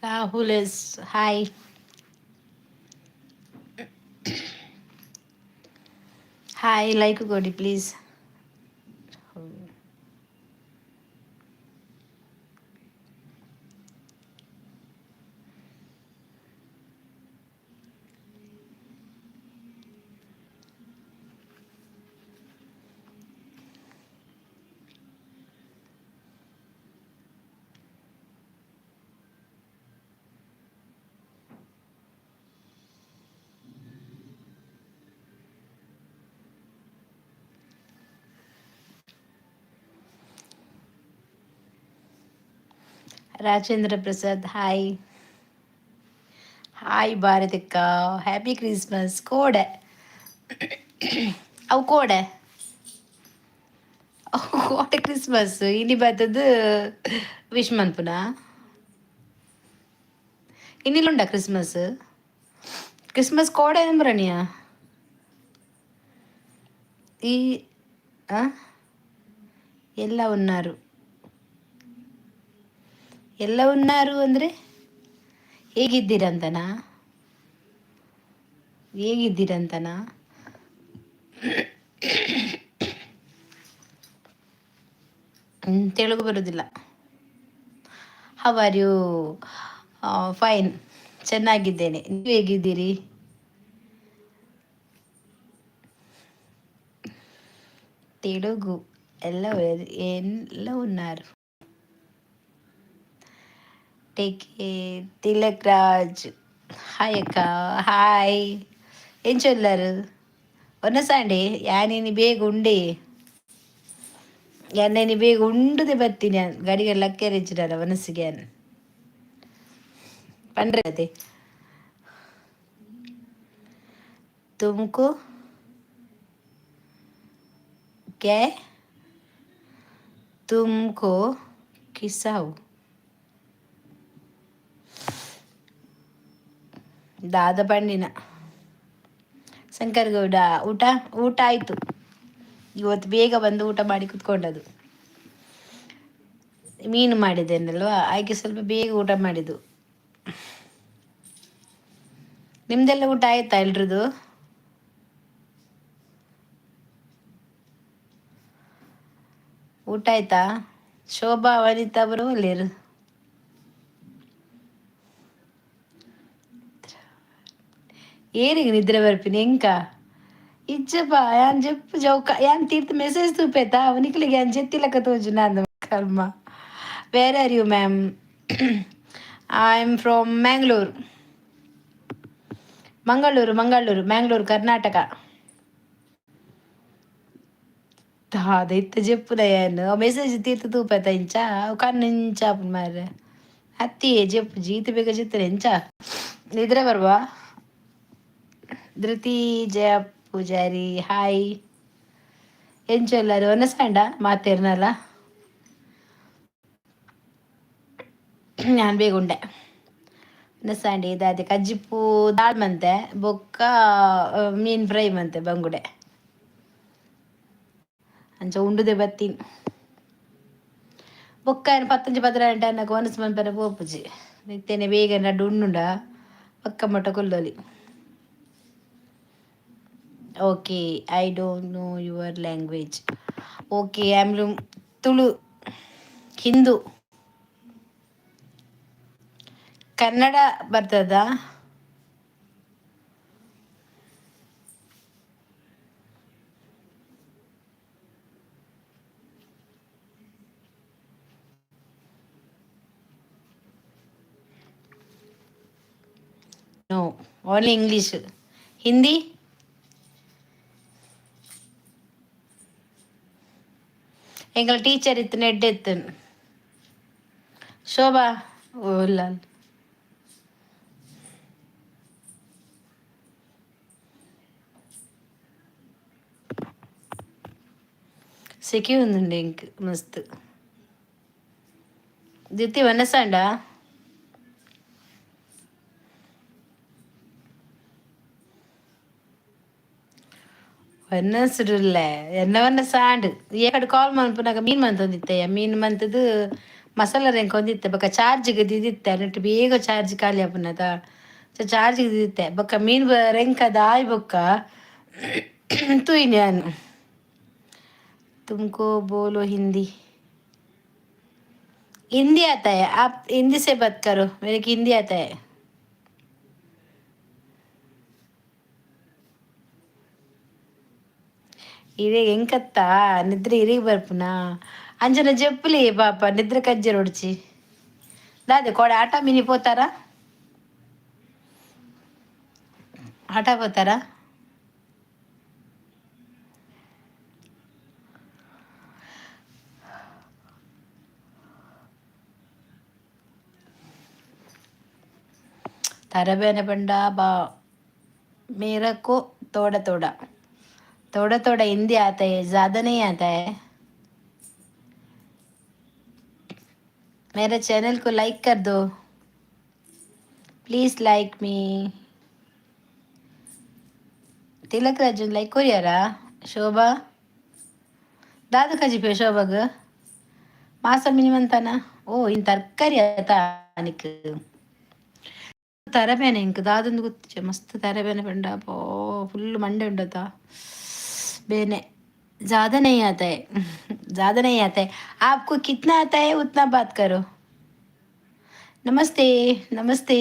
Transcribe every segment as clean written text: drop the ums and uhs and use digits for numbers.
Rahul S hi. Hi, like ಕೊಡಿ please. Rajendra Prasad hi. Hi ಭಾರತಕ್ಕ, happy Christmas. ಕೋಡೆ ಅವು ಕೋಡೆ ಕೋಡೆ ಕ್ರಿಸ್ಮಸ್ ಇನಿ ಬತ್ತದ ವಿಶ್ ಮನ್ಪುನ ಇನ್ನಿಲ್ಲುಂಡ ಕ್ರಿಸ್ಮಸ್? ಕ್ರಿಸ್ಮಸ್ ಕೋಡೆ ನಂಬ್ರಣಿಯ ఈ ಎಲ್ಲ ఉన్నారు. ಎಲ್ಲ ಉన్నారు ಅಂದರೆ ಹೇಗಿದ್ದೀರಂತನಾ? ಹೇಗಿದ್ದೀರಂತನಾ? ತೆಲುಗು ಬರೋದಿಲ್ಲ. How are you? Fine, ಚೆನ್ನಾಗಿದ್ದೇನೆ. ನೀವು ಹೇಗಿದ್ದೀರಿ? ತೆಲುಗು ಎಲ್ಲ ಎಲ್ಲ ಉన్నారు. Take Tilak Raj hi ಅಕ್ಕ, ಹಾಯ್. ಏನ್ ಚೊಲ್ಲರು ಒನ್ನಸಾಂಡೆ ಯಾನೇನಿ ಬೇಗ ಉಂಡೆ ಯಾನೇನಿ ಬೇಗ ಉಂಡುದೆ ಬರ್ತೀನಿ. ಗಡಿಗೆ ಲಕ್ಕೆರಿಚ್ಚಿಡಲ್ಲ ಮನಸ್ಸಿಗೆ ಪಂಡ್ರೆ ಅದೇ. ತುಮಕು क्या है? तुमको किसाऊ ದಾದ ಪಂಡಿನ ಶಂಕರಗೌಡ. ಊಟ ಊಟ ಆಯಿತು. ಇವತ್ತು ಬೇಗ ಬಂದು ಊಟ ಮಾಡಿ ಕುತ್ಕೊಂಡದ್ದು. ಮೀನು ಮಾಡಿದ್ದೇನಲ್ವಾ, ಹಾಗೆ ಸ್ವಲ್ಪ ಬೇಗ ಊಟ ಮಾಡಿದ್ದು. ನಿಮ್ದೆಲ್ಲ ಊಟ ಆಯ್ತಾ ಎಲ್ರದು? ಊಟ ಆಯ್ತಾ? ಶೋಭಾ, ವನಿತಾ ಅವರು ಅಲ್ಲಿರು. ಏನಿಗೆ ನಿದ್ರೆ ಬರ್ಪಿನಿ ಎಂಕ ಇಜ್ಜಪ್ಪ. ಯಾನ್ ಜೆಪ್ಪು ಜೌಕ ಯಾನ್ ತೀರ್ಥ ಮೆಸೇಜ್ ತೂಪೇತಾ ಅವನಿಕ್ಲಿಗೆ ಯಾನ್ ಜೆತ್ತಿಲಕ್ಕ ತೋಜು ನಾನು ಕರ್ಮ. Where are you ma'am? I am from Mangalore, Mangaluru, Mangaluru, Mangaluru, Karnataka. ದಾದ ಜೆಪ್ಪುದ ಯಾನ್ ಮೆಸೇಜ್ ತೀರ್ಥ ತೂಪೇತ ಇಂಚ ಕಣ್ಣು ಇಂಚ ಮಾರ್ರೆ ಅತ್ತಿ ಜೆಪ್ಪು ಜೀತ ಬೇಗ ಜೆತ್ತರೆ ಎಂಚ ನಿದ್ರೆ ಬರುವ. ಧೃತಿ ಜಯ ಪೂಜಾರಿ ಹಾಯ್. ಎಂಚೊಲ್ಲರು ಒನಸಾಂಡ ಮಾತೇರ್ನಲ್ಲ? ನಾನು ಬೇಗ ಉಂಡೆ ಒನಸಾಂಡಿ ದಾದೆ ಕಜ್ಜಿಪ್ಪು ದಾಳ್ ಮಂತೆ ಬೊಕ್ಕ ಮೀನ್ ಫ್ರೈ ಮಂತೆ ಬಂಗುಡೆ ಅಂಚ ಉಂಡುದೆ ಬತ್ತೀನಿ. ಬೊಕ್ಕ ಪತ್ತಂಜಿ ಪದ್ರ ಅನ್ನಕ ಒನಸ್ ಮನ್ಪೆರೆ ಪೋಪುಜಿ. ಇತ್ತೇನೆ ಬೇಗ ನಡ್ಡು ಉಣ್ಣುಂಡ ಪಕ್ಕ ಮಟ್ಟ ಕೊಲ್ಲೊಲಿ. Okay, I don't know your language. Okay, I am Tulu, Hindu. Kannada ಬರ್ತದಾ? No, only English. Hindi? ಎಂಗಳ ಟೀಚರ್ ಇತ್ತು ನೆಡ್ಡೆತ್ತು ಶೋಭಾ ಓಲ್ಲ. ಸೆಕೆ ఉందండి ఇంక ಮಸ್ತ್. ದ್ಯುತಿ ವನಸಾಂಡ ವನಸುಡುಲ್ಲೆ ಎನ್ನ ವನಸಾಂಡ್ ಏಕಡೆ ಕಾಲ್ ಮನ್ಪುನಾಗ ಮೀನ್ ಮಂತೊಂದಿತ್ತೆಯ ಮೀನ್ ಮಂತದ್ದು ಮಸಾಲ ರೆಂಕೊಂದಿತ್ತೆ ಬೊಕ ಚಾರ್ಜ್ಗೆ ದಿದಿತ್ತೆ ನೆಟ್ ಬೇಗ ಚಾರ್ಜ್ ಖಾಲಿ ಆಪುನತ. ಚಾರ್ಜ್ಗೆ ದಿದಿತ್ತೆ ಬೊಕ ಮೀನ್ ರೆಂಕದ ಆಯ್ ಬೊಕ್ಕ ತೂಯಿನಿ ಯಾನ್. तुमको बोलो हिंदी। हिंदी आता है? आप हिंदी से बात करो, मेरे को हिंदी आता है। ಇರೆ ಎಂಕತ್ತ ನಿದ್ರೆ ಇರೆಗ್ ಬರ್ಪುನಾ? ಅಂಚನ ಜೆಪ್ಪುಲೆ ಪಾಪ, ನಿದ್ರೆ ಕಜ್ಜೆರೊಡ್ಚಿ. ದಾದೆ ಕೋಡೆ ಆಟ ಮಿನಿ ಪೋತಾರಾ? ಆಟ ಪೋತಾರಾ? ತರಬೇನೆ ಪಂಡ ಬಾ मेरे को थोड़ा थोड़ा, थोड़ा थोड़ा हिंदी आता है, ज़्यादा नहीं आता है। मेरे चैनल को लाइक कर दो, प्लीज़ लाइक मी। ತಿಲಕ್ ರಾಜನ್ ಲೈಕ್ ಕೊರಿಯಾರ? ಶೋಭಾ ದಾದ ಕಜಿಪೆ ಶೋಭಾಗ ಮಾಸ ಮಿನಿಮಂತಾನ. ಓ ಇನ್ ತರಕಾರಿ ಆತ ನಿಕ್ ತರಬೇನೆ. ಇಂಕ್ ದಾದೊಂದು ಗೊತ್ತಿಜ್ಜೆ. ಮಸ್ತ್ ತರಬೇನೆ ಪಂಡ ಪೋ ಫುಲ್ ಮಂಡೆ ಉಂಡತ ಬೇನೆ. ज़्यादा नहीं आता है, ज़्यादा नहीं आता है। आपको कितना आता है, उतना बात करो। नमस्ते, नमस्ते।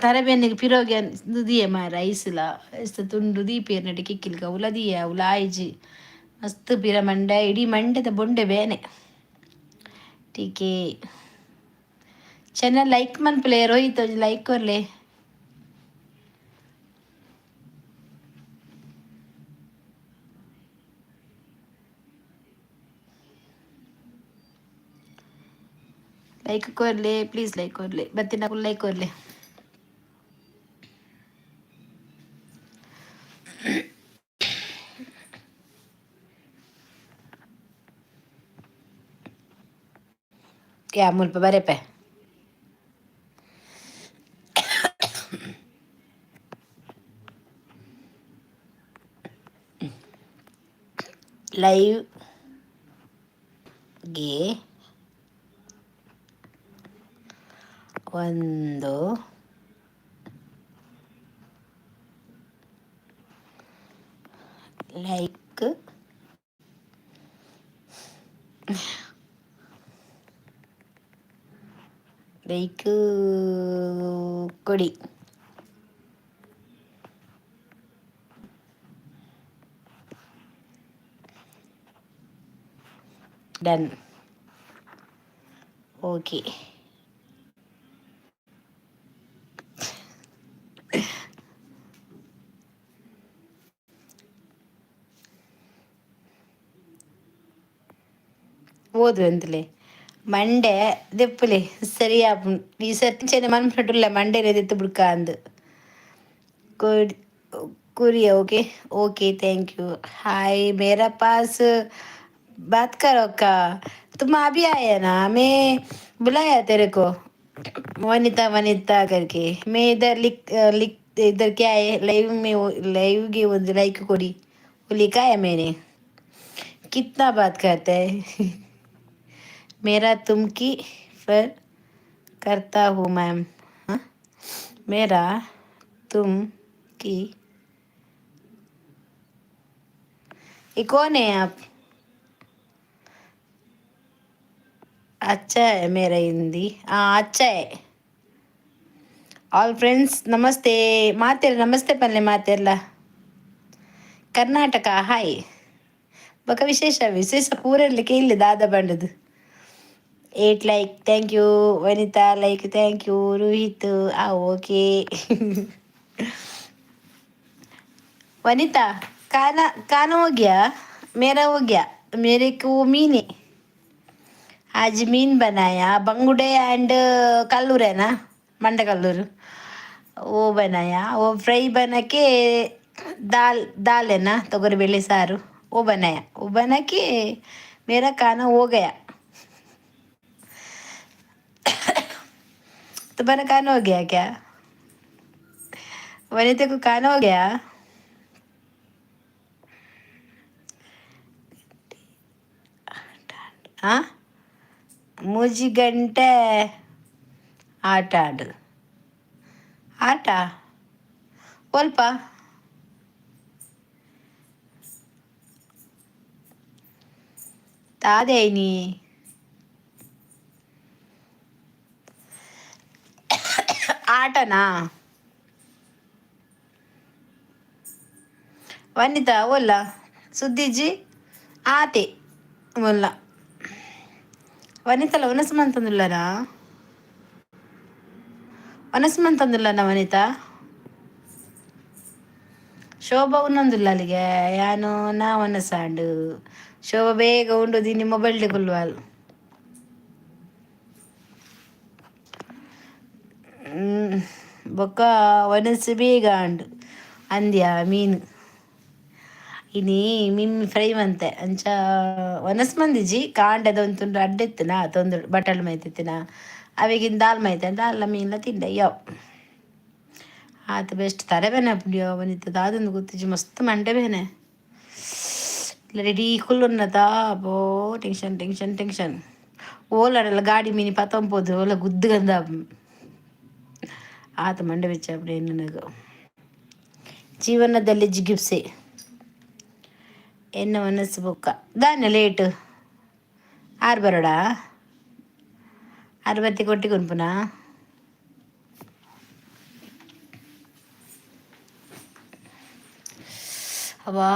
ತರಬೇನೆಗ್ ಪಿರೋಗೆ ದೀಯೆ ಮಾರ ಐಸ್ಲ ಐಸ್ತ ತುಂಡು ದೀಪೇರ್ ನಡಿ ಕಿಕ್ಕಿಲ್ಕ ಉಲ ದೀಯ ಉಲ ಆಯ್ಜಿ. ಮಸ್ತ್ ಪಿರ ಮಂಡೆ ಇಡೀ ಮಂಡೆದ ಬೊಂಡೆ ಬೇನೆ. ಟೀಕೆ ಚೆನ್ನ ಲೈಕ್ ಮನ್ಪುಲೆ. ರೋಹಿತ್ ಒಂಜಿ ಲೈಕ್ ಕೊರ್ಲೆ. ಲೈಕ್ ಕೊರ್ಲೆ, ಪ್ಲೀಸ್ ಲೈಕ್ ಕೊರ್ಲೆ. ಬತ್ತಿನಕುಲು ಲೈಕ್ ಕೊರ್ಲೆ. ಯಾ ಮುಲ್ಪ ಬರೆಪೆ. ಲೈವ್ ಗೆ ಒಂದು ಲೈಕ್ ಲೈಕ್ ಕೊಡಿ. ಡನ್. ಓಕೆ. ಓದು ಅಂತಲೇ ಮಂಡೆ ದೆಪ್ಪುಲೆ ಸರಿ ಆಪುಂಡು. ಈ ಸರ್ತಿ ಮನ್ಪುನಟುಲ್ಲ ಮಂಡೆನೆ ದೆತ್ತ್ ಬುಡ್ಕ ಅಂದ್ ಕುರಿಯ. Okay okay, thank you. Hi, मेरा पास बात करो का। तुम अभी आया ना, मैं बुलाया तेरे को वनिता वनिता करके। मैं इधर लिख लिख इधर क्या है, लाइव में वो लाइव के वो लाइक कोरी वो लिखा है मैंने। कितना बात करता है। मेरा तुम की फर करता हूँ मैम। हाँ, मेरा तुम की। ये कौन है आप? अच्छा है मेरा हिंदी। हाँ, अच्छा है। ಆಲ್ ಫ್ರೆಂಡ್ಸ್ ನಮಸ್ತೆ. ಮಾತೆರ್ ನಮಸ್ತೆ ಪನ್ಲೆ ಮಾತೆರ್ಲ. ಕರ್ನಾಟಕ ಹಾಯ್. ಬೊಕ ವಿಶೇಷ ವಿಶೇಷ ಪೂರೆರ್ಲಿಕ್ಕೆ ಇಲ್ಲಿ ದಾದ ಬಂಡದು. Eight like, thank you. Vanita like, thank you. Rohit ಆ ಓಕೆ. वनिता, खाना खाना हो गया? मेरा हो गया। मेरे को मीन है आज, मीन बनाया। बंगुड़े एंड कल्लूर है ना, मंडे कल्लूर, वो बनाया। वो फ्राई बना के दाल दाल है ना, ತೊಗರಿ ಬೇಳೆ ಸಾರು, वो बनाया। वो बना के मेरा खाना हो गया। तुम्हारा खाना हो गया क्या? वनिता को खाना हो गया? हाँ। ಮೂಜಿ ಗಂಟೆ ಆಟ ಆಡು ಆಟ ಒಲ್ಪ ತಾದೇನಿ ಆಟನಾ? ವನಿತಾ ಓಲ್ಲ ಸುದ್ದಿಜಿ ಆತೆ ಮೊಲ್ಲ ವನಿತಲ ವನಸ್ ಮಂತಂದುಲ್ಲನಾ? ವನಸ್ ಮಂತಂದುಲ್ಲನ ವನಿತಾ? ಶೋಭಾ ಉನ್ನೊಂದುಲ್ಲ ಅಲ್ಲಿಗೆ ಯಾನು ನಾ ವನಸಾಂಡು. ಶೋಭಾ ಬೇಗ ಉಂಡು ದಿನಿ ಮೊಬೈಲ್ ಕುಲ್ವಾಲ್. ಬೊಕ್ಕ ವನಸ್ ಬೇಗ ಅಂಡು ಅಂದ್ಯಾ ಮೀನು ಇನಿ ಮಿಮ್ಮಿ ಫ್ರೈ ಮಂತೆ. ಅಂಚ ವನಸ್ ಮಂದಿಜಿ ಕಾಂಡೆದ ಒಂತುಂಡು ಅಡ್ಡೆತ್ತಿನ ತೊಂದು ಬಟಲ್ ಮೈತಿತ್ತಿನ ಅವೆಗಿನ ದಾಲ್ ಮೈತೆ ದಾಲ್ಲ ಮೀನ್ಲ ತಿಂಡೆ ಯಾವ ಆತ ಬೆಸ್ಟ್. ತಲೆ ಬೇನೆ ಅಪ್ಪುಂಡಿಯೋ ವನಿತ, ದಾದೊಂದು ಗೊತ್ತಿಜ್ಜಿ, ಮಸ್ತ್ ಮಂಡೆ ಬೇನೆ. ರೆಡಿ ಕುಲ್ಲುನ್ನತ ಬೋ ಟೆನ್ಷನ್ ಟೆನ್ಷನ್ ಟೆನ್ಷನ್. ಓಲಾಡಲ್ಲ ಗಾಡಿ ಮೀನಿ ಪತ್ತೊಂಬೋದು ಓಲ ಗುದ್ದುಗಂದ ಆತ ಮಂಡೆ ಬೆಚ್ಚ ಅಪ್ಪಡೆ ನನಗೆ. ಜೀವನದಲ್ಲಿ ಜಿಗುಪ್ಸೆ ಎನ್ನ ಮನಸ್ಸು ಬೊಕ್ಕ ದಾನೆ ಲೇಟ್ ಆರು ಬರೋಡ ಆರು ಬತ್ತಿ ಕೊಟ್ಟಿ ಕುನ್ಪುನಾ. ಅವಾ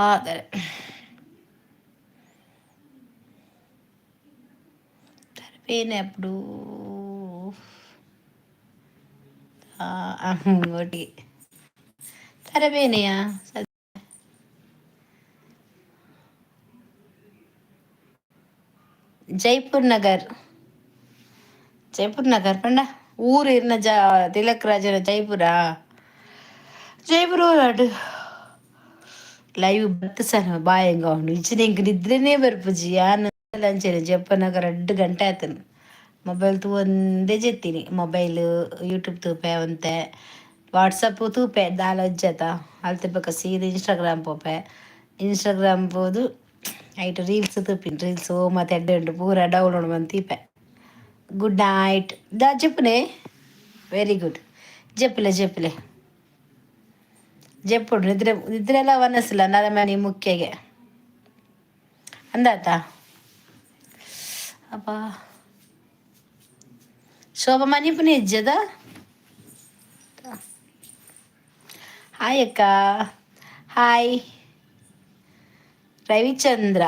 ತರಬೇನೆ ಅప్పుడు ಒಟ್ಟಿಗೆ ತರಬೇನೆಯಾ? ಜೈಪುರ್ ನಗರ್, ಜೈಪುರ್ ನಗರ್ ಪಂಡ ಊರು ಇರ್ನ ಜ ತಿಲಕ್ ರಾಜನ ಜೈಪುರ, ಜೈಪುರ ಊರಾಡು. ಲೈವ್ ಬತ್ತು ಸರ್ ಬಾಯಂಗ ಉಂಡು ಇಚ್ಚಿನ ಇಂಕ್ ನಿದ್ರೆನೇ ಬರ್ಪುಜಿ. ಯಾನ್ ಅಂಚೆನೆ ಜಪ್ಪನಗ 2 ಗಂಟೆ ಆತನು ಮೊಬೈಲ್ ತೂವೊಂದೇ ಜೆತ್ತೀನಿ. ಮೊಬೈಲ್ ಯೂಟ್ಯೂಬ್ ತೂಪೆ, ಒಂತೆ ವಾಟ್ಸಪ್ ತೂಪೆ, ದಾಲ ಅಜ್ಜತ ಅಲ್ತೆ ಬೊಕ ಸೀದಾ ಇನ್ಸ್ಟಾಗ್ರಾಮ್ ಪೋಪೆ. ಇನ್ಸ್ಟಾಗ್ರಾಮ್ ಪೋದು ಐಟ್ ರೀಲ್ಸ್ ತೂಪಿನಿ. ರೀಲ್ಸ್ ಓ ಮಾತ ಎಡ್ಡೆ ಉಂಡು ಪೂರ ಡೌನ್ಲೋಡ್ ಮಂತ್ ದೀಪೆ. ಗುಡ್ ನೈಟ್ ದಾ ಜೆಪ್ಪುನೆ. Very good, ಜೆಪ್ಪುಲೆ ಜೆಪ್ಪುಲೆ ಜೆಪ್ಪುಡು. ನಿದ್ರೆ ನಿದ್ರೆ ಎಲ್ಲ ವನಸಿಲ್ಲ ನರಮನಿ ಮುಖ್ಯಗೆ ಅಂದಾತ. ಅಪ್ಪ ಶೋಭಾ ಮನಿಪುನಿ ಇಜ್ಜದ. ಹಾಯ್ ಅಕ್ಕ. ಹಾಯ್ ರವಿಚಂದ್ರ,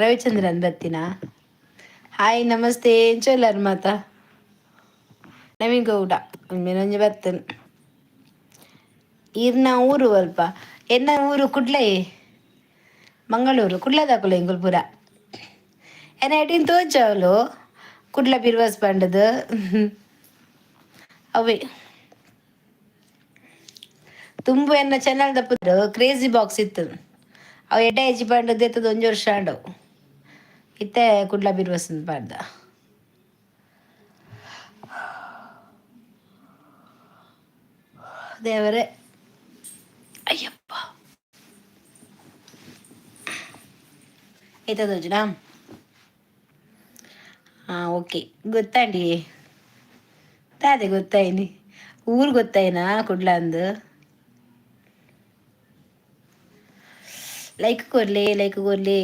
ರವಿಚಂದ್ರನ್ ಬತ್ತಿನ. ಹಾಯ್, ನಮಸ್ತೆ. ಎಂಚೊಲ್ಲರ್ ಮಾತ? ನವೀನ್ ಗೌಡ ಒಂಜಿ ಬತ್ತನ್. ಈರ್ನ ಊರು ಅಲ್ಪ? ಎನ್ನ ಊರು ಕುಡ್ಲೆ, ಮಂಗಳೂರು ಕುಡ್ಲದಾಕುಲು ಎಂಕುಲು ಪೂರ. ಎನ್ನ ಐಟಿನ್ ತೋಜಾವಲು ಕುಡ್ಲ ಬಿರ್ವಾಸ್ ಪಂಡದು ಅವೇ ತುಂಬು. ಎನ್ನ ಚಾನಲ್ ದಪ್ಪುದು ಕ್ರೇಜಿ ಬಾಕ್ಸ್ ಇತ್ತು. ಅವು ಎಡ್ಡೆ ಹೆಜ್ಜಿ ಪಂಡದ್ದು ಎತ್ತದ ಒಂಜಿ ವರ್ಷ ಆಂಡವು. ಇತ್ತೆ ಕುಡ್ಲ ಬಿರ್ವಸ್ ಪಾಡ್ದ. ದೇವರೇ ಅಯ್ಯಪ್ಪ ಐತದ ಯೋಜನಾ. ಹಾಂ ಓಕೆ, ಗೊತ್ತಾಂಡಿ ಅದೇ ಗೊತ್ತಾಯ್ನಿ. ಊರು ಗೊತ್ತಾಯ್ನಾ ಕುಡ್ಲ ಅಂದು? Like ಕೊರ್ಲಿ, like ಕೊರ್ಲಿ.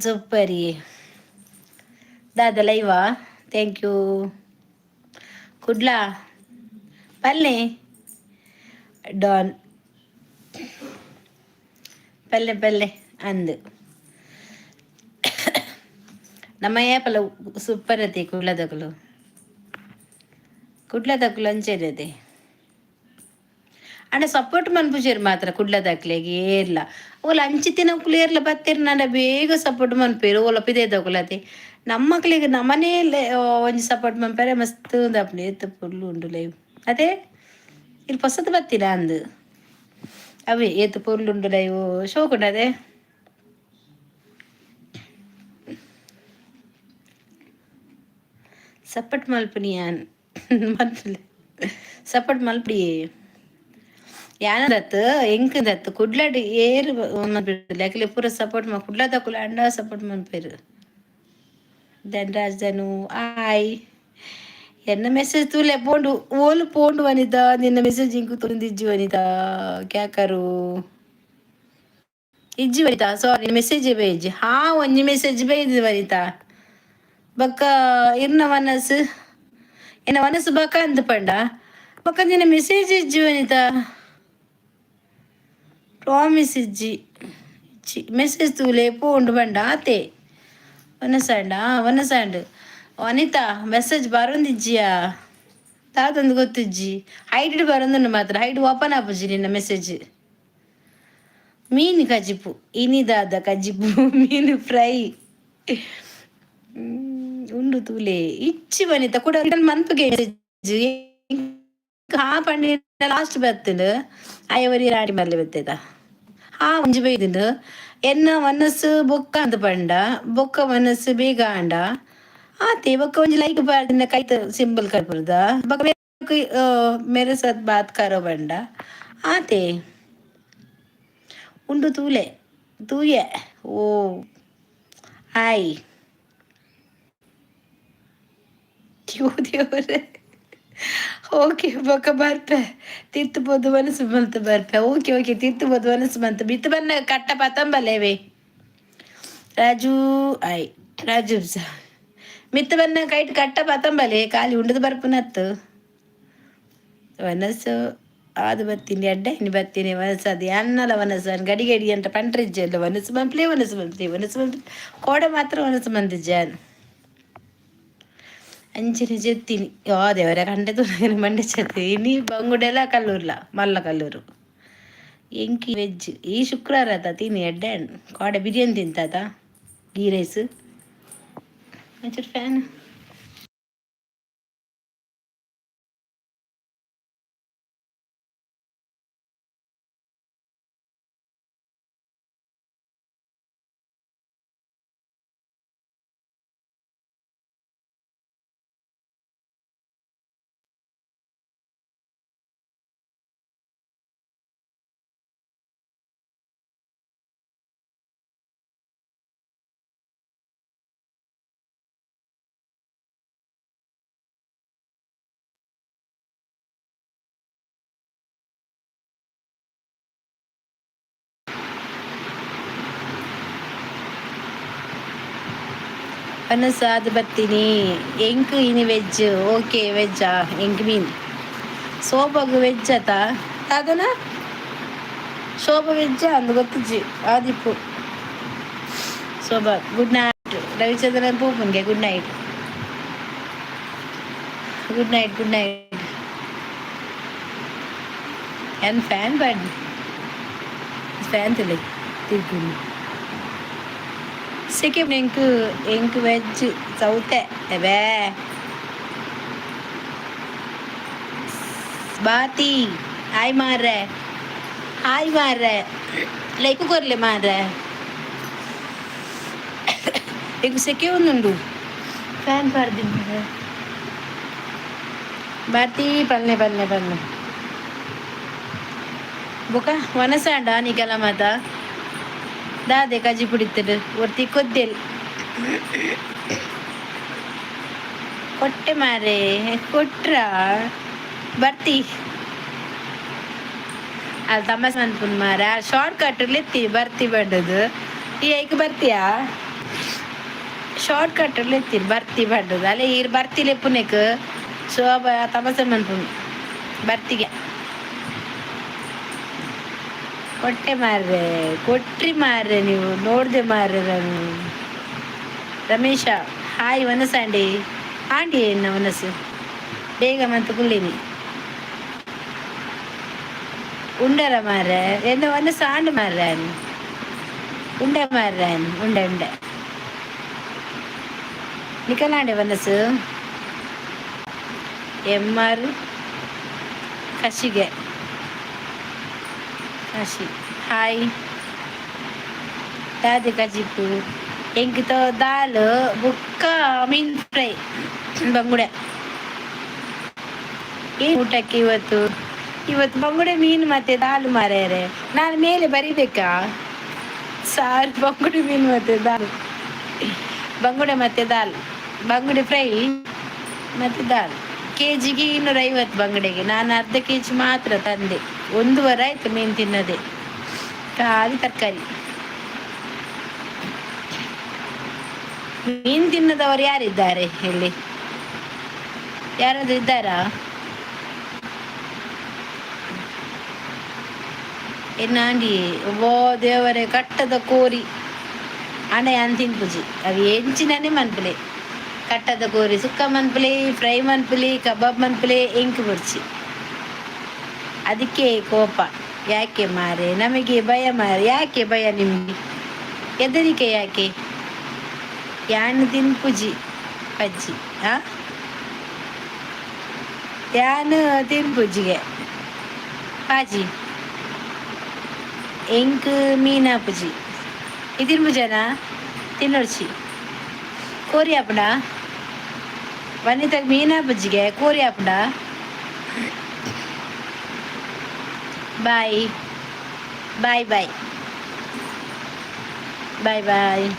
ಸೂಪರಿ ದಾದ ಲೈವಾ? Thank you. Kudla ಪಲ್ಲೆ ಡಾನ್ ಪಲ್ಲೆ ಪಲ್ಲೆ ಅಂದು ನಮ್ಮ ಏಪಲ ಸೂಪರ್ ಅತಿ. ಕುಡ್ಲದಕುಲು ಕುಡ್ಲದಕುಲು ಅಂಚೆನೆ ಅಂಡ ಸಪೋರ್ಟ್ ಮನ್ಪುಜೆರ್ ಮಾತ್ರ ಕುಡ್ಲದಕ್ಲೆಗ್ ಏರ್ಲ. ಓಲ ಅಂಚಿತ್ತಿನಕುಲು ಏರ್ಲ ಬತ್ತೆರ್ ನಾಂಡ ಬೇಗ ಸಪೋರ್ಟ್ ಮನ್ಪುವೆರ್. ಓಲ ಪಿದಯ್ದಕುಲು ನಮ್ಮಕ್ಲೆಗ್ ನಮನೇ ಒಂಜಿ ಸಪೋರ್ಟ್ ಮನ್ಪೆರೆ ಮಸ್ತ್ ಉಂದಾಪುಂಡು. ಏತ್ ಪೊರ್ಲು ಉಂಡು ಲೈವ್ ಅದೇ. ಇಲ್ಲಿ ಪೊಸತ್ ಬತ್ತಿನ ಅಂದ್ ಅವೇ ಏತ್ ಪೊರ್ಲುಂಡು ಲೈವ್, ಶೋಕುಂಡು ಅದೇ. ಸಪೋರ್ಟ್ ಮಲ್ಪುನಿ ಯಾನ್, ಮಲ್ಪುಲೆ ಸಪೋರ್ಟ್ ಮಲ್ಪಡಿ. ಯಾನದತ್ ಎಂಕದತ್ ಕುಡ್ಲಡ್ ಏರ್ ಮಲ್ಪೆರ್ ಅಕ್ಲೆ ಪೂರ ಸಪೋರ್ಟ್ ಕುಡ್ಲದಕುಲು ಅಂಡ ಸಪೋರ್ಟ್ ಮನ್ಪೆರ್. ಧನರಾಜ್ ಧನು ಆಯ್. ಎನ್ನ ಮೆಸೇಜ್ ತೂಲೆ ಪೋಂಡು ಓಲು ಪೋಂಡು ವನಿತಾ. ನಿನ್ನ ಮೆಸೇಜ್ ಇಂಕು ತೊಂದಿಜ್ಜಿ ವನಿತಾ. ಕ್ಯಾಕರು ಇಜ್ಜಿ ವನಿತಾ, ಸಾರಿ, ಮೆಸೇಜ್ ಬೇಜಿ. ಹಾ, ಒಂಜಿ ಮೆಸೇಜ್ ಬೈದು ವನಿತಾ. ಬೊಕ್ಕ ಇರ್ನ ಮನಸ್ಸು ಎನ್ನ ಮನಸ್ಸು ಬಕ ಅಂದ್ ಪಂಡ. ಬೊಕ್ಕ ನಿನ್ನ ಮೆಸೇಜ್ ಇಜ್ಜಿ ವನಿತಾ. ಪ್ರಾಮಿಸ್, ಇಜ್ಜಿ ಇಜ್ಜಿ. ಮೆಸೇಜ್ ತೂಲೆ ಪೋಂಡು ಪಂಡ ಆತೆ. ವನಸಾಂಡ ವನಸಾಂಡ್ ವನಿತಾ. ಮೆಸೇಜ್ ಬರೊಂದಿಜ್ಜಿಯಾ? ದಾದೊಂದು ಗೊತ್ತಿಜ್ಜಿ. ಹೈಡ್ ಬರೊಂದುಂಡು ಮಾತ್ರ ಹೈಡ್ ಓಪನ್ ಆಪುಜಿ ನಿನ್ನ ಮೆಸೇಜ್. ಮೀನು ಕಜಿಪು ಇನಿ. ದಾದ ಕಜಿಪು? ಮೀನು ಫ್ರೈ ಉಂಡು ತೂಲೆ. ಇಚ್ಚಿ ವನಿತಾ ಕೂಡ ಮನ್ಪುಗೆ. ಹಾ ಪಂಡಿ ಲಾಸ್ಟ್ ಬತ್ತುಂಡು. ಆಯವರಿ ರಾಡಿ ಮರ್ಲಿ ಬತ್ತೇದ. ಹಾ, ಒಂಜಿ ಬೈದುಂಡು. ಎನ್ನ ಮನಸ್ಸು ಬೊಕ್ಕ ಅಂದ್ ಪಂಡ. ಬೊಕ್ಕ ಮನಸ್ಸು ಬೇಗ ಆಂಡ ಆತೆ. ಬೊಕ್ಕ ಒಂಜಿ ಲೈಕ್ ಪಾಡ್ದಿನ ಕೈತ ಸಿಂಬಲ್ ಕಡ್ಪುರ್ದ. ಬೊಕ್ಕ "मेरे साथ बात करो" ಪಂಡ ಆತೆ. ಉಂಡು ತೂಲೆ ತೂಯೆ. ಓ ಹಾಯ್. ದೇವ್ರೆ. ಓಕೆ, ಬೊಕ್ಕ ಬರ್ಪೆ. ತಿರ್ತು ಪೋದು ಮನಸ್ಸು ಬಂತು ಬರ್ಪೆ. ಓಕೆ ಓಕೆ, ತಿರ್ತು ಪೋದು ಮನಸ್ಸು ಬಂತು. ಬಿತ್ತು ಬನ್ನ ಕಟ್ಟ ಪತಂಬಲೇವೆ. ರಾಜು ಆಯ್. ರಾಜು ಮಿತ್ತ ಬನ್ನ ಕೈಟ್ ಕಟ್ಟ ಪತಂಬಲೆ. ಖಾಲಿ ಉಂಡದು ಬರ್ಪುನತ್ತು. ವನಸ್ಸು ಆದು ಬತ್ತೀನಿ, ಅಡ್ಡ ಇನ್ನು ಬತ್ತೀನಿ. ವನಸ್ಸು ಅದು ಅನ್ನಲ ವನಸ್ಸು ಗಡಿ ಗಡಿ ಅಂತ ಪಂಟ್ರಿಜ್ಜಲ್ಲ. ವನಸ್ಸು ಬಂಪ್ಲೆ, ವನಸ್ಸು ಬಂಪ್ಲೆ, ವನಸ್ಸು ಬಂಪ್ಲೆ. ಕೋಡೆ ಮಾತ್ರ ವನಸ್ಸು ಬಂದಿಜ್ಜಾನ್. ಅಂಚನೆ ಜೆತ್ತೀನಿ. ಯಾ ದೇವರ ಕಂಡೆ ತುನಗನ ಮಂಡೆ ಚತ್ತಿ. ಇನಿ ಬಂಗುಡೆಲ ಕಲ್ಲೂರ್ಲ ಮಲ್ಲ ಕಲ್ಲೂರು. ಎಂಕಿ ವೆಜ್ ಈ ಶುಕ್ರವಾರ ಆತ ತಿನ್ನಿ ಎಡ್ಡೆ. ಕೋಡೆ ಬಿರಿಯಾನಿ ತಿಂತಾತ, ಗೀ ರೈಸ್. ಒಂಚೂರು ಫ್ಯಾನ್. ಪನಸಾದ್ ಬತ್ತೀನಿ. ಎಂಕ್ ಇನಿ ವೆಜ್. ಓಕೆ, ವೆಜ್ಜಾ? ಎಂಕ್ ಮೀನ್. ಸೋಬಗ್ ವೆಜ್ ಆತ ಅದನ. ಶೋಭ ವೆಜ್ಜಾ ಅಂದ್ ಗೊತ್ತಿಜ್ಜಿ. ಆದಿಪ್ಪು ಶೋಭಾ. Good night Ravichandran ಪೋಪುನ್ಗೆ. Good night, good night, good night. ಏನ್ ಫ್ಯಾನ್ ಬಾಡ್ ಫ್ಯಾನ್ ತಿಳಿ ತಿರ್ಗುಂಡು ಸೆಕೆ. ಎಂಕ್ ಎಂಕ್ ವೆಜ್ ಸೌತೆ ಅವೇ. ಬಾತಿ ಹಾಯ್ ಮಾರ್ರೆ, ಹಾಯ್ ಮಾರ್ರೆ. ಲೈಕ್ ಕೊರ್ಲೆ ಮಾರ್ರೆ. ಎಂಕ್ ಸೆಕೆ ಒಂದುಂಡು. ಫ್ಯಾನ್ ಪಾಡ್ದಿನಿ ಮಾರ್ರೆ. ಬಾತಿ ಪಲ್ಲೆ ಪಲ್ಲೆ ಪಲ್ಲೆ. ಬೊಕ ವನಸಾಂಡ ನಿಕಲ ಮಾತ ದಾದೆ ಕಜಿ ಪುಡಿತಡು? ಒರ್ತಿ ಕೊದ್ದೆಲ್ ಕೊಟ್ಟೆ ಮಾರೆ. ಕೊಟ್ರ ಬರ್ತಿ. ಅದು ತಮಾಷೆ ಮನ್ಪುನ್ ಮಾರ. ಶಾರ್ಟ್ ಕಟ್ ಲೆತ್ತಿ ಬರ್ತಿ ಬಂಡದು. ಈ ಐಕ್ ಬರ್ತೀಯಾ? ಶಾರ್ಟ್ ಕಟ್ ಲೆತ್ತಿ ಬರ್ತಿ ಬಂಡದು. ಅಲ್ಲೇ ಈರ್ ಬರ್ತಿ ಲೆಪ್ಪುನೆಕ್ ಶೋಭ ತಮಾಷೆ ಮನ್ಪುನ್. ಬರ್ತಿಗೆ ಕೊಟ್ಟೆ ಮಾರ್ರೆ, ಕೊಟ್ರಿ ಮಾರ್ರೆ. ನೀವು ನೋಡ್ದೆ ಮಾರ್ರೆ ನಾನು. ರಮೇಶ ಹಾಯ್. ವನಸಾಂಡಿ ಆಂಡಿ ಎನ್ನ ವನಸು ಬೇಗ ಮಂತು ಕುಳ್ಳಿನಿ. ಉಂಡರ ಮಾರ್ರೆ? ಎನ್ನ ವನಸು ಆಂಡ್ ಮಾರ್ರೆ. ಉಂಡೆ ಮಾರ್ರೆ, ಉಂಡೆ ಉಂಡೆ. ನಿಕಲಾಂಡೆ ವನಸು. ಎಮ್ ಆರ್ ಕಶಿಗೆ ಕಾಶಿ ಹಾಯ್. ದಾದೆ ಕಜಿಪು? ಎಂಕ್ ದಾಲ್ ಬುಕ್ಕ ಮೀನ್ ಫ್ರೈ, ಬಂಗುಡೆ. ಏನ್ ಊಟಕ್ಕೆ ಇವತ್ತು? ಇವತ್ತು ಬಂಗುಡೆ ಮೀನು ಮತ್ತೆ ದಾಲ್ ಮಾರ್ಯಾರೆ. ನಾನು ಮೇಲೆ ಬರಿಬೇಕಾ ಸಾರ್? ಬಂಗುಡೆ ಮೀನು ಮತ್ತೆ ದಾಲ್. ಬಂಗುಡೆ ಮತ್ತು ದಾಲ್, ಬಂಗುಡೆ ಫ್ರೈ ಮತ್ತು ದಾಲ್. ಕೆಜಿಗೆ 250 ಬಂಗುಡೆಗೆ. ನಾನು ಅರ್ಧ ಕೆಜಿ ಮಾತ್ರ ತಂದೆ. ಒಂದು ವಾರ ಆಯಿತು ಮೀನು ತಿನ್ನದೆ, ಖಾಲಿ ತರಕಾರಿ. ಮೀನು ತಿನ್ನದವರು ಯಾರಿದ್ದಾರೆ ಇಲ್ಲಿ? ಯಾರಾದರೂ ಇದ್ದಾರಾ? ಎನ್ನಾಂಡಿ ಓ ದೇವರೇ, ಕಟ್ಟದ ಕೋರಿ ಅಣ್ಣ ಯಾನ್ ತಿನ್ಪುಜಿ. ಅವು ಎಂಚಿನನೇ ಮನ್ಪುಲೆ. ಕಟ್ಟದ ಕೋರಿ ಸುಕ್ಕ ಮನ್ಪುಲೆ, ಫ್ರೈ ಮನ್ಪುಲೆ, ಕಬಾಬ್ ಮನ್ಪುಲೆ, ಎಂಕ್ ಬೊಡ್ಚಿ. ಅದಕ್ಕೆ ಕೋಪ ಯಾಕೆ ಮಾರೆ? ನಮಗೆ ಭಯ ಮಾರೆ. ಯಾಕೆ ಭಯ ನಿಮಗೆ? ಹೆದರಿಕೆ ಯಾಕೆ? ಯಾನ್ ತಿನ್ಪುಜಿ ಪಜ್ಜಿ. ಆ ಯಾನ್ ತಿನ್ಪುಜಿಗೆ ಪಾಜಿ. ಎಂಕ್ ಮೀನಾಪುಜಿ. ಈ ತಿನ್ಪುಜನ? ತಿನ್ನೊಡ್ಚಿ. ಕೋರಿ ಆಪುಂಡ ವನಿತಾಗ್? ಮೀನಾಪುಜಿಗೆ ಕೋರಿ ಆಪುಂಡ? Bye bye bye bye bye.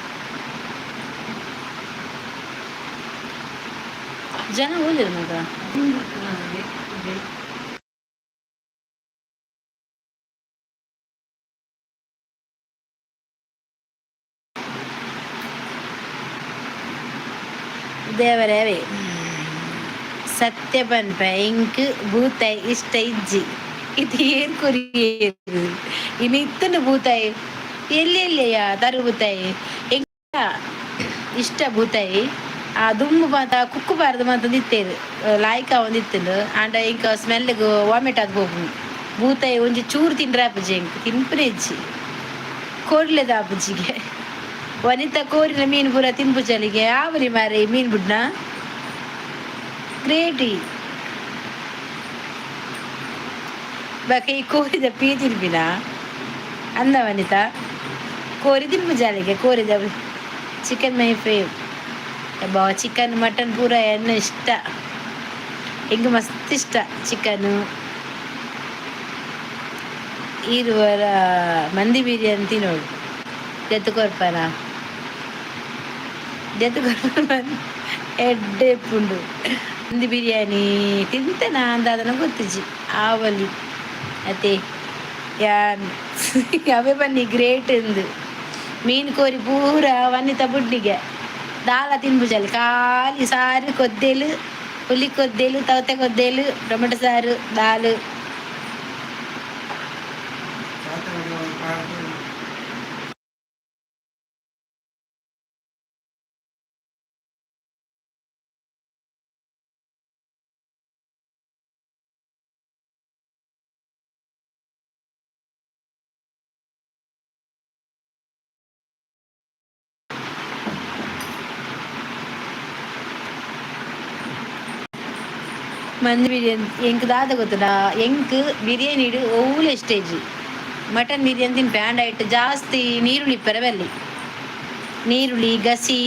ಜನ ಓದಿರ ಮಗ. ದೇವರೇ, ಸತ್ಯ ಪನ್ಪ, ಎಂಕ್ ಬೂತಾಯಿ ಇಷ್ಟ ಇಜ್ಜಿ. ಇದು ಏನ್ ಕೊರಿಯೇರು? ಇನ್ನು ಇತ್ತನ ಬೂತಾಯಿ ಎಲ್ಲಿ ಎಲ್ಲಿಯ ತರು ಬೂತಾಯಿ? ಎಂಕ ಇಷ್ಟ ಬೂತಾಯಿ. ಆ ದುಂಬು ಮಾತ ಕುಕ್ಕು ಬಾರದು ಮಾತ ಇತ್ತೇರು ಲಾಯ್ಕ ಒಂದಿತ್ತುಂಡು. ಆಂಡ ಎಂಕ ಸ್ಮೆಲ್ಗ್ ವಾಮಿಟ್ ಆದ್ ಪೋಪುಂಡು. ಬೂತಾಯಿ ಒಂಜಿ ಚೂರು ತಿಂಡ್ರೆ ಆಪುಜಿ ಎಂಕ್, ತಿನ್ಪುನೆ ಇಜ್ಜಿ. ಕೋರ್ಲೆದ ಆಪುಜಿಗೆ. ವನಿತಾ ಕೋರಿನ ಮೀನು ಪೂರ ತಿನ್ಪುಜಲಿಗೆ. ಆವರಿ ಮಾರೆ, ಮೀನು ಬುಡ್ನ ಗ್ರೇಟಿ ಬಕ. ಈ ಕೋರಿದ ಪೀ ತಿನ್ಪಿನ ಅಂದ ವನಿತಾ. ಕೋರಿ ತಿನ್ಪುಜಾಲಿಗೆ ಕೋರಿದ. Chicken my fave. Chicken mutton ಪೂರ ಎನ್ನ ಇಷ್ಟ. ಎಂಕ್ ಮಸ್ತ್ ಇಷ್ಟ ಚಿಕನ್. ಇರುವರ ಮಂದಿ ಬಿರಿಯಾನಿ ತಿನ್ನೋಡು. ದೆತ್ತು ಕೊರ್ಪನ, ದೆತ್ತು ಕೊರ್ಪನ. ಎಡ್ಡೆ ಇಪ್ಪುಂಡು ಮಂದಿ ಬಿರಿಯಾನಿ. ತಿಂತೇನ ಅಂದಾದನ ಗೊತ್ತಿಜ್ಜಿ. ಆವಲಿ ಅತೆ ಯಾನ್ ಅವೇ ಬನ್ನಿ ಗ್ರೇಟ್ ಎಂದು. ಮೀನು ಕೋರಿ ಪೂರ ವನಿತಾ ಬುಡ್ಡಿಗೆ. ದಾಲ ತಿನ್ಪುಜಲ್. ಖಾಲಿ ಸಾರು ಕೊದ್ದೇಲು, ಹುಲಿ ಕೊದ್ದೇಲು, ತವತೆ ಕೊದ್ದೇಲು, ಟೊಮೆಟೊ ಸಾರು, ದಾಲ್. ಮಂದಿ ಬಿರಿಯಾನಿ ಎಂಕ್ ದಾದ ಗೊತ್ತುಂಡಾ? ಎಂಕ್ ಬಿರಿಯಾನಿಡ್ ಒವ್ಲು ಇಷ್ಟ ಇಜ್ಜಿ. ಮಟನ್ ಬಿರಿಯಾನಿ ತಿನ್ಪೆ. ಆಂಡ ಐಟ್ ಜಾಸ್ತಿ ನೀರುಳ್ಳಿ ಇಪ್ಪೆರೆ ಬಲ್ಲಿ. ನೀರುಳ್ಳಿ, ಗಸಿ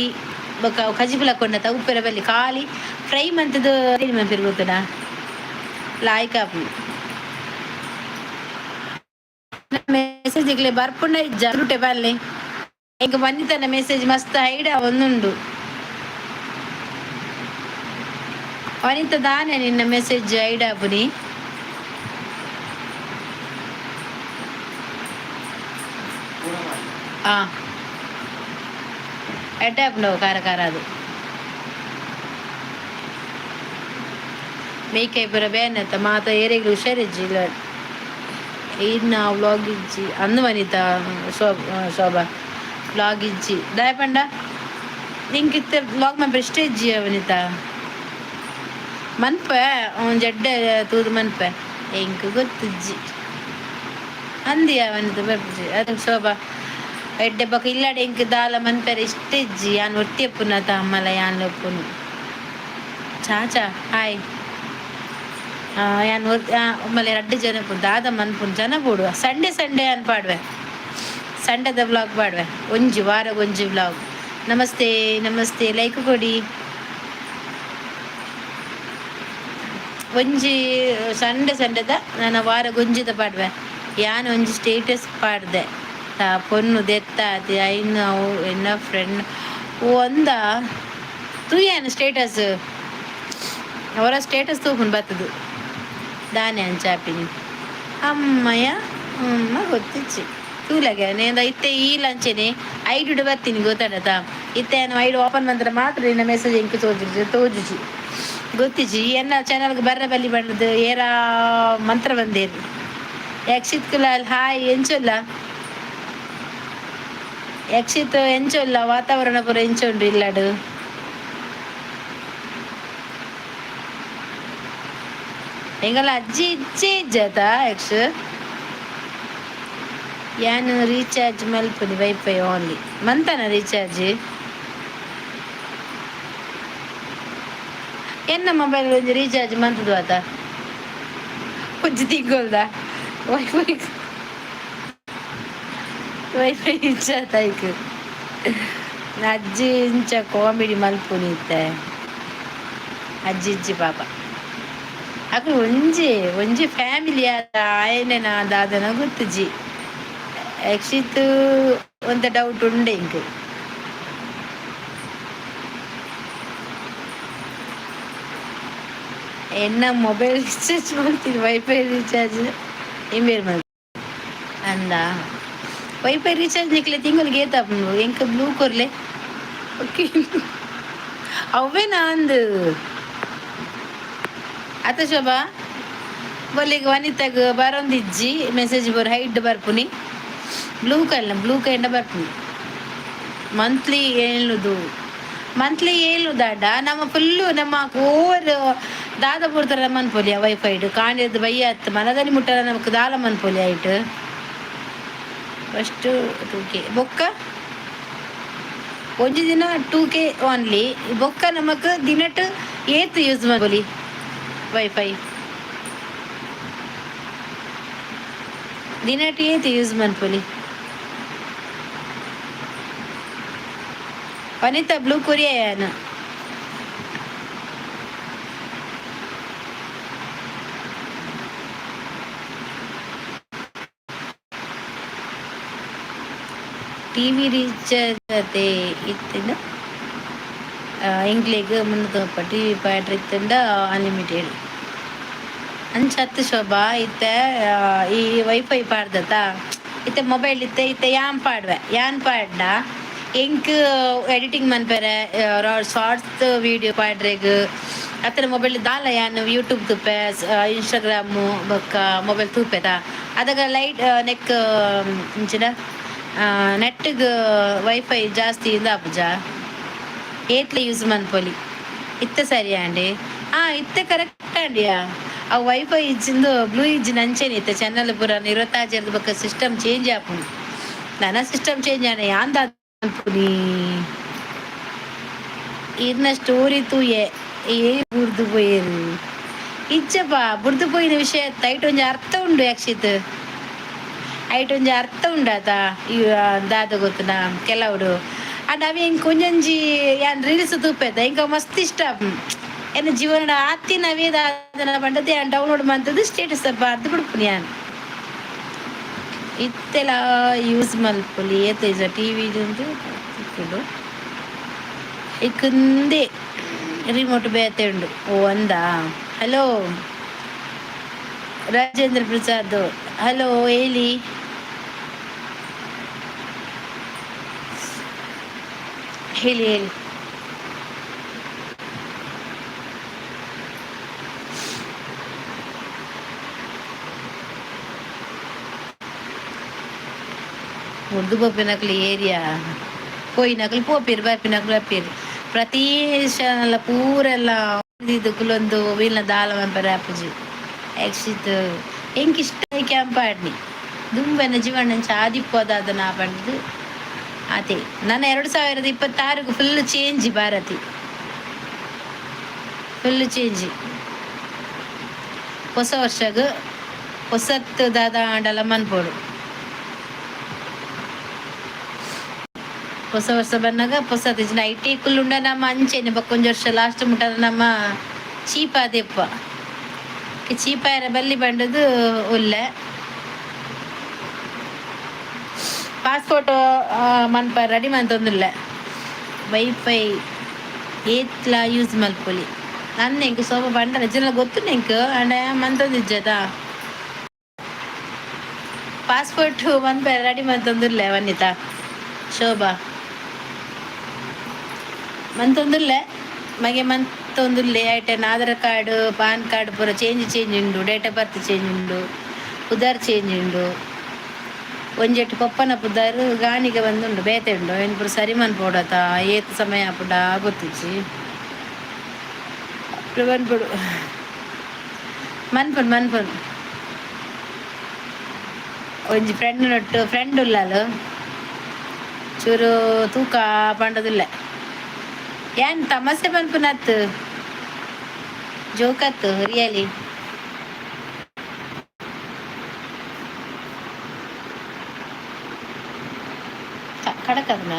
ಬೊಕ್ಕ ಕಜಿಪುಲ ಕೊರ್ಂಡ ಉಪ್ಪೆರೆ ಬಲ್ಲಿ. ಖಾಲಿ ಫ್ರೈ ಮಂತುದು ಮನ್ಪೆರ್ ಗೊತ್ತುಂಡಾ, ಲಾಯ್ಕ್ ಆಪುಂಡು. ಮೆಸೇಜ್ ಇಗ್ಲೆ ಬರ್ಪುಂಡ ಇಜ್ಜ? ಸುರುಟೆ ಬಲ್ಲೆ. ಎಂಕ್ ವನಿತನ ಮೆಸೇಜ್ ಮಸ್ತ್ ಹೈಡ್ ಆವೊಂದುಂಡು. ವನಿತ, ದಾನೆ ನಿನ್ನ ಮೆಸೇಜ್ ಹೈಡ್ ಆಪುನಿ? ಆ ಎಡ್ಡೆ ಆಪುಂಡು. ಖಾರ ಖಾರ ಅದು ಮೇಕೈ ಪೂರ ಬೇನೆ ಮಾತ. ಏರೆಗ್ಲ ಹುಷಾರಿಜ್ಜಿ ಇಲ್ಲ. ಈರ್ನ ವ್ಲಾಗ್ ಇಜ್ಜಿ ಅಂದು ವನಿತಾ. ಶೋಭಾ, ವ್ಲಾಗ್ ಇಜ್ಜಿ ದಾಯೆ ಪಂಡ? ನಿಂಕ್ ಇತ್ತೆ ವ್ಲಾಗ್ ಮನ್ಪೆರೆ ಇಷ್ಟ ಇಜ್ಜಿ ವನಿತಾ? ಮನ್ಪೆ, ಒಂಜಿ ಎಡ್ಡೆ ತೂದು ಮನ್ಪೆ. ಎಂಕ್ ಗೊತ್ತಿಜ್ಜಿ ಅಂದಿಯ ವನಿತ. ಬರ್ಪುಜಿ ಅದು ಶೋಭಾ. ಎಡ್ಡೆ ಬೊಕ ಇಲ್ಲಡೆ ಎಂಕ್ ದಾಲ ಮನ್ಪೆರೆ ಇಷ್ಟ ಇಜ್ಜಿ. ಯಾನ್ ಒರ್ತಿ ಇಪ್ಪುನತ ಅಮ್ಮಲ ಯಾನ್ ಉಪ್ಪುನು. ಚಾಚಾ ಹಾಯ್. ಯಾನ್ ಒಮ್ಮಲೆ ರಡ್ಡ್ ಜನ ಇಪ್ಪುನು. ದಾದ ಮನ್ಪುನು? ಜನ ಬೋಡು. ಸಂಡೆ ಸಂಡೆ ಯಾನ್ ಪಾಡ್ವೆ, ಸಂಡೆದ ವ್ಲಾಗ್ ಪಾಡ್ವೆ. ಒಂಜಿ ವಾರಗ್ ಒಂಜಿ ವ್ಲಾಗ್. ನಮಸ್ತೆ, ನಮಸ್ತೆ. ಲೈಕ್ ಕೊಡಿ. ಒಂಜಿ ಸಂಡೆ ಸಂಡೆದ ನನ್ನ ವಾರ ಗೊಂಜಿದ ಪಾಡ್ವೆ. ಯಾನ್ ಒಂಜಿ ಸ್ಟೇಟಸ್ ಪಾಡ್ದೆ ತಾ ಪೊನ್ನು ದೆತ್ತಾತಿ. ಐನ್ ಅವು ಎನ್ನ ಫ್ರೆಂಡ್. ಓ ಅಂದ ತೂಯಾನ ಸ್ಟೇಟಸ್, ಅವರ ಸ್ಟೇಟಸ್ ತೂಪುನ್ ಬತ್ತದು ದಾನೆ ಅಂಚಾಪಿನಿ ಅಮ್ಮಯ್ಯ ಅಮ್ಮ ಗೊತ್ತಿಚ್ಚಿ ತೂಲಗೆ. ನೇಂದ ಇತ್ತೆ ಈ ಲಂಚೆನೆ ಐಡಿಡ್ ಬತ್ತೀನಿ ಗೊತ್ತಾಡತ. ಇತ್ತೆ ನಾನು ಐಡಿ ಓಪನ್ ಬಂದ್ರೆ ಮಾತ್ರ ನಿನ್ನ ಮೆಸೇಜ್ ಎಂಕ್ ತೋಜುಜಿ ತೋಜುಜಿ, ಗೊತ್ತಿಜ್ಜಿ. ಎನ್ನ ಚಾನಲ್ಗೆ ಬರ್ರ ಬಲ್ಲಿ ಬಂದದ್ದು ಏರ ಮಂತ್ರ ಬಂದೇರು. ಯಕ್ಷಿತ್ ಕುಲಾಲ್, ಹಾಯ್. ಎಂಚೊಲ್ಲ ಯಕ್ಷಿತ್? ಎಂಚೊಲ್ಲ? ವಾತಾವರಣ ಪೂರ ಎಂಚ ಉಂಡು ಇಲ್ಲಡು? ಎಂಗಲ ಅಜ್ಜಿ ಇಜ್ಜೆ ಇಜ್ಜಾತ ಯಕ್ಷ? ಯಾನ್ ರೀಚಾರ್ಜ್ ಮಲ್ಪುನಿ, ವೈಫೈ ಓನ್ಲಿ ಮಂತನ ರೀಚಾರ್ಜ್. ಎನ್ನ ಮೊಬೈಲ್ ಒಂಜಿ ರೀಚಾರ್ಜ್ ಮಂತುದು ಆತ, ಒಂಜಿ ತಿಂಗೊಲ್ದ ವೈಫೈ. ವೈಫೈ ಇಜ್ಜಾತ ಐಕ್? ಅಜ್ಜಿ ಇಂಚ ಕಾಮಿಡಿ ಮಲ್ಪುನಿ ಇತ್ತೆ. ಅಜ್ಜಿ ಇಜ್ಜಿ ಪಾಪ. ಅಕುಲು ಒಂಜಿ ಒಂಜಿ ಫ್ಯಾಮಿಲಿ ಆಯನೇನ ದಾದನ ಗೊತ್ತುಜಿ ಯಕ್ಷಿತ್. ಒಂತೆ ಡೌಟ್ ಉಂಡೆ ಇಂಕ್. ಎನ್ನ ಮೊಬೈಲ್ ರೀಚಾರ್ಜ್ ಮಾಡ್ತೀನಿ, ವೈಫೈ ರೀಚಾರ್ಜ್ ಇಂಬೇರ್ ಮಲ್ ಅಂದ. ವೈಫೈ ರೀಚಾರ್ಜ್ ನಿಕ್ಲೆ ತಿಂಗಳಿಗೆ ಏತ್ ಆಪುಂಡು? ಎಂಕ್ ಬ್ಲೂ ಕೊರ್ಲೆ. ಓಕೆ, ಅವ್ವೇನಾ ಅಂದು ಅತ ಶೋಭಾ ಬೊಲ್ಲಿಗ್ ವನಿತಾಗ್ ಬರೊಂದಿಜ್ಜಿ ಮೆಸೇಜ್ ಬರ್ ಹೈಡ್ ಬರ್ಪುನಿ. ಬ್ಲೂ ಕಲ್ಲ ಬ್ಲೂ ಕೈಂಡ ಬರ್ಪುನಿ. ಮಂತ್ಲಿ ಏಳುದು, ಮಂತ್ಲಿ ಏಳು ದಾಡ. ನಮ್ಮ ಫುಲ್ಲು ನಮ್ಮ ಓವರ್ ದಾದ ಪೂರ್ತರ ಮನ್ಪೊಲಿ. ವೈಫೈಡ್ ಕಾಂಡೆದ್ ಬಯ್ಯ ಅತ್ ಮನದಲ್ಲಿ ಮುಟ್ಟಲ ನಮಕ್ ದಾಲ ಮನ್ಪೊಲಿ. ಐಟ್ ಫಸ್ಟ್ 2K ಬೊಕ್ಕ ಒಂಜಿ ದಿನ 2K only. ಬೊಕ್ಕ ನಮಕ್ ದಿನಟ್ ಏತ್ ಯೂಸ್ ಮನ್ಪೊಲಿ ವೈಫೈ? ದಿನಟ್ ಏತ್ ಯೂಸ್ ಮನ್ಪೊಲಿ? ವನಿತಾ, ಬ್ಲೂ ಕೊರಿಯಾ. ಟಿವಿ ರೀಚಾರ್ಜ್ ಅತೆ ಇತ್ತಿಂದ ಎಂಕ್ಲೆಗ್ ಮುನ್ನೂರ ಟಿವಿ ಪಾಡ್ರೆ ಇತ್ತಂಡ ಅನ್ಲಿಮಿಟೆಡ್ ಅಂಚ ಅತ್ತು ಶೋಭಾ. ಇತ್ತೆ ಈ ವೈಫೈ ಪಾಡ್ದತ ಇತ್ತೆ ಮೊಬೈಲ್ ಇತ್ತೆ ಇತ್ತೆ ಯಾನ್ ಪಾಡ್ವೆ. ಯಾನ್ ಪಾಡ್ಡ ಎಂಕ್ ಎಡಿಟಿಂಗ್ ಮನ್ಪೆರೆ, ಶಾರ್ಟ್ಸ್ ವೀಡಿಯೋ ಪಾಡ್ರೆಗ್ ಅತ್ತನ ಮೊಬೈಲ್ ದಾಲ ಯಾನ್ ಯೂಟ್ಯೂಬ್ ತೂಪೆ, ಇನ್ಸ್ಟಾಗ್ರಾಮು ಬೊಕ್ಕ ಮೊಬೈಲ್ ತೂಪೆದ. ಅದಗ ಲೈಟ್ ನೆಕ್ ಇಂಚಿನ ನೆಟ್ಟಿಗೆ ವೈಫೈ ಜಾಸ್ತಿ ಇಂದ ಆಪುಜ. ಏತ್ಲ ಯೂಸ್ ಮನ್ಪೊಲಿ ಇತ್ತೆ? ಸರಿ ಆಂಡಿ. ಇತ್ತೆ ಕರೆಕ್ಟ್ ಆಂಡಿಯಾ. ಆ ವೈಫೈ ಇಜ್ಜಿಂದು ಬ್ಲೂ ಇಜ್ಜಿನ ಅಂಚೆನೆ ಇತ್ತೆ ಚಾನಲ್ ಪೂರ ಇರುವತ್ತಾಜೆರ್ದ್ ಬೊಕ್ಕ ಸಿಸ್ಟಮ್ ಚೇಂಜ್ ಆಪುಂಡು. ನನ ಸಿಸ್ಟಮ್ ಚೇಂಜ್ ಆಂಡ ಯಾನ್ ದಾದ ಮನ್ಪುನಿ? ಇರ್ನ ಸ್ಟೋರಿ ತೂಯೆ, ಏ ಬುರ್ದು ಪೋಯೆರ್. ಇಜ್ಜಪ್ಪ, ಬುರ್ದು ಪೋಯಿನ ವಿಷಯ ಐಟ್ ಒಂಜಿ ಅರ್ಥ ಉಂಡು ಯಕ್ಷಿತ್. ಐಟ್ ಒಂಜಿ ಅರ್ಥ ಉಂಡಾತ. ಈ ದಾದ ಗೊತ್ತುನ ಕೆಲವುಡು ಅಂಡ್ ಅವೆ ಎಂಕ್ ಒಂಜೊಂಜಿ ಯಾನ್ ರೀಲ್ಸ್ ತೂಪೆದ, ಎಂಕ್ ಅವು ಮಸ್ತ್ ಇಷ್ಟ. ಎನ್ನ ಜೀವನದ ಆತಿನ ಅವೇ ದಾದನ ಪಂಡದ್ ಯಾನ್ ಡೌನ್ಲೋಡ್ ಮಂತುದು ಸ್ಟೇಟಸ್ ಪಾಡ್ದ್ ಬುಡ್ಪುನಿ ಯಾನ್. ಇತ್ತೆಲ ಯೂಸ್ ಮಲ್ಪೊಲಿ. ಏತ್ ಇಜ್ಜ ಟಿವಿ ತಿಕ್ಕುಂಡು ಇಕ್ಕುಂದೆ ರಿಮೋಟ್ ಬೇತೆ ಉಂಡು. ಓ ಅಂದ. ಹಲೋ ರಾಜೇಂದ್ರ ಪ್ರಸಾದ್, ಹಲೋ, ಹೇಳಿ ಹೇಳಿ ಹೇಳಿ. ಉರ್ದು ಪೋಪಿನಕ್ಲು ಏರಿಯಾ ಪೋಯಿನಕ್ಲು ಪೋಪೆರ್, ಬರ್ಪಿನಕ್ಲು ಬರ್ಪೆರ್. ಪ್ರತಿ ಶಲ ಪೂರೆಲ್ಲ ಕುಲೊಂದು ವೀಲ್ನ ದಾಲ ಮನ್ಪೆರೆ ಆಪುಜಿ ಯಕ್ಷಿತ್. ಎಂಕ್ ಇಷ್ಟ ಕ್ಯಾಂಪ್ ಆಡ್ನಿ ದುಂಬೆನ ಜೀವನ ಆದಿಪ್ಪೋದಾದನ ಪಂಡ್ದು ಅದೇ. ನನ್ನ 2026ಕ್ಕೆ full change Bharati, full change. ಹೊಸ ವರ್ಷಗ್ ಹೊಸತ್ತು ದಾದ ಆಂಡಲ ಮನ್ಪೊಡು. ಹೊಸ ವರ್ಷ ಬನ್ನಾಗ ಪೊಸತ್ ಇಜ್ಜಿಂಡ I T ಕುಲ್ಲುಂಡ ನಮ್ಮ ಅಂಚೆನೆ. ಬೊಕ್ಕ ಒಂಜಿ ವರ್ಷ ಲಾಸ್ಟ್ ಮುಟ್ಟ ನಮ್ಮ ಚೀಪ್ ಆದೆಪ್ಪ. ಚೀಪಾಯರ ಬಲ್ಲಿ ಪಂಡದು ಉಲ್ಲೆ. ಪಾಸ್ಪೋರ್ಟ್ ಮನ್ಪ ರೆಡಿ ಮಂತೊಂದುಲ್ಲೆ. ವೈಫೈ ಏತ್ಲ ಯೂಸ್ ಮಲ್ಪೊಲಿ. ನನ್ ಎಂಕ್ ಸೋಪ ಪಂಡರ ಜನ ಗೊತ್ತು ಎಂಕ್ ಅಂಡ ಮಂತೊಂದಿಜ್ಜದ. ಪಾಸ್ಪೋರ್ಟ್ ಮನ್ಪೆರೆ ರೆಡಿ ಮಂತೊಂದುಲ್ಲೆ ವನಿತಾ ಶೋಭಾ. ಮಂತೊಂದುಲ್ಲೆ ಮಗೆ ಮಂತೊಂದುಲ್ಲೆ. ಐಟನ್ ಆಧಾರ್ ಕಾರ್ಡ್, ಪಾನ್ ಕಾರ್ಡ್ ಪೂರ ಚೇಂಜ್ ಚೇಂಜ್ ಉಂಡು, ಡೇಟ್ ಆಫ್ ಬರ್ತ್ ಚೇಂಜ್ ಉಂಡು, ಪುದರ್ ಚೇಂಜ್ ಉಂಡು. ಒಂಜೆಟ್ ಪೊಪ್ಪನ ಪುದರ್ ಗಾಣಿಗೆ ಬಂದುಂಡು, ಬೇತೆ ಉಂಡು. ಏನ್ ಪೂರ ಸರಿ ಮನ್ಪೊಡತ, ಏತ್ ಸಮಯ ಆಪುಂಡ ಗೊತ್ತಿಜ್ಜಿ. ಮನ್ಪೊಡು, ಮನ್ಪುನ್ ಮನ್ಪುನ್. ಒಂಜಿ ಫ್ರೆಂಡ್ ನೊಟ್ಟು ಫ್ರೆಂಡ್ ಉಲ್ಲಲು, ಚೂರು ತೂಕ ಪಂಡದಿಲ್ಲ. ಏನ್ ತಮಸೆ ಮನ್ಪುನತ್, ಜೋಕತ್ತು ರಿಯಲಿ. ಕಡಕದ್ನ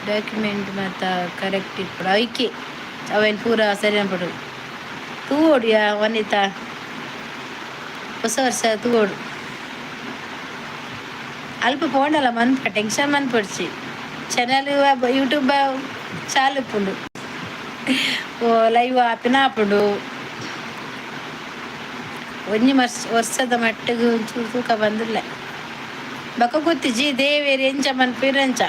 ಡಾಕ್ಯುಮೆಂಟ್ ಮಾತ ಕರೆಕ್ಟ್ ಇಪ್ಪಡು. ಐಕೆ ಅವೇನು ಪೂರ ಸರಿ ಅನ್ಪಡು. ತೂವೊಡು ಯಾ ವನಿತಾ, ಹೊಸ ವರ್ಷ ತೂವೊಡು. ಅಲ್ಪ ಪೋಂಡಲ ಮನ್ಪ ಟೆನ್ಷನ್ ಮನ್ಪೊಡ್ಚಿ. ಚಾನಲ್ ಯೂಟ್ಯೂಬ್ ಚಾಲು ಇಪ್ಪುಂಡು, ಓ ಲೈವ್ ಆಪಿನ ಆಪುಂಡು. ಒಂಜಿ ಮರ್ಸ್ ವರ್ಷದ ಮಟ್ಟಿಗೆ ಒಂಚೂರು ತೂಕ ಬಂದಿಲ್ಲ. ಬೊಕ ಗೊತ್ತಿಜ್ಜಿ, ದೇವೆರ್ ಎಂಚ ಮನ್ಪಿರಂಚ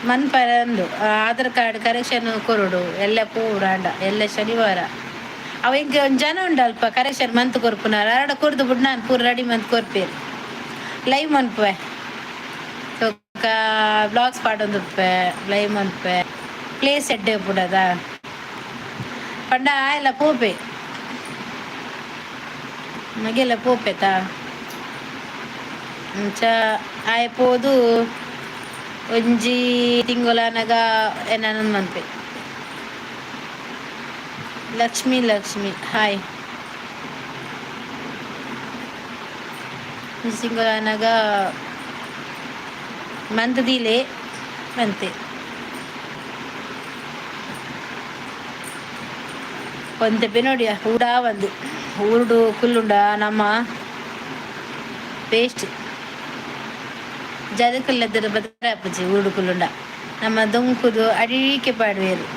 ಮನ್ಪರಂದು. ಆಧಾರ್ ಕಾರ್ಡ್ ಕರೆಕ್ಷನ್ ಕೊರೊಡು. ಎಲ್ಲ ಪೋವೊಡು ಆಂಡ ಎಲ್ಲ ಶನಿವಾರ. ಅವ ಎಂಕ್ ಒಂಜಿ ಜನ ಉಂಡು ಅಲ್ಪ ಕರೆಕ್ಷನ್ ಮಂತ್ ಕೊರ್ಪುನಾರ್. ಅರಡ ಕೊರ್ದು ಬುಡ್ ನಾನ್ ಪೂರ ರೆಡಿ ಮಂತ್ ಕೊರ್ಪೇರು. ಲೈವ್ ಮನ್ಪುವೆ, ಬೊಕ್ಕ ವ್ಲಾಗ್ಸ್ ಪಾಡೊಂದುಪ್ಪೆ, ಲೈವ್ ಮನ್ಪುವೆ. ಪ್ಲೇಸ್ ಎಡ್ಡೆ ಉಪ್ಪುಡದ ಪಂಡ ಆಯೆಲ ಪೋಪೆ, ಮಗೆಲ ಪೋಪೆತ. ಅಂಚ ಆಯೆ ಪೋದು ಒಂಜಿ ತಿಂಗೊಲಾನಗ ಎನನ್ ಮನ್ಪೆ. ಲಕ್ಷ್ಮಿ ಲಕ್ಷ್ಮಿ ಹಾಯ್. ಒಂಜಿ ತಿಂಗೊಲಾನಗ ಮಂತ್ ದೀಲೆ ಮಂತೆ. ಒಂತೆ ಬೆನೋಡಿಯ ಊಡಾ ಒಂದು ಊರುಡು ಕುಲ್ಲುಂಡ ನಮ್ಮ ವೇಸ್ಟ್ ಜದಕುಲ್ಲದರ ಬದಲಾಪುಜಿ. ಊರುಡು ಕುಲ್ಲುಂಡ ನಮ್ಮ ದೊಂಕುದು ಅಡಿಕೆ ಪಾಡುವೆರು,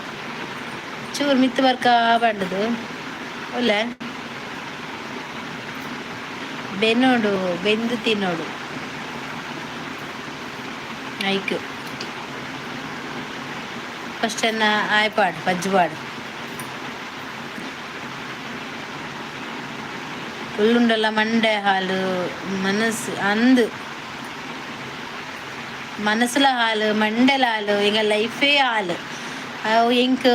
ಚೂರು ಮಿತ್ತು ಬರ್ಕ ಪಂಡುದು ಒಲ್ಲೆ. ಬೆನೋಡು, ಬೆಂದು ತಿನ್ನೋಡು. ಐಕ್ ಫಸ್ಟ್ ಎನ್ನ ಆಯ್ಪಾಡು ಪಜ್ಜುಪಾಡು. ಕುಲ್ಲುಂಡಲ ಮಂಡೆ ಹಾಲು ಮನಸ್ಸು ಅಂದ್ ಮನಸ್ಸುಲ ಹಾಲು, ಮಂಡೆಲ ಹಾಲು, ಎಂಗ ಲೈಫೇ ಹಾಲು ಅವು. ಎಂಕ್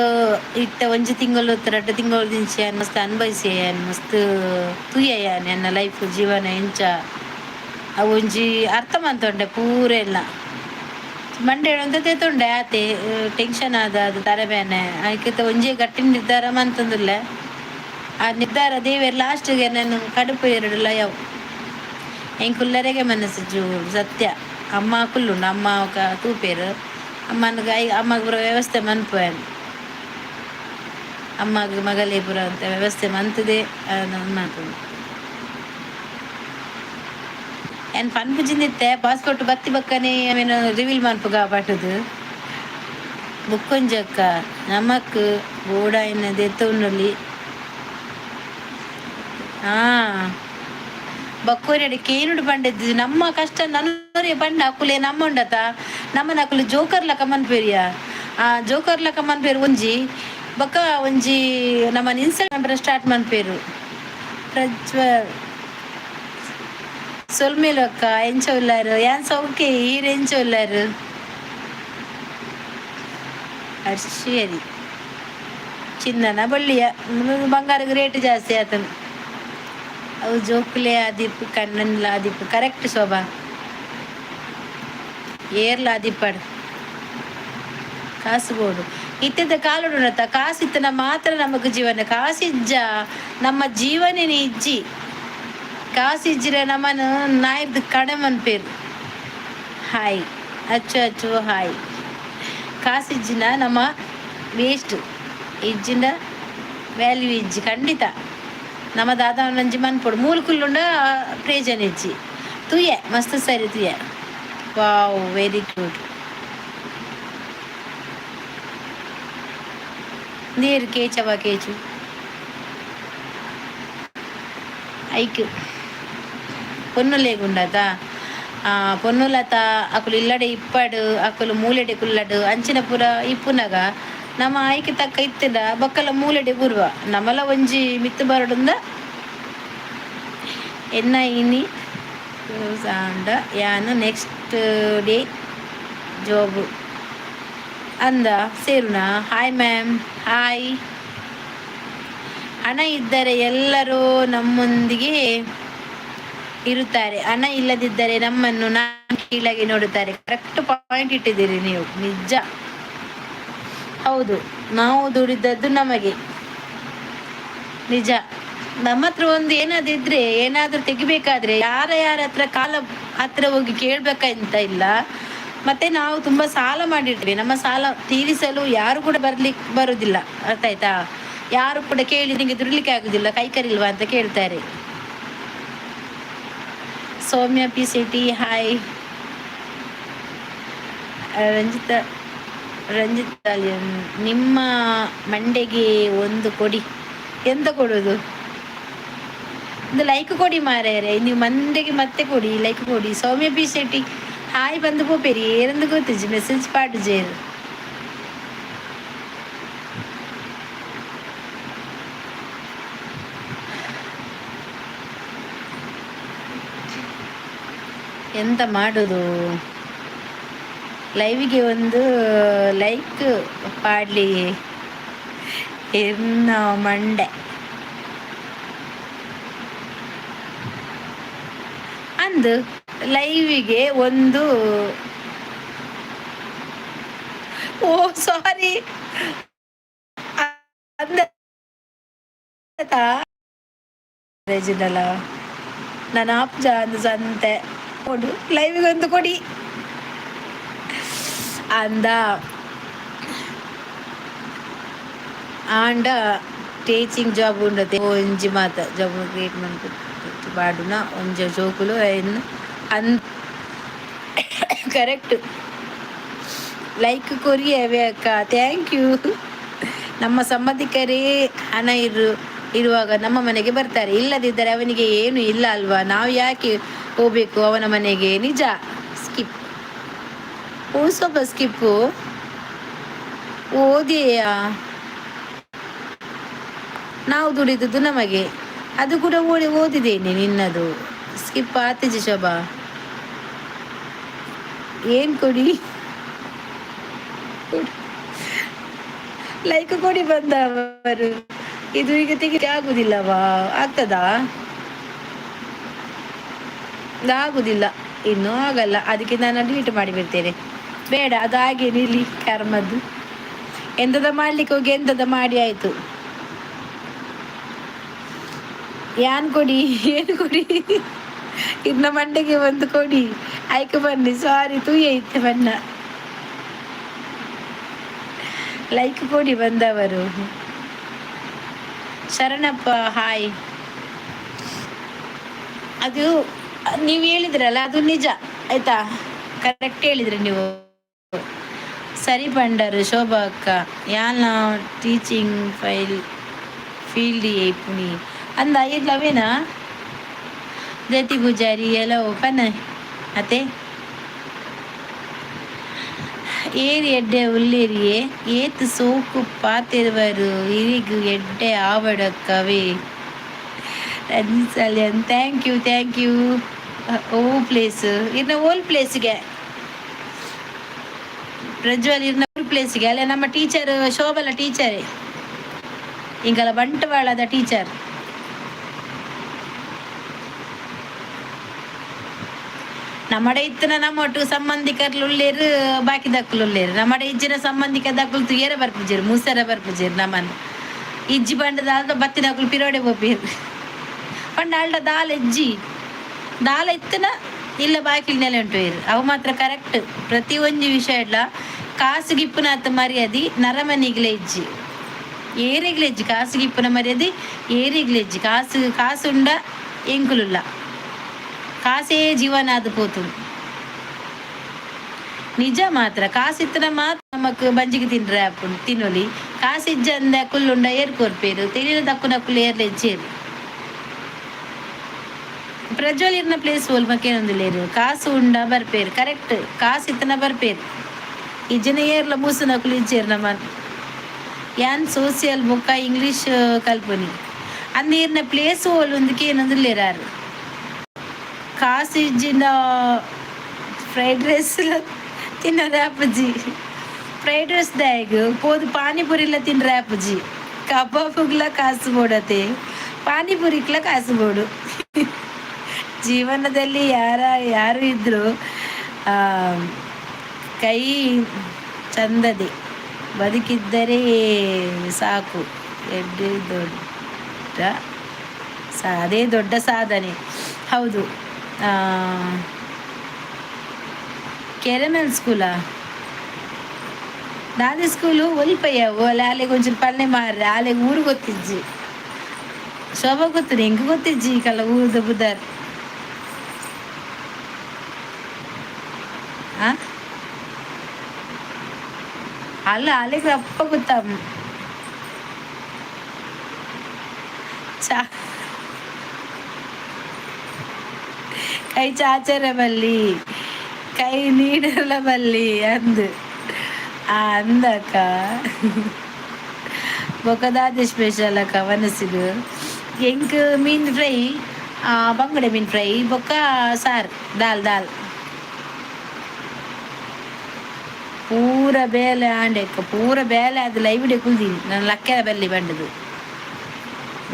ಇತ್ತೆ ಒಂಜಿ ತಿಂಗಳು ರಡ್ಡ್ ತಿಂಗಳು ದಿಂಚಿ ಯಾನ್ ಮಸ್ತ್ ಅನುಭವಿಸಿ, ಯಾನ್ ಮಸ್ತ್ ತೂಯೆ. ಯಾನ್ ಎನ್ನ ಲೈಫ್ ಜೀವನ ಎಂಚ ಅವು ಒಂಜಿ ಅರ್ಥ ಮಂತೊಂಡೆ ಪೂರ ಎಲ್ಲ. ಮಂಡೆ ಒಂತೆ ತೇತೊಂಡೆ ಆತೆ, ಟೆನ್ಷನ್ ಆದ ಅದು ತಲೆ ಬೇನೆ ಐಕಿತ. ಒಂಜಿ ಗಟ್ಟಿ ನಿರ್ಧಾರ ಮಂತೊಂದುಲ್ಲೆ. ಆ ನಿರ್ಧಾರ ದೇವೆರ್ ಲಾಸ್ಟ್ಗೆ ನಾನು ಕಡುಪು ಎರಡುಲ ಯಾವು. ಎಂಕುಲ್ಲರೆಗೆ ಮನಸ್ಸು ಜೂ ಸತ್ಯ. ಅಮ್ಮ ಕುಲ್ಲುಂಡು, ಅಮ್ಮ ఒక ತೂಪೇರು. ಅಮ್ಮನ I ಅಮ್ಮಗ್ ಪೂರ ವ್ಯವಸ್ಥೆ ಮನ್ಪುವೆ. ಅಮ್ಮಗ್ ಮಗಲೇ ಪೂರ ಅಂತ ವ್ಯವಸ್ಥೆ ಮಂತದೆ ಮನ್ಪುಂಡು. ಏನ್ ಪನ್ಪುಜಿಂದಿತ್ತೆ ಪಾಸ್ಪೋರ್ಟ್ ಬತ್ತಿ ಬಕ್ಕನೆ ಆಮೇಲೆ ರಿವೀಲ್ ಮನ್ಪುಗ ಪಟ್ಟದು. ಬುಕ್ಕೊಂಜಕ್ಕ ನಮಕ್ ಬೋಡಾಯಿನ ದೆತ್ತೊಂಡೊಲಿ. ಹಾ, ಬಕ್ಕೋರಿಯಡ ಕೇನುಡು ಪಂಡೆದ್ದು ನಮ್ಮ ಕಷ್ಟ ನನ್ನೊರಿಯ ಪಂಡ. ಅಕುಲೆ ನಮ್ಮ ಉಂಡತ ನಮ್ಮನ ಅಕುಲು ಜೋಕರ್ ಲಕ ಮನ್ಪೇರಿಯ. ಆ ಜೋಕರ್ ಲಕ ಮನ್ಪೇರು ಒಂಜಿ, ಬೊಕ್ಕ ಒಂಜಿ ನಮ್ಮನ ಇನ್ಸಲ್ಟ್ ಮನ್ಪೆರೆ ಸ್ಟಾರ್ಟ್ ಮನ್ಪೇರು. ಪ್ರಜ್ವಲ್ ಸೊಲ್ಮೆಲು ಅಕ್ಕ. ಎಂಚ ಉಲ್ಲಾರು? ಯಾನ್ ಸೌಖ್ಯ, ಈರ್ ಎಂಚ ಉಲ್ಲಾರು? ಅರ್ಶಿಯರಿ ಚಿನ್ನನ ಬಳ್ಳಿಯ ಬಂಗಾರಗ್ ರೇಟ್ ಜಾಸ್ತಿ ಆತನ. ಅವು ಜೋಕುಲೆ ಆದಿಪ್ಪು, ಕಣ್ಣನ್ಲ ಆದಿಪ್ಪು. ಕರೆಕ್ಟ್ ಶೋಭಾ. ಏರ್ಲ ಆದಿಪ್ಪಡ್ ಕಾಸು ಬೋಡು. ಇತ್ತೆದ ಕಾಲುಡುನತ ಕಾಸು ಇತ್ತನ ಮಾತ್ರ ನಮಕ್ ಜೀವನ. ಕಾಸು ಇಜ್ಜ ನಮ್ಮ ಜೀವನನೇ ಇಜ್ಜಿ. ಕಾಸು ಇಜ್ಜಿರ ನಮ್ಮನ ನಾಯಿರ್ದ್ ಕಡೆ ಮನ್ಪೇರು. ಹಾಯ್ ಅಚ್ಚು ಅಚ್ಚು ಹಾಯ್. ಕಾಸು ಇಜ್ಜಿನ ನಮ್ಮ ವೇಸ್ಟ್, ಇಜ್ಜಿಂಡ ವ್ಯಾಲ್ಯೂ ಇಜ್ಜಿ ಖಂಡಿತ. ನಮ್ಮ ದಾದ ಒಂಜಿ ಮನ್ಪೊಡು ಮೂಲು ಕುಲ್ಲುಂಡ ಪ್ರೇಜನ ಇಜ್ಜಿ. ತೂಯೆ, ಮಸ್ತ್ ಸರಿ ತೂಯೆ. Wow, very good. ನೀರು ಕೇಚವ ಕೇಚು ಐಕ್ ಪೊನ್ನುಲೇಗುಂಡತ ಪೊನ್ನುಲತ ಅಕುಲು ಇಲ್ಲಡೆ ಇಪ್ಪಡು, ಅಕುಲು ಮೂಲೆಡೆ ಕುಲ್ಲಡು, ಅಂಚಿನ ಪೂರ ಇಪ್ಪುನಗ ನಮ್ಮ ಆಯ್ಕೆ ತಕ್ಕ ಇತ್ತಿನ ಬೊಕ್ಕಲ ಮೂಲೆಡೆ ಬೂರ್ವ ನಮಲ ಒಂಜಿ ಮಿತ್ತು ಬರಡುಂದ. ಎನ್ನ ಇನಿ ಆಂಡ ಯಾನ್ ನೆಕ್ಸ್ಟ್ ಡೇ ಜಾಬ್ ಅಂದ ಸೇರುನಾ? Hi ma'am, hi. ಹಣ ಇದ್ದರೆ ಎಲ್ಲರೂ ನಮ್ಮೊಂದಿಗೆ ಇರುತ್ತಾರೆ, ಹಣ ಇಲ್ಲದಿದ್ದರೆ ನಮ್ಮನ್ನು ನಾನು ಕೀಳಾಗಿ ನೋಡುತ್ತಾರೆ. ಕರೆಕ್ಟ್ ಪಾಯಿಂಟ್ ಇಟ್ಟಿದ್ದೀರಿ ನೀವು, ನಿಜ. ಹೌದು, ನಾವು ದುಡಿದದ್ದು ನಮಗೆ, ನಿಜ. ನಮ್ಮ ಹತ್ರ ಒಂದು ಏನಾದ್ರು ಇದ್ರೆ, ಏನಾದ್ರೂ ತೆಗಿಬೇಕಾದ್ರೆ ಯಾರ ಯಾರ ಹತ್ರ ಕಾಲ ಹತ್ರ ಹೋಗಿ ಕೇಳ್ಬೇಕಂತ ಇಲ್ಲ. ಮತ್ತೆ ನಾವು ತುಂಬಾ ಸಾಲ ಮಾಡಿರ್ತೀವಿ. ನಮ್ಮ ಸಾಲ ತೀರಿಸಲು ಯಾರು ಕೂಡ ಬರ್ಲಿಕ್ಕೆ ಬರುದಿಲ್ಲ, ಅರ್ಥ ಆಯ್ತಾ? ಯಾರು ಕೂಡ ಕೇಳಿ ನಿಮಗೆ ದುಡಿಲಿಕ್ಕೆ ಆಗುದಿಲ್ಲ, ಕೈ ಕರಿಲ್ವಾ ಅಂತ ಕೇಳ್ತಾರೆ. ಸೌಮ್ಯ ಪಿ ಸಿಟಿ, ಹಾಯ್. ರಂಜಿತ, ರಂಜಿತ್, ನಿಮ್ಮ ಮಂಡೆಗೆ ಒಂದು ಕೊಡಿ. ಎಂತ ಕೊಡುದು? ಒಂದು ಲೈಕ್ ಕೊಡಿ ಮಾರ್ಯಾರೆ. ನೀವು ಮಂಡೆಗೆ ಮತ್ತೆ ಕೊಡಿ, ಲೈಕ್ ಕೊಡಿ. ಸೌಮ್ಯ ಪಿ ಶೆಟ್ಟಿ ಹಾಯ್ ಬಂದು ಪೋಪೇರಿ. ಏರಂದು ಗೊತ್ತಿಜ್ಜಿ, ಮೆಸೇಜ್ ಪಾಡು ಜೇರು. ಎಂತ ಮಾಡುದು? ಲೈವಿಗೆ ಒಂದು ಲೈಕ್ ಪಾಡ್ಲಿ ಎನ್ನ ಮಂಡೆ ಅಂದು ಲೈವಿಗೆ ಒಂದು. ಓ ಸಾರಿ, ಅಂದ ನಾನು ಆಪ್ಜ ಅಂದು ಸಂತೆ ಕೊಡು, ಲೈವಿಗೆ ಒಂದು ಕೊಡಿ ಅಂದ. ಆಂಡ ಟೀಚಿಂಗ್ ಜಾಬ್ ಉಂಡತೆ ಒಂಜಿ ಮಾತ ಜಾಬ್ ಕ್ರಿಯೇಟ್ ಮನ್ಪು ಪಾಡುನ ಒಂಜಿ ಜೋಕುಲು ಅನ್ ಕರೆಕ್ಟ್. ಲೈಕ್ ಕೊರಿಯವೇ ಅಕ್ಕ, thank you. ನಮ್ಮ ಸಂಬಂಧಿಕರೇ ಹಣ ಇರುವಾಗ ನಮ್ಮ ಮನೆಗೆ ಬರ್ತಾರೆ, ಇಲ್ಲದಿದ್ದರೆ ಅವನಿಗೆ ಏನು ಇಲ್ಲ ಅಲ್ವಾ? ನಾವು ಯಾಕೆ ಹೋಗ್ಬೇಕು ಅವನ ಮನೆಗೆ? ನಿಜ. ಸ್ಕಿಪ್. ಓ ಸ್ವಲ್ಪ ಸ್ಕಿಪ್ಪು ಓದಿಯಾ? ನಾವು ದುಡಿದದ್ದು ನಮಗೆ. ಅದು ಕೂಡ ಓಡಿ ಓದಿದ್ದೇನೆ. ನಿನ್ನದು ಸ್ಕಿಪ್ ಆತಿಜಿ ಶೋಭಾ. ಏನು ಕೊಡಿ? ಲೈಕ್ ಕೊಡಿ ಬಂದವರು. ಇದು ಈಗ ತೆಗಿ ಆಗುದಿಲ್ಲವಾ? ಆಗ್ತದಾ? ಆಗುದಿಲ್ಲ, ಇನ್ನೂ ಆಗಲ್ಲ. ಅದಕ್ಕೆ ನಾನು ಡಿಲೀಟ್ ಮಾಡಿ ಬಿಡ್ತೇನೆ. ಬೇಡ, ಅದು ಹಾಗೆ ನಿಲ್ಲಿ. ಕರ್ಮದ್ದು ಎಂತದ ಮಾಡ್ಲಿಕ್ಕೆ ಹೋಗಿ ಎಂತದ ಮಾಡಿ ಆಯ್ತು. ಯಾನ್ ಕೊಡಿ? ಏನು ಕೊಡಿ? ಇನ್ನ ಮಂಡೆಗೆ ಒಂದು ಕೊಡಿ. ಆಯ್ಕೆ ಬನ್ನಿ. ಸಾರಿ, ತೂಯೆ ಇತ್ತೆ ಬಣ್ಣ. ಲೈಕ್ ಕೊಡಿ ಬಂದವರು. ಶರಣಪ್ಪ ಹಾಯ್. ಅದು ನೀವು ಹೇಳಿದ್ರಲ್ಲ, ಅದು ನಿಜ, ಆಯ್ತಾ? ಕರೆಕ್ಟ್ ಹೇಳಿದ್ರಿ ನೀವು. ಸರಿ ಪಂಡರು ಶೋಭಾ ಅಕ್ಕ. ಯಾನ ಟೀಚಿಂಗ್ ಫೈಲ್ ಫೀಲ್ಡ್ ಪುಣಿ ಅಂದ ಇಲ್ಲವೇನಾ? ಜತಿ ಪೂಜಾರಿ ಎಲ್ಲ ಪನ್ನ ಅತ್ತೆ. ಏರಿ ಎಡ್ಡೆ ಉಲ್ಲೇರಿಯೇ, ಏತ್ ಸೋಕು ಪಾತಿರುವರು, ಇರಿಗು ಎಡ್ಡೆ ಆವಡಕ್ಕವೇ. Ranjith, thank you, thank you. O place ಇರ್ನ ಓಲ್ ಪ್ಲೇಸ್ಗೆ ಪ್ರಜ್ವಲ್, ಇರ್ನ ಪ್ಲೇಸ್ಗೆ ಅಲ್ಲ. ನಮ್ಮ ಟೀಚರ್ ಶೋಭಲ ಟೀಚರೇ, ಇಂಗಲ ಬಂಟ್ವಾಳದ ಟೀಚರ್. ನಮ್ಮಡೆ ಇತ್ತಿನ ನಮ್ಮ ಒಟ್ಟು ಸಂಬಂಧಿಕರ್ಲು ಉಳ್ಳೇರು, ಬಾಕಿ ದಕ್ಕಲು ಉಳ್ಳೇರು. ನಮ್ಮಡೆ ಇಜ್ಜಿನ ಸಂಬಂಧಿಕ ದಕ್ಕಲು ತುಯರ ಬರ್ಪುಜೆರ್, ಮೂಸರ ಬರ್ಪುಜೆರ್. ನಮ್ಮನ್ ಇಜ್ಜಿ ಬಂಡ ದಾಲ್ದ ಬತ್ತಿನಕುಲು ಪಿರೋಡೆ ಪೋಪೇರು. ಪಂಡ ಅಲ್ಡ ದಾಲ ಇಜ್ಜಿ, ದಾಲ ಇತ್ತನ ಇಲ್ಲ ಬಾಕಿಲ್ ನೆಲೆ ಉಂಟು. ಅವು ಮಾತ್ರ ಕರೆಕ್ಟ್. ಪ್ರತಿ ಒಂಜಿ ವಿಷಯ ಇಡ್ಲ ಕಾಸು ಗಿಪ್ಪುನಾತ್ ಮರ್ಯಾದಿ ನರಮನಿಗ್ಲ ಇಜ್ಜಿ. ಏರೆಗ್ಲೆಜ್ಜಿ ಕಾಸಿಗೆ ಇಪ್ಪುನ ಮರ್ಯಾದೆ ಏರೆಗ್ಲೆಜ್ಜಿ. ಕಾಸು ಕಾಸುಂಡ ಎಂಕುಲುಲ್ಲ, ಕಾಸೇ ಜೀವನ ಅದು ಪೋತುಂಡು. ನಿಜ ಮಾತ್ರ ಕಾಸಿತ್ತನ ಮಾತ್ರ ನಮಕ್ ಬಂಜಿಗೆ ತಿನ್ರೆ ಆಪುಂಡು, ತಿನ್ನೊಲಿ. ಕಾಸಿಜ್ಜಂದ ಕುಲ್ಲುಂಡ ಏರ್ ಕೊರ್ಪೇರು? ತೆಲಿನ ತಕ್ಕುನಕುಲು ಏರ್ಲೆಜ್ಜೇರು. ಪ್ರಜ್ವಲ್ ಇರ್ನ ಪ್ಲೇಸ್ ಒಲ್ಮಕೇನೊಂದುಲ್ಲೇರು. ಕಾಸು ಉಂಡ ಬರ್ಪೇರು, ಕರೆಕ್ಟ್. ಕಾಸು ಇತ್ತನ ಬರ್ಪೇರು, ಈ ಜನ ಏರ್ಲ ಮೂಸುನಕುಲು ಇಜ್ಜೇರು. ನಮ್ಮ ಯಾನ್ ಸೋಸಿಯಲ್ ಬೊಕ್ಕ ಇಂಗ್ಲೀಷ್ ಕಲ್ಪನಿ ಅಂದ್ ಇರ್ನ ಪ್ಲೇಸ್ ಓಲ್ ಉಂದಕ್ಕೆ ಏನೊಂದುಲ್ಲೇರಾರು. ಕಾಸು ಇಜ್ಜಿಂಡ ಫ್ರೈಡ್ ರೈಸ್ ತಿನ್ನರೆ ಆಪುಜಿ. ಫ್ರೈಡ್ ರೈಸ್ ದಾಯಗ್ ಪೋದು ಪಾನಿಪುರಿಲ ತಿನ್ರೆ ಆಪುಜಿ. ಕಬಾಬುಗ್ಲ ಕಾಸು ಬೋಡತೆ, ಪಾನಿಪುರಿಗ್ಲ ಕಾಸು ಬೋಡು. ಜೀವನದಲ್ಲಿ ಯಾರ ಯಾರು ಇದ್ರು ಕೈ ಚಂದದೆ ಬದುಕಿದ್ದರೆ ಸಾಕು. ಎಡ್ಡೆ ದೊಡ್ಡ ಅದೇ ದೊಡ್ಡ ಸಾಧನೆ. ಹೌದು. ಕೆರಮೆಲ್ ಸ್ಕೂಲಾ? ದಾದಿ ಸ್ಕೂಲು ಒಲ್ಪಯ್ಯ? ಆಲೆಗ್ ಒಂಚೂರು ಪಲ್ಲೆ ಮಾರ್ರೆ, ಆಲೆಗ್ ಊರು ಗೊತ್ತಿಜ್ಜಿ. ಶೋಭಾ ಗೊತ್ತುಂಡು, ಎಂಕ್ ಗೊತ್ತಿಜ್ಜಿ ಈ ಕಲ್ಲ ಊರುದ ಬುದಾರ್. ಆ ಅಲ್ಲ, ಆಲೆಗ್ ರಪ್ಪ ಗೊತ್ತ. ಚಾ ಕೈ ಚಾಚರ ಬಲ್ಲಿ, ಕೈ ನೀಡಲ ಬಲ್ಲಿ ಅಂದ್ ಅಂದಕ್ಕ. ಬೊಕ ದಾದೆ ಸ್ಪೆಷಲ್ ಅಕ್ಕ ವನಸಿಗ್? ಎಂಕ್ ಮೀನ್ ಫ್ರೈ, ಬಂಗಡೆ ಮೀನ್ ಫ್ರೈ ಬೊಕ್ಕ ಸಾರ್, ದಾಲ್ ದಾಲ್. ಪೂರ ಬೇಲೆ ಆಂಡೆಕ್ಕ, ಪೂರ ಬೇಲೆ ಅದು ಲೈವ್ ಕುಲ್ದೀನಿ ನಾನು. ಲಕ್ಕೆದ ಬಲ್ಲಿ ಬಂಡದು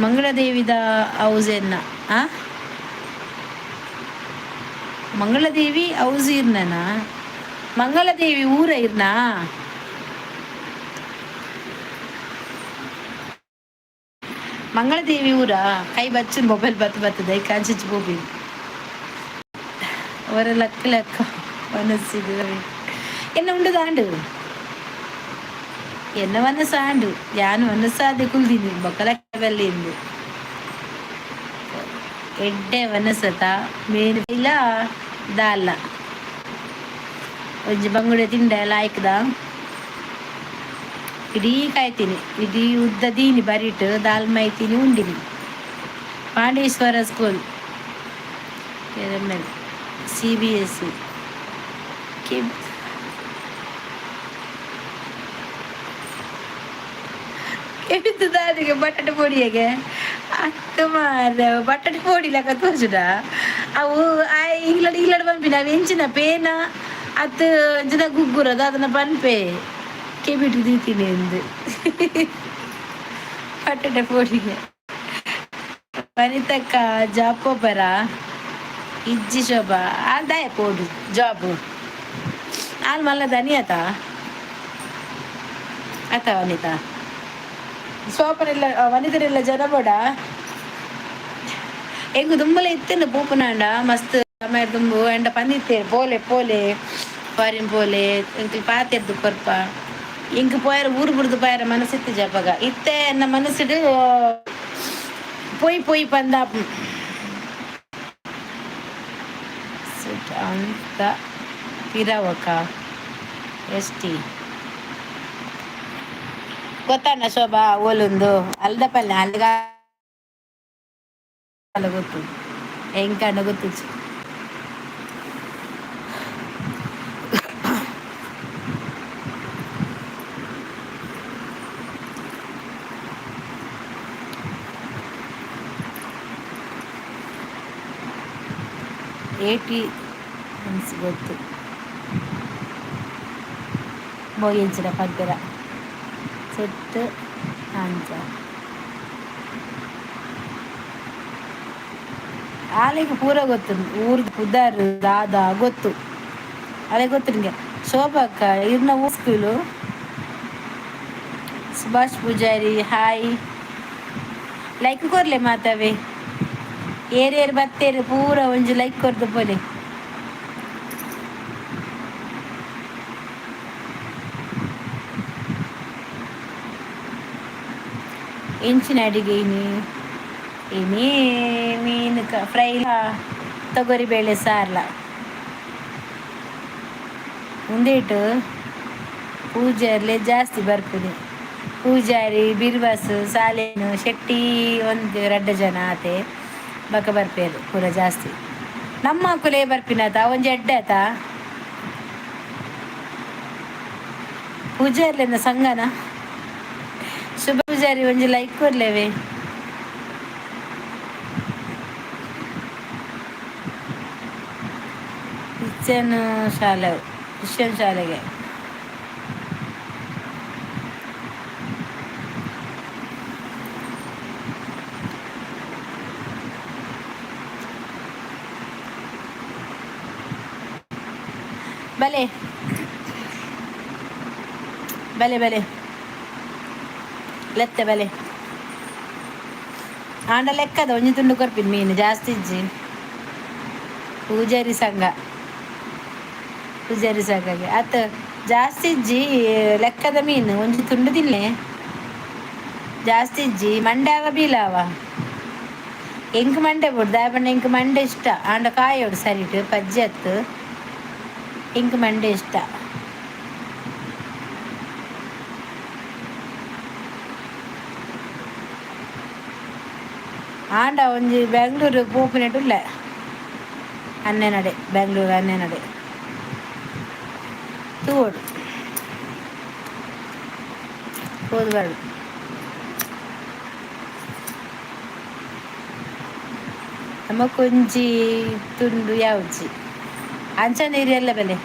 ಮಂಗಳದೇವಿದ ಹೌಸ್ ಎನ್ನ. ಆ ಮಂಗಳದೇವಿ ಹೌಸ್ ಇರ್ನನಾ? ಮಂಗಳದೇವಿ ಊರ ಇರ್ನಾ? ಮಂಗಳದೇವಿ ಊರ. ಕೈ ಬಚ್ಚು ಮೊಬೈಲ್ ಬತ್ತು ಬರ್ತದೆ ಕಾಂಚಿಚ್ ಗೋಬಿ ಅವರ. ಲಕ್ಕ ಲಕ್ಕ ಮನಸ್ಸಿಗೆ ಎನ್ನ ಉಂಡು ದಾಂಡು, ಎನ್ನ ಮನಸ್ಸು ಆಂಡು. ಯಾನು ಮನಸ್ಸಾದೆ ಕುಲ್ದೀನಿ. ಬೊಕ್ಕ ಬಲ್ಲಿ ಇಂದು ಎಡ್ಡೆ ವನಸತ ಮೇನ್ ಇಲ್ಲ ದಾಲ್ಲ ಒಂಜಿ ಬಂಗುಡೆ ತಿಂಡ ಲಾಯ್ಕ್ದ ಇಡೀ ಕಾಯ್ತೀನಿ, ಇಡೀ ಉದ್ದ ದೀನಿ ಬರಿಟ್ ದಾಲ್ ಮೈತೀನಿ ಉಂಡಿನಿ. ಪಾಂಡೇಶ್ವರ ಸ್ಕೂಲ್ ಕೆರಮೆಲ್ ಸಿಬಿಎಸ್ಸಿ. ಕೆಬಿತ್ತದಾದಿಗೆ ಬಟಾಟೆ ಪೊಡಿಯಗೆ ಅತ್ತ ಮಾರ್ರೆ, ಬಟಾಟೆ ಪೊಡಿ ಲೆಕ್ಕ ತೋಜುಡ ಅವು. ಆ ಇಂಗ್ಲಡ್ ಇಂಗ್ಲಡ್ ಪನ್ಪಿನ ಅವು ಎಂಚಿನ ಪೇನ ಅತ್ ಅಂಚಿನ ಗುಗ್ಗುರದ ಅದನ್ನ ಪನ್ಪೆ ಕೆಬಿಟ್ ದೀತೀನಿ ಎಂದು. ಬಟಾಟೆ ಪೊಡಿಗೆ. ವನಿತಕ್ಕ ಜಾಬ್ ಪೋಪರ? ಇಜ್ಜಿ ಶೋಭಾ. ಆಲ್ ದಾಯ ಪೋಡು ಜಾಬ್? ಆಲ್ ಮಲ್ಲ ದನಿ ಆತ ಆತ. ವನಿತಾ ಸೋಪನೆಲ್ಲ ವನಿತರೆಲ್ಲ ಜನ ಬೋಡ. ಎಂಗು ದುಂಬಲ ಇತ್ತಿನ ಪೂಪುನಾಂಡ ಮಸ್ತ್ ಸಮಯ ದುಂಬು ಎಂಡ ಪಂದಿತ್ತೇರು, ಪೋಲೆ ಪೋಲೆ, ಫಾರಿನ್ ಪೋಲೆ, ಎಂಕ್ಲು ಪಾತೆರ್ದು ಕೊರ್ಪ. ಎಂಕ್ ಪೋಯರ ಊರು ಬುಡ್ದು ಪೋಯರ ಮನಸ್ಸಿತ್ತು ಜಪಗ. ಇತ್ತೆ ಎನ್ನ ಮನಸ್ಸುಡು ಪೋಯಿ ಪೋಯಿ ಪಂದ ಅಂತ ಪಿರವಕ ಎಷ್ಟಿ ಗೊತ್ತಣ್ಣ ಶೋಭಾ ಓಲುಂದು ಅಲ್ದ ಪಲ್ಲೆ ಅಲ್ಗ ಗೊತ್ತು, ಎಂಕಂಡ ಗೊತ್ತಿచ్చు. ಏಟಿ ಗೊತ್ತು ಮೋಗಿಂಚಿನ ಪಗ್ಗರ ಸೆಟ್ ಅಂಚ ಆಲೆಗ್ ಪೂರ ಗೊತ್ತು, ಊರು ಪುದರ್ ದಾದ ಗೊತ್ತು ಅಲೆ ಗೊತ್ತು ನಿಂಗೆ. ಶೋಭಕ್ಕ ಇರ್ನ school? Subhash Poojari hi. Like ಕೊರ್ಲೆ ಮಾತವೆ. ಏರೇರು ಬತ್ತೇರು ಪೂರ ಒಂಜಿ ಲೈಕ್ ಕೊರ್ದು ಪೋಲೆ. ಎಂಚಿನ ಅಡಿಗೆ ಇನಿ? ಇನಿ ಮೀನು ಫ್ರೈ, ತೊಗರಿ ಬೇಳೆ ಸಾರ್ಲ. ಉಂದೇಟು ಪೂಜಾರ್ಲೆ ಜಾಸ್ತಿ ಬರ್ಪುನಿ. ಪೂಜಾರಿ, ಬಿರ್ವಾಸ್, ಸಾಲೇನು ಶೆಟ್ಟಿ ಒಂದು ರಡ್ಡ ಜನ ಆತೆ. ಬಕ ಬರ್ಪೇರು ಪೂರ ಜಾಸ್ತಿ. ನಮ್ಮ ಕುಲೇ ಬರ್ಪಿನತ ಒಂಜಿ ಎಡ್ಡೆ ಆತ. ಪೂಜಾರ್ಲೆನ ಸಂಗನ. ಶುಭ ಪೂಜಾರಿ, ಒಂಜಿ ಲೈಕ್ ಕೊರ್ಲೇವೆ. ಕ್ರಿಶ್ಚಿಯನ್ ಶಾಲೆ, ಕ್ರಿಶ್ಚಿಯನ್ ಶಾಲೆಗೆ. ಬಲೆ ಬಲೆ ಬಲೆ ಲೆತ್ತೆ ಬಲೆ. ಆಂಡ ಲೆಕ್ಕದ ಒಂಜಿ ತುಂಡು ಕೊರ್ಪಿನ ಮೀನು ಜಾಸ್ತಿ ಇಜ್ಜಿ. ಪೂಜಾರಿ ಸಂಘ, ಪೂಜಾರಿ ಸಂಘಗೆ ಅತ್ ಜಾಸ್ತಿ ಇಜ್ಜಿ. ಲೆಕ್ಕದ ಮೀನು ಒಂಜಿ ತುಂಡು ತಿನ್ಲೆ, ಜಾಸ್ತಿ ಇಜ್ಜಿ. ಮಂಡೆ ಅವ ಬೀಲಾವ? ಎಂಕ್ ಮಂಡೆ ಬೋಡು. ದಾಯೆ ಎಂಕ್ ಮಂಡೆ ಇಷ್ಟ. ಆಂಡ ಕಾಯೋಡು ಸರಿಟ್ ಪಜ್ಜೆ ಅತ್ತು. ಎಂಕ್ ಮಂಡೆ ಇಷ್ಟ. ಆಂಡ ಒಂಜಿ ಬೆಂಗ್ಳೂರು ಪೋಪಿನೆಟುಲ್ಲೆ ಅನ್ನೆನಡೆ. ಬೆಂಗ್ಳೂರು ಅನ್ನೆನಡೆ ತೂವೊಡು, ಪೋದು ಬರಡು. ನಮಕೊಂಜಿ ತುಂಡು ಯಾವುಜಿ. ಅಂಚ ನೀರು ಬೆಲೆ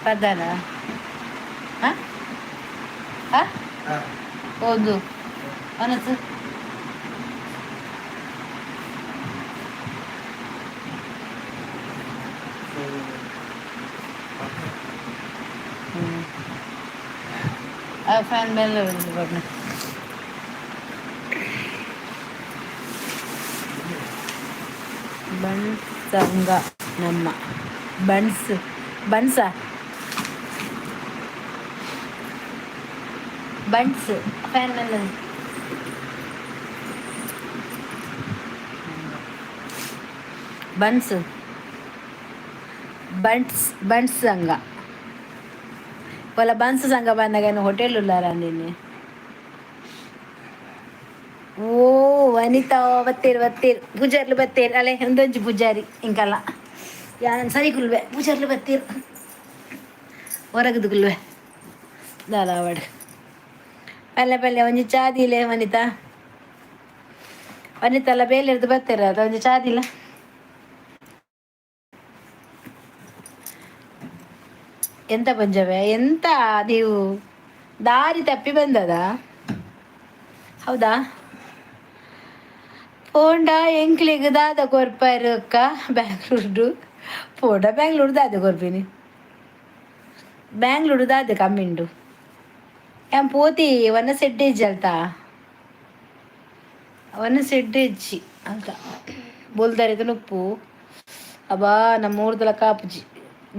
ಪದಾನ. ಹಾಂ ಹಾಂ, ಹೌದು ಅನಸು. ಫ್ಯಾನ್ ಮೇಲೆ ಬಣ್ಣ. ಬನ್ಸ್ ಸಂಘ ನಮ್ಮ ಬನ್ಸ್ ಬನ್ಸ ಬನ್ಸ್ ಫ್ಯಾನ್ ಮೇಲೆ. ಬನ್ಸ್ ಬಂಟ್ಸ್ ಬಂಟ್ಸ್ ಸಂಘ. ಒಲ ಬನ್ಸ್ ಸಂಘ ಬಂದಾಗ ಹೋಟೆಲ್ ಉಲ್ಲಾರ ನೀನೆ. ಓ ವನಿತಾ, ಬತ್ತೇರು ಬತ್ತೇರು, ಪೂಜಾರ್ಲು ಬತ್ತೇರು. ಅಲೆ ಒಂದೊಂಜಿ ಪೂಜಾರಿ ಇಂಕಲ್ಲ ಯಾನ್ ಸರಿ ಕುಲ್ವೆ. ಪೂಜಾರ್ಲು ಬತ್ತೇರು, ಹೊರಗದು ಕುಲ್ವೆ ದಾದಾವಡ್. ಪಲ್ಲೆ ಪಲ್ಲೆ, ಒಂಜಿ ಚಾದಿಲೆ ವನಿತಾ. ವನಿತಲ್ಲ ಬೇಲೆರ್ದು ಬತ್ತೀರ ಅದು ಒಂಜಿ ಚಾದಿಲ್ಲ. ಎಂತ ಪಂಜವೆ, ಎಂತ ನೀವು ದಾರಿ ತಪ್ಪಿ ಬಂದದ? ಹೌದಾ? ಪೋಂಡ ಎಂಕ್ಲೆಗ್ ದಾದ ಕೊರ್ಪಾರು ಅಕ್ಕ? ಬ್ಯಾಂಗ್ಳೂರ್ಡು ಪೋಂಡ ಬ್ಯಾಂಗ್ಳೂರು ದಾದ ಕೊರ್ಪಿನಿ? ಬ್ಯಾಂಗ್ಳೂರು ದಾದ ಕಮ್ಮಿಂಡು? ಯಾನ್ ಪೋತಿ ವನ ಸೆಡ್ಡೇಜ್ ಅಲ್ತಾ, ವನ ಸೆಡ್ಡೇಜಿ ಅಂತ ಬೋಲ್ದಾರಿದ ನುಪ್ಪು. ಅಬ್ಬಾ, ನಮ್ಮ ಊರ್ದಲ ಕಾಪುಜಿ.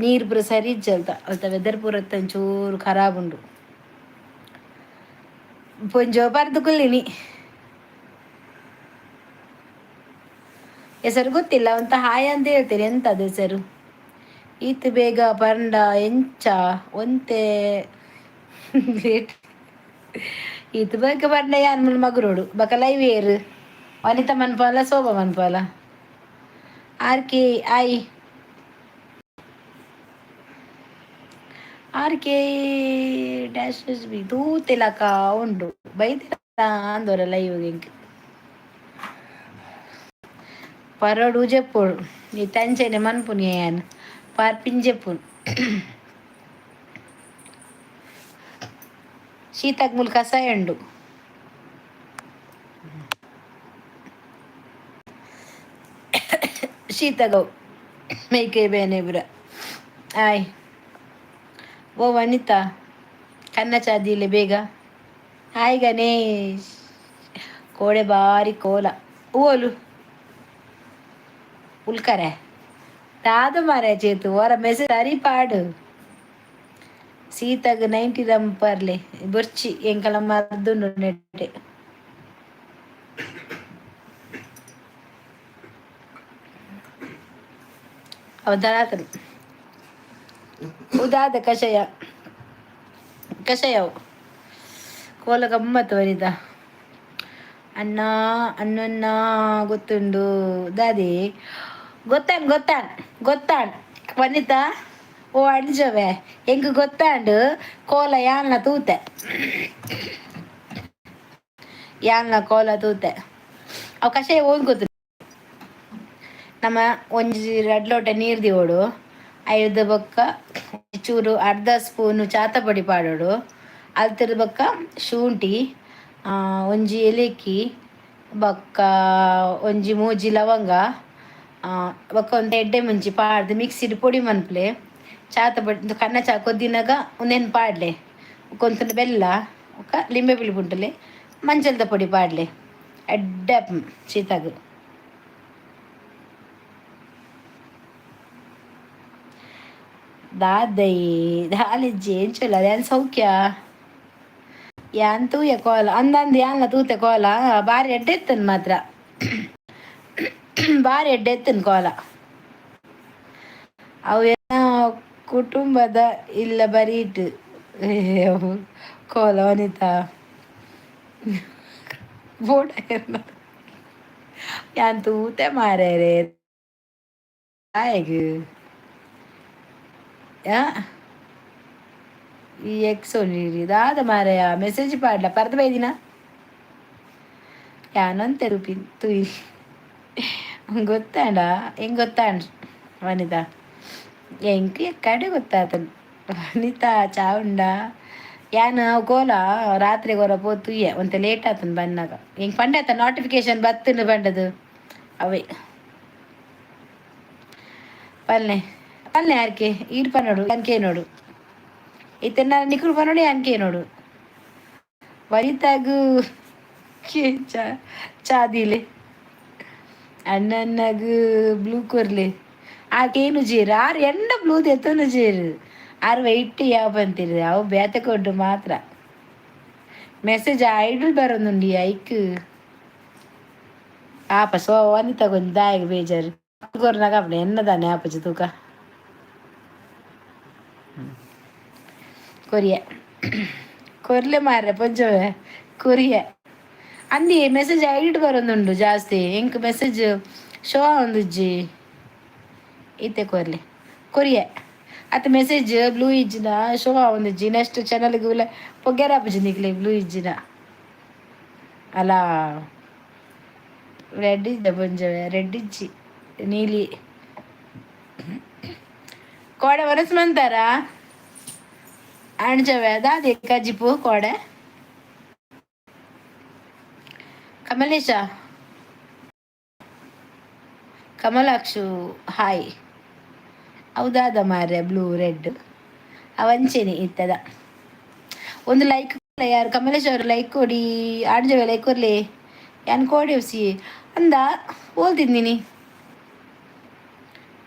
ನೀರು ಪೂರ ಸರಿ ಇಜ್ಜಿ ಅಲ್ತ. ಅಲ್ತ ವೆದರ್ ಪೂರ ಒಂಚೂರು ಖರಾಬ್ ಉಂಡು. ಪೊಂಜೋ ಪರ್ದು ಕುಲ್ಲಿನಿ. ಹೆಸರು ಗೊತ್ತಿಲ್ಲ ಅಂತ ಹಾಯ್ ಅಂತ ಹೇಳ್ತೀರಿ. ಎಂತ ಅದು ಹೆಸರು? ಈತ್ ಬೇಗ ಪಂಡ ಎಂಚ ಒಂತೆ ಗ್ರೇಟ್. ಈತ್ ಬೇಗ ಪಂಡ ಯಾನ್ ಮುಲ್ ಮಗುರೋಡು ಬಕ ಲೈವ್ ಏರ್. ವನಿತಾ ಮನ್ಪಾಲ, ಶೋಭಾ ಮನ್ಪಾಲ, R K I R K dash S B ತೂತಿಲಕ ಉಂಡು ಬೈದಿರ ಅಂದೋರ ಲೈವ್ ಎಂಕ್ ಪರೋಡು ಜೆಪ್ಪೋಡು. ಈ ತಂಚೆನೆ ಮನ್ಪುನಿ ಯಾನ್ ಪಾರ್ಪಿನ್ ಜೆಪ್ಪುನು. ಶೀತಕ್ ಮುಲ್ ಕಷಾಯ ಉಂಡು. ಶೀತಗವು ಮೇಕೆ ಬೇನೆ ಬುರ. ಆಯ್ ಓ ವನಿತಾ, ಕನ್ನ ಚಾದಿಲೆ ಬೇಗ. ಹಾಯ್ ಗಣೇಶ್. ಕೋಡೆ ಬಾರಿ ಕೋಲ ಓಲು ಉಲ್ಕರೆ ದಾದ ಮಾರ ಚೇತು. ಹೊರ ಮೆಸೇಜ್ ಸರಿ ಪಾಡು. ಸೀತಾಗ 90 ರಂಪರ್ಲೆ ಬೊರ್ಚಿ ಎಂಕಲ ಮರ್ದುಂಡು ನೆಟ್ಟೆ. ಅವತಾರ ಉದಾದ ಕಷಾಯ ಕಷಾಯವು ಕೋಲ ಗಮ್ಮತ್ತು ವನಿತಾ. ಅಣ್ಣ ಅಣ್ಣನ್ನ ಗೊತ್ತುಂಡು ದಾದಿ ಗೊತ್ತಾನ್ ಗೊತ್ತಾನ್ ಗೊತ್ತಾನ್ ವನಿತಾ. ಓ ಅಂಜವೆ ಎಂಕ್ ಗೊತ್ತಾಂಡು ಕೋಲ ಯಾನ್ಲ ತೂತೆ ಯಾನ್ಲ ಕೋಲ ತೂತೆ ಅವು ಕಷಾಯ ಓದ್ ಗೊತ್ತು. ನಮ್ಮ ಒಂಜಿ ರಡ್ಡ್ ಲೋಟ ನೀರು ದಿವೋಡು, ಐರ್ದ ಬೊಕ್ಕ ಚೂರು ಅರ್ಧ ಸ್ಪೂನು ಚಾತ ಪೊಡಿ ಪಾಡೋಡು, ಅಲ್ತಿರ್ದ ಬೊಕ್ಕ ಶುಂಠಿ, ಒಂಜಿ ಏಲಕ್ಕಿ, ಬೊಕ್ಕ ಒಂಜಿ ಮೂಜಿ ಲವಂಗ, ಬೊಕ್ಕ ಒಂದು ಎಡ್ಡೆ ಮುಂಚಿ ಪಾಡ್ದು ಮಿಕ್ಸಿಡ್ ಪೊಡಿ ಮನ್ಪುಲೆ. ಚಾತ ಪೊಡಿ ಕನ್ನ ಚಾ ಕೊದ್ದಿನಾಗ ಉಂದೆನ್ ಪಾಡ್ಲೆ, ಕೊಂತುಂಡ ಬೆಲ್ಲ ಬೊಕ್ಕ ಲಿಂಬೆ ಪಿಳಿ ಪುಂಟುಲೆ ಮಂಜಲ್ದ ಪೊಡಿ ಪಾಡ್ಲೆ, ಎಡ್ಡೆ ಶೀತಾಗ್. ದಾದೈ ದಾಲಿಜ್ಜಿ ಎಂಚೊಲ್ಲ ಯಾನ್ ಸೌಖ್ಯ ಯಾನ್ ತೂಯ ಕೋಲ ಅಂದಂದು ಯಾನ್ಲ ತೂತೆ ಕೋಲ ಬಾರಿ ಎಡ್ಡೆ ಇತ್ತನ್ ಮಾತ್ರ, ಬಾರಿ ಎಡ್ಡೆ ಇತ್ತನ್ ಕೋಲ. ಅವು ಕುಟುಂಬದ ಇಲ್ಲ ಬರೀಟ್ ಕೋಲ ವನಿತಾ ಬೋಡ ಯಾನ್ ತೂತೆ ಮಾರ್ಯಾರೆ ದಾಯೆಗ್ ಈ ಎಕ್ಸ್ ಒಂಜಿ ದಾದ ಮಾರಾಯ ಮೆಸೇಜ್ ಪಾಡ್ಲ ಪರ್ದ್ ಬೈದಿನ ಯಾನೊಂತೆ ರೂಪಿ ತೂಯಿ ಗೊತ್ತಾಂಡ ಹೆಂಗ್ ಗೊತ್ತಾಂಡ್ ವನಿತಾ ಎಂಕ್ ಎಕ್ಕಡೆ ಗೊತ್ತಾತನ್. ವನಿತಾ ಚಾ ಉಂಡಾ? ಯಾನ್ ಕೋಲ ರಾತ್ರಿ ಕೊರ ಪೋತುಯ್ಯೆ ಒಂತೆ ಲೇಟ್ ಆತನ್ ಬನ್ನಾಗ ಎಂಕ್ ಪಂಡೆ ಆತ ನೋಟಿಫಿಕೇಶನ್ ಬತ್ತುಂಡು ಪಂಡದು ಅವೇ ಪಲ್ಲೆ ಪಲ್ಲೆ ಯಾರ್ಕೆ ಈರ್ ಪನೋಡು ಯಾನ್ಕೆ ನೋಡು ಇತ್ತೆ ನಿಕುಲು ಪನೋಡು ಯಾನ್ಕೆ ನೋಡು. ವನಿತಾಗು ಚಾ ಚಾದಿಲೆ ಅಣ್ಣಣ್ಣಗ್ ಬ್ಲೂ ಕೊರ್ಲೆ ಆಕೇನು ಜೇರು ಆರು ಎಣ್ಣ ಬ್ಲೂ ದೆತ್ತೊನು ಜೇರು ಆರು ವೈಟ್ ಯಾವ ಬಂತಿರು ಅವು ಬೇತೆ ಕೊಡ್ಡು ಮಾತ್ರ. ಮೆಸೇಜ್ ಐಡಲ್ ಬರೋದುಂಡಿ ಐಕ್ ಆಪ ಸೊ ವನಿತಾ ಕೊಂಚ ದಾಯೆಗ್ ಬೇಜಾರು ಕೊರ್ನಾಗ ಅಪ್ಪಣೆ ಎನ್ನದಾನೆ ಆಪುಜಿ ತೂಕ ಕೊರಿಯ ಕೊರ್ಲೆ ಮಾರ್ರೆ ಪೊಂಜೊವೆ ಕೊರಿಯ ಅಂದಿ ಮೆಸೇಜ್ ಐಡ್ ಬರೋದುಂಡು ಜಾಸ್ತಿ ಎಂಕ್ ಮೆಸೇಜ್ ಶೋ ಆವೊಂದುಜ್ಜಿ ಇತ್ತೆ ಕೊರ್ಲೆ ಕೊರಿಯ ಅತ್ತ ಮೆಸೇಜ್ ಬ್ಲೂ ಇಜ್ಜಿನ ಶೋ ಆವೊಂದುಜ್ಜಿ ನೆಕ್ಸ್ಟ್ ಚಾನಲ್ಗ್ ಉಲ ಪೊಗ್ಗೆರ ಆಪುಜಿ ನಿಕ್ಲೆ ಬ್ಲೂ ಇಜ್ಜಿನ ಅಲ ರೆಡ್ ಇಜ್ಜ ಪೊಂಜೊವೆ ರೆಡ್ ಇಜ್ಜಿ ನೀಲಿ ಕೋಡೆ ವನಸ್ ಮಂತಾರ ಅಣ್ಜವೆ ದಾದೆ ಕಜಿಪು ಕೋಡೆ ಕಮಲೇಶ ಕಮಲಾಕ್ಷು ಹಾಯ್ ಹೌದಾದ ಮಾರ್ರೆ ಬ್ಲೂ ರೆಡ್ ಅವಂಚೆನೆ ಇತ್ತದ ಒಂದು ಲೈಕ್ ಯಾರು ಕಮಲೇಶ್ ಅವರು ಲೈಕ್ ಕೊಡಿ ಆಡ್ಜವೆ ಲೈಕ್ ಕೊರ್ಲಿ ಯಾನ್ ಕೋಡಿ ಸಿ ಅಂದ ಓಲ್ತಿದ್ದೀನಿ.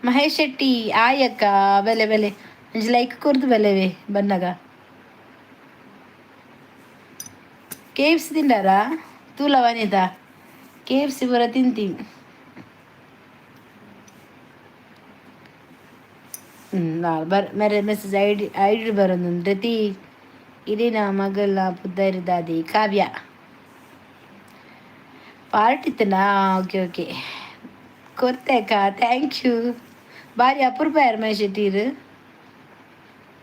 ಮಹೇಶ್ ಶೆಟ್ಟಿ ಆಯಕ್ಕ ಬೆಲೆ ಬೆಲೆ ಒಂಜಿ ಲೈಕ್ ಕೊರ್ದು ಬೆಲೆವೆ ಬನ್ನಗ ಕೆ ಎಫ್ ಸಿ ತಿಂಡಾರಾ ತೂಲ ವನಿತಾ ಕೆ ಎಫ್ ಸಿ ಪೂರ ತಿಂತೀನಿ. ಬರ್ ಮೇರೆ ಮೆಸೇಜ್ ಐಡಿ ಐಡಿ ಬರೋದು ರತಿ ಇರಿನ ಮಗಳ ಪುದರ್ ದಾದಿ ಕಾವ್ಯ ಪಾರ್ಟಿತ್ತನಾ ಓಕೆ ಓಕೆ ಕೊರ್ತೆ ಅಕ್ಕ thank you ಬಾರಿ ಅಪರೂಪ ಯಾರು ಮಹೇಶ್ ಶೆಟ್ಟೀರು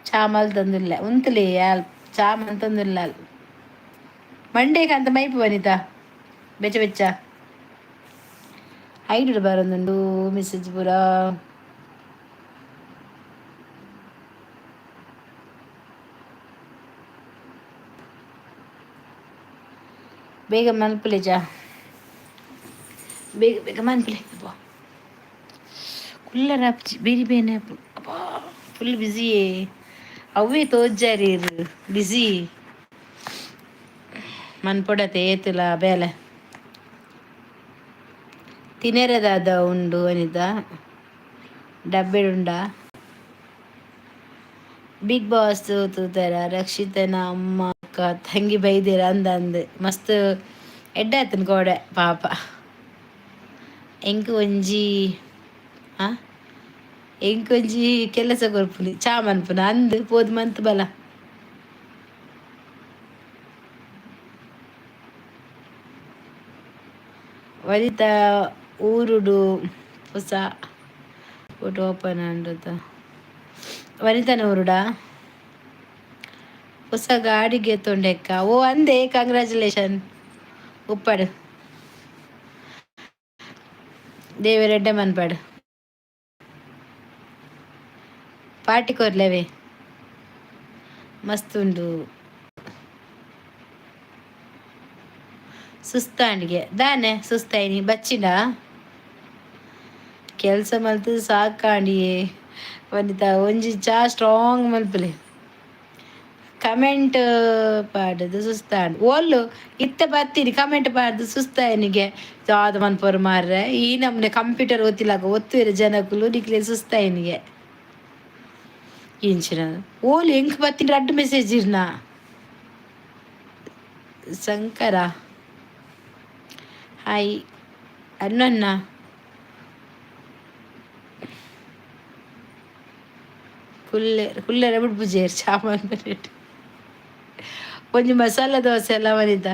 ಚಾಮಲ್ ತಂದಿಲ್ಲ ಉಂತಲೇ ಯಾಲ್ ಚಾಮಲ್ ತಂದಿಲ್ಲ ಮಂಡೇಗೆ ಅಂತ ಮೈಪು ವನಿತಾ ಬೆಚ್ಚ ಬೆಚ್ಚ ಐಡಿ ಬರೋದುಂಡು ಮೆಸೇಜ್ ಪೂರ. ಬೇಗ ಮನ್ಪುಲೆ ಜಾ ಬೇಗ ಬೇಗ ಮನ್ಪುಲೆ ಅಬ್ಬಾ ಕುಲ್ಲರ ಬೇರೆ ಬೇನೆ ಅಬ್ಬಾ ಫುಲ್ ಬ್ಯುಸಿ ಅವೇ ತೋಜಾರಿ ಬ್ಯುಸಿ ಮನ್ಪೊಡತೆ ಏತುಲ ಬೇಲೆ ತಿನೆರೆದಾದ ಉಂಡು ವನಿತಾ ಡಬ್ಬೆಡುಂಡ ಬಿಗ್ ಬಾಸ್ ತೂತಾರ? ರಕ್ಷಿತನ ಅಮ್ಮ, ಅಕ್ಕ, ತಂಗಿ ಬೈದಿರ ಅಂದ ಅಂದ್ ಮಸ್ತ್ ಎಡ್ಡೆ ಆತನ ಕೋಡೆ ಪಾಪ. ಎಂಕ್ ಒಂಜಿ, ಆ ಎಂಕ್ ಒಂಜಿ ಕೆಲಸ ಕೊರ್ಪುನಿ, ಚಾ ಮನ್ಪುನ ಅಂದ್. ಪೋದು ಮಂತ್ ಬಲ. ವನಿತಾ ಊರುಡು ಹೊಸ ಫೋಟೋ ಓಪನ್ ಆಂಡತ. ವನಿತನ ಊರುಡಾ? ಹೊಸ ಗಾಡಿಗೆ ತೊಂಡೆಕ್ಕ. ಓ ಅಂದೆ, ಕಂಗ್ರ್ಯಾಚುಲೇಷನ್ ಉಪ್ಪಡು. ದೇವೆರೆಡ್ಡೆ ಮನ್ಪಡು. ಪಾರ್ಟಿ ಕೊರ್ಲೆವೆ. ಮಸ್ತ್ ಉಂಡು. ಸುಸ್ತಾಂಡಿಗೆ ದಾನೆ? ಸುಸ್ತಾಯಿನಿ ಬಚ್ಚಿಡ. ಕೆಲಸ ಮಲ್ತು ಸಾಕಾಂಡಿಯೇ. ವನಿತಾ, ಒಂಜಿ ಚಾ ಸ್ಟ್ರಾಂಗ್ ಮಲ್ಪಲೆ. ಕಮೆಂಟ್ ಪಾಡುದು ಸುಸ್ತಾಂಡ್. ಓಲ್ಲು ಇತ್ತೆ ಬತ್ತೀನಿ. ಕಮೆಂಟ್ ಪಾಡ್ದು ಸುಸ್ತಾಯನಿಗೆ ದಾದ ಮನ್ಪೊರು ಮಾರ್ರೆ? ಈ ನಮ್ನೆ ಕಂಪ್ಯೂಟರ್ ಒತ್ತಿಲಾಗ ಒತ್ತುವೆರ್ ಜನಕುಲು. ನಿಕ್ಲೆ ಸುಸ್ತಾಯನಿಗೆ ಇಂಚಿನ ಓಲು? ಎಂಕ್ ಬತ್ತಿನ ರಡ್ಡ್ ಮೆಸೇಜ್ ಇರ್ನ. ಶಂಕರ, ಹಾಯ್ ಅಣ್ಣಣ್ಣ. ಕುಲ್ಲೆ ಕುಲ್ಲೆರೆ ಬುಡ್ಪುಜೆರ್. ಚಾ ಮನ್ಪುನೆಟ್ ಒಂಜಿ ಮಸಾಲೆ ದೋಸೆ ಎಲ್ಲ. ವನಿತ,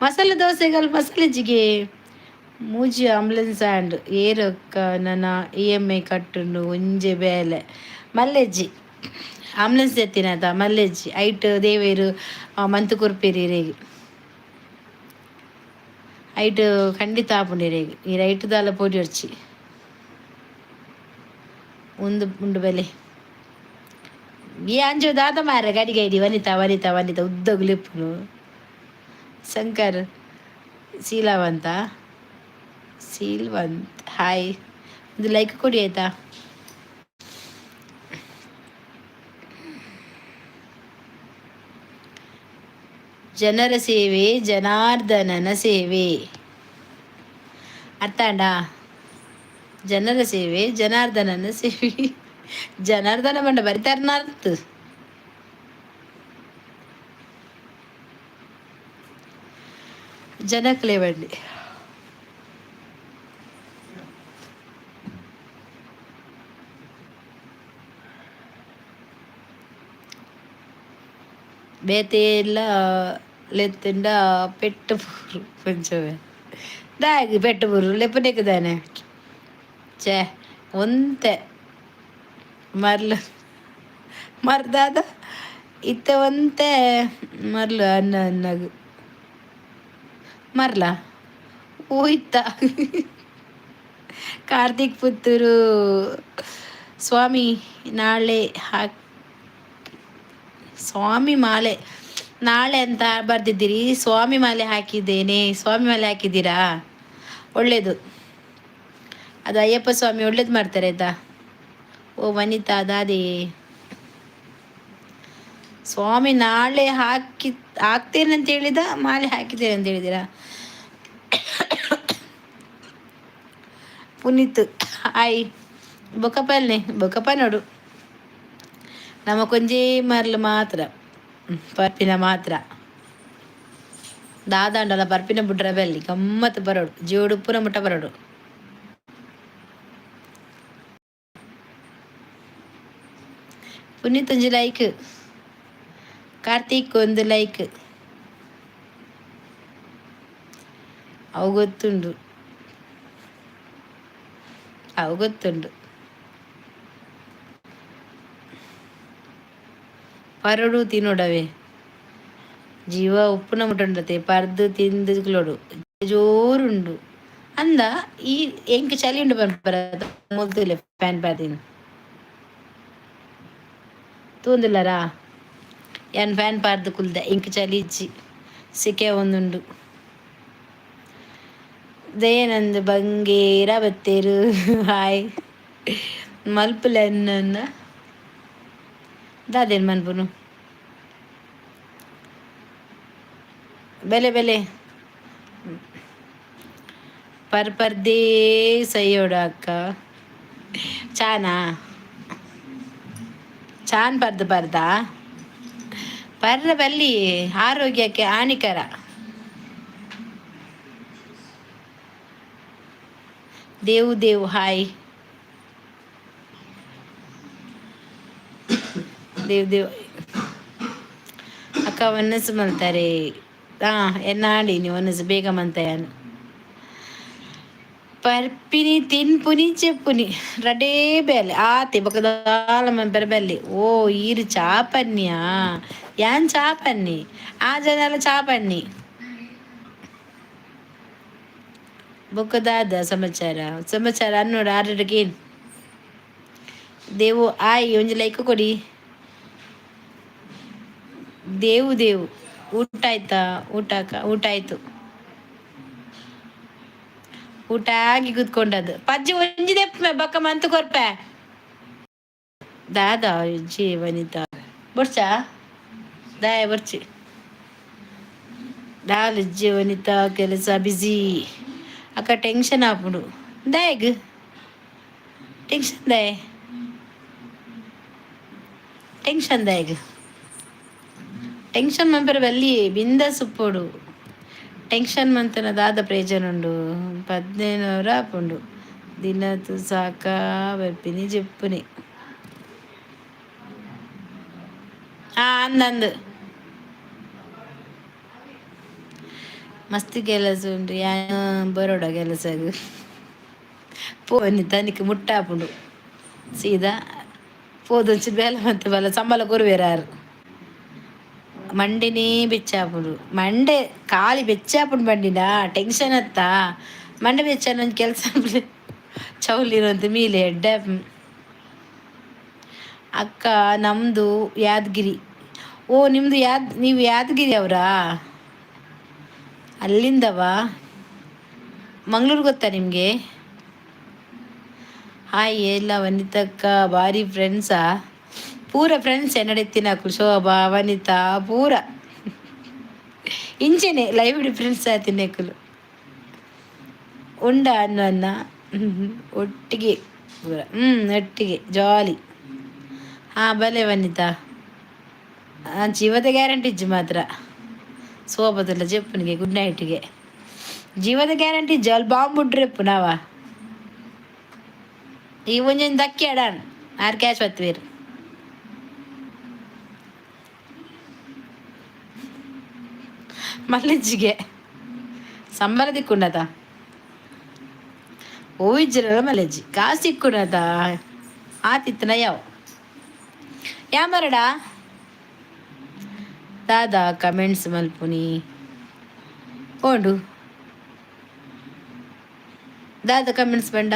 ಮಸಾಲೆ ದೋಸೆಗಲ್ ಮಸಾಲೆ ಜಿಗೆ. ಮೂಜಿ ಆಂಬುಲೆನ್ಸ್ ಆಂಡ್. ಏರೊಕ್ಕ ನನ ಇ.ಎಮ್.ಐ ಕಟ್ಟುಂಡು. ಒಂಜೆ ಬೇಲೆ ಮಲ್ಲೆಜ್ಜಿ. ಆಂಬುಲೆನ್ಸ್ ಎತ್ತಿನತ ಮಲ್ಲೆಜ್ಜಿ. ಐಟ್ ದೇವೆರ್ ಮಂತ್ ಕೊರ್ಪೆರ್ ಇರೆಗ್. ಐಟ್ ಖಂಡಿತ ಆಪುಂಡು ಇರೆಗ್. ಈರ್ ಐಟ್ ದಾಲ ಪೋಡ್ಯೊರ್ಚಿ. ಉಂದು ಉಂಡು ಬೆಲೆ. ಈ ಅಂಜು ದಾದ ಮಾರ್ರೆ ಗಡಿ ಗೈಡಿ? ವನಿತಾ, ವನಿತಾ, ವನಿತಾ ಉದ್ದಗುಲು ಇಪ್ಪುನು. ಶಂಕರ್, ಶೀಲಾವಂತ, ಶೀಲ್ವಂತ್, ಹಾಯ್. ಒಂದು ಲೈಕ್ ಕೊಡಿ ಆಯ್ತಾ? ಜನರ ಸೇವೆ ಜನಾರ್ದನನ ಸೇವೆ. ಅರ್ಥ ಆಂಡಾ? ಜನರ ಸೇವೆ ಜನಾರ್ದನನ ಸೇವೆ. ಜನಾರ್ದನ ಪಂಡ ಬರಿತಾರನಾರ್ತ್. ಜನಕ್ಲೆ ಬಂಡಿ. ಬೇತೆ ಎಲ್ಲ ಲೆತ್ತುಂಡ ಪೆಟ್ಟು ಪೂರು ಕೊಂಚವೇ. ದಾಯೆಗ್ ಪೆಟ್ಟು ಪೂರು ಲೆಪ್ಪುನೆಕ್ ದಾನೆ? ಛೇ, ಒಂತೆ ಮರ್ಲು ಮರ್ದಾದ ಇತ್ತೆ. ಒಂತೆ ಮರ್ಲು ಅನ್ನ ಅನ್ನಗು ಮರ್ಲ ಹೋಯ್ತ. ಕಾರ್ತಿಕ್ ಪುತ್ತೂರು, ಸ್ವಾಮಿ ನಾಳೆ ಹಾಕ್, ಸ್ವಾಮಿ ಮಾಲೆ ನಾಳೆ ಅಂತ ಬರ್ದಿದ್ದೀರಿ. ಸ್ವಾಮಿ ಮಾಲೆ ಹಾಕಿದ್ದೇನೆ. ಸ್ವಾಮಿ ಮಾಲೆ ಹಾಕಿದ್ದೀರಾ? ಒಳ್ಳೇದು ಅದು. ಅಯ್ಯಪ್ಪ ಸ್ವಾಮಿ ಒಳ್ಳೇದು ಮಾಡ್ತಾರೆ ಆಯ್ತಾ? ಓ ವನಿತಾ ದಾದಿ, ಸ್ವಾಮಿ ನಾಳೆ ಹಾಕಿ ಹಾಕ್ತೇನೆ ಅಂತ ಹೇಳಿದ, ಮಾಲೆ ಹಾಕಿದ್ದೇನೆ ಅಂತ ಹೇಳಿದ್ದೀರಾ? ಪುನೀತ್, ಹಾಯ್. ಬೊಕ್ಕಪಲ್ನೆ ಬೊಕ್ಕಪ್ಪ ನೋಡು. ನಮ್ಮ ಕೊಂಜೇ ಮರ್ಲು ಮಾತ್ರ ಪರ್ಪಿನ ಮಾತ್ರ ದಾದಾಂಡಲ ಪರ್ಪಿನ ಬುಡ್ರ ಬೆಲ್ಲಿ ಗಮ್ಮತ್ ಬರೋಡು. ಜೋಡುಪ್ಪುನ ಮುಟ್ಟ ಬರೋಡು. ಪುನೀತ್, ಒಂಜಿ ಲೈಕ್. ಕಾರ್ತಿಕ್, ಒಂದು ಲೈಕ್. ಅವು ಗೊತ್ತುಂಡು, ಅವು ಗೊತ್ತುಂಡು. ಪರಡು ತಿನ್ನೋಡವೆ. ಜೀವ ಉಪ್ಪುನ ಮುಟ್ಟುಂಡತೆ. ಪರ್ದು ತಿಂದು ಕುಲೋಡು. ಜೋರುಂಡು ಅಂದ. ಈ ಎಂಕ್ ಚಳಿ ಉಂಡು ಪನ್ಪರ ಮೊದ್ಲು ಫ್ಯಾನ್ ಪಾದಿನ ತೂಂದುಲ್ಲರಾ? ಯಾನ್ ಫ್ಯಾನ್ ಪಾರ್ದು ಕುಲ್ದ. ಎಂಕ್ ಚಳಿ ಇಜ್ಜಿ, ಸಿಕೆ ಒಂದುಂಡು. ದಯಾನಂದ್ ಬಂಗೇರ ಬತ್ತೇರು, ಹಾಯ್. ಮಲ್ಪುಲೆ ಎನ್ನ ದಾದೇನು ಮನ್ಪುನು? ಬೆಲೆ ಬೆಲೆ ಪರ್ ಪರ್ದೇ ಸೈಯೋಡು. ಅಕ್ಕ, ಚಾನಾ? ಚಾನ್ ಪರ್ದು ಪರ್ದಾ ಪರ್ರ ಬಲ್ಲಿ ಆರೋಗ್ಯಕ್ಕೆ ಹಾನಿಕರ. ದೇವು ದೇವು ಹಾಯ್ ದೇವ್ ದೇವ್. ಅಕ್ಕ ಒನ್ನಸು ಮಲ್ತಾರೆ. ಹಾಂ, ಎನ್ನಾಡಿ ನೀವು ಒನ್ನಸು ಬೇಗ ಮಂತಯಾನು. ಪರ್ಪಿನಿ ತಿನ್ಪುನಿ ಚೆಪ್ಪುನಿ ರಡೇ ಬೇಲೆ ಆತೆ ಬೊಕ ದಾಲ ಮನ್ಪೆರೆ ಬಲ್ಲಿ. ಓ ಈರು ಚಾಪನ್ನಿಯಾ? ಯಾನ್ ಚಾಪನ್ನಿ, ಆ ಜನಲ ಚಾಪನ್ನಿ. ಬೊಕ ದಾದ ಸಮಾಚಾರ? ಸಮಾಚಾರ ಅನ್ನೋಡು ಆರಡಿಗೇನು. ದೇವು ಆಯ್, ಒಂಜಿ ಲೈಕ್ ಕೊಡಿ. ದೇವು ದೇವು, ಊಟ ಆಯ್ತಾ? ಊಟ ಊಟ ಆಯ್ತು. ಊಟ ಆಗಿ ಕೂತ್ಕೊಂಡದ್ದು. ಪಜ್ಜಿ ಒಂಜಿ ದೆಪ್ಪೆ ಬೊಕ್ಕ ಮಂತ್ ಕೊರ್ಪೆ. ದಾದಾ ಜಿ ವನಿತಾ ಬೊಡ್ಚಾ ದಾಯ ಬೊರ್ಚಿ ದಾಲಜ್ಜಿ. ವನಿತಾ ಕೆಲಸ ಬಿಸಿ ಅಕ್ಕ, ಟೆನ್ಷನ್ ಆಪುಂಡು. ದಾಯಗ್ ಟೆನ್ಷನ್? ದಾಯೆ ಟೆನ್ಷನ್? ದಾಯಗ್ ಟೆನ್ಷನ್ ಮನ್ಪೆರೆ ಬಲ್ಲಿ, ಬಿಂದಾಸ್ ಉಪ್ಪೊಡು. ಟೆನ್ಷನ್ ಮಂತನ ದಾದ ಪ್ರಯೋಜನ ಉಂಡು? 15 ಆಪುಂಡು. ದಿನತು ಸಾಕ ಬರ್ಪಿನಿ ಜೆಪ್ಪುನಿ. ಅಂದ್ ಅಂದ್ ಮಸ್ತ್ ಕೆಲಸ ಉಂಡು. ಯಾನ್ ಬರೋಡ ಕೆಲಸಗ್ ಪೋನಿ ತನಿಕ್ ಮುಟ್ಟಾಪುಂಡು. ಸೀದಾ ಪೋದೊಂಚಿ ಬೇಲೆ ಮಂತ್ ಬಲ, ಸಂಬಳ ಕೊರುವೆರ್ ಆರ್. ಮಂಡೆನೇ ಬೆಚ್ಚಾಪುಂಡು. ಮಂಡೆ ಖಾಲಿ ಬೆಚ್ಚಾಪುಂಡು. ಬಂಡಿನ ಟೆನ್ಷನ್ ಅತ್ತ, ಮಂಡೆ ಬೆಚ್ಚ. ಒಂಜಿ ಕೆಲಸ ಚೌಲಿರಂತ ಮೀಲೆ ಎಡ್ಡೆ. ಅಕ್ಕ, ನಮ್ಮದು ಯಾದಗಿರಿ. ಓ, ನಿಮ್ಮದು ಯಾದ್ ನೀವು ಯಾದಗಿರಿ ಅವರಾ? ಅಲ್ಲಿಂದವಾ? ಮಂಗ್ಳೂರು ಗೊತ್ತಾ ನಿಮಗೆ? ಹಾಯ್ ಎಲ್ಲ ವನಿತಕ್ಕ, ಭಾರಿ ಫ್ರೆಂಡ್ಸಾ? ಪೂರ ಫ್ರೆಂಡ್ಸ್ ಎನ್ನಡೆತ್ತಿನಕುಲು, ಶೋಭಾ, ವನಿತಾ ಪೂರ ಇಂಚೆನೆ ಲೈವ್ ಫ್ರೆಂಡ್ಸ್ ಆತಿನಕುಲು. ಉಂಡ ಅನ್ನು ಅನ್ನ ಒಟ್ಟಿಗೆ ಪೂರ. ಹ್ಞೂ, ಒಟ್ಟಿಗೆ ಜಾಲಿ. ಹಾಂ, ಬಲೆ ವನಿತಾ. ಜೀವದ ಗ್ಯಾರಂಟಿ ಇಜ್ಜಿ ಮಾತ್ರ. ಸೋಬದಲ್ಲ ಜೆಪ್ಪನಿಗೆ ಗುಡ್ ನೈಟ್ಗೆ. ಜೀವದ ಗ್ಯಾರಂಟಿ ಇಜ್ಜಿ. ಅಲ್ಲಿ ಬಾಂಬ್ ಬಿಟ್ರೆಪ್ಪು ನಾವ ಈ ಒಂಜೊಂದು ದಕ್ಕಿ ಅಡಾನ್ ಆರ್ ಕ್ಯಾಚ್ ಬತ್ತುವೇರು. ಮಲ್ಲಿಜ್ಜಿಗೆ ಸಂಬಳ ತಿಕ್ಕುಂಡತ? ಓ, ಇಜ್ಜಿರಲ್ಲ ಮಲ್ಲೆಜ್ಜಿ. ಕಾಸು ತಿಕ್ಕುಂಡತ? ಆತಿತ್ತನ ಯಾವ ಯಾ ಮರಡ. ದಾದಾ ಕಮೆಂಟ್ಸ್ ಮಲ್ಪುನಿ ಓಂಡು? ದಾದ ಕಮೆಂಟ್ಸ್ ಬಂಡ?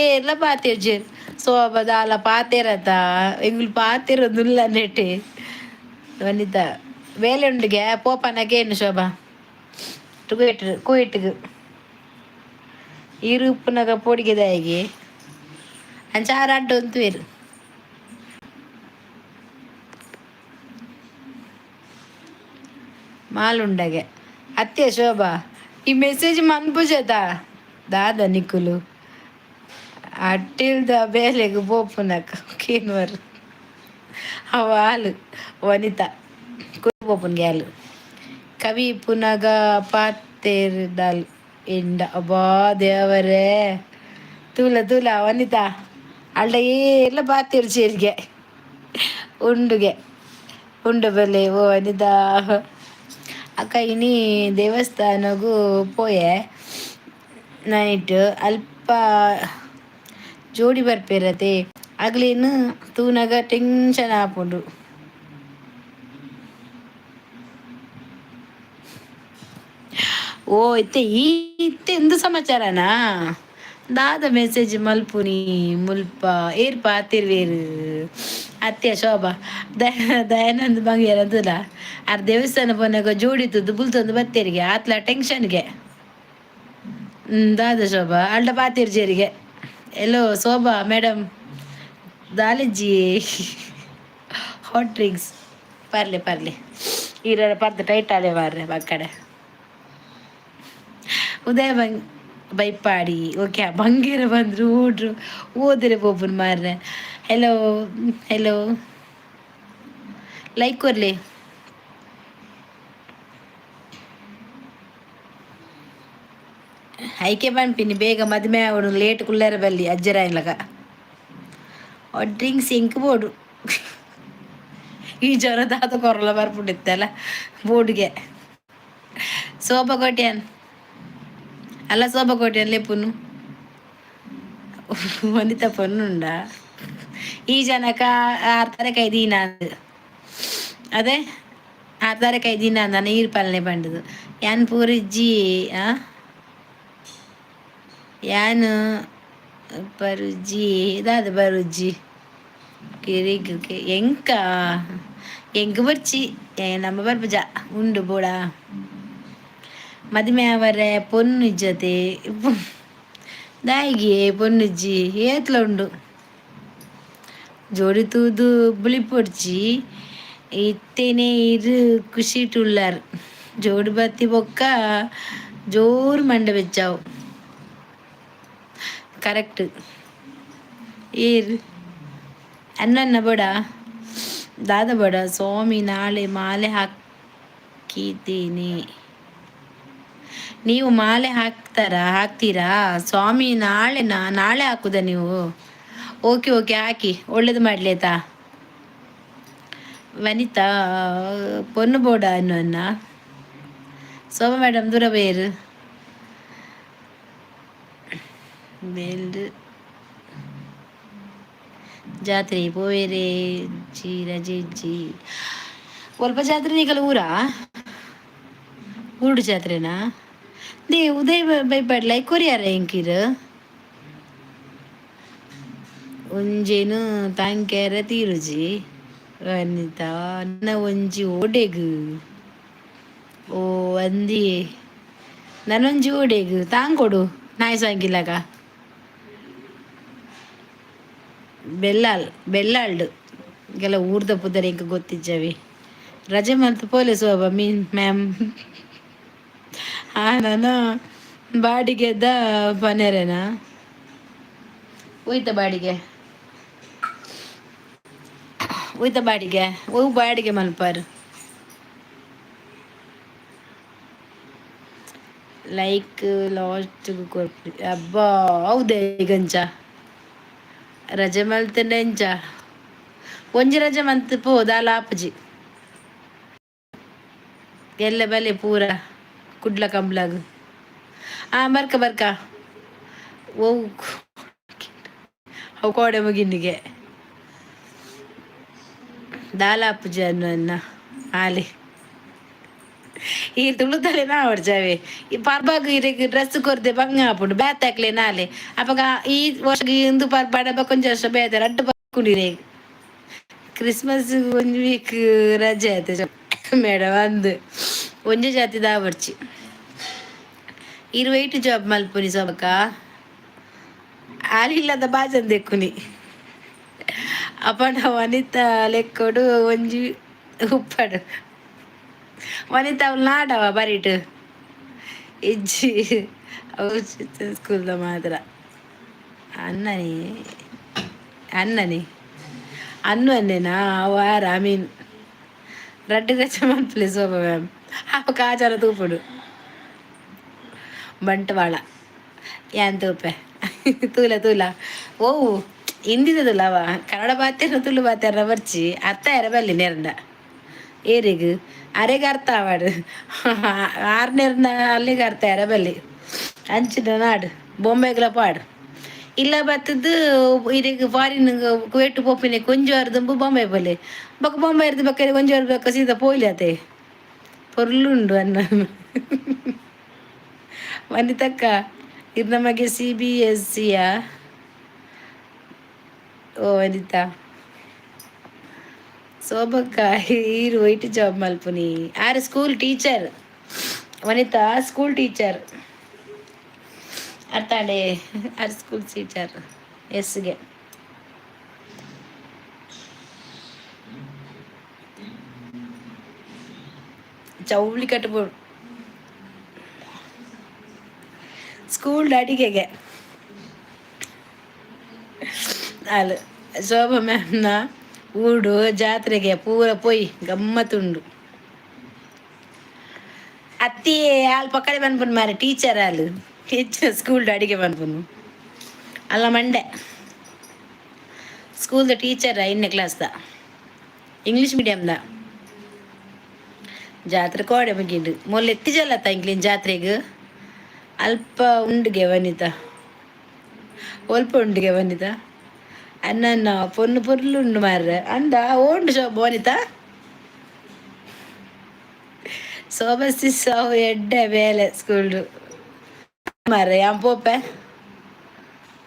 ಏರ್ಲ ಪಾತೆರ್ಜೆರ್. ಸೋಬ ದಾಲ ಪಾತೆರತ? ಎಂಗುಲು ಪಾತೆರೊಂದುಲ್ಲ ನೆಟ್ಟೆ. ವನಿತಾ ಬೇಲೆ ಉಂಡುಗೆ ಪೋಪನಗೇನು ಶೋಭಾ ಕುವೇಟ್ ಕುವೇಟ್ಗ್ ಈರು ಉಪ್ಪುನಗ ಪೋಡಿಗೆದಾಯಿಗೆ ಅಂಚ ಆರ್ ಅಡ್ಡ ಉಂತುವೆರ್. ಮಾಲುಂಡಗೆ ಅತ್ತೆ ಶೋಭಾ, ಈ ಮೆಸೇಜ್ ಮನ್ಪುಜತ ದಾದ ನಿಕುಲು? ಅಟ್ಟಿಲ್ದ ಬೇಲೆಗ್ ಪೋಪುನಕ ಕೇನುವರ್. ಅವಾಲು ವನಿತಾ ಪೋಪುನ್ ಗ್ಯಾಲು. ಕವಿ ಪುನಗ ಪಾತೆರ್ದಲ್ ಎಂಡ. ಅಬ್ಬಾ ದೇವರೇ, ತೂಲ ತೂಲ ವನಿತಾ, ಅಲ್ಡ ಏರ್ಲ ಪಾತೆರ್ ಚೇರಿಗೆ ಉಂಡುಗೆ ಉಂಡು. ಬಲೆ ಓ ವನಿತಾ. ಅಕ್ಕ, ಇನಿ ದೇವಸ್ಥಾನಗು ಪೋಯೆ ನೈಟ್. ಅಲ್ಪ ಜೋಡಿ ಬರ್ಪೇರತೆ, ಅಗ್ಲೇನು ತೂನಗ ಟೆನ್ಷನ್ ಆಪುಂಡು. ಓ, ಇತ್ತೆ ಈ ಇತ್ತೆ ಎಂದು ಸಮಾಚಾರನಾ? ದಾದ ಮೆಸೇಜ್ ಮಲ್ಪುನಿ ಮುಲ್ಪ? ಏರ್ ಪಾತಿರ್ವೇರು? ಅತ್ತೆ ಶೋಭಾ, ದಯಾನಂದ್ ಬಂಗೇರ ಅಂತಲ್ಲ, ಆರ್ ದೇವಸ್ಥಾನ ಪೋನಾಗ ಜೋಡಿ ತುದ್ದು ಬುಲ್ತೊಂದು ಬತ್ತೇರಿಗೆ ಆತ್ಲ ಟೆನ್ಷನ್ಗೆ. ದಾದ ಶೋಭಾ, ಅಲ್ಡ ಪಾತಿರ್ ಜೇರಿಗೆ. ಎಲ್ಲೋ ಶೋಭಾ ಮೇಡಮ್, ದಾಲಿಜ್ಜಿ. ಹಾಟ್ ಡ್ರಿಂಕ್ಸ್ ಪರ್ಲೆ ಪರ್ಲೆ. ಈರ ಪರ್ದು ಟೈಟ್ ಆಲೆ ಮಾರ್ರೆ ಬಕ್ಕಡೆ. ಉದಯ ಬಂಗ್ ಬೈಪಾಡಿ. ಓಕೆ, ಬಂಗೇರ ಬಂದ್ರು ಊಡ್ರು ಓದರೆ ಪೋಪುನ್ ಮಾರ್ರೆ. Hello hello, like ಕೊರ್ಲೆ. ಐಕೆ ಪನ್ಪಿನಿ ಬೇಗ ಮದಿಮೆ ಆವಡು, ಲೇಟ್ ಕುಲ್ಲೆರೆ ಬಲ್ಲಿ ಅಜ್ಜರಾಯಿಲಗ. ಡ್ರಿಂಕ್ಸ್ ಎಂಕ್ ಬೋಡು. ಈ ಜ್ವರ ದಾದ ಕೊರಲ ಬರ್ಪುಂಡಿತ್ತಲ್ಲ ಬೋರ್ಡ್ಗೆ. ಸೋಪ ಕೋಟ್ಯಾನ್ ಅಲ್ಲ, ಸೋಪ ಕೋಟ್ಯಾನ್ ಲೆಪ್ಪುನು. ವನಿತಾ ಪೊನ್ನುಂಡ ಈ ಜನಕ ಆರ್ತಾರೆ ಕೈ ದೀನ ಅದೇ ಆರ್ತಾರೆ ಕೈ ದೀನ ಅಂದ ನೀರು ಪಾಲನೆ ಪಂಡದು. ಯಾನ್ ಪೂರಿಜ್ಜಿ. ಆ ಯಾನ್ ಬರುಜಿ ದಾದ ಬರುಜಿ ಕಿರಿಗ್ ಎಂಕ ಎಂಕ್ ಬರ್ಚಿ ನಮ್ಮ ಬರ್ಪುಜ ಉಂಡು ಬೋಡ. ಮದಿಮೆ ಅವರೆ ಪೊನ್ನು ಇಜ್ಜತೆ ದಾಯಿಗೆ ಪೊನ್ನುಜ್ಜಿ ಏತ್ಲ ಉಂಡು. ಜೋಡಿ ತೂದು ಬುಳಿಪೊಡ್ಚಿ, ಇತ್ತೇನೆ ಇರು ಖುಷಿಟ್ ಉಳ್ಳಾರ್. ಜೋಡಿ ಬತ್ತಿ ಬೊಕ್ಕ ಜೋರು ಮಂಡೆ ಬೆಚ್ಚಾವು. ಕರೆಕ್ಟ್. ಏರ್ ಅನ್ನ ಬೋಡ ದಾದ ಬೋಡ. ಸ್ವಾಮಿ ನಾಳೆ ಮಾಲೆ ಹಾಕಿದ್ದೀನಿ. ನೀವು ಮಾಲೆ ಹಾಕ್ತಾರಾ, ಹಾಕ್ತೀರಾ ಸ್ವಾಮಿ? ನಾಳೆ ನಾಳೆ ಹಾಕುದಾ ನೀವು? ಓಕೆ ಓಕೆ, ಹಾಕಿ, ಒಳ್ಳೇದು ಮಾಡಲಿ ಆಯ್ತಾ. ವನಿತಾ ಪೊನ್ನು ಬೋಡ ಅನ್ನ. ಸೋಮ ಮೇಡಮ್ ದೂರ ಬೇರು ಬೇಲ್ಡ್ ಜಾತ್ರೆ ಪೋವೇರೆ ಜಿ ರಜೆ ಇಜ್ಜಿ. ಒಲ್ಪ ಜಾತ್ರೆ ನಿಕಲ್ ಊರಾ ಊರು ಜಾತ್ರೆನಾ? They Uday ಬೈಪಾಡ್ಲ ಕೊರಿಯಾರ ಎಂಕಿರು ಒಂಜೇನು ತಾಂಕ್ಯಾರ ತೀರುಜಿ. ವನಿತಾ ನ ಒಂಜಿ ಓಡೆಗ್. ಓ ಅಂದಿ ನನೊಂಜಿ ಓಡೆಗ್ ತಾಂಕೊಡು ನಾಯಿ ಸಾಂಕಿಲಕ. ಬೆಲ್ಲಾಲ್ ಬೆಲ್ಲಾಲ್ಡ್ ಗೆಲ ಊರ್ದ ಪುದರ್ ಎಂಕ್ ಗೊತ್ತಿಜ್ಜವಿ. ರಜೆ ಮಲ್ತ್ ಪೋಲೆ ಸೋಬ ಮೀನ್ ಮ್ಯಾಮ್. ಆ ನಾನು ಬಾಡಿಗೆದ ಪನೆರೆನಾ? ಹೋಯ್ತ ಬಾಡಿಗೆ, ಹೋಯ್ತ ಬಾಡಿಗೆ. ಓ ಬಾಡಿಗೆ ಮಲ್ಪಾರು. Like last ಕೊರ್ಪಿ. ಅಬ್ಬಾ, ಹೌದೇ ಗಂಚ ರಜೆ ಮಲ್ತಂಡ ಎಂಚ? ಒಂಜಿ ರಜೆ ಮಂತ್ ಪೋ ದಾಲ ಆಪುಜಿ. ಎಲ್ಲ ಬಲೆ ಪೂರ ಕುಡ್ಲ ಕಂಬ್ಲಾಗ್. ಆ ಬರ್ಕ ಬರ್ಕ. ಓ ಅವು ಕೋಡೆ ಮುಗಿನಿಗೆ ದಾಲ ಆಪುಜಿ ಅನ್ನ ಆಲೆ. ಈ ತುಳುತಲೆ ನಾ ಅವಡ್ಜಾವೆ. ಈ ಪರ್ಬಾಗ್ ಇರೆಗ್ ಡ್ರೆಸ್ ಕೊರ್ದೆ ಬಂಗ ಆಪುಂಡು ಬೇತಾಕ್ಲೆ ನಾಲೆ. ಅಪಗ ಈ ವರ್ಷ ಇಂದು ಪರ್ಬಾಡ ಕೊಂಚ ವರ್ಷ ಬೇತೆ ರಡ್ಡ್ ಪಕ್ಕುಂಡಿರೆ. ಕ್ರಿಸ್ಮಸ್ ಒಂಜಿ ವೀಕ್ ರಜೆ ಆಯ್ತು ಮೇಡಮ್ ಅಂದ್. ಒಂಜಿ ಜಾತಿ ದಾವರ್ಚಿ. ಇರು ವೈಟ್ ಜಾಬ್ ಮಲ್ಪುನಿ ಸೊಬಕ ಆಲಿಲ್ಲದ ಬಾಜನ್ ದೆಕ್ಕುನಿ. ಅಪಂಡ ವನಿತಾ ಲೆಕ್ಕೊಡು ಒಂಜಿ ಉಪ್ಪಡು. ವನಿತಾ ಅವ್ಲು ನಾಡವ ಬರಿಟ್ ಇಜ್ಜಿ. ಅವು ಸ್ಕೂಲ್ದ ಮಾತ್ರ. ಅಣ್ಣನೇ ಅಣ್ಣನೇ ಅನ್ನು ಅನ್ನೇನಾ ವಾರ ಮೀನ್ ರಡ್ಡ್ ರಜೆ ಮನ್ಪುಲೆ ಶೋಭಾ ಮ್ಯಾಮ್. ಅವ ಕಾಜಾರ ತೂಪುಡು ಬಂಟ್ವಾಳ ಯಾನ್ ತೂಪೆ. ತೂಲ ತೂಲ. ಓ ಹಿಂದಿದಲ್ಲ ಅವ ಕನ್ನಡ ಬಾತೆರ ತುಳು ಬಾತೆರ ಬರ್ಚಿ ಅರ್ಥ ಎರ ಬಲ್ಲಿ ನೇರಂಡ ಏರಿಗ್ ಅರೆಗೆ ಅರ್ಥ ಆವಾಡು. ಆರ್ನೇರ್ನ ಅಲ್ಲಿಗೆ ಅರ್ಥ ಎರ ಬಲ್ಲಿ. ಅಂಚಿನ ನಾಡು ಬೊಂಬೆಗ್ಲ ಪಾಡು ಇಲ್ಲ ಬತ್ತದ್ದು. ಇರೆಗ್ ಫಾರಿನ್ ಕುವೇಟ್ ಪೋಪಿನ ಕೊಂಜು ದುಂಬು ಬೊಂಬೆ ಪೋಲೆ. ಬೊಕ ಬೊಂಬೆ ಇರ್ದು ಬೊಕ್ಕ ಒಂಜಿ ವಾರ ಬೊಕ್ಕ ಸೀದಾ ಪೋಯ್ಲಿ ಅತೆ. ಪೊರ್ಲುಂಡು ಅನ್ನ. ವನಿತಕ್ಕ ಇದು ನಮಗೆ ಸಿ ಬಿ ಎಸ್ ಸಿಯಾ? ಓ ವನಿತಾ. ಶೋಭಕ್ಕ ಈರು ವೈಟ್ ಜಾಬ್ ಮಲ್ಪುನಿ? ಆರು ಸ್ಕೂಲ್ ಟೀಚರ್ ವನಿತಾ, ಸ್ಕೂಲ್ ಟೀಚರ್ ಅರ್ಥಾಂಡೆ. ಆರು ಸ್ಕೂಲ್ ಟೀಚರ್ ಎಸ್ಗೆ. ಚೌಳಿ ಕಟ್ಬೋದು ಸ್ಕೂಲ್ ಅಡಿಗೆಗೆ. ಅಲ್ಲ ಶೋಭಾ ಮ್ಯಾಮ್ನ ಊಡು ಜಾತ್ರೆಗೆ ಪೂರ ಪೋಯ್ ಗಮ್ಮತ್ತುಂಡು. ಅತ್ತಿ ಆಲ್ ಪಕ್ಕಡೆ ಪನ್ಪುನು ಮಾರೆ, ಟೀಚರ್ ಆಲ್. ಟೀಚರ್ ಸ್ಕೂಲ್ ಅಡಿಗೆ ಪನ್ಪುನು ಅಲ್ಲ. ಮಂಡೆ ಸ್ಕೂಲ್ದ ಟೀಚರ್, 5ನೇ ಕ್ಲಾಸ್ದ, ಇಂಗ್ಲೀಷ್ ಮೀಡಿಯಮ್ದ. ಜಾತ್ರೆ ಕೋಡೆ ಮುಗಿಂಡು. ಮೊಲ್ಲೆ ಎತ್ತಿಜಲ್ಲತ್ತ ಇಂಕ್ಲಿನ್ ಜಾತ್ರೆಗ್? ಅಲ್ಪ ಉಂಡುಗೆ ವನಿತಾ, ಒಲ್ಪ ಉಂಡುಗೆ ವನಿತಾ. ಅನ್ನ ಪೊನ್ನು ಪೊರ್ಲು ಉಂಡು ಮಾರ್ರೆ ಅಂದ ಓಂಡು ಶೋಭ ವನಿತಾ. ಶೋಭಾ ಸಿಸ್ ಅವು ಎಡ್ಡೆ ಬೇಲೆ ಸ್ಕೂಲ್ ಮಾರ್ರೆ. ಯಾನ್ ಪೋಪೆ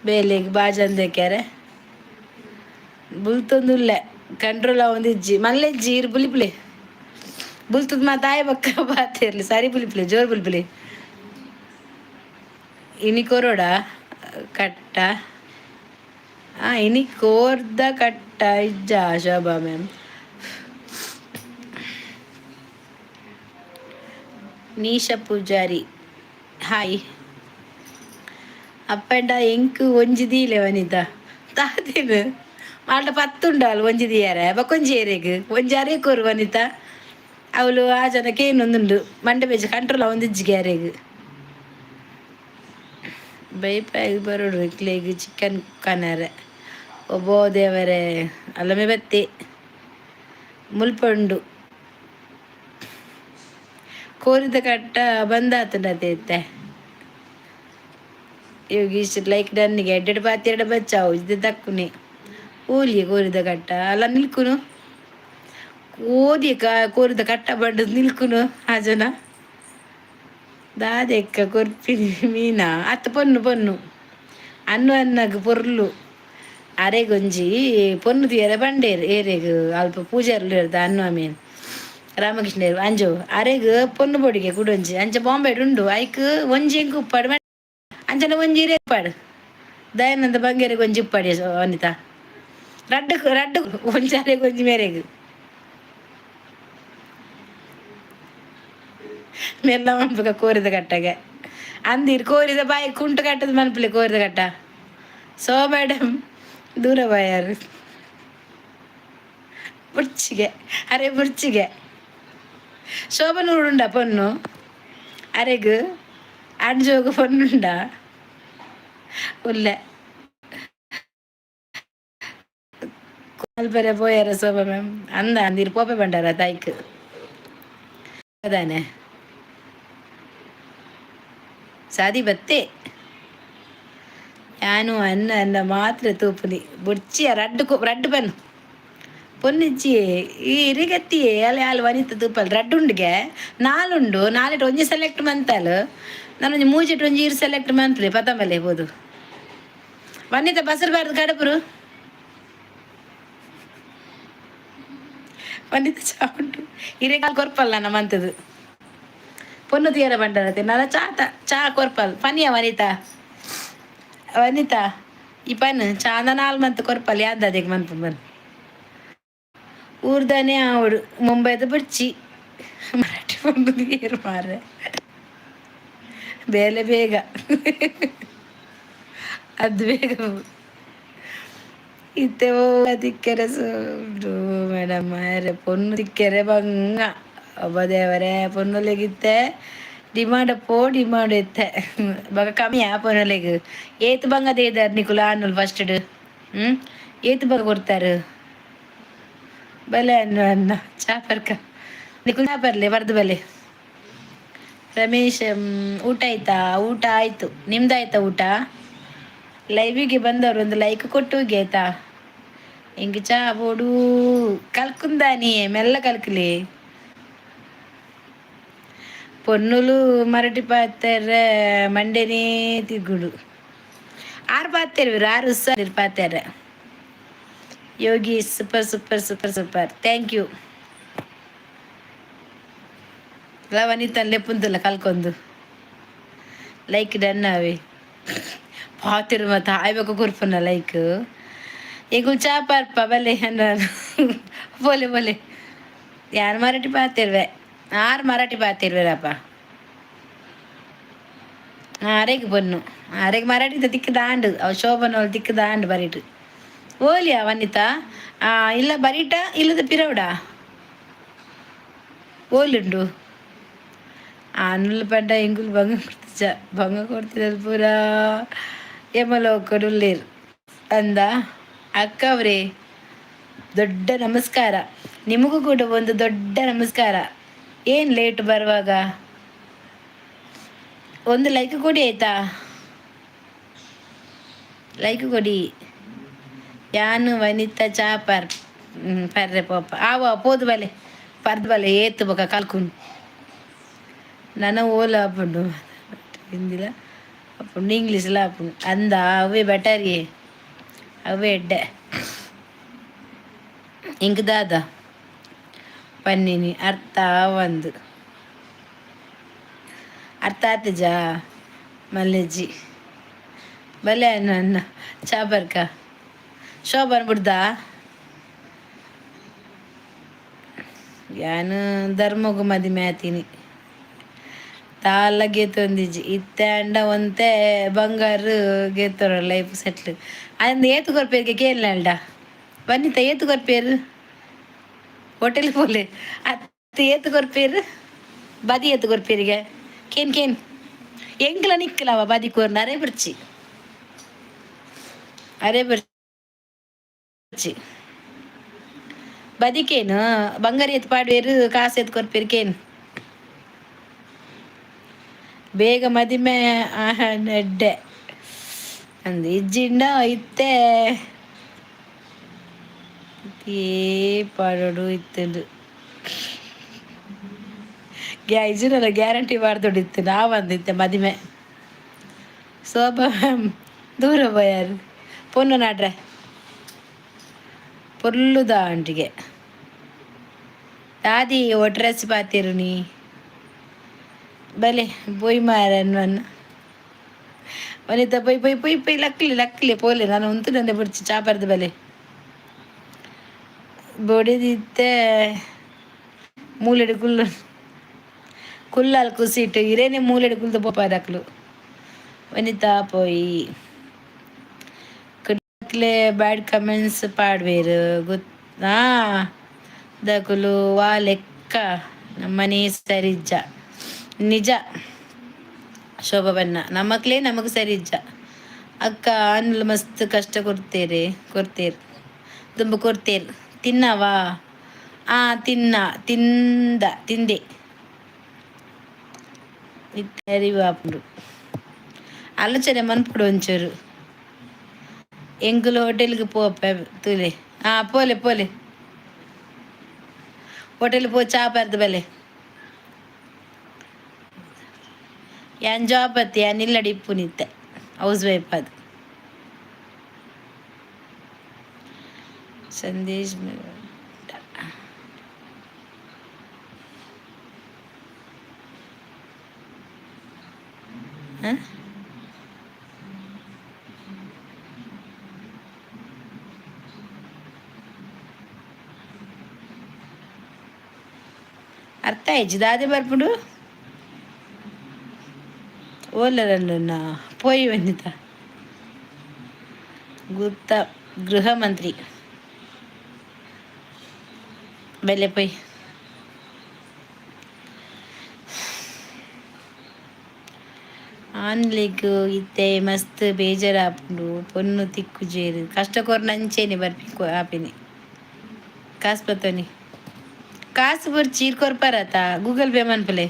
ಬೇಲೆಗ್ ಬಾಜಂದೆಕ್ಯಾರೆ. ಬುಲ್ತೊಂದುಲ್ಲೆ, ಕಂಟ್ರೋಲ್ ಆವೊಂದಿಜ್ಜಿ. ಮಲ್ಲೆಜ್ಜಿ ಇರು ಬುಲಿಪುಲೆ. ಬುಲ್ತುದ್ ಮಾತ ಆಯ್ ಬಕ್ಕ ಬಾತಿರ್ಲಿ. ಸರಿ ಬುಲಿಪುಲೆ, ಜೋರು ಬುಲಿಪುಲೆ. ಇನಿ ಕೊರೊಡ ಕಟ್ಟ? ಆ ಇನಿ ಕೋರ್ದ ಕಟ್ಟ ಇಜ್ಜಾ ಶೋಭಾ ಮ್ಯಾಮ್? ನೀಶಾ ಪೂಜಾರಿ ಹಾಯ್. ಅಪ್ಪಂಡ ಎಂಕ್ ಒಂಜಿ ದೀಲೆ ವನಿತಾ. ತಾದಿನ ಮಾಲ್ಟ ಪತ್ತುಂಡಾಲ್ ಒಂಜಿ ದಿಯಾರೆ ಬೊಕೊಂಜಿ ಏರೆಗ್ ಒಂಜಿ ಅರೆ ಕೊರು ವನಿತಾ. ಅವಳು ಆ ಜನಕ್ಕೆ ಏನೊಂದುಂಡು ಮಂಡೆ ಬೇಜ ಕಂಟ್ರೋಲ್ ಆವೊಂದಿಜ್ಜಿಗೆ ಅರೆಗ್. ಬೈಪಾಗ್ ಬರೋಡು ಇಕ್ಲೆಗ್ ಚಿಕನ್ ಕನರೆ. ಒಬ್ಬೋ ದೇವರೇ, ಅಲ್ಲಮೆ ಬತ್ತಿ ಮುಲ್ಪ ಉಂಡು. ಕೋರಿದ ಕಟ್ಟ ಬಂದಾತುಂಡತೆ ಇತ್ತೆ. ಯೋಗೀಶ್ ಲೈಕ್ ಡನ್ನಿಗೆ. ಎಡ್ಡೆಡ್ ಪಾತೆರಡ ಬಚ್ಚಾವು ಇದು ದಕ್ಕುನಿ ಓಲಿಯೆ ಕೋರಿದ ಕಟ್ಟ ಅಲ್ಲ ನಿಲ್ಕುನು. ಓದಿಯ ಕೋರಿದ ಕಟ್ಟ ಬಂಡದ್ ನಿಲ್ಕುನು. ಆ ಜನ ದಾದೆಕ್ಕ ಕೊರ್ಪಿನಿ ಮೀನಾ ಅತ್ತ ಪೊನ್ನು ಪೊನ್ನು ಅನ್ನು ಅನ್ನಗ್ ಪೊರ್ಲು. ಅರೆಗೊಂಜಿ ಪೊನ್ನು ತೀಯರೆ ಬಂಡೇರು ಏರೆಗ್ ಅಲ್ಪ ಪೂಜಾರ್ಲು ಅನ್ನು ಅಮೀನ್ ರಾಮಕೃಷ್ಣರು ಅಂಜು ಅರೆಗ್ ಪೊನ್ನು ಬೊಡಿಗೆ ಕುಡೊಂಜಿ ಅಂಚ ಬಾಂಬೆಡ್ ಉಂಡು. ಐಕ್ ಒಂಜಿ ಎಂಕ್ ಉಪ್ಪಾಡು, ಅಂಚನೆ ಒಂಜಿ ಇರೆ ಉಪ್ಪಾಡು, ದಯಾನಂದ ಬಂಗೇರಿಗೆ ಒಂಜಿ ಉಪ್ಪಾಡಿ ವನಿತಾ. ರಡ್ಡ್ ರಡ್ಡ್, ಒಂಜಿ ಅರೆಗ್ ಒಂಜಿ ಮೇರೆಗ್. ಮೆಲ್ಲ ಮನ್ಪುಗ ಕೋರಿದ ಕಟ್ಟಗೆ ಅಂದಿರ್. ಕೋರಿದ ಬಾಯಿ ಕುಂಟು ಕಟ್ಟದ ಮನ್ಪುಲೆ ಕೋರಿದ ಕಟ್ಟ. ಸೊ ಮೇಡಮ್ ದೂರ ಬಾಯಾರು ಬುಡ್ಚಿಗೆ ಅರೆ ಬುಡ್ಚಿಗೆ. ಶೋಭನೂರುಂಡ ಪೊನ್ನು ಅರೆಗ್? ಅಂಜೋಗು ಪೊನ್ನುಂಡ ಉಲ್ಲೆ ಮಲ್ಪರೆ ಪೋಯರ ಶೋಭಾ ಮ್ಯಾಮ್? ಅಂದ ಅಂದಿರ್ ಪೋಪೆ ಬಂಡಾರ ತಾಯ್ಕ್ ಅದಾನೆ ಸಾದಿ ಬತ್ತೆ. ಯಾನು ಅನ್ನ ಅನ್ನ ಮಾತ್ರ ತೂಪುನಿ. ಬುಡ್ಚಿಯ ರಡ್ಡು ರಡ್ಡು ಪನ್ನು ಪೊನ್ನಿಜ್ಜಿ ಈ ಇರಿಗತ್ತಿಯೇ ಅಲೆ ಆಲ್ ವನಿತ ತೂಪಲ್. ರಡ್ಡು ಉಂಡುಗೆ, ನಾಲುಂಡು. ನಾಲೆಟ್ ಒಂಜಿ ಸೆಲೆಕ್ಟ್ ಮಂತಾಲ್. ನಾನೊಂಜಿ ಮೂಜೆಟ್ ಒಂಜಿ ಇರು ಸೆಲೆಕ್ಟ್ ಮನ್ಪುಲೆ. ಪತಂಬಲೆ ಬೋದು ವನಿತ ಬಸರು ಬಾರ್ದು ಕಡಪುರು. ವನಿತ ಚಾ ಉಂಟು. ಹಿರೇಕಾಲ್ ಕೊರ್ಪಲ್ಲ ನಮ್ಮಂತದು ಪೊನ್ನು ತೀರ ಬಂಡರತೆ ನನ ಚಾತ ಚಾ ಕೊರ್ಪಲ್ ಪನಿಯ ವನಿತಾ. ವನಿತಾ ಈ ಪನ್ ಚಾಂದ ನಾಲ್ ಮಂತ್ ಕೊರ್ಪಲ್. ಯಾವ್ದಾದಿಗೆ ಮನ್ಪು ಬನ್ ಊರ್ದಾನೆ ಆವಡು ಮುಂಬೈದ ಬುಡ್ಚಿ. ಮರಾಠಿ ಪೊಣ್ಣು ಏರು ಮಾರ್ರೆ. ಬೇಲೆ ಬೇಗ ಅದು ಬೇಗ ಇತ್ತೆ ತಿಕ್ಕೆರೆ ಉಂಡು ಮೇಡಮ್ ಅರೆ. ಪೊಣ್ಣು ತಿಕ್ಕೆರೆ ಬಂಗ. ಒಬ್ಬ ದೇವರೇ, ಪೊಣ್ಣುಲೆಗಿತ್ತೆ ಡಿಮಾಂಡ್ ಪೋ ಡಿಮಾಂಡ್ ಇತ್ತೆ ಬಗ ಕಮ್ಮಿ. ಆ ಪೊಣ್ಣುಲೆಗ್ ಏತ್ ಬಂಗ ದೇದಾರ್ ನಿಕುಲು ಆನುಲ್ ಫಸ್ಟ್? ಹ್ಮ್ ಏತ್ ಬಂಗ ಕೊಡ್ತಾರೆ? ಬಲೆ ಅನ್ನ ಅನ್ನ ಚಾಪರ್ಕ ನಿಕುಲು ಚಾಪರ್ಲೆ ಬರ್ದು ಬಲೆ. ರಮೇಶ್, ಊಟ ಆಯ್ತಾ? ಊಟ ಆಯ್ತು. ನಿಮ್ದಾಯ್ತಾ ಊಟ? ಲೈವಿಗೆ ಬಂದವರು ಒಂದು ಲೈಕ್ ಕೊಟ್ಟು ಹೋಗಿ ಆಯ್ತಾ? ಎಂಕ್ ಚಾ ಬೋಡು. ಕಲ್ಕುಂದಾನಿ ಮೆಲ್ಲ ಕಲ್ಕಲಿ. ಪೊನ್ನುಲು ಮರಟಿ ಪಾತೆರೆ ಮಂಡೆನೇ ತಿಗುಡು. ಆರು ಪಾತೆರ್ವಿರು, ಆರು ಉಸ್ಸಾರು ಪಾತೆರೆ. Yogi super super super super, thank you. ಲವನಿತನ್ ಲೆಪ್ಪುಂತಲ್ಲ ಕಲ್ಕೊಂದು. ಲೈಕ್ ಡನ್ ಅವೆ ಪಾತಿರು ಮತ್ತ ಆಯ್ಬೇಕು ಕೊರ್ಪುನ ಲೈಕ್. ಎಂಕುಲು ಚಾ ಪರ್ಪ ಬಲೆ ಅನ್ನ ಬೋಲೆ ಬೋಲೆ. ಯಾರು ಮರಾಠಿ ಪಾತಿರ್ವೆ? ಆರು ಮರಾಠಿ ಪಾತಿರ್ವೆರಪ್ಪ. ಅರೆಗ್ ಪೊನ್ನು ಅರೆಗ್ ಮರಾಠಿ ತಿಕ್ಕದಾಂಡು. ಅವು ಶೋಭನ ತಿಕ್ಕದಾಂಡು ಬರಿಟ್. ಓಲಿಯಾ ವನಿತಾ? ಇಲ್ಲ ಬರೀಟ ಇಲ್ಲದ ಪಿರವಡ ಓಲುಂಡು ಆನುಲ್ ಪಂಡ ಎಂಗುಲ್ ಬಂಗ ಕೊಡ್ತಿಜ, ಬಂಗ ಕೊಡ್ತಿದ್ದ ಪೂರಾ ಯಮಲೋಕಡುಲ್ಲೇರು ಅಂದ. ಅಕ್ಕ ಅವರೇ, ದೊಡ್ಡ ನಮಸ್ಕಾರ. ನಿಮಗೂ ಕೂಡ ಒಂದು ದೊಡ್ಡ ನಮಸ್ಕಾರ. ಏನು ಲೇಟ್ ಬರುವಾಗ? ಒಂದು ಲೈಕ್ ಕೊಡಿ ಆಯ್ತಾ? ಲೈಕ್ ಕೊಡಿ. ಯಾನು ವನಿತಾ ಚಾ ಪರ್ ಪರ್ರೆ ಪೋಪ ಆವ ಪೋದು ಬಲೆ ಪರ್ದು ಬಲೆ ಏತ್ತು ಬೊಕ ಕಲ್ಕುನ್ ನನ ಓಲ ಆಪುಂಡು ಹಿಂದಿಲ ಆಪುಂಡು, ಇಂಗ್ಲೀಷ್ಲ ಆಪುಂಡು ಅಂದ. ಅವೇ ಬೆಟರ್, ಅವೇ ಎಡ್ಡೆ. ಇಂಕ್ ದಾದ ಪನ್ನಿನಿ ಅರ್ಥ ಒಂದು ಅರ್ಥ ಆತಿಜಾ? ಮಲ್ಲೆಜ್ಜಿ ಬಲೆ ನನ್ನ ಚಾ ಬರ್ಕ ಶೋಭನ್ ಬಿಡ್ದ. ಯಾನು ಧರ್ಮಗು ಮದಿಮೆ ಆತೀನಿ ತಾಲ ಗೇತೊಂದಿಜ್ಜಿ ಇತ್ತೆ ಅಂಡ ಒಂತೆ ಬಂಗಾರ ಗೇತೊರ ಲೈಫ್ ಸೆಟ್ಲ್. ಅಂದ್ ಏತು ಕೊರ್ಪೇರಿಗೆ ಕೇಳಲ್ಡ ಬನ್ನಿತ? ಏತು ಕೊರ್ಪೇರು ಹೋಟೆಲ್ ಪೋಲೆ ಅತ್ತು? ಏತು ಕೊರ್ಪೇರು ಬದಿ? ಏತು ಕೊರ್ಪೇರಿಗೆ ಕೇನ್ ಕೇನ್ ಎಂಕ್ಲ ನಿಕ್ಕಲವ ಬದಿ ಕೋರ್ನ ಅರೆ ಬಿಡ್ಚಿ, ಅರೆ ಬಿಡ್ಚಿ. ಬದಿಕೇನು ಬಂಗಾರ ಎತ್ತು ಪಾಡ್ವೇರು, ಕಾಸು ಎತ್ತು ಕೊರ್ಪೇರು ಕೇನ್. ಬೇಗ ಮದಿಮೆ ನೆಡ್ಡೆ ಅಂದು ಇಜ್ಜಿಂಡ ಇತ್ತೆ ಏ ಪಾಡೋಡು ಇತ್ತಂಡು ಗ್ಯಾ ಇಜ್ಜಿನಲ್ಲ ಗ್ಯಾರಂಟಿ ಇತ್ತು ನಾವಂದಿತ್ತೆ ಮದಿಮೆ. ಶೋಭಾ ಮ್ಯಾಮ್ ದೂರ ಪೋಯಾರು ಪೊನ್ನು ನಾಡ್ರೆ ಪೊರ್ಲುದ ಆಂಟಿಗೆ ದಾದಿ ಡ್ರೆಸ್ ಪಾತಿರು ನೀ ಬಲೆ ಪೊಯ್ ಮಾರನ್ ವನ್ನ ವನಿತಾ ಪೊಯ್ ಪೊಯ್ ಪೊಯ್ ಪೊಯ್ ಲಕ್ಲಿ ಲಕ್ಲಿ ಪೋಲೆ. ನಾನು ಉಂತು ನಂದೆ ಬಿಡ್ಚಿ ಚಾ ಬರ್ದು ಬಲೆ ಬೊಡಿದಿತ್ತೆ ಮೂಲೆಡು ಕುಲ್ಲು ಕುಲ್ಲಾಲ್ ಕುಸಿಟ್ಟು ಇರೇನೆ ಮೂಲೆಡು ಕುಲ್ದು ಪೋಪಾದಕ್ಲು. ವನಿತಾ ಪೋಯಿ ಕುಡ್ಲೆ ಬ್ಯಾಡ್ ಕಮೆಂಟ್ಸ್ ಪಾಡ್ವೇರು ಗೊತ್ತಾ ದಕುಲು ವಾ ಲೆಕ್ಕ ನಮ್ಮನೆ ಸರಿಜ್ಜ. ನಿಜ ಶೋಭಾ ಬಣ್ಣ, ನಮ್ಮಕ್ಲೇ ನಮಗೆ ಸರಿಜ್ಜ. ಅಕ್ಕ ಆನ್ಲ ಮಸ್ತ್ ಕಷ್ಟ ಕೊಡ್ತೇರೆ, ಕೊಡ್ತೇರು ತುಂಬ ಕೊಡ್ತೇರು. ತಿನ್ನವಾ? ಆ ತಿನ್ನ ತಿಂದ ತಿಂದೆ. ಅರಿವು ಆಲೋಚನೆ ಮನ್ಪುಡು ಒಂಚೂರು. ಎಂಕುಲು ಹೋಟೆಲ್ಗೆ ಪೋಪೆ ತೂಲೆ. ಹಾಂ ಪೋಲೆ ಪೋಲೆ ಹೋಟೆಲ್ ಪೋ ಚಾ ಪರ್ದು ಬಲೆ. ಯಾನ್ ಜಾಬ್ ಅತ್ತಿ ಯಾನ್ ಇಲ್ಲಡಿ ಇಪ್ಪುನಿತ್ತೆ ಹೌಸ್ ವೈಫ್ ಅದು. ಸಂದೇಶ್ ಹಾಂ ಅರ್ಥ ಆಯ್ತು ದಾದೆ ಬರ್ಪುಡು ಓಲರನ್ನ ಪೋಯಿ ವನಿತಾ ಗುಪ್ತ ಗೃಹ ಮಂತ್ರಿ ಬೆಲೆ ಪೋಯ್. ಆನ್ಲಿಗ್ ಇತ್ತೆ ಮಸ್ತ್ ಬೇಜಾರಾಪುಂಡು ಪೊನ್ನು ತಿಕ್ಕುಜೇರು ಕಷ್ಟ ಕೊರ್ನ ಅಂಚೆನೆ ಬರ್ಪಿ ಆಪಿನಿ ಕಾಸು ಬತ್ತೋನಿ ಕಾಸು ಬೊರ್ಚಿ ಈರ್ ಕೊರ್ಪರತ ಗೂಗಲ್ ಪೇ ಮನ್ಪುಲೆ.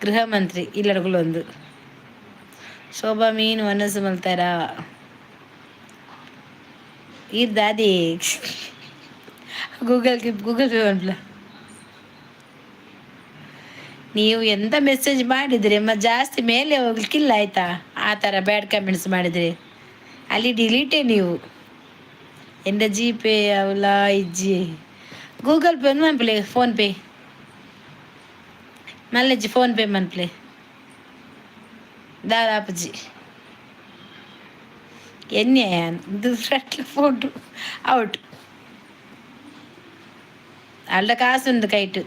ಗೃಹ ಮಂತ್ರಿ ಇಲ್ಲಡ್ಗುಲೊಂದು ಶೋಭಾ ಮೀನು ಮನಸ್ಸು ಮಲ್ತಾರ ಈರ್ ದಾದಿ ಗೂಗಲ್ ಗೂಗಲ್ ಪೇ ಮನ್ಪುಲ. ನೀವು ಎಂತ ಮೆಸೇಜ್ ಮಾಡಿದರೆ ಜಾಸ್ತಿ ಮೇಲೆ ಹೋಗ್ಲಿಕ್ಕಿಲ್ಲ ಆಯಿತಾ? ಆ ಥರ ಬ್ಯಾಡ್ ಕಮೆಂಟ್ಸ್ ಮಾಡಿದರೆ ಅಲ್ಲಿ ಡಿಲೀಟೇ ನೀವು. ಎಂದ ಜಿ ಪೇ ಅವಲ ಇಜ್ಜಿ ಗೂಗಲ್ ಪೇ ಮನ್ಪುಲೆ, ಫೋನ್ಪೇ ಮಲ್ಲೆಜ್ಜಿ ಫೋನ್ಪೇ ಮನ್ಪುಲೆ ದಾದಾಪುಜಿ ಎನ್ನೆ ದುಸ್ರಟ್ಲ ಫೋಟು ಔಟ್ ಅಲ್ಡ ಕಾಸುಂಡು ಕೈಟ್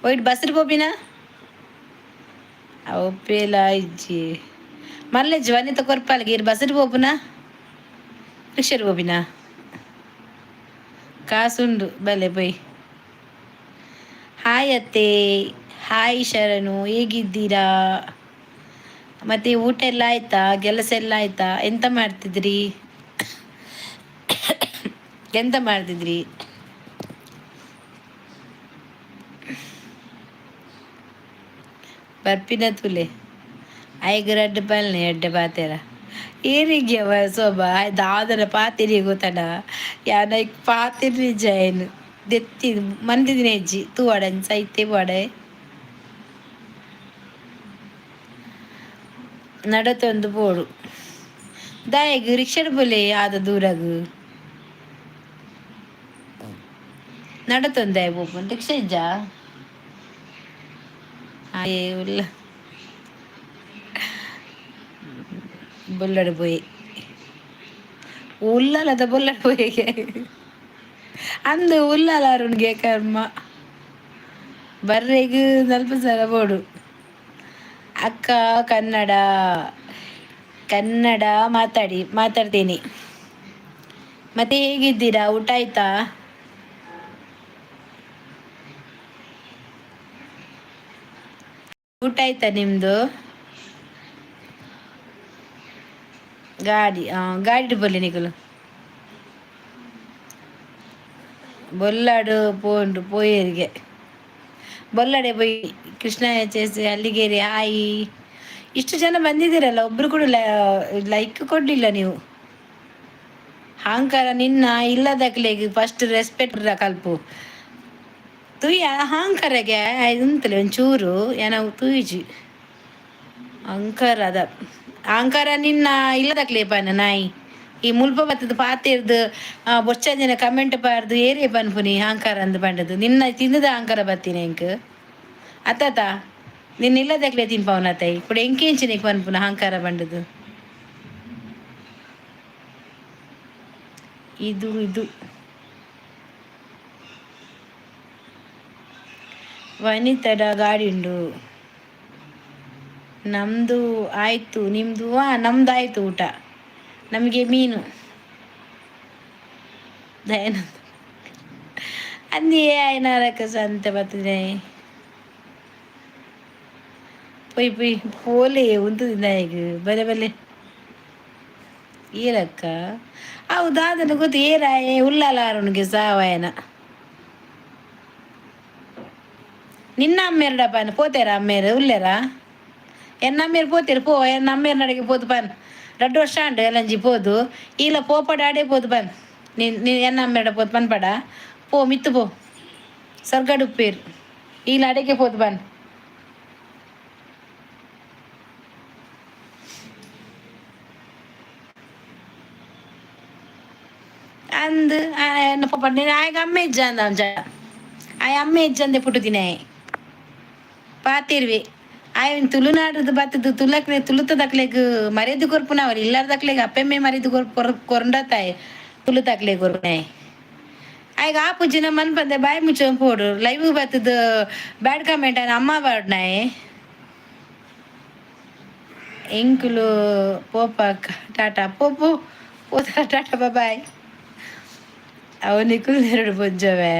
ಒಯ್ಟ್ ಬಸ್ರು ಪೋಪಿನ. ಒಪ್ಪೇಲ ಇಜ್ಜಿ ಮಲ್ಲೆಜ್ಜಿ ವನಿತ ಕೊರ್ಪಾಲ್ಗೆ. ಇರು ಬಸ್ಸು ಪೋಪುನಾ, ರಿಕ್ಷಾಡ್ ಪೋಪಿನ? ಕಾಸುಂಡು, ಬಲೆ ಪೋಯ್. ಹಾಯ್ ಅತ್ತೆ, ಹಾಯ್ ಶರಣು, ಹೇಗಿದ್ದೀರಾ? ಮತ್ತೆ ಊಟ ಎಲ್ಲ ಆಯ್ತಾ? ಕೆಲಸ ಎಲ್ಲ ಆಯ್ತಾ? ಎಂತ ಮಾಡ್ತಿದ್ರಿ? ಎಂತ ಮಾಡ್ತಿದ್ರಿ? ಬರ್ಪಿನ ತುಲೆ. ಐಗ್ ರಡ್ಡ್ ಪಲ್ನೆ ಎಡ್ಡೆ ಪಾತೆರ ಏರಿಗೆ ಸೋಬ ದಾದನ ಪಾತೆರಿ ಗೊತ್ತಡ. ಯಾನ್ ಐಕ್ ಪಾತೆರ್ನಿಜ್ಜ. ಐನ್ ದೆತ್ತಿ ಮಂದಿದಿನ ಇಜ್ಜಿ. ತೂವಡ ಸೈತೆ ಬೋಡೆ ನಡತೊಂದು ಬೋಡು. ದಾಯೆಗ್ ರಿಕ್ಷಾಡ್ ಪೋಲೆ? ಆದ ದೂರಗ್ ನಡತೊಂದು ದಾಯೆ ಪೋಪುನು? ರಿಕ್ಷಾ ಇಜ್ಜಾ? ಆಯೆ ಉಲ್ಲ ಬೊಲ್ಲಡ್ ಪೋಯೆ. ಉಲ್ಲಲದ ಬೊಲ್ಲಡ್ ಪೋಯೆಗೆ. ಅಂದು ಉಲ್ಲಲ ಅರುಣ್ಗೆ ಕರ್ಮ. ಬರ್ರೆಗ್ ನಲ್ಪ ಸಲ ಬೋಡು. ಅಕ್ಕ, ಕನ್ನಡ ಕನ್ನಡ ಮಾತಾಡಿ. ಮಾತಾಡ್ತೀನಿ. ಮತ್ತೆ ಹೇಗಿದ್ದೀರಾ? ಊಟ ಆಯ್ತಾ? ಊಟ ಆಯ್ತಾ ನಿಮ್ಮದು? ಗಾಡಿ, ಗಾಡಿ ಬೊಲ್ಲಿ ನಿಕುಲು. ಬೊಲ್ಲಾಡು ಪೋಂಡು ಪೋಯೇರಿಗೆ ಬೊಲ್ಲಡೆ ಪೋಯಿ. ಕೃಷ್ಣ ಎಚ್ ಎಸ್ ಅಲ್ಲಿಗೇರಿ, ಹಾಯ್. ಇಷ್ಟು ಜನ ಬಂದಿದ್ದೀರಲ್ಲ, ಒಬ್ರು ಕೂಡ ಲೈಕ್ ಕೊಡಲಿಲ್ಲ ನೀವು. ಅಹಂಕಾರ ನಿನ್ನ ಇಲ್ಲದಕ್ಲೆಗ್ ಫಸ್ಟ್ ರೆಸ್ಪೆಕ್ಟ್ ಕಲ್ಪು. ತೂಯ ಅಹಂಕಾರಗೆ ಉಂತಲೆ ಒಂಚೂರು ಏನ ತೂಯಿಜಿ. ಅಹಂಕಾರದ ಅಹಂಕಾರ ನಿನ್ನ ಇಲ್ಲದಕ್ಲೆ ಪನ ನಾಯಿ. ಈ ಮುಲ್ಪ ಬತ್ತದ ಪಾತೆರ್ದು ಬೊಚ್ಚ ಜನ ಕಮೆಂಟ್ ಪಾರ್ದು ಏರೇ ಪನ್ಪುನಿ ಅಹಂಕಾರ ಅಂದ್ ಪಂಡದು. ನಿನ್ನ ತಿಂದದ ಅಹಂಕಾರ ಬತ್ತೀನಿ ಎಂಕ್ ಅತ್ತಾತ? ನಿನ್ನ ಇಲ್ಲದಕ್ಲೆ ತಿನ್ಪವನತೈ ಕೂಡ ಎಂಕೆಂಚಿನಿಕ್ ಪನ್ಪುನ ಅಹಂಕಾರ ಪಂಡದು. ಇದು ಇದು ವನಿತಡ ಗಾಡಿ ಉಂಡು. ನಮ್ಮದು ಆಯಿತು, ನಿಮ್ಮದು? ಹಾಂ, ನಮ್ದು ಆಯಿತು ಊಟ. ನಮಗೆ ಮೀನು. ದಯಾನಂದ ಅಂದಿಯೇ ಆಯ್ನಾರಕ ಸಂತೆ ಬರ್ತದೆ. ಪೊಯ್ ಪೊಯ್ ಪೋಲೆ ಉಂತುದಿಂದಾಯಗ್. ಬಲೆ ಬಲೆ ಏರಕ್ಕ ಅವು ದಾದನ ಗೊತ್ತು ಏರಾಯೆ ಉಲ್ಲಾಲಾರುಣಿಗೆ ಸಾವಾಯನ. ನಿನ್ನ ಅಮ್ಮೇರಡ ಪಾನ್ ಪೋತೇರ? ಅಮ್ಮೇರು ಉಲ್ಲೇರಾ? ಎನ್ನ ಅಮ್ಮೇರು ಪೋತೇರು. ಪೋ, ಎನ್ನ ಅಮ್ಮೇರು ನಡಿಗೆ ಪೋದು ಪಾನ್. ರಡ್ಡು ವರ್ಷ ಅಂಡು ಎಲ್ಲಂಜಿ ಪೋದು. ಇಲ್ಲ ಪೋಪಡ ಆಡೇ ಪೋದು ಪನ್. ನೀನ್ ನೀನು ಎನ್ನ ಅಮ್ಮೇರಡ ಪೋದು ಪನ್ಪಡ. ಪೋ, ಮಿತ್ತು ಪೋ, ಸ್ವರ್ಗಡು ಉಪ್ಪೇರು. ಇಲ್ಲ ಅಡಿಗೆ ಪೋದು ಬನ್. ಅಂದ್ ಪೋಪ. ನೀನು ಆಯ್ಗ ಅಮ್ಮ ಇಜ್ಜ ಅಂದ. ಆಯ್ ಅಮ್ಮ ಇಜ್ಜಂದೆ ಪುಟ್ಟುದಿನ ಪಾತಿರ್ವಿ. ಆಯ್ ತುಳುನಾಡದ ಬತ್ತದ ತುಲಕ್ಲೆ ತುಳುತದಕ್ಲೆಗ್ ಮರ್ಯಾದೆ ಕೊರ್ಪುನ ಅವ್ರು. ಇಲ್ಲಾರ್ದಕ್ಲೆಗ್ ಅಪ್ಪೆಮ್ಮೆ ಮರ್ಯಾದೆ ಕೊರ್ ಕೊರಂಡತಾಯ್. ತುಳುತಕ್ಲೆ ಕೊರ್ಪುನಾಯ್ ಆಯ್ಗ ಆಪುಜಿನ ಮನ್ಪಂದೆ ಬಾಯಿ ಮುಚ್ಚ ಪೋಡು. ಲೈವ್ ಬತ್ತದ ಬ್ಯಾಡ್ ಕಮೆಂಟ್ ಆಯ್ನ ಅಮ್ಮ ಬಾಡ್ನಾಯೆ. ಎಂಕುಲು ಪೋಪಾಕ ಟಾಟಾ. ಪೋಪು ಪೋತ. ಟಾಟಾ ಬಾಯ್. ಅವು ನಿಕುಲ್ ಎರಡು ಪೊಂಜವೆ.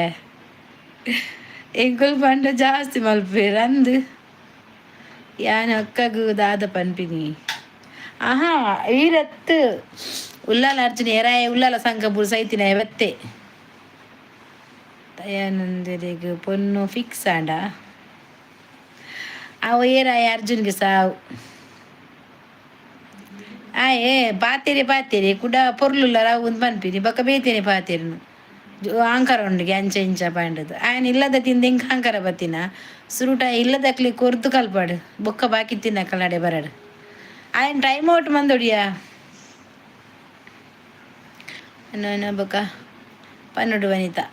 ಎಂಕುಲ್ ಪಂಡ ಜಾಸ್ತಿ ಮಲ್ಪೇರ್ ಅಂದ್. ಯಾನ್ ಅಕ್ಕಗ್ ದಾದ ಪನ್ಪಿನಿ? ಆಹಾ, ಈರತ್ ಉಲ್ಲಾಲ ಅರ್ಜುನ ಏರಾಯ ಉಲ್ಲಾಲ ಸಂಘ ಬುರ್ ಸೈತಿನ ಬತ್ತೆ. ದಯಾನಂದರಿಗ್ ಪೊನ್ನು ಫಿಕ್ಸ್ ಆಂಡ? ಅವು ಏರಾಯ ಅರ್ಜುನ್ಗೆ ಸಾವು. ಆಯೆ ಪಾತೆರೆ ಪಾತೆರೆ ಕುಡ ಪೊರ್ಲುಲ್ಲ ರಾವು ಒಂದು ಪನ್ಪಿನಿ. ಬೊಕ್ಕ ಬೇತೇನೆ ಪಾತೆರ್ನು ಅಹಂಕಾರ ಉಂಡುಗೆ ಅಂಚ ಇಂಚ ಪಂಡದು. ಆಯನ ಇಲ್ಲದ ತಿಂದ ಇಂಕ ಅಹಂಕಾರ ಬತ್ತಿನ. ಸುರುಟ ಇಲ್ಲದಕ್ಲಿ ಕೊರ್ದು ಕಲ್ಪಾಡು, ಬೊಕ್ಕ ಬಾಕಿ ತಿನ್ನಕಲ್ ನಡೆ ಬರಡು. ಆಯನ್ ಟೈಮ್ ಔಟ್ ಮಂದೊಡಿಯ ಬೊಕ್ಕ ಪನ್ನೊಡು. ವನಿತಾ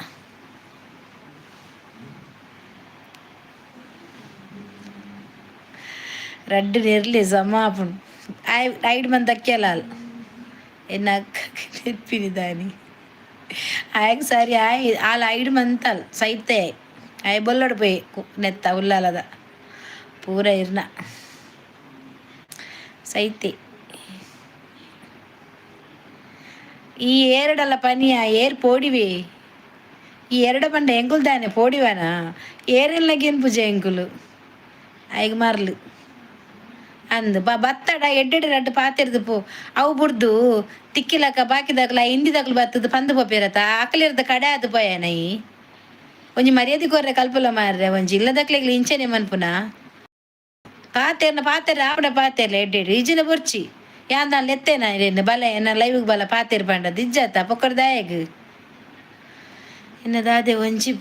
ರಡ್ಡ್ ನೆರ್ಲಿ ಸಮ ಆಪುಂಡು. ಆಯ್ ಐಡ್ ಮಂದಕ್ಕೆಲಾಲ್ ಎನ್ನ ನೆರ್ಪಿನಿ ದಾನಿ ಆಯಗ್ ಸರಿ. ಆಯ್ ಆಲ್ ಐಡ್ ಮಂತಲ್ ಸೈತೆ. ಆಯ್ ಬೊಲ್ಲಡ್ ಪೋಯಿ ನೆತ್ತ ಉಲ್ಲಾಲದ ಪೂರ ಇರ್ನ. ಸೈತೆ. ಈ ಏರಡಲ್ಲ ಪನಿಯ ಏರ್ ಪೋಡಿವೆ. ಈ ಎರಡ ಪಂಡ ಎಂಕುಲು ದಾನೆ ಪೋಡಿವನ? ಏರೆಲ್ಲ ಪೂಜೆ ಎಂಕುಲು ಐಗ್ ಮರ್ಲು ಅಂದ್ ಬ ಬತ್ತಡ ಎಡ್ಡೆಡ್ ರಡ್ಡ್ ಪಾತೆರ್ದು ಪೋ. ಅವು ಬುಡ್ದು ತಿಕ್ಕಿಲಕ್ಕ ಬಾಕಿದಕ್ಲ ಹಿಂದಿದಕ್ಲು ಬತ್ತದ ಪಂದು ಪೋಪೇರತ ಅಕ್ಲೆರ್ದ ಕಡೆ ಆದ್ ಪೋಯನ. ಈ ಒಂಜಿ ಮರ್ಯಾದೆ ಕೊರ್ರೆ ಕಲ್ಪುಲ ಮಾರ್ರೆ. ಒಂಜಿ ಇಲ್ಲದಕ್ಲೆಗ್ಲ ಇಂಚನೆ ಮನ್ಪುನ? ಪಾತೆರ್ನ ಪಾತೆರ ಆಪುಂಡ ಪಾತೆರ್ಲ ಎಡ್ಡೆಡ್. ಇಜ್ಜಿಂಡ ಬೊರ್ಚಿ. ಯಾನ್ ದಾನ್ ಲೆತ್ತೇನ ಇರೆನ್ ಬಲ ಎನ್ನ ಲೈವ್ಗ್ ಬಲ ಪಾತೆರ್ ಪಂಡದ್ ಇಜ್ಜತ್ತ ಪೊಕ್ಕಡೆ ದಾಯೆಗ್? ಎನ್ನ ದಾದೆ ಒಂಜಿ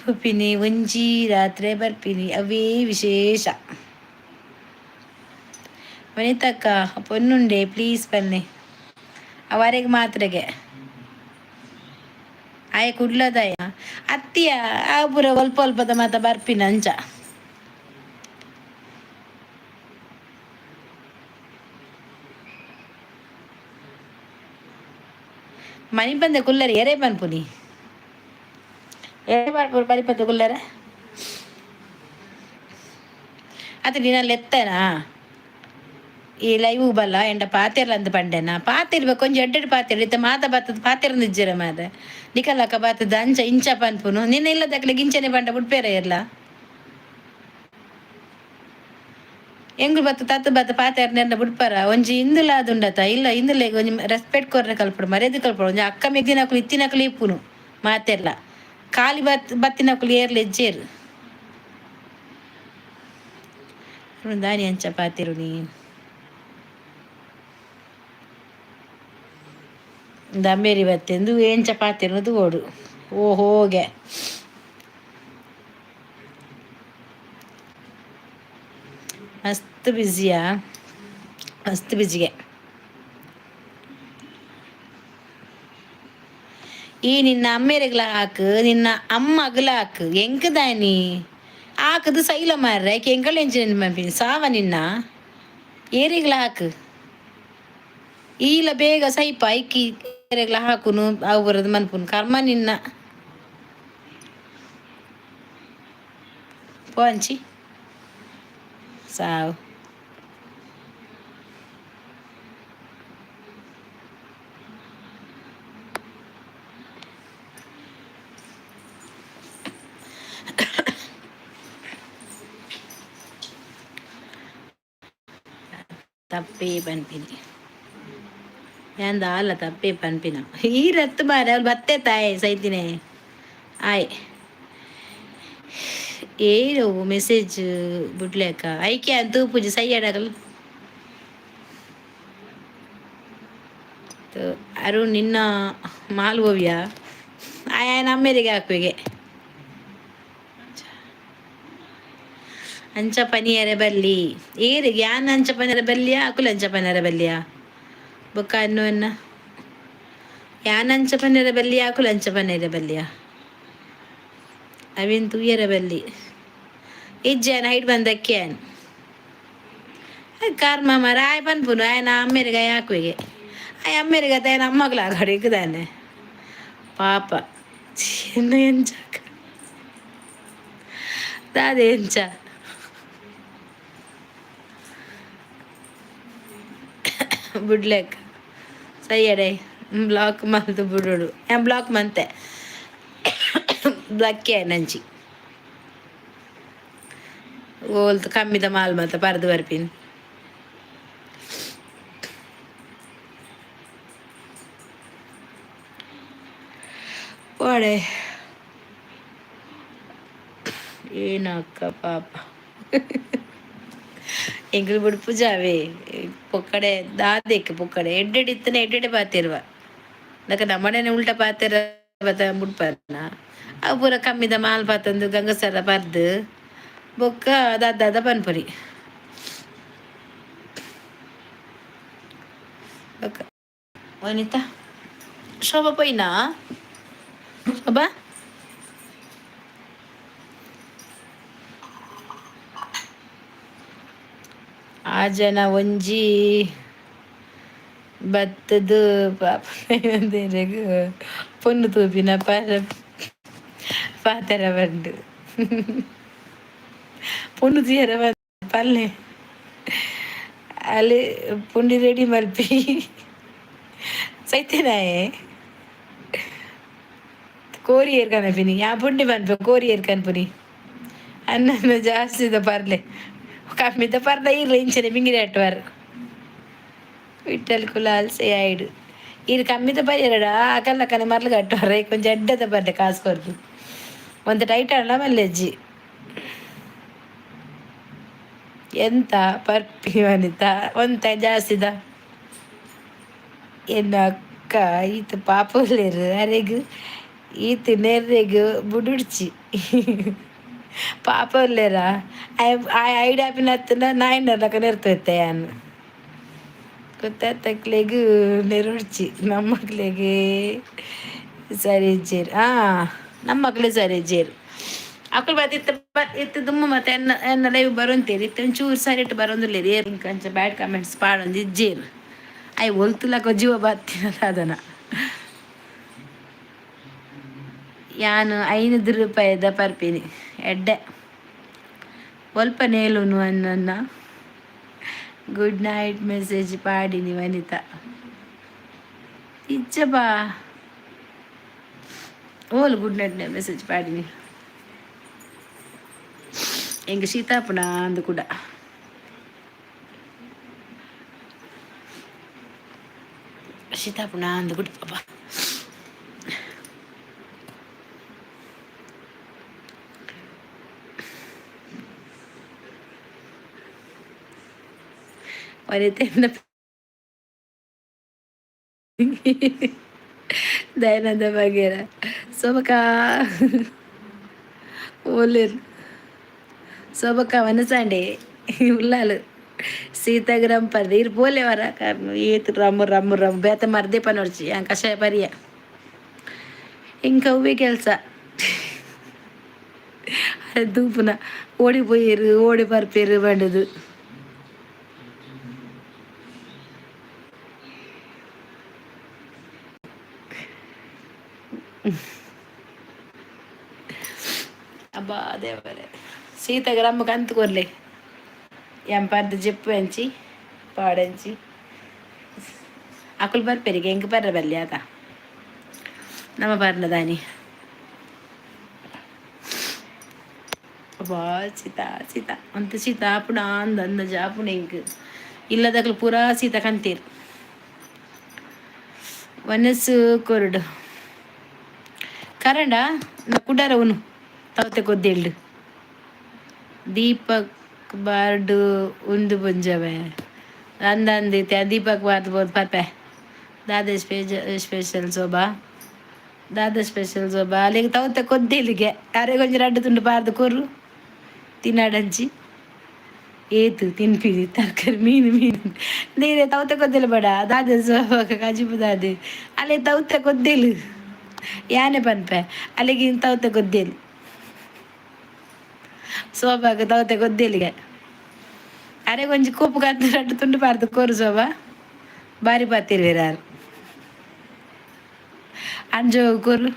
ಪುಪಿನಿ, ಒಂಜಿ ರಾತ್ರೆ ಬರ್ಪಿನಿ, ಅವೇ ವಿಶೇಷ. ವನಿತಕ್ಕ ಪೊನ್ನುಂಡೆ ಪ್ಲೀಸ್ ಬನ್ನಿ. ಅವರೆಗೆ ಮಾತ್ರೆಗೆ ಆಯೆ ಕುಡ್ಲದಾಯ ಅತ್ತಿಯ. ಆ ಪೂರ ಒಲ್ಪ ಒಲ್ಪದ ಮಾತ ಬರ್ಪಿನ ಅಂಚ. ಮನಿಪಂದೆ ಕುಲ್ಲರೆ ಎರೆ ಪನ್ಪುನಿ? ಎರೆ ಪನ್ಪುನಿ ಮನಿಪಂದೆ ಕುಲ್ಲರೆ? ಅತ್ತ ನಿನ್ನ ಲೆತ್ತನಾ ಈ ಲೈವ್ ಬಲ್ಲ ಎಂಡ ಪಾತೆರ್ಲ ಅಂದ್ ಪಂಡೆನಾ? ಪಾತೆರ್ಬೇಕು ಕೊಂಚ ಎಡ್ಡೆಡ್ ಪಾತೆರ್. ಇತ್ತೆ ಮಾತ ಬತ್ತದ ಪಾತೆರಂದು ಇಜ್ಜೆರ ಮಾರ್ರೆ. ನಿಕಲಕ್ಕ ಬತ್ತದ ಅಂಚ ಇಂಚ ಪನ್ಪುನು. ನಿನ್ನ ಇಲ್ಲದಕ್ಲೆಗ್ ಇಂಚನೆ ಪಂಡ ಬುಡ್ಪೇರ ಏರ್ಲ? ಎಂಕುಲು ಬತ್ತ ತತ್ ಬತ್ತ ಪಾತೆರ್ನೆರ್ನ ಬುಡ್ಪರ? ಒಂಜಿ ಇಂದುಲ ಆದುಂಡತ ಇಲ್ಲ ಇಂದುಲೆಗ್ ಒಂಜಿ ರೆಸ್ಪೆಕ್ಟ್ ಕೊರ್ರೆ ಕಲ್ಪೊಡು, ಮರ್ಯಾದೆ ಕಲ್ಪೊಡು. ಒಂಜಿ ಅಕ್ಕ ಮೆಗ್ದಿನಕುಲು ಇತ್ತಿನಕುಲು ಇಪ್ಪುನು ಮಾತೆರ್ಲ. ಖಾಲಿ ಬತ್ ಬತ್ತಿನಕುಲು ಏರ್ಲ ಇಜ್ಜೆರ್. ದಾನಿ ಅಂಚ ಪಾತೆರುನಿ? ದಂಬೇರಿ ಬತ್ತೆಂದು ಎಂಚ ಪಾತೆರುನು ತೂವೊಡು. ಓಹೋಗೆ ಮಸ್ತ್ ಬ್ಯುಸಿಯಾ? ಮಸ್ತ್ ಬಿಜಿಗೆ. ಈ ನಿನ್ನ ಅಮ್ಮೆರೆಗ್ಲ ಹಾಕು, ನಿನ್ನ ಅಮ್ಮಗ್ಲ ಹಾಕು. ಎಂಕ್ ದಾನಿ ಹಾಕುದು ಸೈಲ ಮಾರ್ರೆ. ಎಂಕಲ್ ಎಂಚಿನ ಮನ್ಪಿನಿ ಸಾವ ನಿನ್ನ ಏರಿಗ್ಲ ಹಾಕು. ಈಲ ಬೇಗ ಸೈಪ ಐಕಿ ಏರೆಗ್ಲ ಹಾಕುನು ಅವು ಬರೋದು ಮನ್ಪುನು ಕರ್ಮ ನಿನ್ನ. ಪೋಂಚಿ ಸಾವು. ತಪ್ಪೇ ಪನ್ಪಿನಿ ಯಾನ್ ದಾಲ ತಪ್ಪೇ ಪನ್ಪಿನ. ಈ ರತ್ತು ಮಾರೆ ಅವ್ಲು ಬತ್ತೆ ತಾಯೆ ಸೈತಿನೆ ಆಯ್. ಏರು ಮೆಸೇಜ್ ಬುಡ್ಲೆಕ ಐಕೆ ಅಂತ ತೂಪುಜಿ ಸೈಯಡಗಲ್. ಅರುಣ್ ನಿನ್ನ ಮಾಲ್ ಹೋವಿಯಾ? ಆಯನ ಅಮ್ಮೆರಿಗೆ ಹಾಕುವಿಗೆ ಅಂಚ ಪನಿಯರೆ ಬಲ್ಲಿ ಏರಿಗೆ. ಯಾನ್ ಅಂಚ ಪನಿಯರೆ ಬಲ್ಲಿಯಾ? ಅಕುಲು ಅಂಚ ಪನಿಯರೆ ಬಲ್ಲಿಯಾ? ಬೊಕ್ಕ ಅನ್ನು ಎನ್ನ ಯಾನ್ ಅಂಚ ಪನಿಯರೆ ಬಲ್ಲಿಯಾ? ಅಕುಲು ಅಂಚ ಪನಿಯರೆ ಬಲ್ಲಿಯಾ? ಅವೆನ್ ತೂಯರೆ ಬಲ್ಲಿ. ಇಜ್ಜಿ, ಆಯನ ಹೈಟ್ ಬಂದಕ್ಕೆ ಆಯನ್ ಕರ್ಮ ಮಾರ. ಆಯ್ ಪನ್ಪುನು ಆಯನ ಅಮ್ಮೆರಿಗೆ ಆಯ್ ಹಾಕುವಿಗೆ. ಆಯ್ ಅಮ್ಮೆರಿಗೆ ಅತ್ತ ಆಯನ ಅಮ್ಮಗ್ಲ ಆಕಡೆ ದಾನೆ ಪಾಪ. ಚಿನ್ನ ಎಂಚ ದಾದೆ ಎಂಚ ಬುಡ್ಲೆಕ್ ಸೈಯಡೆ ಬ್ಲಾಕ್ ಮಲ್ತ್ ಬುಡೋಡು. ಯಾನ್ ಬ್ಲಾಕ್ ಮಂತೆ ಬ್ಲಕ್ಕೆ ನಂಚಿ ಓಲ್ತು ಕಮ್ಮಿದ ಮಾಲ್ ಮಾತ ಪರ್ದು ಬರ್ಪಿನಿ ಪೋಡೆ. ಏನಕ್ಕ ಪಾಪ. ಎಂಕುಲು ಬುಡ್ಪುಜಾವೆ ಪೊಕ್ಕಡೆ ದಾದೆಕ್ ಪೊಕ್ಕಡೆ ಎಡ್ಡೆಡ್ ಇತ್ತನೆ ಎಡ್ಡೆಡೆ ಪಾತೆರುವ. ದಕ ನಮ್ಮನೆ ಉಲ್ಟ ಪಾತೆರ ಬತ್ತ ಬುಡ್ಪರ್ನ. ಅವು ಪೂರ ಕಮ್ಮಿದ ಮಾಲ್ ಪಾತಂದು ಗಂಗಸರ ಪರ್ದು ಬೊಕ್ಕ ದಾದ ಪನ್ಪುನಿ. ಬೊಕ್ಕ ವನಿತಾ ಶೋಭಾ ಪೋಯಿನಾ? ಶೋಭಾ ಆ ಜನ ಒಂಜಿ ಬತ್ತದು ಪಾಪ ಪೊನ್ನು ತೂಪಿನ ಪಾರ ಪಾತೆರ ಬಂಡು. ಪೊನ್ನು ತೂಯರ ಪಲ್ಲೆ. ಅಲ್ಲಿ ಪುಂಡಿ ರೆಡಿ ಮಲ್ಪಿ ಸೈತೆನಾಯೆ ಕೋರಿ ಏರ್ಕನಪಿನಿ ಯಾ ಪುಂಡಿ ಮನ್ಪೆ ಕೋರಿ ಏರ್ಕನ್ಪುನಿ ಅನ್ನ ಜಾಸ್ತಿ ಪರ್ಲೆ ಕಮ್ಮಿದ ಪರ್ದ ಇರ್ಲ ಇಂಚನೆ ಬಿಂಗಿರಿ ಅಟ್ವಾರ್ ವಿಠಲ್ ಕುಲಾಲ್ ಸೈಡ್ ಇರು ಕಮ್ಮಿದ ಪರಿಯರಡ ಅಕಲ್ಲಕ್ಕನೆ ಮರ್ಲು ಕಟ್ಟುವಾರ ಕೊಂಚ ಎಡ್ಡದ ಪರ್ಲೆ ಕಾಸು ಕೊರ್ದು ಒಂದು ಟೈಟ್ ಅಣ್ಣ ಮಲ್ಲೆಜ್ಜಿ ಎಂತ ಪರ್ಪಿ ವನಿತ ಒಂತ ಜಾಸ್ತಿದ ಎನ್ನ ಅಕ್ಕ ಈತ ಪಾಪುಲೇರು ಅರೆಗ್ ಈತ ನೆರ್ರೆಗ್ ಬುಡುಡ್ಚಿ ಪಾಪ ಉಲ್ಲೇರ ಆ ಐಡಾಪಿನ ಹತ್ತನ ನಾಯಿನರ್ಲಕ ನೆರ್ತೈತೆ ಯಾನ್ ಗೊತ್ತಾತಕ್ಲೆಗ್ ನೆರುಡ್ಚಿ ನಮ್ಮಕ್ಲೆಗ್ ಸರಿ ಇಜ್ಜೇರು ನಮ್ಮಕ್ಲೆ ಸರಿ ಇಜ್ಜೇರು ಅಕುಲು ಬತ್ ಇತ್ತ ಇತ್ತ ದುಮ್ಮ ಮತ್ತೆ ಎನ್ನ ಎನ್ನ ಲೈವ್ ಬರೊಂತೇರಿ ಇತ್ತೆ ಒಂಚೂರು ಸರಿ ಇಟ್ಟು ಬರೊಂದುಲ್ಲೇರಿ ಏರ್ ಇಂಚ ಬ್ಯಾಡ್ ಕಮೆಂಟ್ಸ್ ಪಾಡೊಂದು ಇಜ್ಜೇರು I ಒಲ್ತುಲಕ ಜೀವ ಬತ್ತಿನ ಸಾಧನ ಯಾನು 5 ರೂಪಾಯಿದ ಪರ್ಪಿನಿ ಎಡ್ಡೆ ಒಲ್ಪ ನೇಲುನು ಅನ್ನ ಗುಡ್ ನೈಟ್ ಮೆಸೇಜ್ ಪಾಡಿನಿ ವನಿತಾ ಇಜ್ಜಬಾ ಓಲ್ ಗುಡ್ ನೈಟ್ ಮೆಸೇಜ್ ಪಾಡಿನಿ ಎಂಗ ಶೀತಾಪುಣ ಅಂದು ಕೂಡ ಶೀತಾಪುಣ ಅಂದು ಕೂಡ ಅಬ್ಬಾ ವನಿತೆಯಿಂದ ದಯಾನಂದ ಬಗೇರ ಸೋಬಕ ಓಲೇರು ಸೋಬಕ ವನಸಾಂಡೆ ಉಲ್ಲಾಲು ಸೀತಾಗ್ರಾಮ್ ಪರ್ದೆ ಇರು ಪೋಲೆ ವರ ಕಾರಣ ಏತ್ ರಮ್ಮು ರಮ್ಮು ರಮ್ಮು ಬೇತ ಮರ್ದೆ ಪನೊಡ್ಚಿ ಯಾನ್ ಕಷಾಯ ಪರಿಯ ಇಂಕ ಅವ್ವೇ ಕೆಲಸ ಅರೆ ದೂಪುನ ಓಡಿ ಪೋಯೆರು ಓಡಿ ಬರ್ಪೇರು ಪಂಡುದು ಅಬ್ಬಾ ದೇವರೇ ಸೀತಗ ರಮ್ಮ ಕಂತು ಕೊರ್ಲೆ ಎಂಪರ್ದ ಜೆಪ್ಪು ಅಂಚಿ ಪಾಡಂಚಿ ಅಕುಲು ಬರ್ಪೆರಿಗೆ ಎಂಕ್ ಬರ್ರ ಬಲ್ಲಿ ಆತ ನಮ್ಮ ಬರ್ನ ದಾನಿ ಅಬ್ಬಾ ಸೀತಾ ಸೀತಾ ಅಂತ ಸೀತಾ ಆಪುಣ ಅಂದ ಅಂದ ಜಾಪುಣ ಎಂಕ್ ಇಲ್ಲದಕ್ಲು ಪೂರಾ ಸೀತ ಕಂತೀರ್ ವನಸ್ಸು ಕೊರಡು ಕರಂಡ ನ ಕುಡಾರ ಉನು ತವತೆ ಕೊದ್ದೇಳು ದೀಪಕ್ ಬಾರ್ಡು ಉಂದು ಪುಂಜವೆ ಅಂದಂದಿ ದೀಪಕ್ ಬಾರ್ದು ಬೋದು ಪರ್ಪೆ ದಾದ ಸ್ಪೆಷಲ್ ಸೋಬಾ ದಾದ ಸ್ಪೆಷಲ್ ಸೋಬಾ ಅಲ್ಲಿಗೆ ತವತೆ ಕೊದ್ದೇಲಿಗೆ ಅರೆ ಕೊಂಚ ರಡ್ಡು ತುಂಡು ಬಾರ್ದು ಕೊರು ತಿನ್ನಾಡಂಚಿ ಏತು ತಿನ್ಪಿದಿ ತರಕಾರಿ ಮೀನು ಮೀನು ನೀರೆ ತವತೆ ಕೊದ್ದೆಲು ಬೇಡ ದಾದ ಸೋಬಾ ಕಜಿಪು ದಾದೆ ಅಲ್ಲಿ ತವತೆ ಕೊದ್ದೇಲು ಯಾನೆ ಪನ್ಪೆ ಅಲ್ಲಿಗೆ ತವತೆ ಕೊದ್ದೇಲು ಸೋಬಾಗ ತವತೆ ಕೊದ್ದೇಲಿಗೆ ಅರೆ ಕೊಂಚ ಕೋಪು ಕತ್ತು ರಡ್ಡು ತುಂಡು ಪಾರ್ದು ಕೋರು ಸೋಬಾ ಬಾರಿ ಪಾತಿರ್ವೇರಾರು ಅಂಜೋ ಕೋರು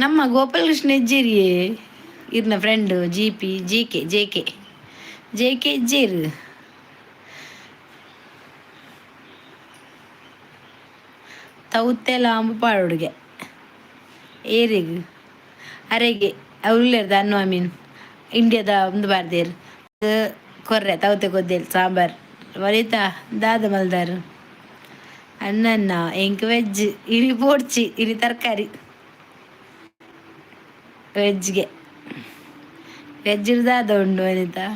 ನಮ್ಮ ಗೋಪಾಲಕೃಷ್ಣ ಇಜ್ಜೇರಿಯೇ ಇರ್ನ friend G P G K J K J K ಇಜ್ಜೇರು ತೌತೆ ಲಾಂಬು ಪಾಡುಗೆ ಏರಿಗ್ ಅರೆಗೆ ಉಲ್ಲೇರ್ದ ಅನ್ನು ಮೀನ್ ಇಂಡಿಯಾದ ಒಂದು ಬಾರ್ದೇರ್ ಕೊರ್ರೆ ತೌತೆ ಕೊದ್ದೇಲ್ ಸಾಂಬಾರ್ ವನಿತಾ ದಾದ ಮಲ್ದಾರು ಅಣ್ಣಣ್ಣ ಎಂಕ್ ವೆಜ್ ಇನಿ ಪೋಡ್ಚಿ ಇನಿ ತರಕಾರಿ ವೆಜ್ಗೆ ವೆಜ್ ದಾದ ಉಂಡು ವನಿತಾ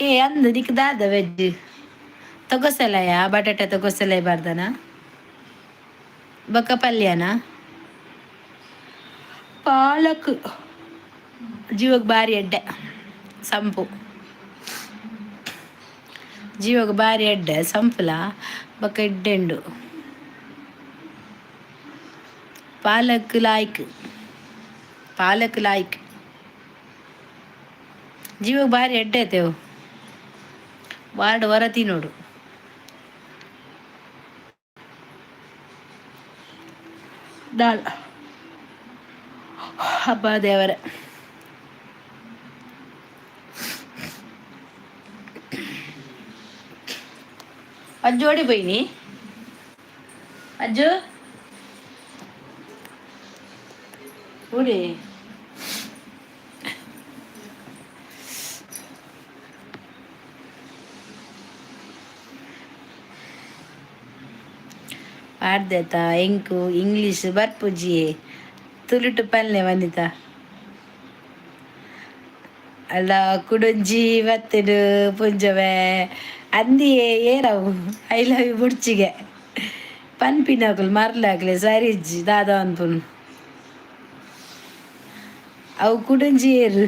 ಏ ಅಂದು ನಿಕ್ ದಾದ ವೆಜ್ ತೊಗೊಸಲಯ ಬಟಾಟೆ ತೊಗೊಸಲಯ ಬಾರ್ದನ ಬೊಕ್ಕ ಪಲ್ಯನ ಪಾಲಕ್ ಜೀವಕ್ಕೆ ಬಾರಿ ಎಡ್ಡೆ ಸಂಪು ಜೀವಕ್ಕೆ ಬಾರಿ ಎಡ್ಡೆ ಸಂಪುಲ ಬೊಕ್ಕ ಎಡ್ಡೆ ಉಂಡು ಪಾಲಕ್ ಲಾಯ್ಕ್ ಪಾಲಕ್ ಲಾಯ್ಕ್ ಜೀವಕ್ಕೆ ಬಾರಿ ಎಡ್ಡೆ ಐತೆವು ವಾರ್ಡ್ ವರ ತಿನ್ನೋಡು ದಾಲ್ ಹಬ್ಬ ದೇವರೇ ಅಜ್ಜು ಓಡಿ ಪೋಯಿನಿ ಅಜ್ಜು ಓಡಿ ಪಾಡ್ದೇತ ಎಂಕು ಇಂಗ್ಲೀಷ್ ಬರ್ಪುಜಿಯೇ ತುಳುಟು ಪಲ್ಲೆ ವನಿತಾ. ಅಲ್ಲ ಕುಡೊಂಜಿ ಬತ್ತುಡು ಪುಂಜವೆ ಅಂದಿಯೇ ಏರವು I love you ಬುಡ್ಚಿಗೆ ಪನ್ಪಿನಕುಲು ಮರ್ಲಾಕ್ಲೆ ಸರಿ ಇಜ್ಜಿ ದಾದ ಅನ್ಪುನು ಅವು ಕುಡೊಂಜಿ ಏರು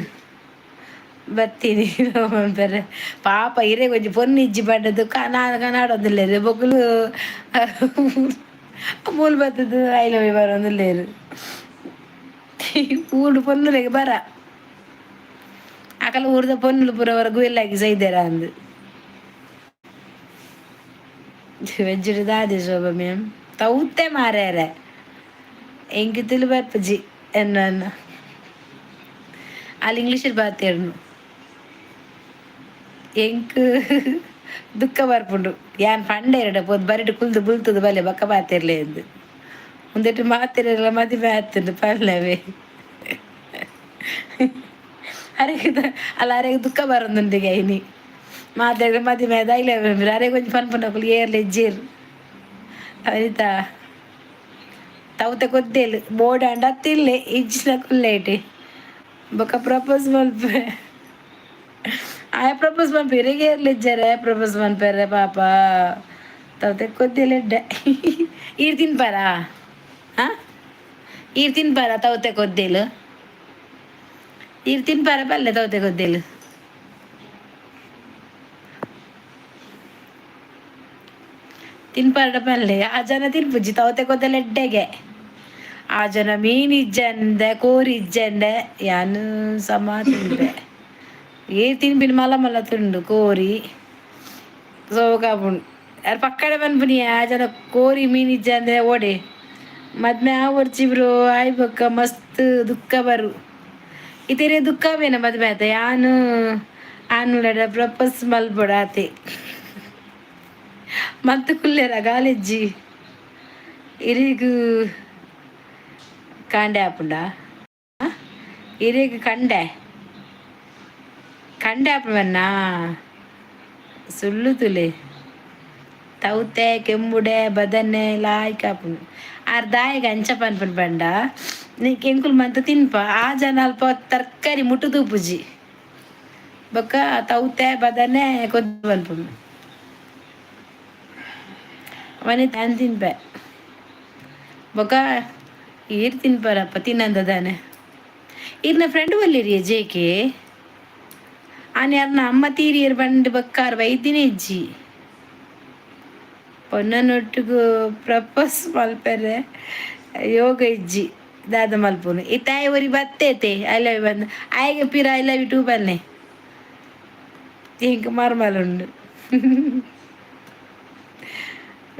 ಬತ್ತೀನಿ ಪನ್ಪೆರೆ ಪಾಪ ಇರೆ ಒಂಜಿ ಪೊನ್ನು ಇಜ್ಜಿ ಪಂಡದು ಕನಾಡೊಂದುಲ್ಲೆರ್ ಬೊಕುಲು ಮೂಲು ಬತ್ತುದು I love you ಬರೊಂದುಲ್ಲೆರ್ ಊರುಡು ಪೊನ್ನುಲೆಗ್ ಬರ ಅಕಲ್ ಊರ್ದ ಪೊನ್ನುಲು ಪೂರ ಹೊರ ಗುವೆಲ್ಲಾಗಿ ಸೈದೆರ ಅಂದ್ ವೆಜ್ಡ್ ದಾದೆ ಶೋಭ ಮ್ಯಾಮ್ ತೌತೆ ಮಾರ್ಯಾರೆ ಎಂಕ್ ತುಳು ಬರ್ಪುಜಿ ಎನ್ನ ಅಲ್ಲಿ ಇಂಗ್ಲೀಷ್ ಪಾತೆರ್ನು ಎಂಕ್ ದುಃಖ ಬರ್ಪುಂಡು ಯಾನ್ ಪಂಡೇರಡ ಪೋದು ಬರಿಟ್ ಕುಲ್ದು ಬುಲ್ತುದು ಬಲೆ ಬೊಕ್ಕ ಪಾತೆರ್ಲೆ ಅಂದ್ ಉಂದೆಟ್ ಮಾತೆರೆರ್ಲ ಮದಿಮೆ ಆತುಂಡು ಪಲ್ಲವೇ ಅರೆಗ್ ಅಲ್ಲ ಅರೆಗ್ ದುಃಖ ಬರೊಂದುಂಡು ಇನಿ ಮಾತೆರ್ಲ ಮದಿಮೆ ಆದ್ ಐಲ ಅರೆಗ್ ಒಂಜಿ ಪನ್ಪುನಕುಲು ಏರ್ಲ ಇಜ್ಜೆರ್ ಅನಿತಾ ತೌತೆ ಕೊದ್ದೆಲ್ ಬೋಡಾಂಡ ಅತ್ತಿಲ್ಲೆ ಇಜ್ಜಿನ ಕುಲ್ಲೇಟೆ ಬೊಕ ಪ್ರಪೋಸ್ ಮಲ್ಪೆ ಆಯೆ ಪ್ರಪೋಸ್ ಮನ್ಪೆ ಇರೆಗ್ ಏರ್ಲ ಇಜ್ಜೆರೆ ಪ್ರಪೋಸ್ ಮನ್ಪೆರೆ ಪಾಪ ತೌತೆ ಕೊದ್ದೆಲ್ ಎಡ್ಡೆ ಈರ್ ತಿನ್ಪಾರಾ ಆ ಈರ್ ತಿನ್ಪಾರ ತೌತೆ ಕೊದ್ದೆಲ್ ಈರ್ ತಿನ್ಪಾರ ಪಲ್ಲೆ ತೌತೆ ಕೊದ್ದೆಲ್ ತಿನ್ಪಾರಡ ಪಲ್ಲೆ ಆ ಜನ ತಿನ್ಪುಜಿ ತೌತೆ ಕೊದ್ದೆಲ್ ಎಡ್ಡೆಗೆ ಆ ಜನ ಮೀನ್ ಇಜ್ಜಂದೆ ಕೋರಿ ಇಜ್ಜಂದೆ ಯಾನ್ ಸಮ ತಿನ್ಪೆ ಏರ್ ತಿನ್ಪಿನ ಮಲ್ಲ ಮಲ್ಲ ತುಂಡು ಕೋರಿ ಸೋಕಾಪುಂಡು ಯಾರು ಪಕ್ಕಡೆ ಪನ್ಪುನಿ ಆ ಜನ ಕೋರಿ ಮೀನ್ ಇಜ್ಜಂದೆ ಓಡೆ ಮದ್ಮೆ ಆವೊರ್ಚಿ ಬ್ರೋ ಆಯ್ ಬೊಕ್ಕ ಮಸ್ತ್ ದುಃಖ ಬರು ಇತೆರೆ ದುಃಖ ಬೇನ ಮದ್ಮೆ ಆತ ಯಾನ್ ಆನುಲೆಡ ಪ್ರಪೋಸ್ ಮಲ್ಪೊಡು ಆತೆ ಮಲ್ತ್ ಕುಲ್ಲೆರ ಗಾಲಿಜ್ಜಿ ಇರೆಗ್ ಕಾಂಡೆ ಆಪುಂಡ ಇರೆಗ್ ಕಂಡೆ ಕಂಡೆ ಆಪುಂಡು ಸುಳ್ಳು ತುಲೆ ತೌತೆ ಕೆಂಬುಡೆ ಬದನೆ ಲಾಯ್ಕ್ ಆಪುಂಡು ಆರ್ ದಾಯೆಗ್ ಅಂಚ ಪನ್ಪುಂಡು ಪಂಡ ನಿಕ್ ಎಂಕುಲು ಮಂತ ತಿನ್ಪ ಆ ಜನ ಅಲ್ಪ ತರ್ಕಾರಿ ಮುಟ್ಟು ತೂಪುಜಿ ಬೊಕ್ಕ ತೌತೆ ಬದನೆ ಕೊದ್ದು ಪನ್ಪುಂಡು ಅವನೇ ಯಾನ್ ತಿನ್ಪೆ ಬೊಕ್ಕ ಈರ್ ತಿನ್ಪರಪ್ಪ ತಿನ್ನಂದ ದಾನೆ ಈರ್ನ ಫ್ರೆಂಡ್ ಒಲ್ಲೆರಿಯೆ ಜೇಕೆ ಆನಿ ಅರ್ನ ಅಮ್ಮ ತೀರಿಯರ್ ಪಂಡ್ ಬೊಕ್ಕ ಆರ್ ಬೈದಿನೇ ಇಜ್ಜಿ ಪೊನ್ನನೊಟ್ಟುಗು ಪ್ರಪೋಸ್ ಮಲ್ಪೆರೆ ಯೋಗ ಇಜ್ಜಿ ದಾದ ಮಲ್ಪುನು ಇತ್ತೆ ಆಯೆ ಒರಿ ಬತ್ತೇತೆ I love you ಬಂದು ಆಯೆಗೆ ಪಿರ I love you two ಪನ್ನೆ ಎಂಕ್ ಮರ್ಮಲ್ ಉಂಡು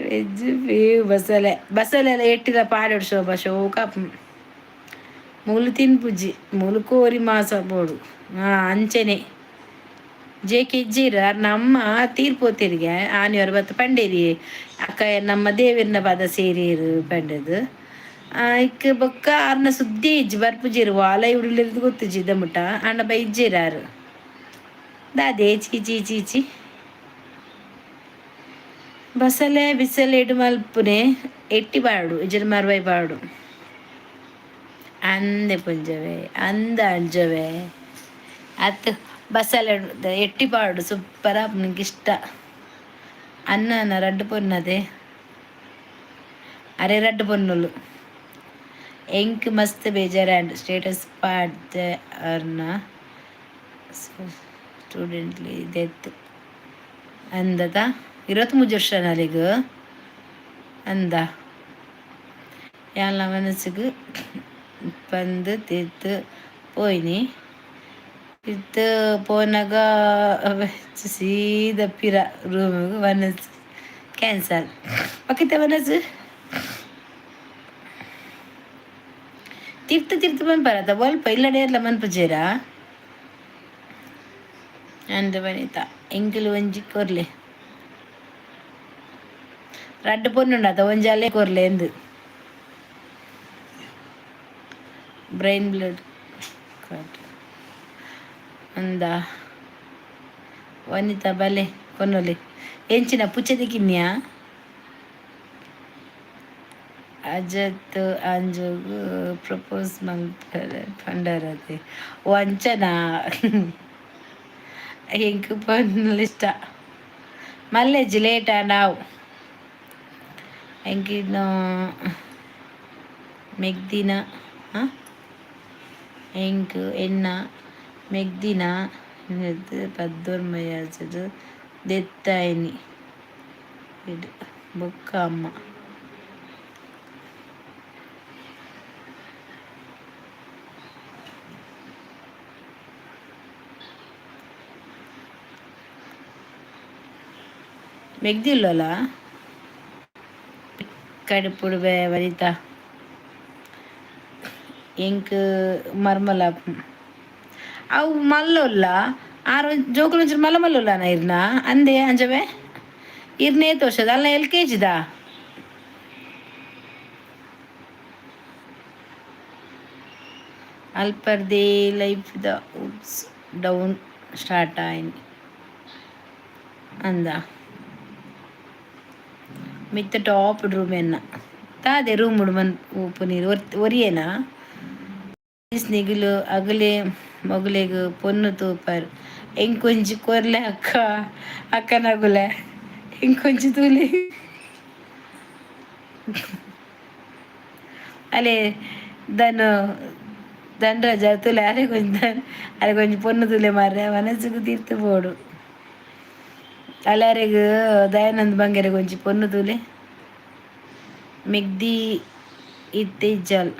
ವೆಜ್ ಬೇವು ಬಸಲೆ ಬಸಲೆ ಎಲ್ಲ ಎಟ್ಟಿದ ಪಾಡೊಡು ಶೋಭ ಶೋಕ ಮೂಲು ತಿನ್ಪುಜಿ ಮೂಲು ಕೋರಿ ಮಾಸ ಬೋಡು ಅಂಚನೆ ಜೇಕೆ ಇಜ್ಜಿರ ಅರ್ನ ಅಮ್ಮ ತೀರ್ಪೋತಿರಿಗೆ ಆನಿಯವರು ಬತ್ತ ಪಂಡೇರಿ ಅಕ್ಕ ನಮ್ಮ ದೇವೆರ್ನ ಪದ ಸೇರಿರು ಪಂಡದು ಇಕ್ ಬೊಕ್ಕ ಅರ್ನ ಸುದ್ದಿ ಇಜ್ಜಿ ಬರ್ಪುಜೆರ್ ವಾಲ ಇರುಳಿರ್ದು ಗೊತ್ತುಜಿ ದಮುಟ ಆಂಡ ಬೈಜ್ಜೆರ್ ಆರ್ ದಾದೆ ಚೀ ಚೀ ಚೀ ಚೀ ಬಸಲೆ ಬಿಸಲೆ ಎಡು ಮಲ್ಪುನೆ ಎಟ್ಟಿ ಪಾಡು ಇಜ್ಜಡ ಮರ್ವೈ ಪಾಡು ಅಂದೆ ಪುಂಜವೆ ಅಂದ ಅಂಜವೆ ಅತ್ ಬಸಲೆ ಎಟ್ಟಿ ಪಾಡು ಸೂಪರ್ ಆಪುಂಡು ಇಷ್ಟ ಅನ್ನ ರಡ್ಡ್ ಪೊನ್ನದೆ ಅರೆ ರಡ್ಡ್ ಪೊನ್ನುಲು ಎಂಕ್ ಮಸ್ತ್ ಬೇಜಾರಾಂಡ್ ಸ್ಟೇಟಸ್ ಪಾಡ್ದೆ ಅರ್ನ ಸ್ಟೂಡೆಂಟ್ಲಿ ಡೆತ್ ಅಂದದ 23 ವರ್ಷ ನಾಲಿಗ್ ಅಂದ ಯಾನ್ಲ ಮನಸ್ಸುಗು ಪಂದ್ ತಿರ್ತ್ ಪೋಯಿನಿ ತಿರ್ತ್ ಪೋನಗ ಸೀದ ಪಿರ ರೂಮುಗು ವನಸ್ ಕ್ಯಾನ್ಸಲ್ ಬೊಕ ವನಸ್ ತಿರ್ತ್ ತಿರ್ತ್ ಪನ್ಪರತ ಒಲ್ಪ ಇಲ್ಲಡೆ ಏರ್ಲ ಮನ್ಪುಜೆರಾ ಅಂದ್ ವನಿತಾ ಎಂಕುಲು ಒಂಜಿ ಕೊರ್ಲೆ. ರಡ್ಡ್ ಪೊನ್ನುಂಡತ ಒಂಜಿ ಕೊರ್ಲೆ ಎಂದು. ಬ್ರೈನ್ ಬ್ಲಡ್ ಕಟ್ ಅಂದ ವನಿತಾ ಬಲೆ ಕೊನೊಲೆ. ಎಂಚಿನ ಪುಚ್ಚೆದ? ಅಜತ್ ಅಂಜುಗು ಪ್ರಪೋಸ್ ಮಲ್ಪರೆ ಪಂಡರತೆ. ಓ ಅಂಚನಾ? ಎಂಕ್ ಪೊನ್ನುಲು ಇಷ್ಟ. ಮಲ್ಲೆಜ್ಜಿ ಲೇಟ್ ಆಂಡ ಆವು. ಎಂಕಿನ ಮೆಗ್ದಿನ ಎಂಕ್ ಎನ್ನ ಮೆಗ್ದಿನ ಪದ್ದೊರ್ಂಬ ದೆತ್ತಾಯಿನಿ ಬೊಕ್ಕ ಅಮ್ಮ. ಮೆಗ್ದಿ ಉಲ್ಲಲ್ಲ ಕಡುಪುಡುವೆ ವನಿತಾ. ಎಂಕ್ ಮರ್ಮಲ ಅವು ಮಲ್ಲ ಉಲ್ಲ. ಆರು ಜೋಕುಲು ಒಂಚೂರು ಮಲ್ಲ ಮಲ್ಲ ಉಲ್ಲನ ಇರ್ನ ಅಂದೆ ಅಂಜವೆ. ಇರ್ನ ಏತ್ ವರ್ಷದ? ಅಲ್ಲ, ಎಲ್ ಕೆ ಜಿದ? ಅಲ್ಪರ್ದೇ life the ups down start ಆಯ್ನಿ ಅಂದ. ಮಿತ್ತ ಟಾಪ್ ರೂಮ್ ಎನ್ನ ತಾದೆ ರೂಮ್ ಮನ್ ಉಪ್ಪು ನೀರು ಒರಿಯೇನಾ ನಿಗುಲು ಅಗಲೆ ಮೊಗಲೆಗ್ ಪೊನ್ನು ತೂಪರ್. ಎಂಕೊಂಜಿ ಕೊರ್ಲೆ ಅಕ್ಕ. ಅಕ್ಕನಗುಲೆ ಎಂಕೊಂಜಿ ತೂಲೆ. ಅಲೆ ದನು ಧನರಾಜ ತೂಲೆ, ಅರೆ ಕೊಂಚ ಅರೆ ಕೊಂಚ ಪೊನ್ನು ತೂಲೆ ಮಾರ್ರೆ, ಮನಸ್ಸುಗು ತೀರ್ತು ಬೋಡು. ಅಲೆ ಅರೆಗ್ ದಯಾನಂದ್ ಬಂಗೇರ ಕೊಂಚಿ ಪೊನ್ನು ತೂಲೆ. ಮೆಗ್ದಿ ಇತ್ತೆ ಇಜ್ಜಲ್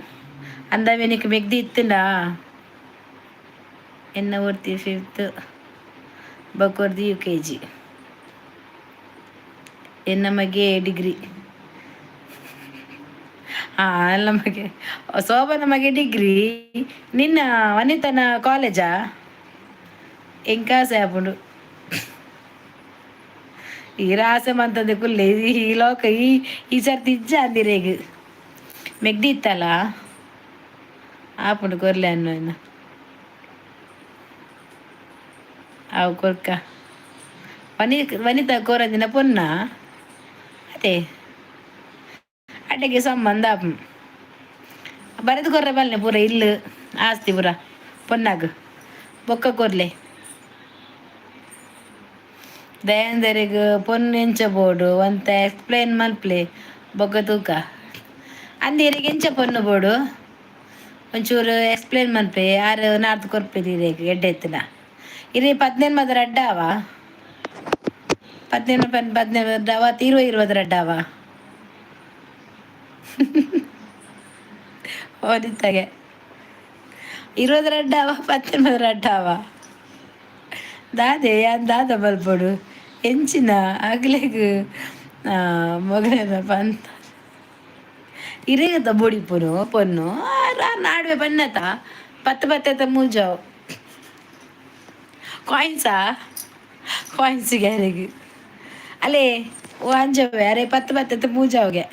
ಅಂದವೆ. ನಿಕ್ ಮೆಗ್ದಿ ಇತ್ತುಂಡಾ? ಎನ್ನ ಒರ್ತಿ ಫಿಫ್ತ್, ಬೊಕೊರ್ದಿ ಯುಕೆಜಿ. ಎನ್ನ ಮಗೆ ಡಿಗ್ರಿ. ಹಾಂ, ನಮಗೆ ಶೋಭನ ಮಗೆ ಡಿಗ್ರಿ. ನಿನ್ನ ವನಿತನ ಕಾಲೇಜಾ? ಎಂಕಾಸೆ ಆಪುಂಡು. ಈ ರಾಸೆ ಮಂತಂದೆ ಕುಲ್ಲೆ. ಈ ಲೋಕ ಈ ಈ ಸರ್ತಿ ಇಜ್ಜ ಅಂದಿರೇಗ್. ಮೆಗ್ದಿ ಇತ್ತಲ್ಲ, ಆಪುಂಡು ಕೊರ್ಲೆ ಅನ್ನು. ಅವು ಕೊರ್ಕ. ವನಿತಾ ಕೋರಂದಿನ ಪೊನ್ನ ಅದೇ ಅಡ್ಡೆಗೆ ಸಂಬಂಧ ಆಪುಂಡು. ಬರೆದು ಕೊರ್ರೆ ಬಲ್ಲೆ ಪೂರ ಇಲ್ಲು ಆಸ್ತಿ ಪೂರ ಪೊನ್ನಾಗ ಬೊಕ್ಕ ಕೊರ್ಲೆ. ದಯಾಂದರೆಗ್ ಪೊನ್ನು ಎಂಚ ಬೋಡು ಒಂತೆ ಎಕ್ಸ್ಪ್ಲೇನ್ ಮಲ್ಪ್ಲೆ ಬೊಕ್ಕ ತೂಕ. ಅಂದಿರೆಗ್ ಎಂಚ ಪೊನ್ನು ಬೋಡು ಒಂಚೂರು ಎಕ್ಸ್ಪ್ಲೇನ್ ಮಲ್ಪೆ. ಆರು ನಾಡ್ದು ಕೊರ್ಪೆರ್ ಇರೆಗ್. ಎಡ್ಡೆ ಇತ್ತಿನ ಇರೆ ಪದಿನೆನ್ಮದ ರಡ್ಡಾವ? ಪದಿನೆನ್ ಪದಿನೆನ್ ಅವ 20 20 ರಡ್ಡಾವ? ಓದಿತ್ತಾಗೆ 20 ರಡ್ಡಾವ, 19 ರಡ್ಡಾವ? ದಾದೆ ಯಾನ್ ದಾದ ಮಲ್ಪೊಡು? ಎಂಚಿನ ಅಗ್ಲೆಗ್ ಮೊಗಲೆನ ಪಂತ ಇರೆಗತ ಬೊಡಿಪುನು ಪೊನ್ನು ನಾಡುವೆ ಬನ್ನತ ಪತ್ತು ಪತ್ತೆತ ಮೂಜಾವು ಕಾಯಿನ್ಸಾ ಕಾಯಿನ್ಸ್ ಗ್ಯಾರೆಗ್ ಅಲ್ಲೇ. ಓ ಅಂಜವೆ, ಅರೆ ಪತ್ತು ಪತ್ತೆತ ಮೂಜಾವ್ಗೆ.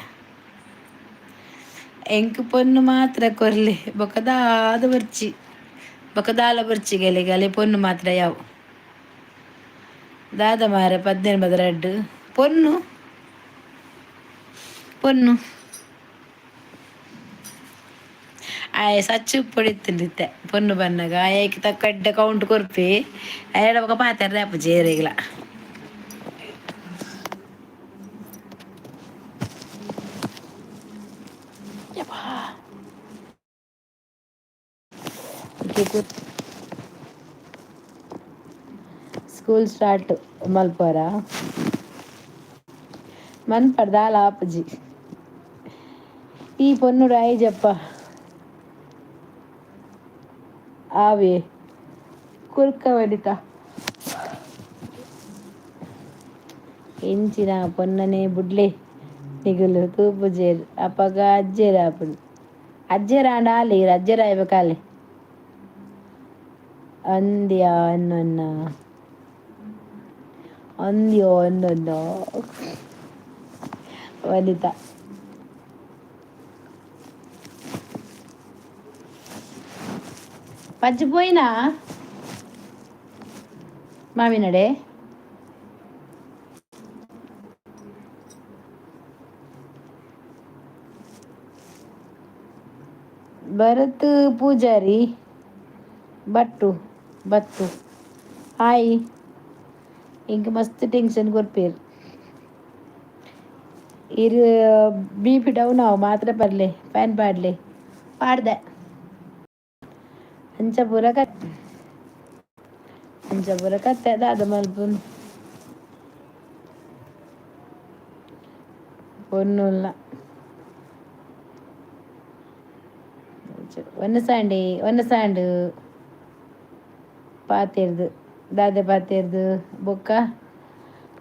ಎಂಕ್ ಪೊನ್ನು ಮಾತ್ರ ಕೊರ್ಲೆ, ಬೊಕ ದಾದ ಬರ್ಚಿ, ಬೊಕ ದಾಲ ಬರ್ಚಿ. ಗಲೆ ಗಲೆ ಪೊನ್ನು ಮಾತ್ರ ಯಾವು. ದಾದ ಮಾರೆ ಪದಿನೆನ್ಮದ ರಡ್ಡು ಪೊನ್ನು ಪೊನ್ನು. ಆಯೆ ಸಚ್ಚು ಪೊಡಿತಿಂದಿತ್ತೆ ಪೊನ್ನು ಬನ್ನಗ. ಆಯೆಗ್ ತಕ್ಕ ಎಡ್ಡೆ ಕೌಂಟ್ ಕೊರ್ಪಿ. ಆಯಡ ಬೊಕ ಪಾತೆರ್ರೆ ಆಪುಜಿ ಏರೆಗ್ಲ. ಸ್ಕೂಲ್ ಸ್ಟಾರ್ಟ್ ಮಲ್ಪರ ಮನ್ಪಡ್ ದಾಲ ಆಪುಜಿ ಈ ಪೊನ್ನುಡು ಆಯಿಜಪ್ಪ. ಆವೆ ಕುರ್ಕ ವನಿತಾ. ಎಂಚಿನ ಪೊನ್ನನೆ ಬುಡ್ಲೆ ನಿಗುಲು ತೂಪುಜೆರ್. ಅಪಗ ಅಜ್ಜೆರ್ ಆಪುಂಡು. ಅಜ್ಜೆರ್ ಆಂಡ ಆಲೆ ಇರ್ ಅಜ್ಜೆರ್ ಆಯ್ಬೇಕಾಲೆ ಅಂದ್ಯಾ ಅನ್ನೊನ್ನ ಅಂದ್ಯೋ ಅನ್ನೊನ್ನ. ವನಿತಾ. ಪಜ್ಜು ಪೋಯಿನಾ ಮಾಮಿನಡೆ? ಭರತ್ ಪೂಜಾರಿ ಬಟ್ಟು ಬತ್ತು ಹಾಯ್. ಇಂಕ್ ಮಸ್ತ್ ಟೆನ್ಷನ್ ಕೊರ್ಪೇರು ಇರು. ಬಿಪಿ ಡೌನ್ ಆವು ಮಾತ್ರ ಬರ್ಲೆ ಫ್ಯಾನ್ ಪಾಡ್ಲೆ. ಪಾಡ್ದೆ ಅಂಚ ಪೂರ ಕತ್ ಅಂಚ ಪೂರ ಕತ್ತೆ ದಾದ ಮಲ್ಪುನು ಪೊನ್ನುಲ್ಲ. ಒನ್ನಸಾಂಡಿ ಒನ್ನಸಾಂಡು ಪಾತೆರ್ದು ದಾದೆ ಪಾತೆರ್ದು ಬೊಕ್ಕ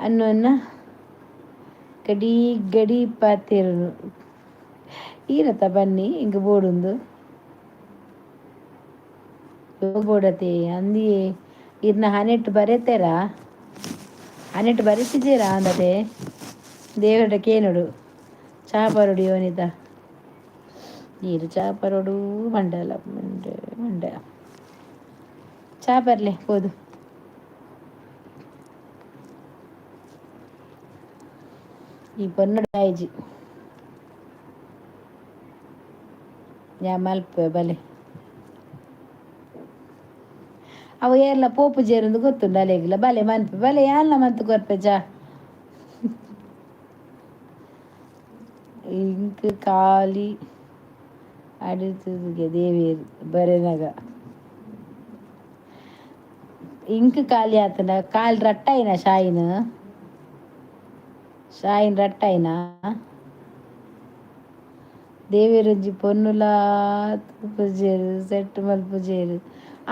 ಅನ್ನೊನ್ನ ಗಡಿ ಗಡಿ ಪಾತೆರುನು. ಈರತ್ತ ಬನ್ನಿ ಇಂಕ್ ಬೋಡುಂದು ಬೋಡತೆ ಅಂದಿಯೇ. ಇರ್ನ ಹನೆಟ್ ಬರೆತೆರಾ? ಹನೆಟ್ ಬರೆತಿದ್ದೀರಾ ಅಂದತೆ? ದೇವರ ಕೇನೋಡು. ಚಾ ಪರೊಡು ಯೋನಿತ ನೀರು ಚಾ ಪರೊಡು ಮಂಡಲ ಮಂಡೆ ಮಂಡ ಚಾ ಬರ್ಲೆ ಪೋದು. ಈ ಪೊನ್ನಡ ಆಯ್ಜಿ ಯಾ ಮಲ್ಪೆ ಬಲೆ. ಅವು ಏರ್ಲ ಪೋಪು ಜೇರುಂದು ಗೊತ್ತುಂಡು ಅಲೆಗಿಲ್ಲ. ಬಲೆ ಮನ್ಪೆ ಬಲೆ ಯಾನ್ಲ ಮಂತ್ ಕೊರ್ಪೆ ಚಾ. ಇಂಕ್ ಖಾಲಿ ಅಡಿತುಗೆ ದೇವೇರ್ ಬರೆನಗ ಇಂಕ್ ಖಾಲಿ ಆತನ ಕಾಲ್ ರಟ್ಟಾಯಿನ ಶಾಯಿನ್ ಶಾಯಿನ್ ರಟ್ಟಾಯಿನ ದೇವೆರೊಂಜಿ ಪೊನ್ನುಲಾ ತೂಪುಜೆರ್ ಸೆಟ್ ಮಲ್ಪುಜೆರ್.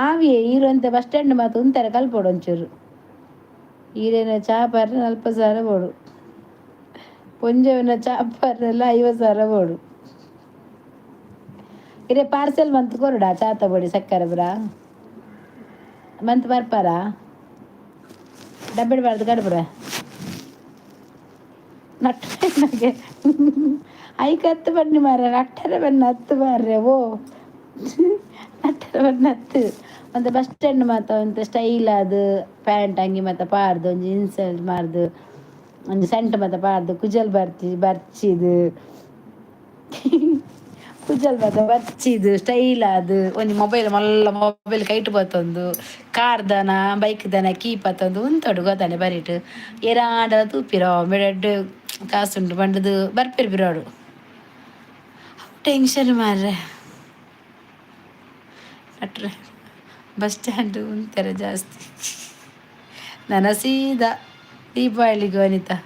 ಆವಿಯೇ ಈರ್ ಒಂತೆ ಬಸ್ ಸ್ಟ್ಯಾಂಡ್ ಮಾತ ಉಂತೆರೆ ಕಲ್ಪೊಡು ಒಂಚೂರು. ಈರೆನ ಚಾ ಪರ್ರೆ 40,000 ಬೋಡು, ಪೊಂಜೊವಿನ ಚಾ ಪರ್ರೆಲ 50,000 ಬೋಡು. ಇರೆ ಪಾರ್ಸೆಲ್ ಮಂತ್ ಕೊರೊಡಾ ಚಾತ ಬೊಡಿ ಸಕ್ಕರೆ ಪೂರ ಮಂತ್ ಬರ್ಪಾರಾ? ಡಬ್ಬೆಡ್ ಪಾಡ್ದ್ ಕಡಪುಡ ನಟ್ಟರೆ ಐಕ್ ಅತ್ತು ಬನ್ನಿ ಮಾರ್ರೆ. ನಟ್ಟರೆ ಬನ್ನ ಅತ್ತು ಮಾರ್ರೆ. ಓ ನಟ್ಟರೆ ಬನ್ನ ಅತ್ತು. ಒಂತೆ ಬಸ್ ಸ್ಟ್ಯಾಂಡ್ ಮಾತ ಒಂತೆ ಸ್ಟೈಲ್ ಆದ್ ಪ್ಯಾಂಟ್ ಅಂಗಿ ಮಾತ ಪಾಡ್ದ್ ಒಂಜಿ ಇನ್ಸಲ್ಟ್ ಮಾರ್ದ್ ಒಂಜಿ ಸೆಂಟ್ ಮಾತ ಪಾಡ್ದ್ ಕುಜಲ್ ಬರ್ಚಿ ಬರ್ಚಿದ್ ಕುಜಲ್ ಮಾತ ಬರ್ಚಿದ್ ಸ್ಟೈಲ್ ಆದ್ ಒಂಜಿ ಮೊಬೈಲ್ ಮಲ್ಲ ಮೊಬೈಲ್ ಕೈಟ್ ಪತ್ತೊಂದು ಕಾರ್ದನ ಬೈಕ್ದನ ಕೀ ಪತ್ತೊಂದು ಉಂತೊಡು ಗೊತ್ತಾನೆ ಬರಿಟ್. ಏರಾಂಡಲ ತೂಪಿರೋ ಮೆಡೆಡ್ ಕಾಸುಂಡು ಪಂಡುದು ಬರ್ಪೆರ್ ಪಿರೋಡು. ಟೆನ್ಷನ್ ಮಾರ್ರೆ. ನಟ್ರೆ ಬಸ್ ಸ್ಟ್ಯಾಂಡ್ ಉಂತೆರೆ ಜಾಸ್ತಿ. ನನ ಸೀದಾ ದೀಪಾವಳಿಗೆ ವನಿತಾ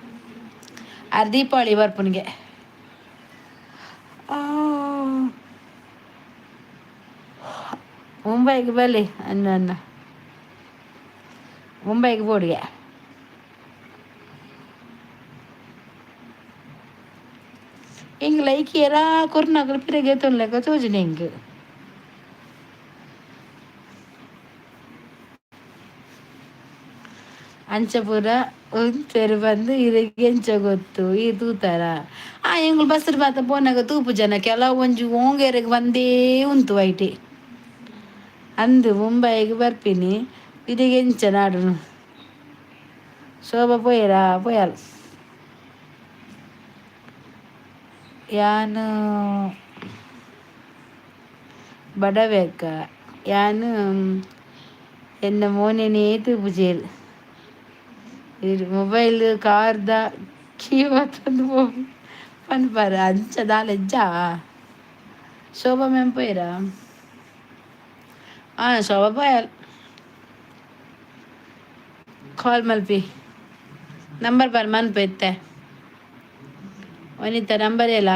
ಆರ್ ದೀಪಾವಳಿ ಬರ್ಪುನಿಗೆ. ಮುಂಬೈಗೆ ಬಲೆ ಅನ್ನ ಅನ್ನ ಮುಂಬೈಗೆ ಬೋಡಿಗೆ. ಎಂಕ್ ಲೈಕ್ ಏರಾ ಕೊರ್ನಕುಲು ಪಿರ ಗೆತೊನ್ಲೆಕ ತೋಜುಂಡು ಎಂಕ್. ಅಂಚ ಪೂರ ಉಂತೆರ್ ಬಂದು ಇರೆಗ್ ಎಂಚ ಗೊತ್ತು? ಈ ತೂತಾರ ಆ ಎಂಕುಲು ಬಸ್ಡ್ ಮಾತ ಪೋನಗ ತೂಪು ಜನ ಕೆಲವು ಒಂಜಿ ಓಂಗೆರೆಗ್ ಬಂದೇ ಉಂತು ಐಟೆ. ಅಂದು ಮುಂಬೈಗ್ ಬರ್ಪಿನಿ ಇರೆಗ್ ಎಂಚ ನಾಡುನು? ಶೋಭಾ ಪೋಯೆರಾ? ಪೋಯಲ್. ಯಾನ್ ಬಡವೆ ಅಕ್ಕ. ಯಾನ್ ಎನ್ನ ಮೋನೆನೇ ತೂಪುಜೆರ್. ಇರ್ ಮೊಬೈಲ್ ಕಾರ್ದ ಕೀ ಪತ್ತೊಂದು ಪೋಪಿ ಪನ್ಪರ್. ಅಂಚ ದಾಲ ಇಜ್ಜಾ? ಶೋಭಾ ಮ್ಯಾಮ್ ಪೋಯೆರಾ? ಆ ಶೋಭಾ ಪೋಯಲ್. ಕಾಲ್ ಮಲ್ಪಿ ನಂಬರ್ ಬಾರ್ ಮನ್ಪು ಇತ್ತೆ. ವನಿತಾ ನಂಬರ್ ಏಲ?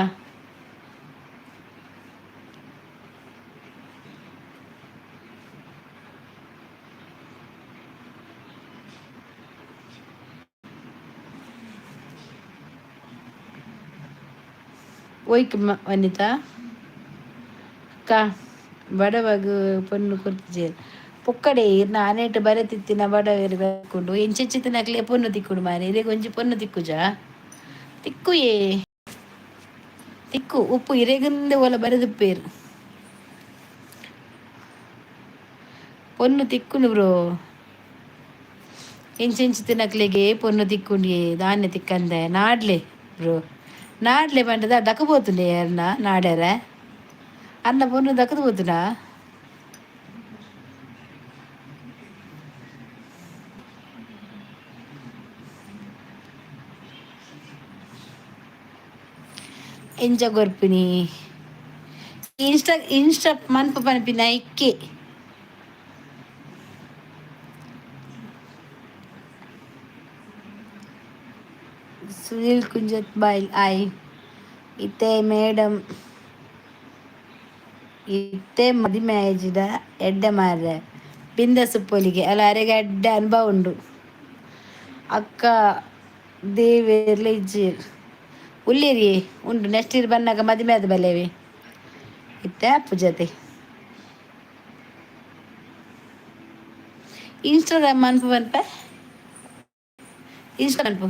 ಒಯ್ಕ್ ವನಿತಾ ಅಕ್ಕ. ಬಡವಗ್ ಪೊನ್ನು ಕೊರ್ತಿಜೆರ್ ಪೊಕ್ಕಡೆ. ಇರ್ನ ಆನೆಟ್ ಬರೆತಿತ್ತಿನ ಬಡವೆರ್ ತಿಕ್ಕುಂಡು. ಎಂಚೆಂಚಿತ್ತಿನಕ್ಲೆ ಪೊನ್ನು ತಿಕ್ಕುಂಡು ಮಾರ್ರೆ. ಇರೆಗ್ ಒಂಜಿ ಪೊನ್ನು ತಿಕ್ಕುಜಾ? ತಿಕ್ಕುಯೇ. ತಿಕ್ಕು ಉಪ್ಪು ಇರೆಗುಂದೆ ಓಲ ಬರೆದುಪ್ಪೇರು ಪೊನ್ನು ತಿಕ್ಕುನು ಬ್ರೋ. ಇಂಚೆಂಚು ತಿನ್ನಕ್ಲೆಗೆ ಪೊನ್ನು ತಿಕ್ಕುಂಡಿಯೇ ದಾನ್ಯ ತಿಕ್ಕಂದೆ ನಾಡ್ಲೆ ಬ್ರೋ. ನಾಡ್ಲೆ ಪಂಡದ ದಕ್ಕ ಅರ್ನ ನಾಡ್ಯಾರ ಅನ್ನ ಪೊನ್ನು ದಕ್ಕದು ಪೋತುಂಡಾ? ಎಂಚ ಕೊರ್ಪಿನಿ ಇನ್ಸ್ಟಾ ಇನ್ಸ್ಟಾ ಮನ್ಪು ಪನ್ಪಿನ ಐಕ್ಕೆ. ಸುನಿಲ್ ಕುಂಜತ್ ಬಾಯ್ಲ್ ಆಯ್ ಇತ್ತೆ ಮೇಡಮ್ ಇತ್ತೆ ಮದಿಮೆ ಆಯಿಜಿಡ ಎಡ್ಡೆ ಮಾರ್ರೆ ಬಿಂದಾಸ್ ಪೊಲಿಗೆ ಅಲ್ಲ ಅರೆಗೆ ಎಡ್ಡೆ ಅನುಭವ ಉಂಡು. ಅಕ್ಕ ದೇವೆರ್ಲ ಇಜ್ಜೆರ್ ಉಲ್ಲೇರಿ ಉಂಡು ನೆಕ್ಸ್ಟ್ ಇಯರ್ ಬನ್ನಾಗ ಮದಿಮೆ ಆದ್ ಬಲ್ಲೇವಿ ಇತ್ತೆ ಅಪ್ಪು ಜೊತೆ. ಇನ್ಸ್ಟಾಗ್ರಾಮ್ ಮನ್ಪು ಪನ್ಪೆ ಇನ್ಸ್ಟಾ ಮನ್ಪು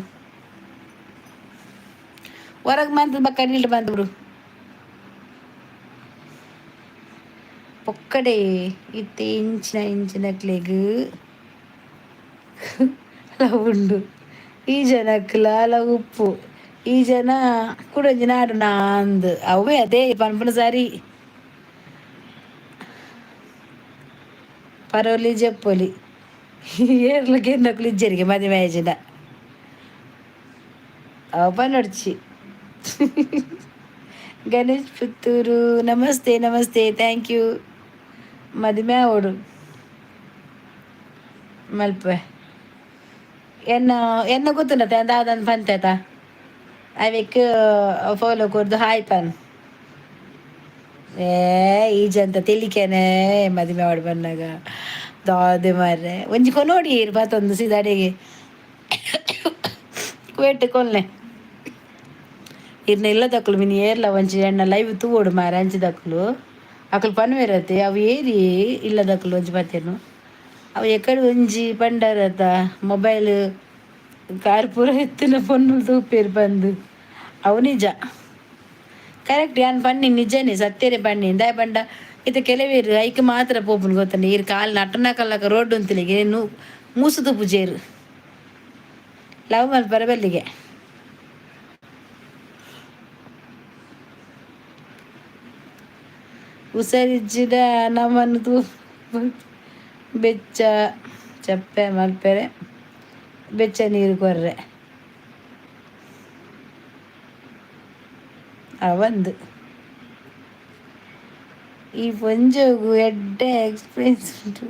ಹೊರಗೆ ಮಂತ್ ಬಕ್ಕ ನೀಲ್ಡ್ ಬಂದ್ರು ಪೊಕ್ಕಡೆ ಇತ್ತೆ ಇಂಚಿನ ಇಂಚಿನಕ್ಲೆಗ್ ಲವ್ ಉಂಡು. ಈ ಜನಕ್ಲ ಲವ್ ಉಪ್ಪು. ಈ ಜನ ಕುಡೊಂಜಿ ನಾಡು ನಾಂದ್ ಅವೇ ಅದೇ ಪನ್ಪುನ ಸರಿ. ಪರೋಲಿ ಜೆಪ್ಪೊಲಿ ಏರ್ಲ ಕೇನ್ನಕುಲು ಇಜ್ಜೆರಿಗೆ ಮದಿಮೆ ಆಯಿಜಿಂಡ ಅವು ಪನೊಡ್ಚಿ. Ganesh Puttur namaste namaste thank you. ಮದಿಮೆ ಆವೊಡು ಮಲ್ಪೆ ಎನ್ನ ಎನ್ನ ಗೊತ್ತುಂಡತೆ ದಾದಂದ್ ಪಂತೆತ ಅವೆಕ್ ಫಾಲೋ ಕೊರ್ದು ಹಾಯ್ ಪನ್. ಏ ಈಜಂತ ತೆಲಿಕೆನೆ ಮದಿಮೆ ಆವಡ್ ಬನ್ನಾಗ ದಾದೆ ಮಾರ್ರೆ ಒಂಜಿ ಕೊನೊಡಿ ಬತ್ತೊಂದು ಸೀದಾ ಅಡೆಗೆ ಕುವೆಟ್ ಕೊಲ್ನೆ ಇರ್ನ ಇಲ್ಲದಕುಲು ಮಿನಿ ಏರ್ಲ ಒಂಜಿ ಎಣ್ಣ ಲೈವ್ ತೂವೊಡು ಮಾರೆ ಅಂಚಿದಕುಲು ಅಕುಲು ಪನ್ವೆರತೆ ಅವು ಏರಿ ಇಲ್ಲದಕುಲು ಒಂಜಿ ಪತ್ತೇನು ಅವು ಎಕಡೆ ಒಂಜಿ ಪಂಡರತ ಮೊಬೈಲ್ ಕಾರ್ ಪೂರ ಎತ್ತಿನ ಪೊಣ್ಣುಲು ತೂಪೇರು ಬಂದು ಅವು ನಿಜ ಕರೆಕ್ಟ್ ಯಾನ್ ಪನ್ನಿ ನಿಜನೇ ಸತ್ಯನೇ ಪನ್ನಿ. ದಾಯೆ ಪಂಡ ಇತ್ತೆ ಕೆಲವೇರು ಐಕ್ ಮಾತ್ರ ಪೋಪುನು ಗೊತ್ತುಂಡ ಈರ್ ಕಾಲ್ ನಟ್ಟನಕಲ್ಲಕ ರೋಡ್ ಉಂತುಲಿಗೆ ಮೂಸು ತೂಪುಜೆರ್ ಲವ್ ಮಲ್ಪರೆ ಬಲ್ಲಿಗೆ. ಹುಷಾರಿಜ್ಜಿಡ ನಮ್ಮನ್ನು ತೂ ಬೆಚ್ಚ ಚಪ್ಪೆ ಮಲ್ಪೆರೆ ಬೆಚ್ಚ ನೀರು ಕೊರ್ರೆ ಅವಂದು. ಈ ಪೊಂಜೊಗು ಎಡ್ಡೆ ಎಕ್ಸ್ಪೀರಿಯನ್ಸ್ ಉಂಟು.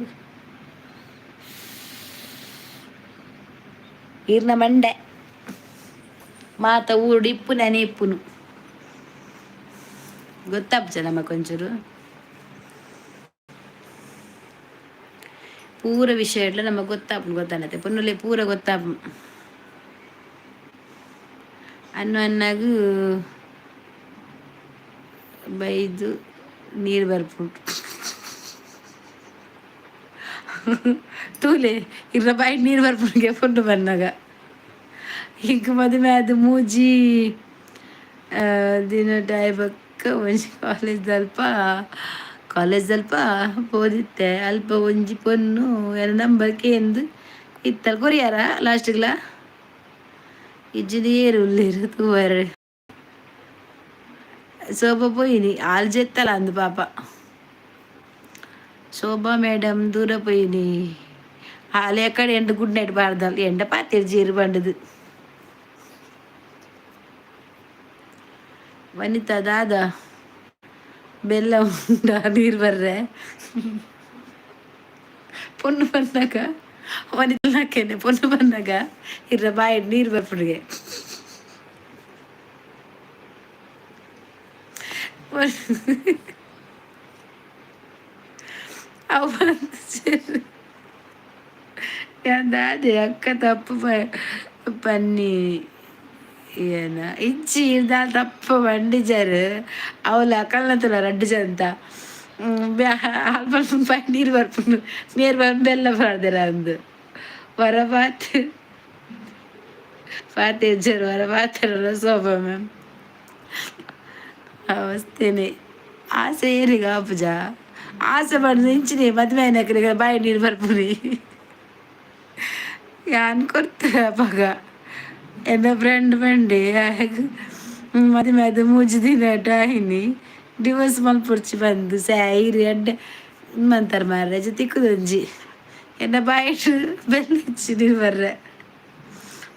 ಈರ್ನ ಮಂಡೆ ಮಾತ ಊರುಡು ಇಪ್ಪುನನೆ ಇಪ್ಪುನು ಗೊತ್ತಾಪುಜ ನಮಕ್ ಒಂಚೂರು ಪೂರ ವಿಷಯ ಇಡ್ಲ ನಮಗೆ ಗೊತ್ತಾಪುಂಡು ಗೊತ್ತಾನತೆ ಪೊನ್ನುಲೆ ಪೂರ ಗೊತ್ತಾಪು ಅನ್ನು ಅನ್ನಾಗ ಬೈದು ನೀರು ಬರ್ಪುಂಡು ತೂಲೆ ಇರ್ನ ಬಾಯಿಡ್ ನೀರು ಬರ್ಪುಂಡು ಪೊಣ್ಣು ಬನ್ನಾಗ. ಇಂಕ್ ಮದಿಮೆ ಆದ್ ಮೂಜಿ ದಿನೊಟ್ ಆಯಿ ಬೊಕ್ಕ ಒಂಜಿ ಕಾಲೇಜ್ ಕಾಲೇಜ್ ದಲ್ಪ ಪೋದಿತ್ತೆ ಅಲ್ಪ ಒಂಜಿ ಪೊಣ್ಣು ಎನ್ನ ನಂಬರ್ ಕೇಂದ್ ಇತ್ತಲ್ ಕೊರಿಯಾರ ಲಾಸ್ಟ್ಗ್ಲ ಇಜ್ಜಿಂಡ ಏರ್ ಉಲ್ಲೆರ್ ತೂವರೆ ಶೋಭಾ ಪೋಯಿನಿ ಆಲ್ ಜೆತ್ತಲ ಅಂದ್ ಪಾಪ. ಶೋಭಾ ಮೇಡಮ್ ದೂರ ಪೋಯಿನಿ ಆಲ್ ಎಕಡೆ ಎಂಡ್ ಗುಡ್ ನೈಟ್ ಪಾಡ್ದಲ್ ಎಂಡ ಪಾತೆರ್ಜೆರ್ ಪಂಡುದು. ವನಿತಾ ದಾದ ಬೆಲ್ಲ ಉಂಡ ನೀರು ಬರ್ರೆ ಪೊಣ್ಣು ಬನ್ನಾಗ ವನಿತನಾಕೇನೆ ಪೊಣ್ಣು ಬನ್ನಾಗ ಇರ್ರ ಬಾಯಿಡ್ ನೀರು ಬರ್ಪುಂಡುಗೆ. ಅವು ಯಾನ್ ದಾದೆ ಅಕ್ಕ ತಪ್ಪು ಪನ್ನಿ ಏನ ಇಜ್ಜಿ ದಾಲ ತಪ್ಪು ಪಂಡಿಜರ್ ಅವ್ಲು ಅಕಲ್ನತುಲ ರಡ್ಡ್ ಜನತ ಅಲ್ಪ ನೀರು ಬರ್ಪುಂಡು ನೀರು ಬರ್ ಬೆಲ್ಲ ಪಾಡ್ದೆರ್ ಅಂದ್ ವರ ಪಾತೆ ಪಾತೆರ್ಜೆರ್ ವರ ಪಾತೆರರ ಶೋಭಾ ಮ್ಯಾಮ್. ಅವಸ್ಥೆನೆ ಆಸೆ ಏರಿಗ ಆಪುಜ ಆಸೆ ಪಂಡ ಇಂಚಿನೆ ಮದ್ಮೆ ಆಯಿನಕ್ಲೆಗ್ ಬಾಯಿ ನೀರು ಬರ್ಪುನಿ ಯಾನ್ ಕೊರ್ತೆ ಅಪಗ ಎನ್ನ ಫ್ರೆಂಡ್ ಪಂಡೆ ಮದಿಮೆ ಆದ್ ಮೂಜಿ ದಿನ ಆಯಿನಿ ಡಿವೋರ್ಸ್ ಮಲ್ಪೊಡ್ಚಿ ಬಂದು ಸ್ಯಾಯಿರ್ ಎಡ್ಡೆ ಮಂತರ್ ಮಾರ್ರೆ ತಿಕ್ಕುದೊಂಜಿ ಎನ್ನ ಬಾಯಿಟ್ ಬೆಲ್ಲಚ್ಚಿ ನೀರು ಬರ್ರೆ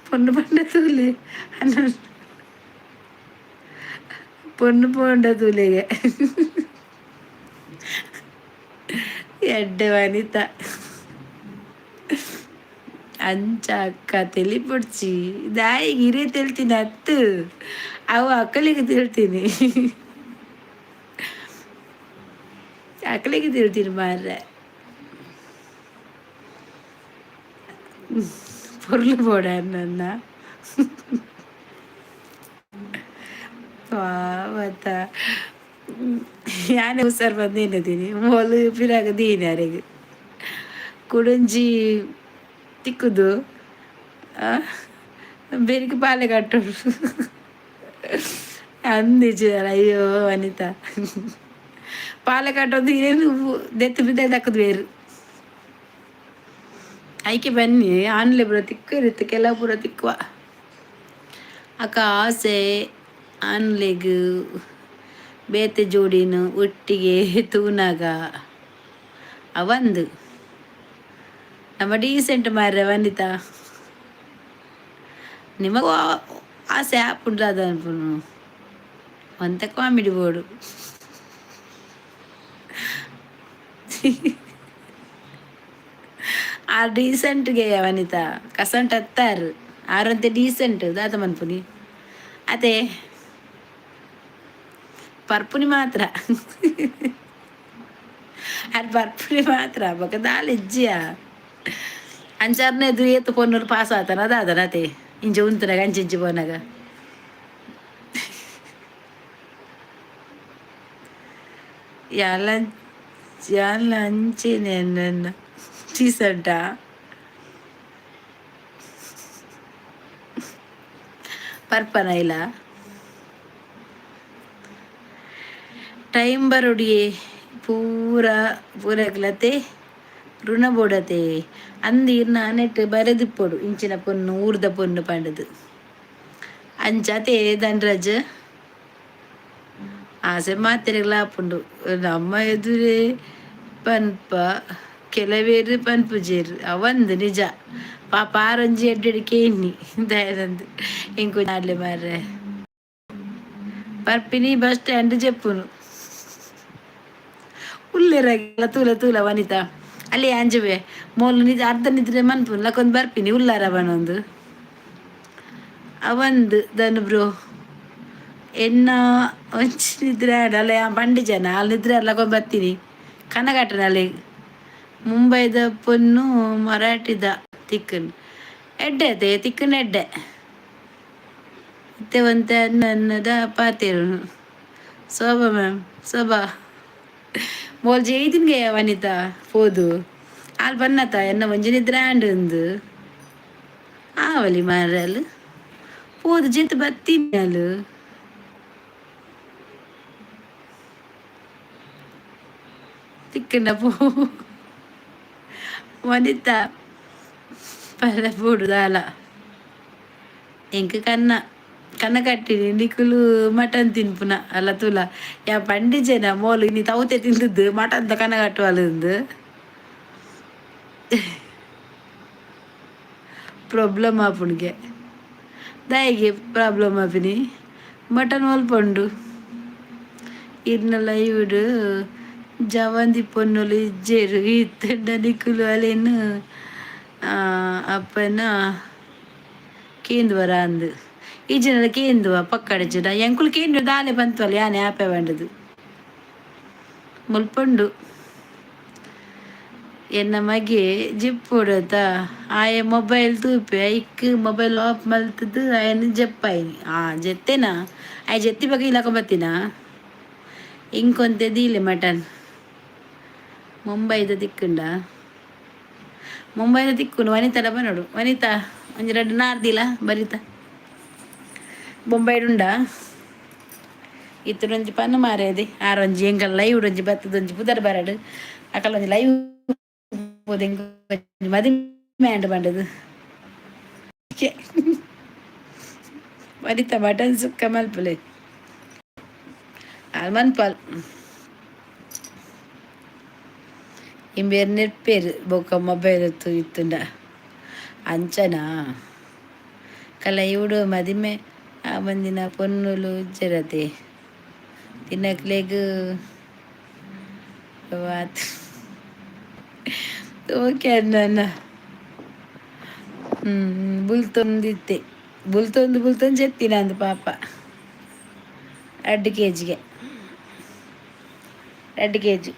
ಪೊಣ್ಣು ಪಂಡ ತೂಲೆ ಅನ್ನ ಪೊಣ್ಣು ಪೋಂಡ ತೂಲೆಗೆ ಎಡ್ಡೆ ವನಿತಾ ಅಂಚ ಅಕ್ಕ ತೆಲಿಪೊಡ್ಚಿ ದಾಯಿಗ್ ಇರೆ ತೆಲ್ತೀನಿ ಅತ್ತು ಅವು ಅಕ್ಕಲಿಗೆ ತಿಳ್ತೀನಿ ಅಕ್ಕಲಿಗೆ ತಿಳ್ತೀನಿ ಮಾರ್ರೆ ಪೊರ್ಲು ಬೋಡ ನನ್ನ ಪಾವತ ಯಾನೆ ಹುಷಾರ್ ಬಂದೇನದೀನಿ ಮೋಲು ಪಿರಾಗ ದೀನಿ ಅರೆಗ್ ಕುಡೊಂಜಿ ತಿಕ್ಕುದು ಬೆರಿಕ್ ಪಾಲೆ ಕಟ್ಟೊಡು ಅಂದಿಜ್ಜಿ ಅಯ್ಯೋ ವನಿತಾ ಪಾಲೆ ಕಟ್ಟೊಂದು ಇರೇನು ದೆತ್ತು ಬಿದ್ದ ದಕ್ಕದು ಬೇರು ಐಕೆ ಬನ್ನಿ ಆನ್ಲೆ ಪೂರ ತಿಕ್ಕು ಕೆಲವು ಪೂರ ತಿಕ್ಕುವ ಅಕ್ಕ ಆಸೆ ಆನ್ಲೆಗ್ ಬೇತೆ ಜೋಡಿನ ಒಟ್ಟಿಗೆ ತೂನಗ ಅವಂದು ನಮ್ಮ ಡೀಸೆಂಟ್ ಮಾರ್ರೆ ವನಿತಾ ನಿಮಗೂ ಆಸೆ ಆಪುಂಡು ದಾದ ಅನ್ಪುನು ಒಂತೆ ಕಾಮಿಡಿ ಬೋಡು ಆ ಡೀಸೆಂಟ್ಗೆ ವನಿತಾ ಕಸಂಟ್ ಅತ್ತಾರು ಆರಂತೆ ಡೀಸೆಂಟ್ ದಾದ ಮನ್ಪುನಿ ಅದೇ ಪರ್ಪುನಿ ಮಾತ್ರ ಅದು ಪರ್ಪುನಿ ಮಾತ್ರ ಬೊಕ ದಾಲ ಇಜ್ಜಿಯ ಅಂಚಾರ್ನೆ ಏತ್ ಪೊನ್ನೂರು ಪಾಸ್ ಆತನ ದಾದನ ಅತೆ ಇಂಚ ಉಂತುನಗ ಅಂಚಿಂಚಿ ಪೋನಗ ಯಾಲ ಯಾಲ ಅಂಚೆನೆ ನನ್ನ ಡೀಸೆಂಟಾ ಪರ್ಪನ ಇಲ್ಲ ಟೈಮ್ ಬರೊಡಿಯೇ ಪೂರ ಪೂರಗ್ಲತೆ ಋಣ ಬೋಡತೆ ಅಂದ್ ಇರ್ನ ನೆಟ್ ಬರೆದಿಪ್ಪೊಡು ಇಂಚಿನ ಪೊನ್ನು ಊರ್ದ ಪೊನ್ನು ಪಂಡದು ಅಂಚಾತೆ ಧನ್ರಾಜ್ ಆಸೆ ಮಾತೆರೆಗ್ಲ ಆಪುಂಡು ನಮ್ಮ ಎದುರೇ ಪನ್ಪ ಕೆಲವೇರು ಪನ್ಪುಜೆರ್ ಅವಂದು ನಿಜ ಪಾಪ ಆರೊಂಜಿ ಎಡ್ಡೆಡ್ ಕೇನ್ನಿ ದಯದಂದು ಎಂಕು ನಾಡ್ಲೆ ಮಾರ್ರೆ ಪರ್ಪಿನಿ ಬಸ್ ಸ್ಟ್ಯಾಂಡ್ ಜೆಪ್ಪುನು ಉಲ್ಲೆರಗೆಲ್ಲ ತೂಲ ತೂಲ ವನಿತಾ ಅಲ್ಲಿ ಅಂಜುವೆ ಮೋಲು ನಿಜ ಅರ್ಧ ನಿದ್ರೆ ಮನ್ಪುನು ಲಕೊಂದು ಬರ್ಪಿನಿ ಉಲ್ಲಾರ ಬನೊಂದು ಅವಂದು ದನು ಬ್ರೋ ಎನ್ನ ಒಂಚಿ ನಿದ್ರೆ ಅಲ್ಲ ಬಂಡಿ ಜನ ಅಲ್ಲಿ ನಿದ್ರೆ ಲಕೊಂದು ಬರ್ತೀನಿ ಕನಗಟ್ಟನಲ್ಲಿ ಮುಂಬೈದ ಪೊನ್ನು ಮರಾಠಿದ ತಿಕ್ಕನ್ ಎಡ್ಡೆ ಅದೇ ತಿಕ್ಕನ್ ಎಡ್ಡೆ ಇತ್ತೆ ಒಂತೆ ಅನ್ನದ ಪಾತೆರುನು ಶೋಭಾ ಮ್ಯಾಮ್ ಶೋಭಾ ಮೋಲ್ ಜೈದಿನ್ಗೆ ವನಿತಾ ಪೋದು ಆಲ್ ಬನ್ನತ ಎನ್ನ ಒಂಜಿ ನಿದ್ರೆ ಆಂಡ್ ಉಂದು ಆವಲಿ ಮಾರ್ರೆ ಅಲ್ ಪೋದು ಜೆತ್ತು ಬತ್ತೀನಿ ಅಲ್ ತಿಕ್ಕಂಡ ಪೋ ವನಿತಾ ಪರ ಪೋಡು ದಾಲ ಎಂಕ್ ಕನ್ನ ಕನ್ನ ಕಟ್ಟಿನಿ ನಿಕುಲು ಮಟನ್ ತಿನ್ಪುನ ಅಲ್ಲ ತೂಲ ಯಾ ಪಂಡಿಜನ ಮೋಲು ಇನಿ ತೌತೆ ತಿಂದದ್ದು ಮಟನ್ ಕನ್ನ ಕಟ್ಟುವಲ್ಲ ಪ್ರಾಬ್ಲಮ್ ಆಪುಣಿಗೆ ದಾಯಿಗೆ ಪ್ರಾಬ್ಲಮ್ ಆಪಿನಿ ಮಟನ್ ಒಲ್ಪುಂಡು ಇರ್ನ ಲೈವ್ಡ್ ಜವಂದಿ ಪೊನ್ನುಲು ಇಜ್ಜೆರ್ ಇತ್ತುಂಡ ನಿಕುಲು ಅಲೆನ್ ಅಪ್ಪನ ಕೇಂದ್ವರ ಅಂದ್ ಈ ಕೇಂದುವ ಪಕ್ಕಡಚಿಡ ಎಂಕುಲು ಕೇಂದ್ರ ದಾಲೆ ಪಂತವಲ್ಲ ಯಾನೆ ಆಪೆ ಬಂಡದು ಮುಲ್ಪುಂಡು ಎನ್ನ ಮಗೆ ಜಿಪ್ಪುಡತ ಆಯೆ ಮೊಬೈಲ್ ತೂಪೆ ಐಕ್ ಮೊಬೈಲ್ ಆಫ್ ಮಲ್ತದ್ದು ಆಯನ ಜಪ್ಪಾಯಿನಿ ಆ ಜೆತ್ತೆನಾ ಆಯ್ ಜೆತ್ತಿ ಬಗ್ಗೆ ಇಲ್ಲಕ ಬತ್ತಿನ ಇಂಕೊಂತೆ ದೀಲೆ ಮಟನ್ ಮುಂಬೈದ ತಿಕ್ಕುಂಡ ಮುಂಬೈದ ತಿಕ್ಕುಂಡು ವನಿತಾಡ ಬನ್ನೋಡು ವನಿತಾ ಒಂಜಿ ರಡ್ಡ್ ನಾರ್ದಿಲ್ಲ ಬರಿತ ಬೊಂಬೈಡುಂಡ ಇತ್ತುಡೊಂಜಿ ಪನ್ನು ಮಾರೇದಿ ಆರೊಂಜಿ ಎಂಕಲ್ ಲೈವ್ ಒಂಜಿ ಬತ್ತದೊಂಜಿ ಪುದರ್ ಬರಡು ಅಕಲೊಂಜಿ ಲೈವ್ ಮದಿಮೆ ಆಂಡ್ ಪಂಡದು ವನಿತ ಮಟನ್ ಸುಕ್ಕ ಮಲ್ಪುಲೆ ಆಲ್ ಮನ್ಪಾಲ್ ಇಂಬೇರ್ ನೆರ್ಪೇರು ಬೊಕ್ಕ ಮೊಬೈಲ್ ಇತ್ತುಂಡ ಅಂಚನಾ ಕಲ ಇವುಡು ಮದಿಮೆ ಬಂದಿನ ಪೊನ್ನುಲು ಉಜ್ಜರತೆ ತಿನ್ನಕ್ಲೆಗ್ ಓಕೆ ಅಣ್ಣ. ಬುಲ್ತೊಂದಿತ್ತೆ, ಬುಲ್ತೊಂದು ಬುಲ್ತೊಂದು ಜೆತ್ತಿನ ಅಂದು ಪಾಪ. 2 ಕೆ ಜಿಗೆ, 2 ಕೆ ಜಿ.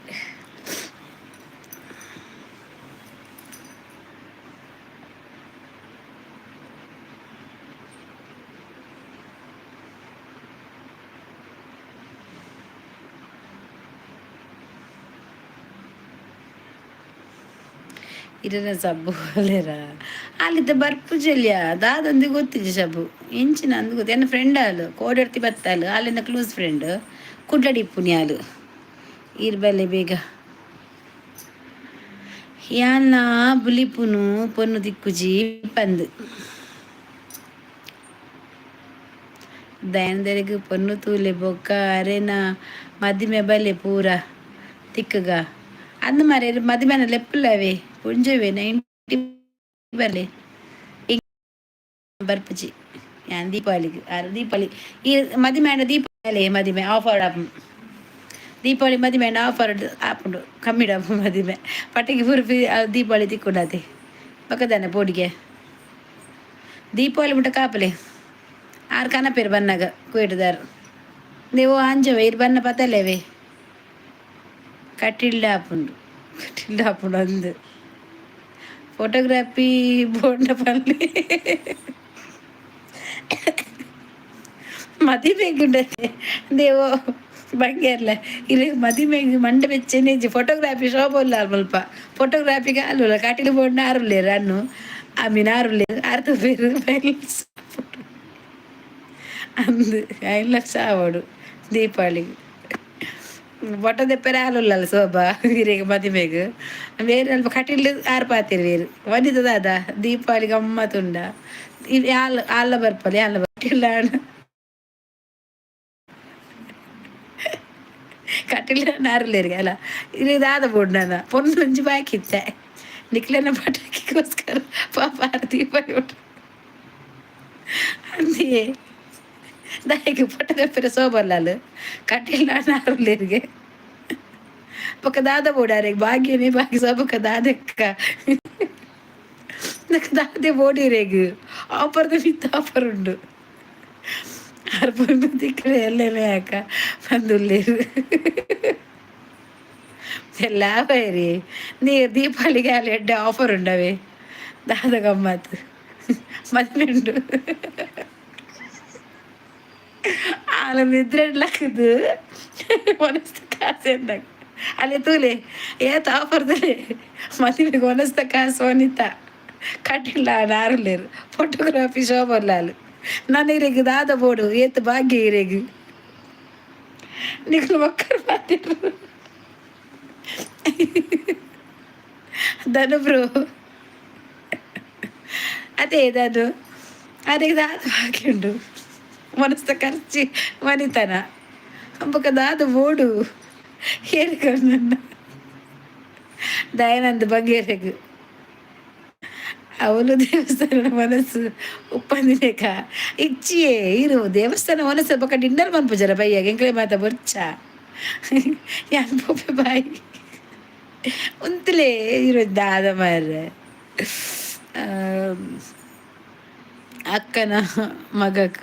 ಇರನ ಸಬ್ಬು ಒಲ್ಲೆರಾ ಅಲ್ಲಿದ್ದ ಬರ್ಪುಜಲ್ಯ ದಾದಂದು ಗೊತ್ತಿಜ್ಜಿ ಸಬ್ಬು ಇಂಚಿನ ಅಂದು ಗೊತ್ತು. ಎನ್ನ ಫ್ರೆಂಡ್ ಆಲು ಕೋಡರ್ತಿ ಬತ್ತಾಲು, ಅಲ್ಲಿಂದ ಕ್ಲೋಸ್ ಫ್ರೆಂಡ್ ಕುಡ್ಲಡಿ ಇಪ್ಪುನಿ. ಈರ್ ಬಲ್ಲೆ ಬೇಗ. ಯಾನ್ನ ಬುಲಿಪುನು ಪೊನ್ನು ದಿಕ್ಕುಜಿ ಪಂದು ದಯಂದರೆಗ್ ಪೊನ್ನು ತೂಲೆ ಬೊಕ್ಕ ಅರೆನ ಮದಿಮೆ ಬಲೆ ಪೂರ ತಿಕ್ಕಗ ಅಂದು ಮಾರೆ. ಮದಿಮೆನ ಲೆಪ್ಪುಲ್ಲವೇ ಪುಂಜವೇ 90 ಬಲೆ ಬರ್ಪುಜಿ ಯಾನ್ ದೀಪಾವಳಿಗ್. ಆರ್ ದೀಪಾವಳಿ ಈ ಮದಿಮೆ ಆಂಡ ದೀಪಾವಳಿ ಮದಿಮೆ ಆಫರ್ ಆಪುಂಡು. ದೀಪಾವಳಿ ಮದಿಮೆ ಆಂಡ ಆಫರ್ ಆಪುಂಡು, ಕಮ್ಮಿಡ್ ಆಪುಂಡು. ಮದಿಮೆ ಪಟಾಕಿ ಪೂರ ದೀಪಾವಳಿ ತಿಕ್ಕುಂಡಾತೆ. ಬೊಕ ಪೋಡಿಗೆ ದೀಪಾವಳಿ ಮುಟ್ಟ ಕಾಪಲೆ. ಆರ್ ಕನಪೇರು ಬನ್ನಾಗ ಕುಯ್ಟದಾರ್ ನೀವು ಅಂಜವೆ ಇರ್ ಬನ್ನ ಪತಲೇವೆ. ಕಟ್ಟಿಲ್ಡ ಆಪುಂಡು, ಕಟ್ಟಿಲ್ಡ ಆಪುಂಡು. ಅಂದು ಫೋಟೋಗ್ರಫಿ ಬೋಂಡ ಪಲ್ಲಿ ಮದಿಮೆಗುಂಡತೆ ದೇವೋ ಬಂಗೇರ್ಲ ಇಲ್ಲಿ ಮದಿಮೆಗ್ ಮಂಡೆ ಬೆಚ್ಚನೆ. ಫೋಟೋಗ್ರಫಿ ಶೋಭ ಅಲ್ಪ ಫೋಟೋಗ್ರಫಿಗೆ ಅಲ್ಲಲ್ಲ. ಕಟೀಲು ಬೋಂಡ ಆರುಲ್ಲೇರು ಅನ್ನು ಆಮೀನ್ ಆರುಲ್ಲೇರು ಆರ್ತ ಪೇರು ಅಂದು 5 ಲಕ್ಷ ಆವಡು. ದೀಪಾವಳಿಗೆ ಫೋಟೋ ದೆಪ್ಪರೆ ಆಲುಲ್ಲಲ್ಲ ಶೋಭಾ ಇರೆಗ್ ಮದಿಮೆಗ್. ಬೇರೆ ಅಲ್ಪ ಕಟೀಲು ಆರ್ ಪಾತೆರ್ ಬೇರು ವನಿತ ದಾದ ದೀಪಾವಳಿ ಗಮ್ಮತ್ತುಂಡ. ಆಲ್ ಆಲ್ಲ ಬರ್ಪಲೆ ಆಲ್ಲ ಕಟೀಲ್ ಕಟೀಲ್ ನಾರುಲ್ಲೇರಿಗೆ ಅಲ್ಲ. ಇದು ದಾದ ಬೋಡು ನನ್ನ ಪೊನ್ನು ಒಂಜಿ ಬಾಕಿ ಇತ್ತೆ ನಿಕ್ಲೆನ ಪಟಾಕಿಗೋಸ್ಕರ ಪಾಪ ಆರ್ ದೀಪಾವಳಿ ಉಂಟು ಅಂದಿಯೇ. ದಾಯೆಗ್ ಫೋಟೋ ದೆಪ್ಪರೆ ಸೋಬಲ್ಲಾಲ್ ಕಟೀಲ್ ನಾರುಲ್ಲೇರಿಗೆ. ಬೊಕ ದಾದ ಬೋಡಾರೆ ಭಾಗ್ಯನೇ ಬಾಕಿ ಸಬಕ ದಾದೆಕ್ಕ ದಾದೆ ಬೋಡಿರೇಗ್ ಆಫರ್ದ ಮಿತ್ತ ಆಫರ್ ಉಂಡು. ಆರ್ ಪೊನ್ನು ತಿಕ್ಕರೆ ಎಲ್ಲೆಲ್ಲ ಯಾಕ ಬಂದುಲ್ಲೇರು ಎಲ್ಲ ಬೈರಿ ನೀರು. ದೀಪಾವಳಿಗೆ ಅಲ್ಲಿ ಎಡ್ಡೆ ಆಫರ್ ಉಂಡವೆ. ದಾದ ಗಮ್ಮತ್ತು ಮದುವೆ ಉಂಡು. ಆಲ ನಿದ್ರೆ ಲಕ್ಕದು ಮನಸ್ಸು ಕಾಸು ಎಂದಾಗ ಅಲ್ಲಿ ತೂಲೆ ಏತ್ ಆಫರ್ ತೂಲೆ. ಮದುವೆಗೆ ಒನಸ್ತ ಕಾಸು ವನಿತ ಕಟಿಲ್ಲ ನಾರುಲ್ಲೇರು ಫೋಟೋಗ್ರಫಿ ಶೋಭಲ್ಲಾಲು. ನನ್ನ ಇರೆಗ್ ದಾದ ಬೋಡು ಏತ್ ಭಾಗ್ಯ ಇರೆಗ್. ನಿಕ್ಲು ಮಕ್ಕಳು ಮಾತಿರು ಧನು ಬ್ರೋ ಅದೇ ಧನು ಅರೆಗ್ ದಾದ ಭಾಗ್ಯ ಉಂಡು ಮನಸ್ಸ ಖರ್ಚಿ ವನಿತನ ಬೊಕ ದಾದ ಬೋಡು ನನ್ನ ದಯಾನಂದ ಬಂಗೇರೆಗ್ ಅವಳು ದೇವಸ್ಥಾನದ ಮನಸ್ಸು ಉಪ್ಪಂದಿನೇಕ ಇಚ್ಚಿಯೇ ಇರು. ದೇವಸ್ಥಾನ ಮನಸ್ಸು ಬೊಕ ಡಿನ್ನರ್ ಮನ್ಪುಜರ ಬಯ್ಯಾಗ ಎಂಕ್ಲೆ ಮಾತ ಬೊರ್ಚ ಯಾನ್ ಪೋಪೆ ಬಾಯಿ ಉಂತುಲೇ ಇರು. ದಾದ ಮಾರ್ರೆ ಅಕ್ಕನ ಮಗಕ್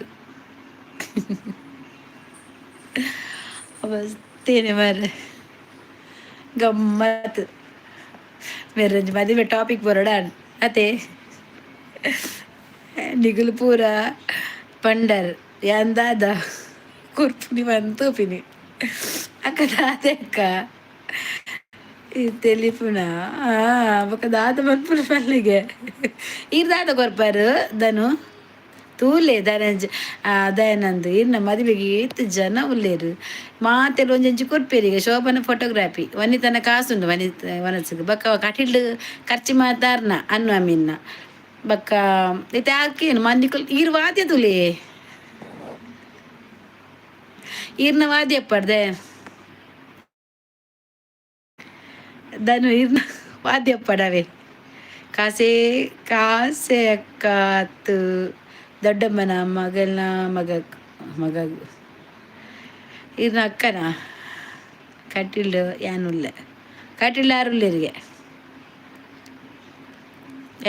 ಅವಸ್ಥೆನೆ ಮಾರ್ರೆ ಗಮ್ಮತ್. ಮೇರೆಂಜಿ ಮದಿಮೆ ಟಾಪಿಕ್ ಬರೋಡ ಅತೆ. ನಿಗುಲು ಪೂರ ಪಂಡರ್ ಯಾನ್ ದಾದ ಕೊರ್ಪುನಿ ಪಂದ್ ತೂಪಿನಿ. ಅಕ್ಕ ದಾದೆ ಅಕ್ಕ ಈ ತೆಲಿಪುನ ಬೊಕ ದಾದ ಮನ್ಪುನ ಪಲ್ಲಿಗೆ. ಈರ್ ದಾದ ಕೊರ್ಪರ್ ಧನು? ತೂಲೆ ದನಂಜ್ ದಯಾನಂದ್ ಇರ್ನ ಮದುವೆಗೆ ಏತ್ ಜನ ಉಲ್ಲೇರು. ಮಾತೆಲ್ಲ ಒಂಜೊಂಜಿ ಕೊರ್ಪೇರು. ಈಗ ಶೋಭನ ಫೋಟೋಗ್ರಾಫಿ, ವನಿತನ ಕಾಸುಂಡು, ವನಿತ ವನಸ್ಸಿಗೆ ಬೊಕ್ಕ ಕಟಿಲ್ಡ್ ಖರ್ಚು ಮಾತಾರ್ನ ಅನ್ನು ಅಮ್ಮಿನ್ನ ಬೊಕ್ಕ ಇತ್ತೆ ಆಕೇನು ಮಂದಿಕುಲ್ ಈರ್ ವಾದ್ಯ ತೂಲೆ, ಈರ್ನ ವಾದ್ಯ ಪಡ್ದೆ ಧನು, ಈರ್ನ ವಾದ್ಯ ಪಡವೆ. ಕಾಸೇ ಕಾಸೆ ಕಾತು ದೊಡ್ಡಮ್ಮನ ಮಗನ ಮಗ ಮಗ ಈರ್ನ ಅಕ್ಕನ ಕಟೀಲ್ ಯಾನುಲ್ಲೆ, ಕಟೀಲ್ ಯಾರುಲ್ಲೇರಿಗೆ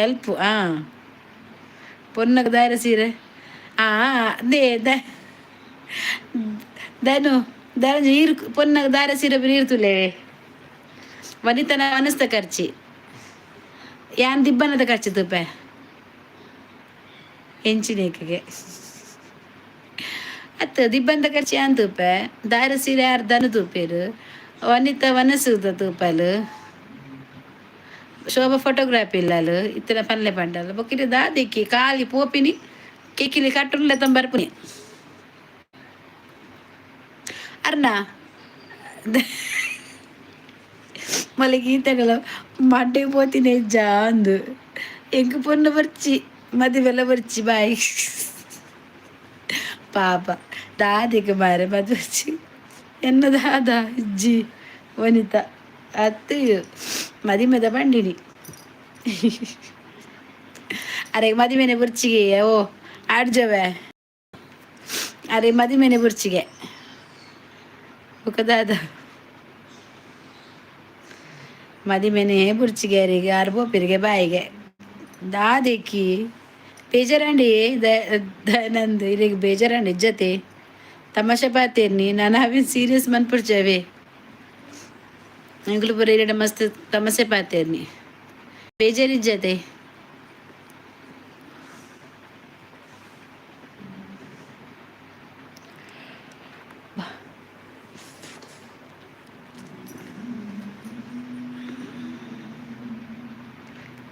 ಎಲ್ಪು. ಹಾಂ, ಪೊನ್ನಗ ದಾರ ಸೀರೆ. They ಧನು ಧನಂಜ, ಈರ್ ಪೊನ್ನಗ ದಾರ ಸೀರೆ ನೀರು ತುಲೇವೆ. ವನಿತನ ಅನಸ್ತ ಖರ್ಚಿ, ಯಾನ್ ದಿಬ್ಬನದ ಖರ್ಚು ತೂಪೆ ಎಂಚಿನೇಕಿಗೆ ಅತ್ತ ದಿಬ್ಬಂದ ಖರ್ಚು ಯಾನ್ ತೂಪೆ. ದಾರ ಸೀರೆ ಯಾರು ದನ ತೂಪೇರು, ವನಿತ ವನಸುದ ತೂಪಲು, ಶೋಭಾ ಫೋಟೋಗ್ರಾಫಿ ಇಲ್ಲಲು ಇತ್ತನ ಪಲ್ಲೆ ಪಂಡಲ್ಲ. ಬೊಕ್ಕಿರಿ ದಾದಿಕ್ಕಿ ಖಾಲಿ ಪೋಪಿನಿ, ಕೆಕ್ಕಿಲಿ ಕಟ್ಟುನ್ಲೆ ತಂಬರ್ಪುನಿ ಅರ್ನ ಮಲ್ಲಿಗೆ ಈತಗಲ ಮಂಡೆ ಪೋತಿನ ಹೆಜ್ಜ ಅಂದು. ಎಂಕ್ ಪೊನ್ನು ಬರ್ಚಿ, ಮದಿಮೆಲ್ಲ ಬರ್ಚಿ ಬಾಯ್. ಪಾಪ ದಾದಿಗೆ ಮಾರೆ ಮದುವೆ ಎನ್ನ ದಾದ ಇಜ್ಜಿ ವನಿತಾ ಅತ್ತು ಮದಿಮೆದ ಬಂಡಿನಿ. ಅರೆ ಮದಿಮೆನೆ ಬುರ್ಚಿಗೆ ಓ ಆಡ್ಜವೆ. ಅರೆ ಮದಿಮೆನೆ ಬುರ್ಚಿಗೆ ಬೊಕ ದಾದ ಮದಿಮೆನೆ ಬುರ್ಚಿಗೆ ಅರಿಗೆ ಆರು ಪೋಪಿರಿಗೆ ಬಾಯಿಗೆ ದಾದೆಕ್ಕಿ ಬೇಜಾರಂಡಿ ನಂದು ಇಲ್ಲಿಗೆ ಬೇಜಾರಂಡಿ ಇಜ್ಜತೆ. ತಮಾಷೆ ಪಾತೇರ್ನಿ ನಾನು ಅವಿನ ಸೀರಿಯಸ್ ಮನ್ಪುರ್ಚವೆ. ಎಂಕುಲು ಪೂರ ಇರೆಡ ಮಸ್ತ್ ತಮಾಷೆ ಪಾತೇರ್ನಿ, ಬೇಜಾರಿಜ್ಜತೆ.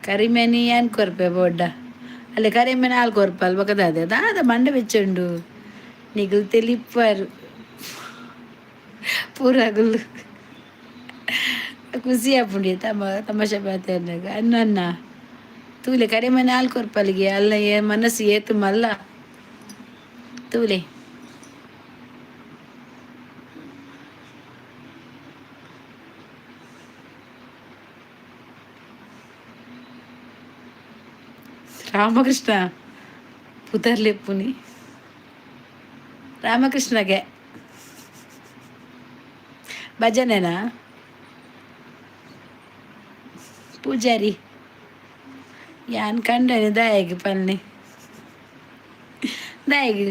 ಕರಿಮೆನಿ ಏನ್ ಕೊರ್ಪೆ ಬೋಡ್ಡ ಅಲ್ಲಿ ಕರಿಮೆನೆ ಹಾಲು ಕೊರ್ಪಲ್. ಬೊಕ ದಾದ ದಾದ ಮಂಡೆ ಬೆಚ್ಚುಂಡು ನಿಗುಲು ತೆಲಿಪ್ಪರು ಪೂರಗುಲು ಖುಷಿ ಆಪುಂಡು ತಮ ತಮಾಷೆ ಪಾತೆರ್ನಗ. ಅನ್ನ ಅನ್ನ ತೂಲೆ ಕರಿಮೆನೆ ಹಾಲು ಕೊರ್ಪಲಿಗೆ ಅಲ್ಲ ಮನಸ್ಸು ಏತು ಮಲ್ಲ ತೂಲೆ. ರಾಮಕೃಷ್ಣ ಪುದರ್ಲೆಪ್ಪುನಿ ರಾಮಕೃಷ್ಣಗೆ ಭಜನೆನಾ? ಪೂಜಾರಿ ಯಾನ್ ಕಂಡನೆ ದಾಯಗ್ ಪನ್ನೆ ದಾಯಗ್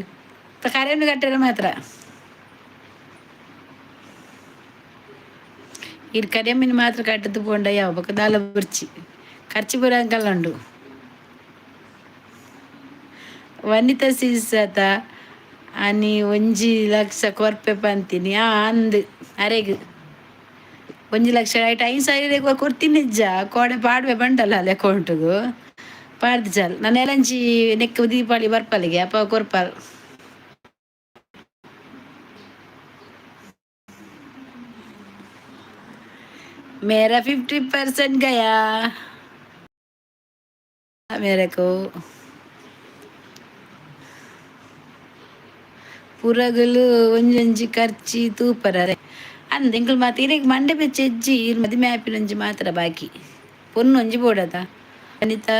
ಕರೆಯನ್ನು ಕಟ್ಟರೆ ಮಾತ್ರ. ಇರ್ ಕರಿಯಮ್ಮಿನ ಮಾತ್ರ ಕಟ್ಟದು ಪೋಂಡ ಯಾವ ಬೊಕ ದಾಲ ಬುರ್ಚಿ ಖರ್ಚು ಪೂರ ಅಂಕಲ್ ಉಂಡು. ವನಿತಾ ಸೀಸತ ಆನಿ 1 ಲಕ್ಷ ಕೊರ್ಪೆ ಪಂತೀನಿ. ಆ ಅಂದ್ ಅರೆಗ್ 1 ಲಕ್ಷ ಐಟ್ 5,000 ಕೊರ್ತೀನಿ ನಿಜ್ಜ ಕೋಡೆ ಪಾಡ್ವೆ ಬಂಡಲ್ಲ ಅಲ್ಲಿ ಅಕೌಂಟ್ಗು ಪಾಡ್ದು ಚಾಲ್. ನಾನು ಎಲಂಚಿ ನೆಕ್ ದೀಪಾವಳಿ ಬರ್ಪಲಿಗೆ ಅಪ್ಪ ಕೊರ್ಪಲ್. मेरा 50% गया मेरे को. ಪುರಗುಲು ಒಂಜೊಂಜಿ ಖರ್ಚಿ ತೂಪರರೆ ಅಂದ್ ಎಂಕುಲು ಮಾತ ಇರೆಗ್ ಮಂಡೆ ಬೆಚ್ಚ ಎಜ್ಜಿ. ಇರ್ ಮದಿಮೆ ಆಪಿನೊಂಜಿ ಮಾತ್ರ ಬಾಕಿ, ಪೊನ್ನು ಒಂಜಿ ಬೋಡದ. ಅನಿತಾ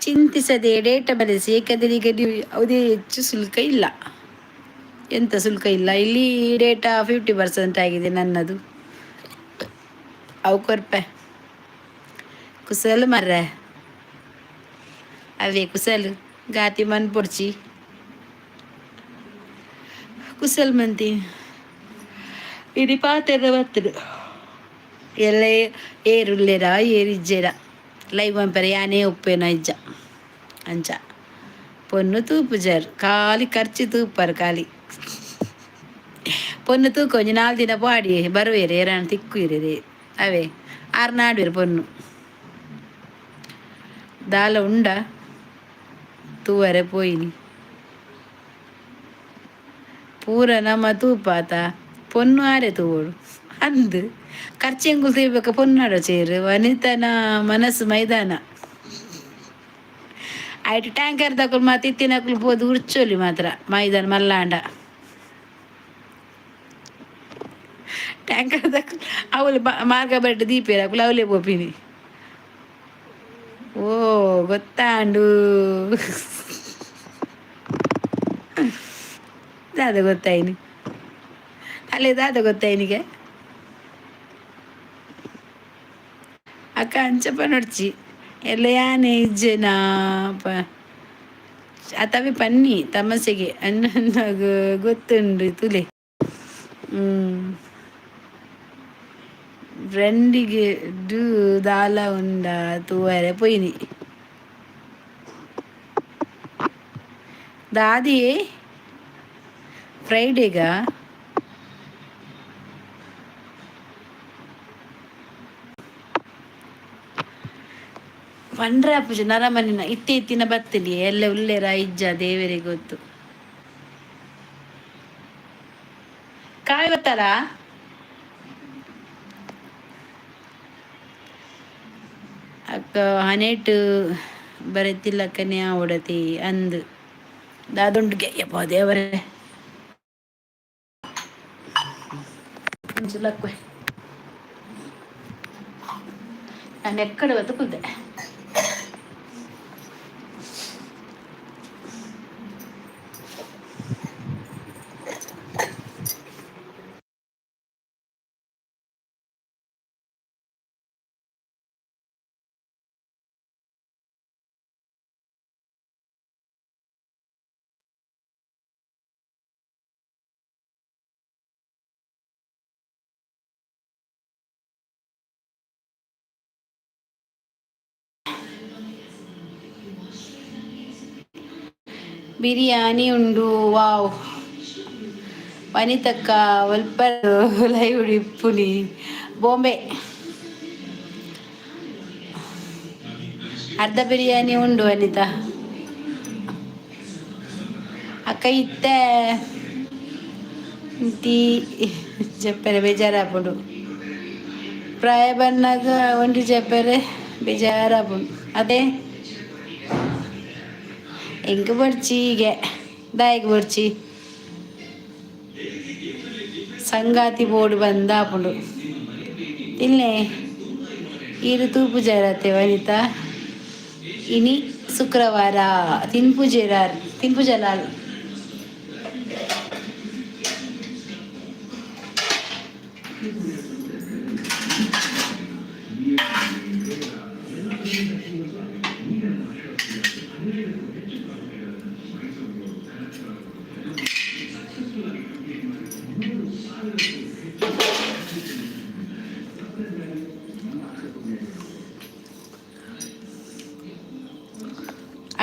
ಚಿಂತಿಸದೆ ಡೇಟಾ ಬಳಸಿ, ಏಕೆಂದರೆ ಈಗ ನೀವು ಯಾವುದೇ ಹೆಚ್ಚು ಶುಲ್ಕ ಇಲ್ಲ. ಎಂತ ಶುಲ್ಕ ಇಲ್ಲ ಇಲ್ಲಿ. ಡೇಟಾ 50% ಆಗಿದೆ ನನ್ನದು. ಅವು ಕೊರ್ಪೆ ಕುಸಲ್ ಮರ್ರೆ, ಅವೇ ಕುಸಲ್ ಗಾತಿ ಮನ್ ಪೊಡ್ಚಿ ಕುಸಲ್ ಮಂತಿ. ಇಡೀ ಪಾತೆರ ಬತ್ತದು ಎಲ್ಲ ಏರುಲ್ಲೇರ ಏರಿಜ್ಜೇರ ಲೈವ್ ಪಂಪೆರೆ ಯಾನೇ ಉಪ್ಪೇನ ಇಜ್ಜ ಅಂಚ. ಪೊನ್ನು ತೂಪುಜಾರ್, ಖಾಲಿ ಖರ್ಚು ತೂಪರ್. ಖಾಲಿ ಪೊನ್ನು ತೂಕ ಒಂಜಿ 4 ದಿನ ಪಾಡಿ ಬರುವೆರ್, ಏರಾಣ ತಿಕ್ಕುಯಿರಿ ಅವೇ ಆರ್ ನಾಡುವೆರ್. ಪೊನ್ನು ದಾಲ ಉಂಡ. ತೂವರೆ ಪೋಯಿನಿ. ಪೂರ ನಮ್ಮ ತೂಪಾತ ಪೊನ್ನು ಆರೆ ತೂವೊಡು ಅಂದ್ ಖರ್ಚೆಂಗುಲು ತೂಯ್ಬೇಕ ಪೊನ್ನಾಡ ಚೇರು ವನಿತನ ಮನಸ್ಸು ಮೈದಾನ. ಐಟ್ ಟ್ಯಾಂಕರ್ ದಕುಲು ಮಾತ ಇತ್ತಿನಕುಲು ಪೋದು ಉರ್ಚೊಲಿ ಮಾತ್ರ ಮೈದಾನ ಮಲ್ಲಾಂಡ. ಟ್ಯಾಂಕರ್ ದಕುಲು ಅವಳು ಮಾರ್ಗ ಬಡ್ಡು ದೀಪೇರು ಅಕುಲು ಅವಲೇ ಪೋಪಿನಿ. ಓ ಗೊತ್ತಾಂಡು ದಾದ ಗೊತ್ತಾಯಿನಿ ಅಲ್ಲೇ ದಾದ ಗೊತ್ತಾಯಿನಿಗೆ ಅಕ್ಕ ಅಂಚ ಪನೊಡ್ಚಿ ಎಲ್ಲ ಯಾನೆ ಇಜ್ಜೆನಾ ಪ ಅತವೆ ಪನ್ನಿ ತಮಸೆಗೆ ಅಣ್ಣನಾಗ ಗೊತ್ತುಂಡು ತುಲೆ. ಫ್ರೆಂಡಿಗೆ do ದಾಲ ಉಂಡ ತೂವರೆ ಪೋಯಿನಿ. ದಾದಿ ಫ್ರೈಡೇಗ ಪಂಡ್ರೆ ಪೂಜೆ ನರಮನಿನ ಇತ್ತೆ ಇತ್ತಿನ ಬತ್ತಲಿ ಎಲ್ಲ ಉಲ್ಲೇರ ಇಜ್ಜ ದೇವರಿಗೆ ಗೊತ್ತು. ಕಾಯಿ ಗೊತ್ತಲ್ಲ ಅಕ್ಕ ಹನೆಟ್ ಬರೆತಿಲ್ಲಕ್ಕನೆ ಆವಡತಿ ಅಂದ್ ದಾದುಂಡುಗೆ ಯಪ್ಪ ದೇವರೇ ಲಕ್ವೆ ನಾನು ಎಕ್ಕಡೆ ಬತ್ತುಕುಲ್ದೆ. ಬಿರಿಯಾನಿ ಉಂಡು ವಾವ್. ವನಿತಕ್ಕ ಒಲ್ಪ ಲೈವ್ ಇಪ್ಪುನಿ ಬಾಂಬೆ. ಅರ್ಧ ಬಿರಿಯಾನಿ ಉಂಡು ವನಿತಾ ಅಕ್ಕ. ಇತ್ತೆ ಟೀ ಜಪ್ಪರೆ ಬೇಜಾರಾಪುಂಡು. ಪ್ರಾಯ ಬನ್ನಾಗ ಒಂಜಿ ಜಪ್ಪರೆ ಬೇಜಾರಾಪುಂಡು. ಅದೇ ಎಂಕ್ ಬೊಡ್ಚಿ ಹೀಗೆ ದಾಯೆಗ್ ಬೊಡ್ಚಿ ಸಂಗಾತಿ ಬೋರ್ಡ್ ಬಂದಾಪುಂಡು ತಿನ್ಲೆ. ಈರು ತೂಪುಜಾರತೆ ವನಿತಾ? ಇನಿ ಶುಕ್ರವಾರ ತಿನ್ಪುಜೆರಾರ್ ತಿನ್ಪುಜಲಾಲ್.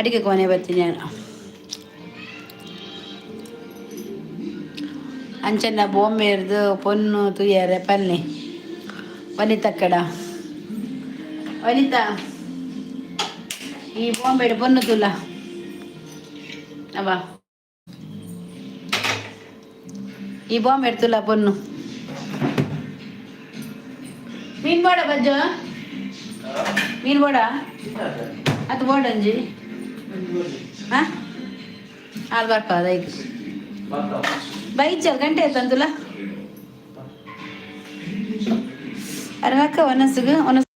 ಅಡಿಗೆ ಕೊನೆ ಬರ್ತೀನಿ ನಾನು. ಅಂಚನ ಬೊಂಬೆರ್ದು ಪೊನ್ನು ತುಯ್ಯಾರೆ ಪನ್ನಿ ವನಿತಕ್ಕಡ. ವನಿತಾ, ಈ ಬಾಂಬೆಡ್ ಪೊನ್ನು ತುಲ್ಲ ಅವ ಈ ಬಾಂಬೆಡ್ ತುಲ್ಲ ಪೊನ್ನು. ಮೀನ್ ಬೋಡ ಬಜ್ಜ, ಮೀನ್ ಬೋಡ ಅದು ಬೋಡಂಜಿ. ಹಾಂ, ಹಾಲು ಬರ್ಪದ ಈಗ ಬೈಚಲ್ ಗಂಟೆ ಆಯ್ತಂತಲ್ಲ. ಅರೆ ಅಕ್ಕ ಒನಸುಗು ಒನಸ್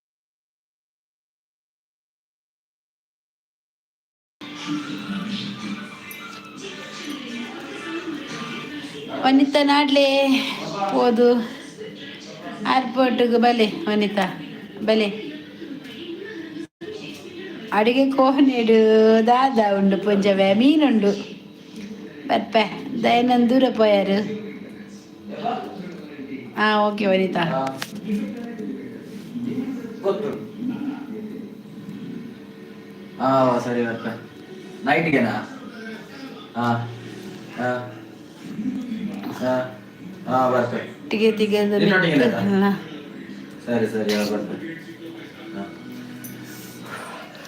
ವನಿತಾ ನಾಡ್ಲೆ ಪೋದು ಏರ್ಪೋರ್ಟ್ಗೆ. ಬಲೆ ವನಿತಾ ಬಲೆ. ಅಡಿಗೆ ಕೋನೆಡು ದಾದ ಉಂಡು ಪುಂಜವೆ ಮೀನುಂಡು ಬರ್ಪೆ. ದಯನಂದ್ ದೂರ ಪೋಯಾರು. ಹಾಂ, ಓಕೆ ವನಿತಾ. ಗೊತ್ತು. ಹಾ ಸರಿ, ಬರ್ಪೆ. ನೈಟ್ಗೆನಾ? ಹಾ ಹಾ ಹಾ ಹಾ ಬರ್ಪೆ. ಒಟ್ಟಿಗೆ ತೆಗೆದು. ನಿನ್ನೊಟ್ಟಿಗೆನಾ? ಸರಿ ಸರಿ, ಹಾ, ಬರ್ಪೆ. ಹಾ.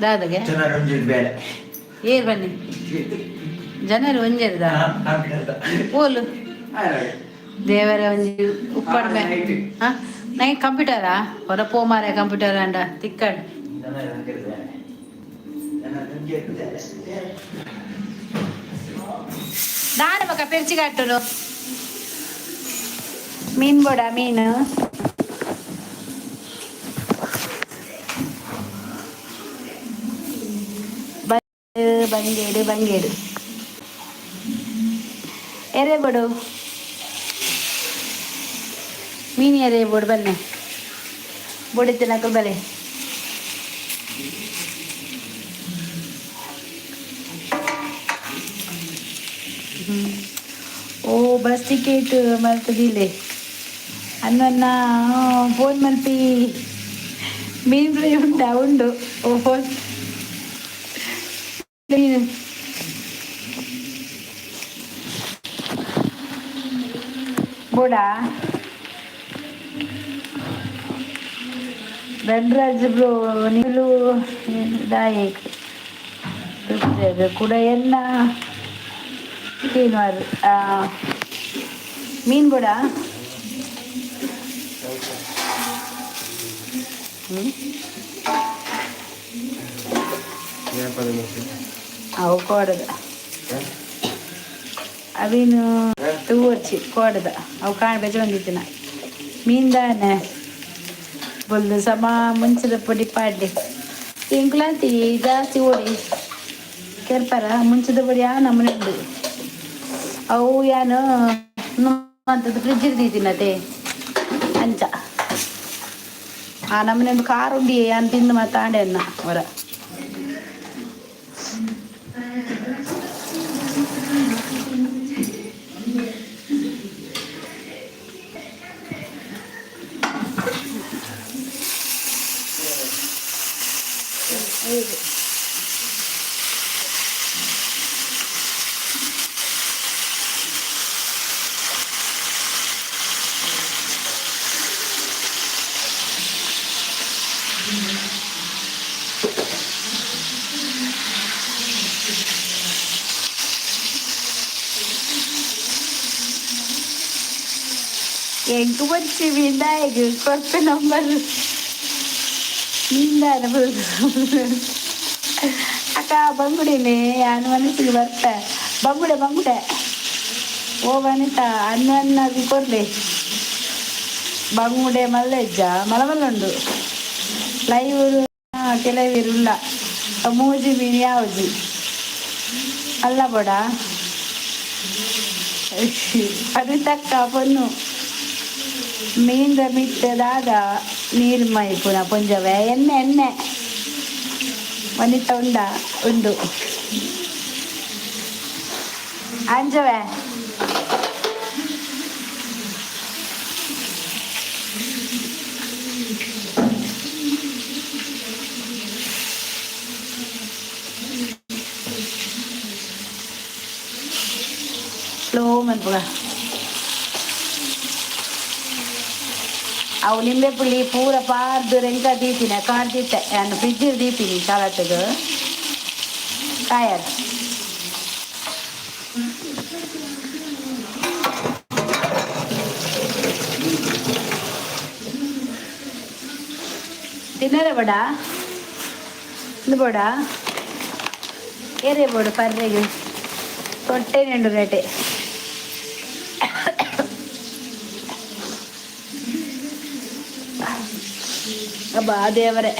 ದಾದಗೆ ಚೆನ್ನಾಗಿ ಬೇಳೆ. ಏರ್ ಬನ್ನಿ ಜನರು ಒಂಜೆರ್ದ ಓಲು ದೇವರ ಒಂಜಿ ಉಪ್ಪಡ್ಮೆ. ಹಾ, ನಂಗೆ ಕಂಪ್ಯೂಟರಾ ಹೊರ ಪೋ ಮಾರೆ, ಕಂಪ್ಯೂಟರ್ ಅಂಡ ತಿಕ್ಕಡ್. ದಾನ ಬಕ ಪೆರ್ಚಿ ಕಟ್ಟುನು. ಮೀನ್ ಬೋಡ ಮೀನು. ಬಂಗೇಡು ಬಂಗೇಡು ಎರೆ ಬೋಡು ಮೀನು, ಎರೆ ಬೋಡು ಬನ್ನಿ. ಬೋಡಿತ್ತಿನಕುಲು ಬಲೆ. ಓ, ಬಸ್ ಟಿಕೆಟ್ ಮಲ್ತದಿಲ್ಲೆ. ಅನ್ನ ಫೋನ್ ಮಲ್ಪಿ. ಮೀನು ಫ್ರೈ ಉಂಟಾ? ಉಂಡು. ಓ, ಫೋನ್ ಮೀನು ಬೋಡಾ? ಧನರಾಜ್ ಬ್ರೋ, ನೀವು ದಾಯಕ್ ಕೂಡ ಎನ್ನ ಏನು ಮೀನು ಬೋಡಾ? ಹ್ಞೂ. ಅವು ಕೋಡದ ಅವಿನು ತೂವರ್ಚಿ ಕೋಡದ ಅವು ಕಾಣ್ ಬೆಜ ಬಂದಿತ್ತಿನ. ಮೀನ್ದಾನೆ ಬೊಲ್ದು ಸಮ ಮುಂಚದ ಪೊಡಿ ಪಾಡ್ಲಿ. ಎಂಕುಲಾತಿ ಜಾಸ್ತಿ ಓಡಿ ಕೆರ್ಪರ ಮುಂಚದ ಪೊಡಿ ಆ ನಮೂನೆ ಉಂಡು. ಅವು ಯಾನು ಅಂತದ್ದು ಫ್ರಿಜ್ ದೀತಿನತೆ ಅಂಚ ಆ ನಮೂನೆ ಒಂದು ಕಾರ್ ಉಂಡಿ. ಯಾನ್ ತಿಂದು ಮಾತಾಂಡೆ ಅನ್ನ ಹೊರ. ಎಂಕ್ ಬೊರ್ಚಿ ಮೀನ್ದಾಯಗ್ ಕೊರ್ಪೆ ನಂಬರ್. ಮೀನ್ದಾನ ಅಕ್ಕ? ಬಂಗುಡಿನೇ ಯಾನ್ ಮನಸ್ಸಿಗೆ ಬರ್ತೆ. ಬಂಗುಡೆ ಬಂಗುಡೆ. ಓ ವನಿತಾ, ಅನ್ನ ಅನ್ನಾಗಿ ಕೊರ್ಲೆ. ಬಂಗುಡೆ ಮಲ್ಲೆಜ್ಜ ಮಲ ಮಲ್ಲ ಉಂಡು. ಲೈವ್ ಕೆಲವಿರುಲ್ಲ. ಮೂಜಿ ಮೀನು ಯಾವ್ಜಿ ಅಲ್ಲ ಬೋಡ. ಅನಿತಕ್ಕ ಪೊನ್ನು, ಮೀನ್ದ ಮಿತ್ತ ದಾದ ನೀರು ಮೈಪುನ ಪೊಂಜವೆ? ಎಣ್ಣೆ ಎಣ್ಣೆ. ವನಿತ ಉಂಡ ಉಂಡು ಅಂಜವೆ. ಸ್ಲೋ ಮನ್ಪುಗ. ಅವು ನಿಂಬೆ ಪುಳಿ ಪೂರ ಪಾರ್ದು ರೆಂಕ ದೀತಿನ ಕಾಡ್ದಿತ್ತೆ. ನಾನು ಫ್ರಿಜ್ ದೀಪಿನಿ ಚಾಲತ್ತದು ಕಾಯರ್. ತಿನ್ನರೆ ಬೋಡ ಇಂದು ಬೋಡ ಏರೇ ಬೋಡು ಪರ್ರೆಗ್ ತೊಟ್ಟೆ ನೆಂಡು ರೇಟೆ. ಅಬ್ಬಾ ದೇವರೇ,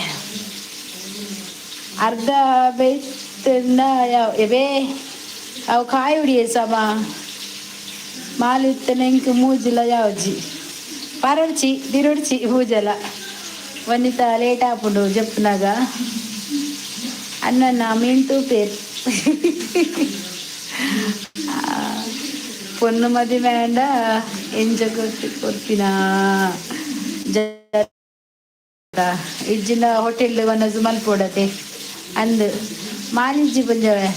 ಅರ್ಧ ಬೇಯ್ತಂದ ಯಾವ ಎಬೇ ಅವು ಕಾಯಿ ಉಡಿಯೆ ಸಮ ಮಾಲಿತ್ತನೆ. ಇಂಕ್ ಮೂಜಿಲ ಯಾವ್ಜಿ ಪರಡ್ಚಿ ದಿರೊಡ್ಚಿ ಮೂಜಲ. ವನಿತಾ ಲೇಟ್ ಆಪುಂಡು ಜಪ್ಪುನಾಗ. ಅನ್ನ ಮೀನ್ ತೂಪೇರ್. ಪೊನ್ನು ಮದಿಮೆ ಆಂಡ ಎಂಚ ಕೊರ್ಪಿ ಕೊರ್ಪಿನ ಇಜ್ಜಿಂಡ ಹೋಟೆಲ್ ವನಸ್ ಮಲ್ಪೊಡತೆ ಅಂದ್ ಮಾಲಿಜ್ಜಿ ಪುಂಜವೆ.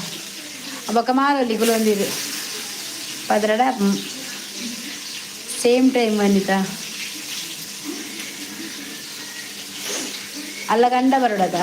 ಬೊಕ ಮಾಲೊಲಿ ಕುಲೊಂದಿರು ಪದ್ರಡ. ಸೇಮ್ ಟೈಮ್ ವನಿತಾ. ಅಲ್ಲ ಗಂಡ ಬರೋಡದ.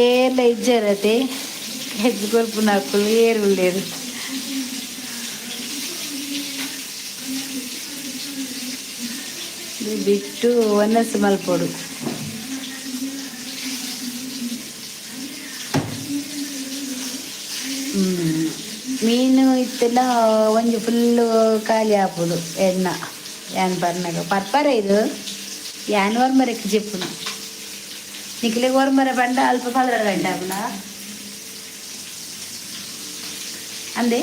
ಏರ್ಲ ಇಜ್ಜರತೆ ಹೆಜ್ಜೆ ಕೊರ್ಪುನಕುಲು ಏರ್ ಉಲ್ಲೆರ್. ಬಿಟ್ಟು ಒನಸ್ ಮಲ್ಪೊಡು. ಮೀನು ಇತ್ತೆಲ್ಲ ಒಂಜಿ ಫುಲ್ಲು ಖಾಲಿ ಆಪುಂಡು ಎಣ್ಣ. ಯಾನ್ ಪರ್ನಾಗ ಪರ್ಪರ ಇದು ಯಾನ್ ಒರ್ಮರಕ್ಕೆ ಜೆಪ್ಪುನು. ನಿಕ್ಲೆಗ್ ಒರ್ಮರ ಪಂಡ ಅಲ್ಪ 12 ಗಂಟೆ ಆಪುಂಡಾ ಅಂದೆ.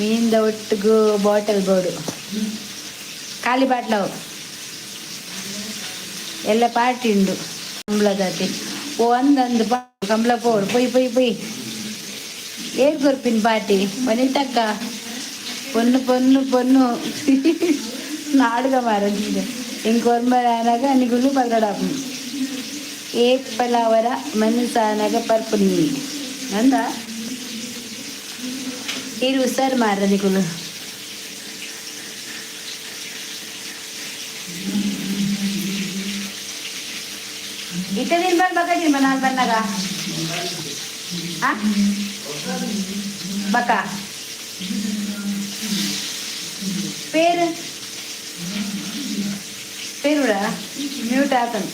ಮೀನ್ದ ಒಟ್ಟುಗು ಬಾಟಲ್ ಬೋಡು, ಖಾಲಿ ಬಾಟ್ಲವು ಎಲ್ಲ ಪಾರ್ಟಿ ಉಂಡು. ಕಂಬ್ಳದಾತಿ ಓ ಅಂದಂದು ಕಂಬ್ಳ ಪೋಡು ಪೊಯ್ ಪೊಯ್ ಪೊಯ್. ಏರ್ ಕೊರ್ಪಿನ ಪಾರ್ಟಿ? ವನಿತಕ್ಕ ಪೊನ್ನು ಪೊನ್ನು ಪೊನ್ನು ನಾಡುಗ ಮಾರಂದಿದೆ. ಇಂಕೊರ್ಮರ ಆನಾಗ ನಿಗುಲು ಪಗಡಾಪು ಏಪಲವರ ಮನಸಾನಾಗ ಪರ್ಪುನಿ ನಂದ ಈರು ಹುಷಾರು ಮಾರ ನಿಕುಲು. ಇತ್ತೆ ತಿನ್ಬಾರ್ ಬಕ್ಕ ತಿನ್ಬ ನಾಲ್ ಬನ್ನಾಗ ಆ ಬಕ್ಕ పేరు పేరు కూడా మ్యూట్ ఆతను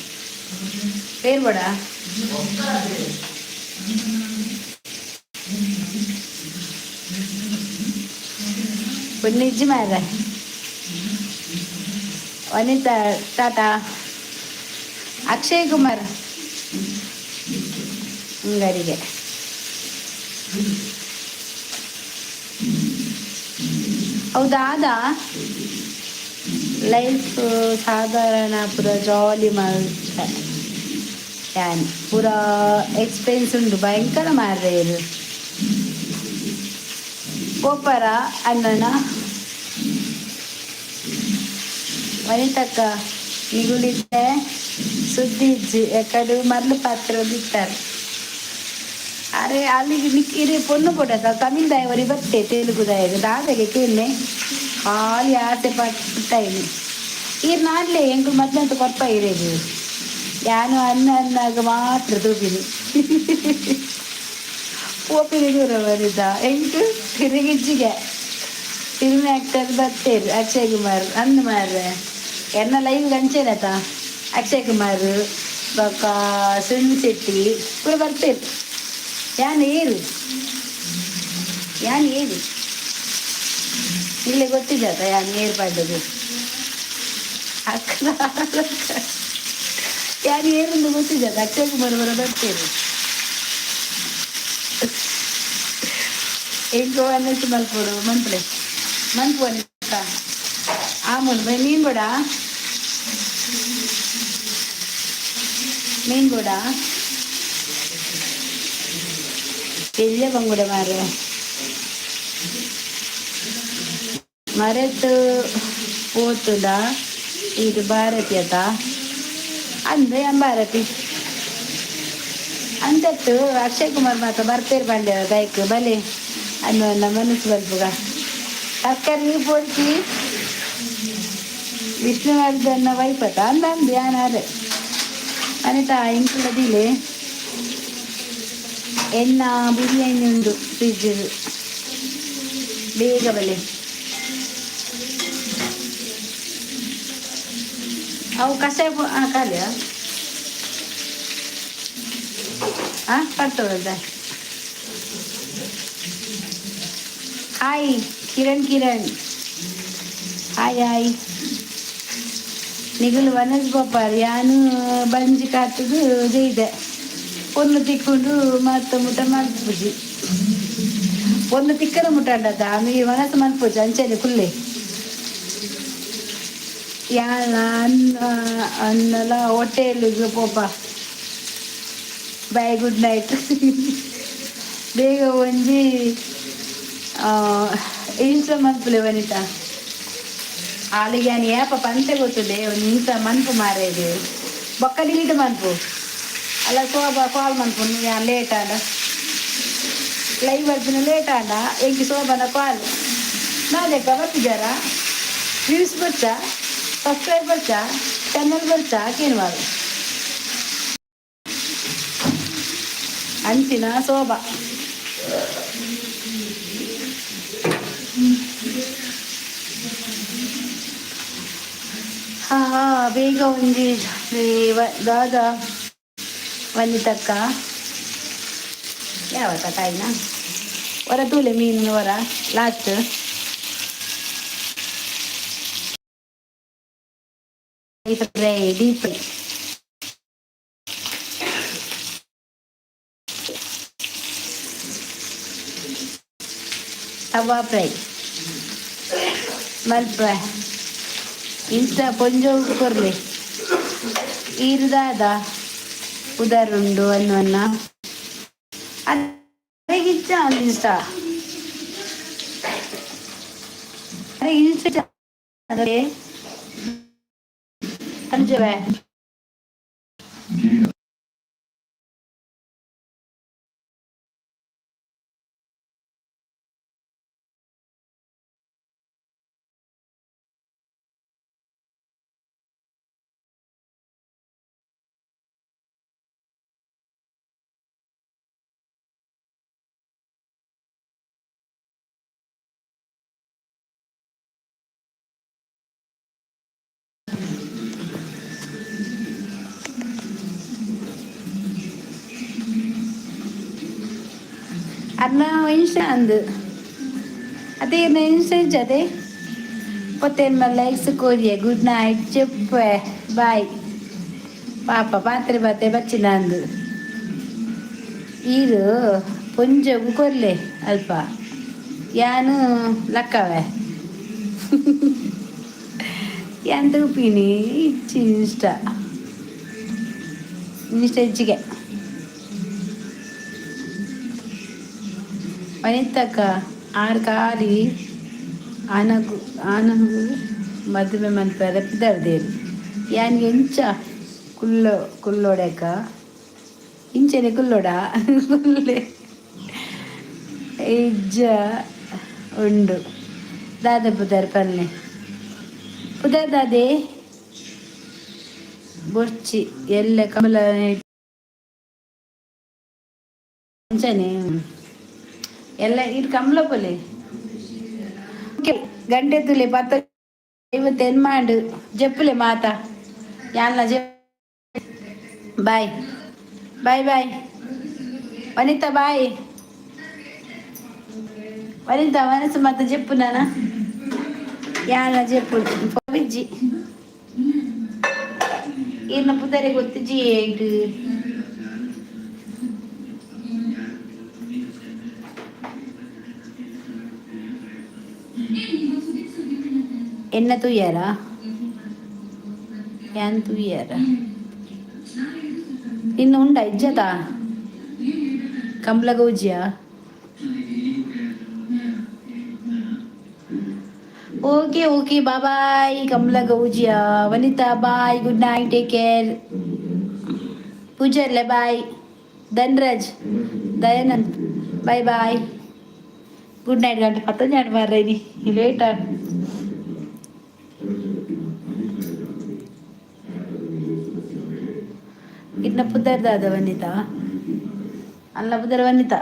పేరు కూడా. పొన్నిచ్చి మారా. వనిత టాటా. అక్షయ్ కుమార్ ಹಿಂಗರಿಗೆ. ಹೌದಾ? ಲೈಫ್ ಸಾಧಾರಣ ಪೂರ ಜಾಲಿ ಮಲ್ತೆ ಯಾನ್. ಪೂರ ಎಕ್ಸ್ಪೆನ್ಸ್ ಉಂಡು ಭಯಂಕರ ಮಾರ್ರೆ. ಇದು ಪೋಪರ ಅನ್ನನ. ವನಿತಕ್ಕ ನಿಗುಲಿತ್ತೆ ಸುದ್ದಿ ಇಜ್ಜಿ. ಎಕಡು ಮರ್ಲು ಪಾತ್ರ ಇತ್ತಾರೆ. ಅರೆ ಅಲ್ಲಿಗೆ ನಿಕ್ ಇರೆ ಪೊನ್ನು ಪೊಡತ ತಮಿಳ್ ದಾಯವರಿ ಬತ್ತೆ ತೆಲುಗು ದಾಯಗ ದಾದಗೆ ಕೇನ್ನೆ ಖಾಲಿ ಆಸೆ ಪಟ್ಟಾಯಿನಿ. ಈರ್ ನಾಡ್ಲೆ ಎಂಕುಲು ಮದ್ಲಂತ ಕೊರ್ಪ ಇರೇದು. ಯಾನು ಅನ್ನ ಅನ್ನಾಗ ಮಾತ್ರ ತೂಪಿನಿ ಪೋಪಿನಿ ದೂರ ಬರಿದ. ಎಂಕ್ ತಿರುಗಿಜ್ಜಿಗೆ ಫಿಲ್ಮ್ ಆಕ್ಟರ್ ಬತ್ತೇರು ಅಕ್ಷಯ್ ಕುಮಾರ್ ಅಂದ್ ಮಾರ್ರೆ. ಎನ್ನ ಲೈವ್ ಅಂಚೆನತ ಅಕ್ಷಯ್ ಕುಮಾರ್ ಬೊಕ್ಕ ಸುನಿಲ್ ಶೆಟ್ಟಿ ಪೂರ ಬರ್ತೇರು. ಯಾನ್ ಏರು ಯಾನ್ ಏರು ಇಲ್ಲೇ ಗೊತ್ತಿದ್ದಾತ ಯಾನ್ ಏರು ಪಡ್ಡದು ಅಕ್ಕ. ಯಾನ್ ಏರುಂದು ಗೊತ್ತಿದ್ದಾತ? ಅಕ್ಷಯ್ ಕುಮಾರ್ ಬರ ಬರ್ತೇರು. ಎಂಕೋ ಅನ್ನಿಸಿ ಮಲ್ಪೊಡು ಮನ್ಪುಲೆ ಮನ್ಪು ಅನಿತ ಆಮೂಲು ಬೈ. ಮೀನು ಕೂಡ ಮೀನು ಕೂಡ ಎಲ್ಯ ಬಂಗುಡೆ ಮಾರ್ರೆ. ಮರೆತು ಪೋತುಂಡ ಇದು ಭಾರತಿ ಅತ ಅಂದ್ ಯಾನ್ ಭಾರತಿ ಅಂತತ್ತು. ಅಕ್ಷಯ್ ಕುಮಾರ್ ಮಾತ ಬರ್ಪೇರು ಬಂಡೆ ಬೈಕ್ ಬಲೆ ಅನ್ನ ಮನಸ್ಸು ಬಲ್ಪುಗ. ತರಕಾರಿ ಪೋಡ್ಚಿ. ವಿಷ್ಣುವರ್ಧನ್ ವೈಫ್ ಅತ ಅಂದ ಅಂದ್ ಯಾನಾರೆ. ಅನಿತಾ ಇಂಕುಲದಿಲೆ ಎನ್ನ ಬಿರಿಯಾನಿ ಉಂಡು ಫ್ರಿಜ್, ಬೇಗ ಬಲೆ. ಅವು ಕಷಾಯ ಖಾಲಿಯಾ? ಹಾಂ ಪರ್ತೋದ. Hi Kiran Kiran hi hi. ನಿಗುಲು ವನಸ್ ಗೋಪಾಲ್ ಯಾನು ಬಂಜಿ ಕಾತುದು ಜೈದೆ ಪೊನ್ನು ತಿಕ್ಕೊಂಡು ಮತ್ತ ಮುಟ್ಟ ಮಲ್ಪುಜಿ. ಪೊನ್ನು ತಿಕ್ಕನ ಮುಟ್ಟಾಂಡದ ಆಮೆ ವನಸ್ ಮಲ್ಪುಜಿ ಅಂಚನೆ ಕುಲ್ಲೆ. ಯಾನ್ ಅನ್ನ ಅನ್ನಲ ಹೋಟೆಲ್ಗೆ ಪೋಪ. Bye, good night. ಬೇಗ ಒಂಜಿ ಇನ್ಸ್ಟಾ ಮನ್ಪುಲೆ ವನಿತಾ. ಆಲಿಗೆ ಯಾನ್ ಏಪ ಪಂತೆ ಗೊತ್ತುದೆ, ಒಂಜಿ ಇನ್ಸ್ಟಾ ಮನ್ಪು ಮಾರೇದು, ಬೊಕ್ಕ ಡಿಲೀಟ್ ಮನ್ಪು. ಅಲ್ಲ, ಶೋಭಾ ಕಾಲ್ ಮನ್ಪು. ಯಾನ್ ಲೇಟ್ ಆಂಡ, ಲೈವ್ ಬರ್ಪಿನ ಲೇಟ್ ಆಂಡ ಎಂಕಿ ಶೋಭಾನ ಕಾಲ್ ನಾದೆಕ್ಕ ಬರ್ತಿದ್ದಾರಾ? ವ್ಯೂಸ್ ಬರ್ಚಾ, ಸಬ್ಸ್ಕ್ರೈಬ್ ಬರ್ಚಾ, ಚಾನಲ್ ಬರ್ಚಾ, ಕೇನುವಾರು ಅಂಚಿನ ಶೋಭಾ. ಹಾ ಹಾ, ಬೇಗ ಒಂಜಿ ದಾದ ವನಿತಕ್ಕ ಯಾವತ್ತ ಕಾಯಿನ ಹೊರ ತೂಲೆ ಮೀನು ಹೊರ last fry, deep fry, tawa fry ಮಲ್ಪ. ಇನ್ಸ್ಟಾ ಪೊಂಜೋ ಕೊರ್ಲೆ. ಈರುದಾದ ಉದಾರುಂಡು ಅನ್ನುವನ್ನ ಅರೆಗಿಚ್ಚ ಇನ್ಸ್ಟಾ, ಅರೆ ಇನ್ಸ್ಟಾ ಅದೇ ಅಂಜವೆ. ಅರ್ನ ಇನ್ಸ್ಟಾ ಅಂದು ಅದೇ ಇನ್ಸ್ಟಾ ಇಜ್ಜದೆ ಪತ್ತೇನ್ ಲೈಕ್ಸ್ ಕೋರಿಯೆ. ಗುಡ್ ನೈಟ್ చెప్పೆ, ಬಾಯ್. ಪಾಪ ಪಾತ್ರೆ ಪಾತ್ರೆ ಬಚ್ಚಿನ ಅಂದು. ಈರು ಪೊಂಜೊಗು ಕೊರ್ಲೆ ಅಲ್ಪ, ಯಾನು ಲಕ್ಕವೆ, ಯಾನ್ ತೂಪಿನಿ ಇಚ್ಚಿ. Insta insta ಇಜ್ಜಿಗೆ. ವನಿತಕ್ಕ, ಆರ್ ಖಾಲಿ ಆನಗು ಆನಗು ಮದುವೆ ಮನ್ಪೆರೆ ಪಿದರ್ದೇರು. ಯಾನ್ ಎಂಚ ಕುಲ್ಲೋ ಕುಲ್ಲೋಡೆಕ ಇಂಚನೆ ಕುಲ್ಲೋಡ ಕುಲ್ಲೆ ಇಜ್ಜ ಉಂಡು. ದಾದ ಪುದರ್ ಪನ್ನೆ, ಪುದರ್ ದಾದೆ? ಬೊರ್ಚಿ ಎಲ್ಲ ಕಮಲ ಅಂಚನೆ ಎಲ್ಲ ಇದು ಕಮಲ ಪೊಲೆ ಗಂಟೆ ತುಲೆ ಪತ್ತ ಐವತ್ತೆನ್ ಮಾಂಡು ಜಪ್ಪುಲೆ ಮಾತ ಯಾನ್ಲ. Boy bye bye Vanitha, boy ವನಿತಾ. ಮನಸ್ಸು ಮತ್ತೆ ಜಪ್ಪು ನಾನ ಯಾನ್ಲ ಜಪ್ಪು ವಿಜ್ಜಿ. ಈರ್ನ ಪುದರೆ ಗೊತ್ತಿಜ್ಜಿ ಏಟು. ಎನ್ನ ತೂಯಾರ ಯಾನ್ ತೂಯಾರ ಇನ್ನು ಉಂಡ ಇಜ್ಜತಾ ಕಂಬ್ಲ ಗೌಜಿಯ? ಓಕೆ ಓಕೆ, ಬಾಯ್ ಕಮಲ ಗೌಜಿಯ. ವನಿತಾ, bye, good night, take care. ಪೂಜಾರ್ಲೆ bye. Dhanraj, Dayanand, bye bye, good night. ಗಂಟೆ ಪತ್ತೊಂಜಿ ಮಾರ್ರೆ, ಲೇಟ್. ಇನ್ನ ಪುದರ್ ದಾದ ವನಿತಾ? ಅಲ್ಲ, ಪುದರ್ ವನಿತಾ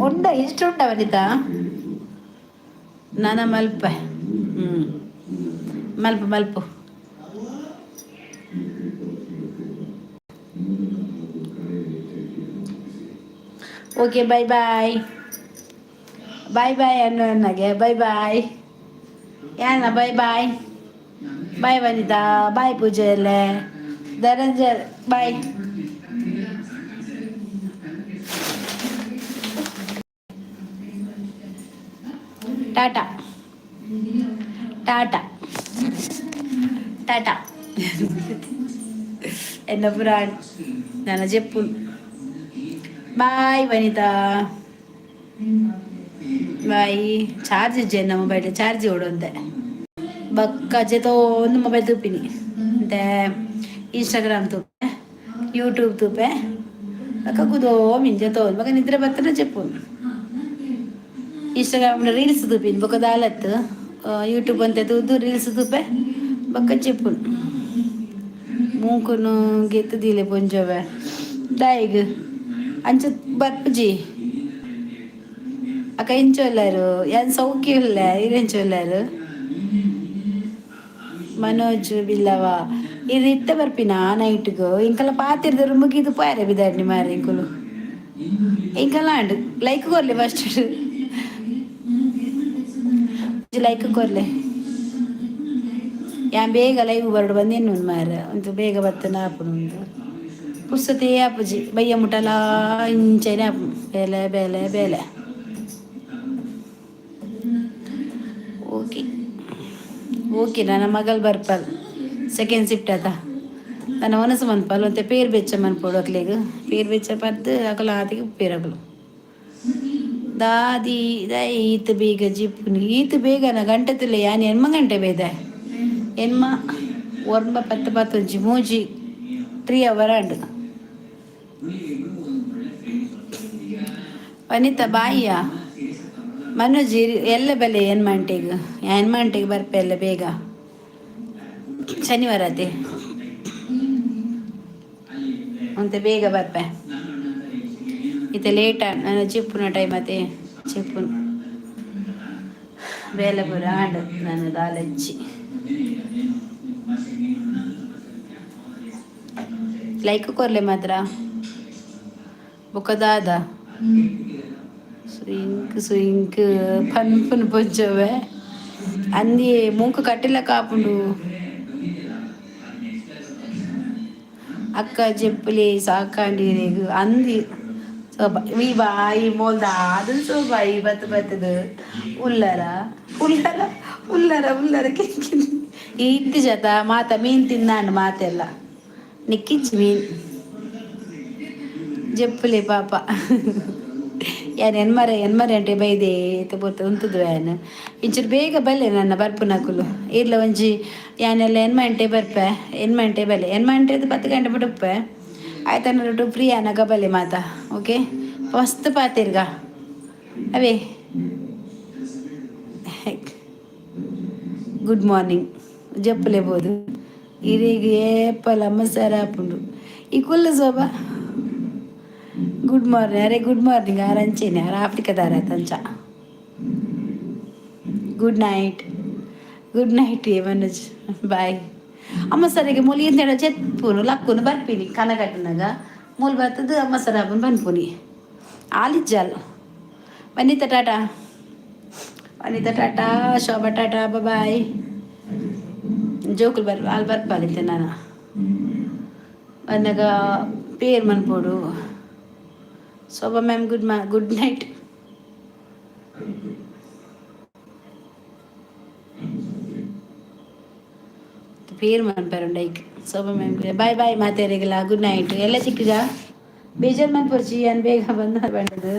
ಉಂಡ? ಇಷ್ಟ ಉಂಡ ವನಿತಾ? ನಾನ ಮಲ್ಪ. ಮಲ್ಪ ಮಲ್ಪು. Okay, bye bye bye bye ಅನ್ನು ನನಗೆ. ಬಾಯ್ ಬಾಯ್ ಯಾನ, bye bye bye Vanitha, bye ಪೂಜೆ ಎಲ್ಲ, Dhananjay, bye. Tata tata tata. ಎನ್ನ ಪುರಾಣ್ ನನ್ನ Jeppu. Bye Vanita, bye. Charge ಇಜ್ಜೆ mobile charge ಓಡುವಂತೆ ಬಕ್ಕ ಜೊತೆ ಒಂದು ಮೊಬೈಲ್ ತೂಪಿನಿ ಅಂತೆ, ಇನ್ಸ್ಟಾಗ್ರಾಮ್ ತೂಪೆ, ಯೂಟ್ಯೂಬ್ ತೂಪೆ, ಬಕ್ಕ ಕುದೋ ಮಿನ್ ಜೊತೆ ಬಕ್ಕ ನಿದ್ರೆ ಬತ್ತನ చెప్పು. ಇನ್ಸ್ಟಾಗ್ರಾಮ್ ರೀಲ್ಸ್ ತೂಪಿನಿ, ಬೊಕ್ಕ ದಾಲತ್ತು ಯೂಟ್ಯೂಬ್ ಅಂತ ತೂದು ರೀಲ್ಸ್ ತೂಪೆ, ಬಕ್ಕ చెప్పು. ಮೂಕುನು ಗೆತ್ತು ದೀಲೆ ಪೊಂಜೊವೆ ದಾಯಿಗ್ ಅಂಚ ಬರ್ಪುಜಿ. ಅಕ್ಕ ಇಂಚೊಲ್ಲಾರು? ಯಾನ್ ಸೌಖ್ಯ ಇಲ್ಲ, ಇರೆಂಚೊಲ್ಲಾರು? ಮನೋಜ್ ಬಿಲ್ಲವ, ಇದು ಇತ್ತ ಬರ್ಪಿನ ನೈಟ್ಗು? ಇಂಕಲ ಪಾತಿರ್ದರು ಮುಗಿದು ಪೋಯಾರೆ ಬಿದಾಡ್ನಿ ಮಾರೆ. ಇಂಕುಲು ಇಂಕಲ and like Korle, first like Korle. ಯಾನ್ ಬೇಗ ಲೈವ್ ಬರಡು ಬಂದೇನು ಮಾರ ಒಂದು ಬೇಗ ಬತ್ತನ ಆಪುನು ಒಂದು ಪುರ್ಸತೆ ಆಪುಜಿ. ಬಯ್ಯ ಮುಟ್ಟಲ ಇಂಚನೆ ಆಪು, ಬೇಲೆ ಬೇಲೆ ಬೇಲೆ. ಓಕೆ ಓಕೆ, ನನ್ನ ಮಗಲ್ ಬರ್ಪಲ್, ಸೆಕೆಂಡ್ ಶಿಫ್ಟ್ ಆತ. ನನ್ನ ಮನಸ್ಸು ಮನ್ಪಲ್ ಅಂತೆ. ಪೇರು ಬೆಚ್ಚ ಮನ್ಪೋಡು ಅಕ್ಲೆಗ್. ಪೇರು ಬೆಚ್ಚ ಪದ್ದು ಅಕಲು ಆತಿಗೆ ಪೇರಕಲು ದಾದಿ ದೈ. ಈತ್ ಬೇಗ ಜಿಪ್ಪುನಿ? ಈತ್ ಬೇಗನ ಗಂಟೆ ತುಲೆ. ಯಾನ್ ಎನ್ಮ ಗಂಟೆ ಬೇದ? ಎನ್ಮ ಒರ್ಂಬ ಪತ್ತು ಪತ್ತೊಂಜಿ ಮೂಜಿ, 3 ಅವರ್ ಆಂಡ್. ವನಿತಾ ಬಾಯಿಯ ಮನೋಜ್ ಎಲ್ಲ ಬೆಲೆ ಎನ್ಮಂಟೆಗ್ ಎನ್ಮಂಟೆಗೆ ಬರ್ಪೆ ಎಲ್ಲ ಬೇಗ ಶನಿವಾರ ಅದೇ ಅಂತೆ ಬೇಗ ಬರ್ಪೆ. ಇತ್ತೆ ಲೇಟ್ ನಾನು ಚಿಪ್ಪುನ ಟೈಮ್ ಅತೆ. ಚಿಪ್ಪುನು ಬೇಲೆ ಪೂರ ಆಂಡ್, ನಾನು ದಾಲಜ್ಜಿ. ಲೈಕ್ ಕೊರ್ಲೆ ಮಾತ್ರ. ಬೊಕ್ಕ ದಾದ ಸುಯಿಂಕ್ ಸುಯಿಂಕ್ ಪನ್ಪುನು ಪೊಂಜೊವೆ ಅಂದಿ ಮೂಂಕು ಕಟ್ಟಿಲ ಕಾಪುಂಡು. ಅಕ್ಕ ಜೆಪ್ಪುಲಿ ಸಾಕಾಂಡಿರೆಗ್ ಅಂದಿ ಸೋಬ. ಈ ಬಾಯಿ ಮೋಲ್ದ ಅದು ಸೋಬಾಯಿ ಬತ್ತು ಬತ್ತದು ಉಲ್ಲರ ಉಲ್ಲರ ಉಲ್ಲರ ಉಲ್ಲರ ಕಿನ್ಕಿನ್. ಇತ್ತಿ ಜತ ಮಾತ ಮೀನ್ ತಿಂದಾಂಡ್ ಮಾತೆಲ್ಲ ನಿಕ್ಕಿಂಚಿ ಮೀನ್ ಜೆಪ್ಪುಲಿ ಪಾಪ. ಯಾನ್ ಎನ್ಮರೆ ಎನ್ಮರೆ ಅಂಟೆ ಬೈದೆ ಪೊರ್ತು ಉಂತುದು. ಯಾನ್ ಇಂಚೂರು ಬೇಗ ಬಲ್ಲೆ ನನ್ನ ಬರ್ಪುನಕುಲು ಇರ್ಲ ಒಂಜಿ. ಯಾನೆಲ್ಲ ಎನ್ಮಂಟೆ ಬರ್ಪೆ, ಎನ್ಮಂಟೆ ಬಲ್ಲೆ. ಎನ್ಮಂಟೆ 10 ಗಂಟೆ ಬಿಟ್ಟು ಉಪ್ಪೆ ಆಯ್ತು. ಫ್ರೀ ಆನಗ ಬಲ್ಲೆ ಮಾತ. ಓಕೆ, ಮಸ್ತ್ ಪಾತಿರ್ಗ ಅವೇ. ಗುಡ್ ಮಾರ್ನಿಂಗ್ ಜಪ್ಪುಲೆಬೋದು ಇರೆಗ್ ಏಪಲ ಅಮ್ಮ ಆಪುಂಡು ಈ ಕುಲ್ಲ ಶೋಭಾ. ಗುಡ್ ಮಾರ್ನಿಂಗ್, ಅರೆ ಗುಡ್ ಮಾರ್ನಿಂಗ್ ಆರ್ ಅಂಚೇನೆ, ಆರ್ ಆಫ್ರಿಕಾದಾರ ತಂಚ. Good night, good night Manoj, bye. ಅಮ್ಮ ಸರಿಗೆ ಮೂಲಿ ಎಂತ ಚೆಪ್ಪುನು ಲಕ್ಕುನು ಬರ್ಪಿನಿ ಕನಕಟ್ಟನಾಗ ಮೂಲು ಬರ್ತದ. ಅಮ್ಮ ಸರ ಆಪುನು ಬನ್ಪುನಿ ಆಲಿಜ್ಜಾಲ್. Vanitha tata, Vanitha tata, Shobha tata, bye. ಜೋಕುಲು ಬರ್ ಅಲ್ಲಿ ಬರ್ಪಾಲಿತ್ತೆ ನಾನು ಬನ್ನಗ ಪೇರ್ ಮನ್ಪೊಡು. ಶೋಭಾ ಮ್ಯಾಮ್ ಗುಡ್ ಮಾ ಗುಡ್ ನೈಟ್. ಪೇರ್ ಮನ್ಪೇರುಂಡು ಐಕ್. Shobha ma'am bye bye. ಮಾತೆರೆಗ್ಲ ಗುಡ್ ನೈಟ್. ಎಲ್ಲ ಚಿಕ್ಕಗ ಬೇಜಾರು ಮನ್ಪೊರ್ಚಿ, ಯಾನ್ ಬೇಗ ಬಂದ ಬಂಡದು.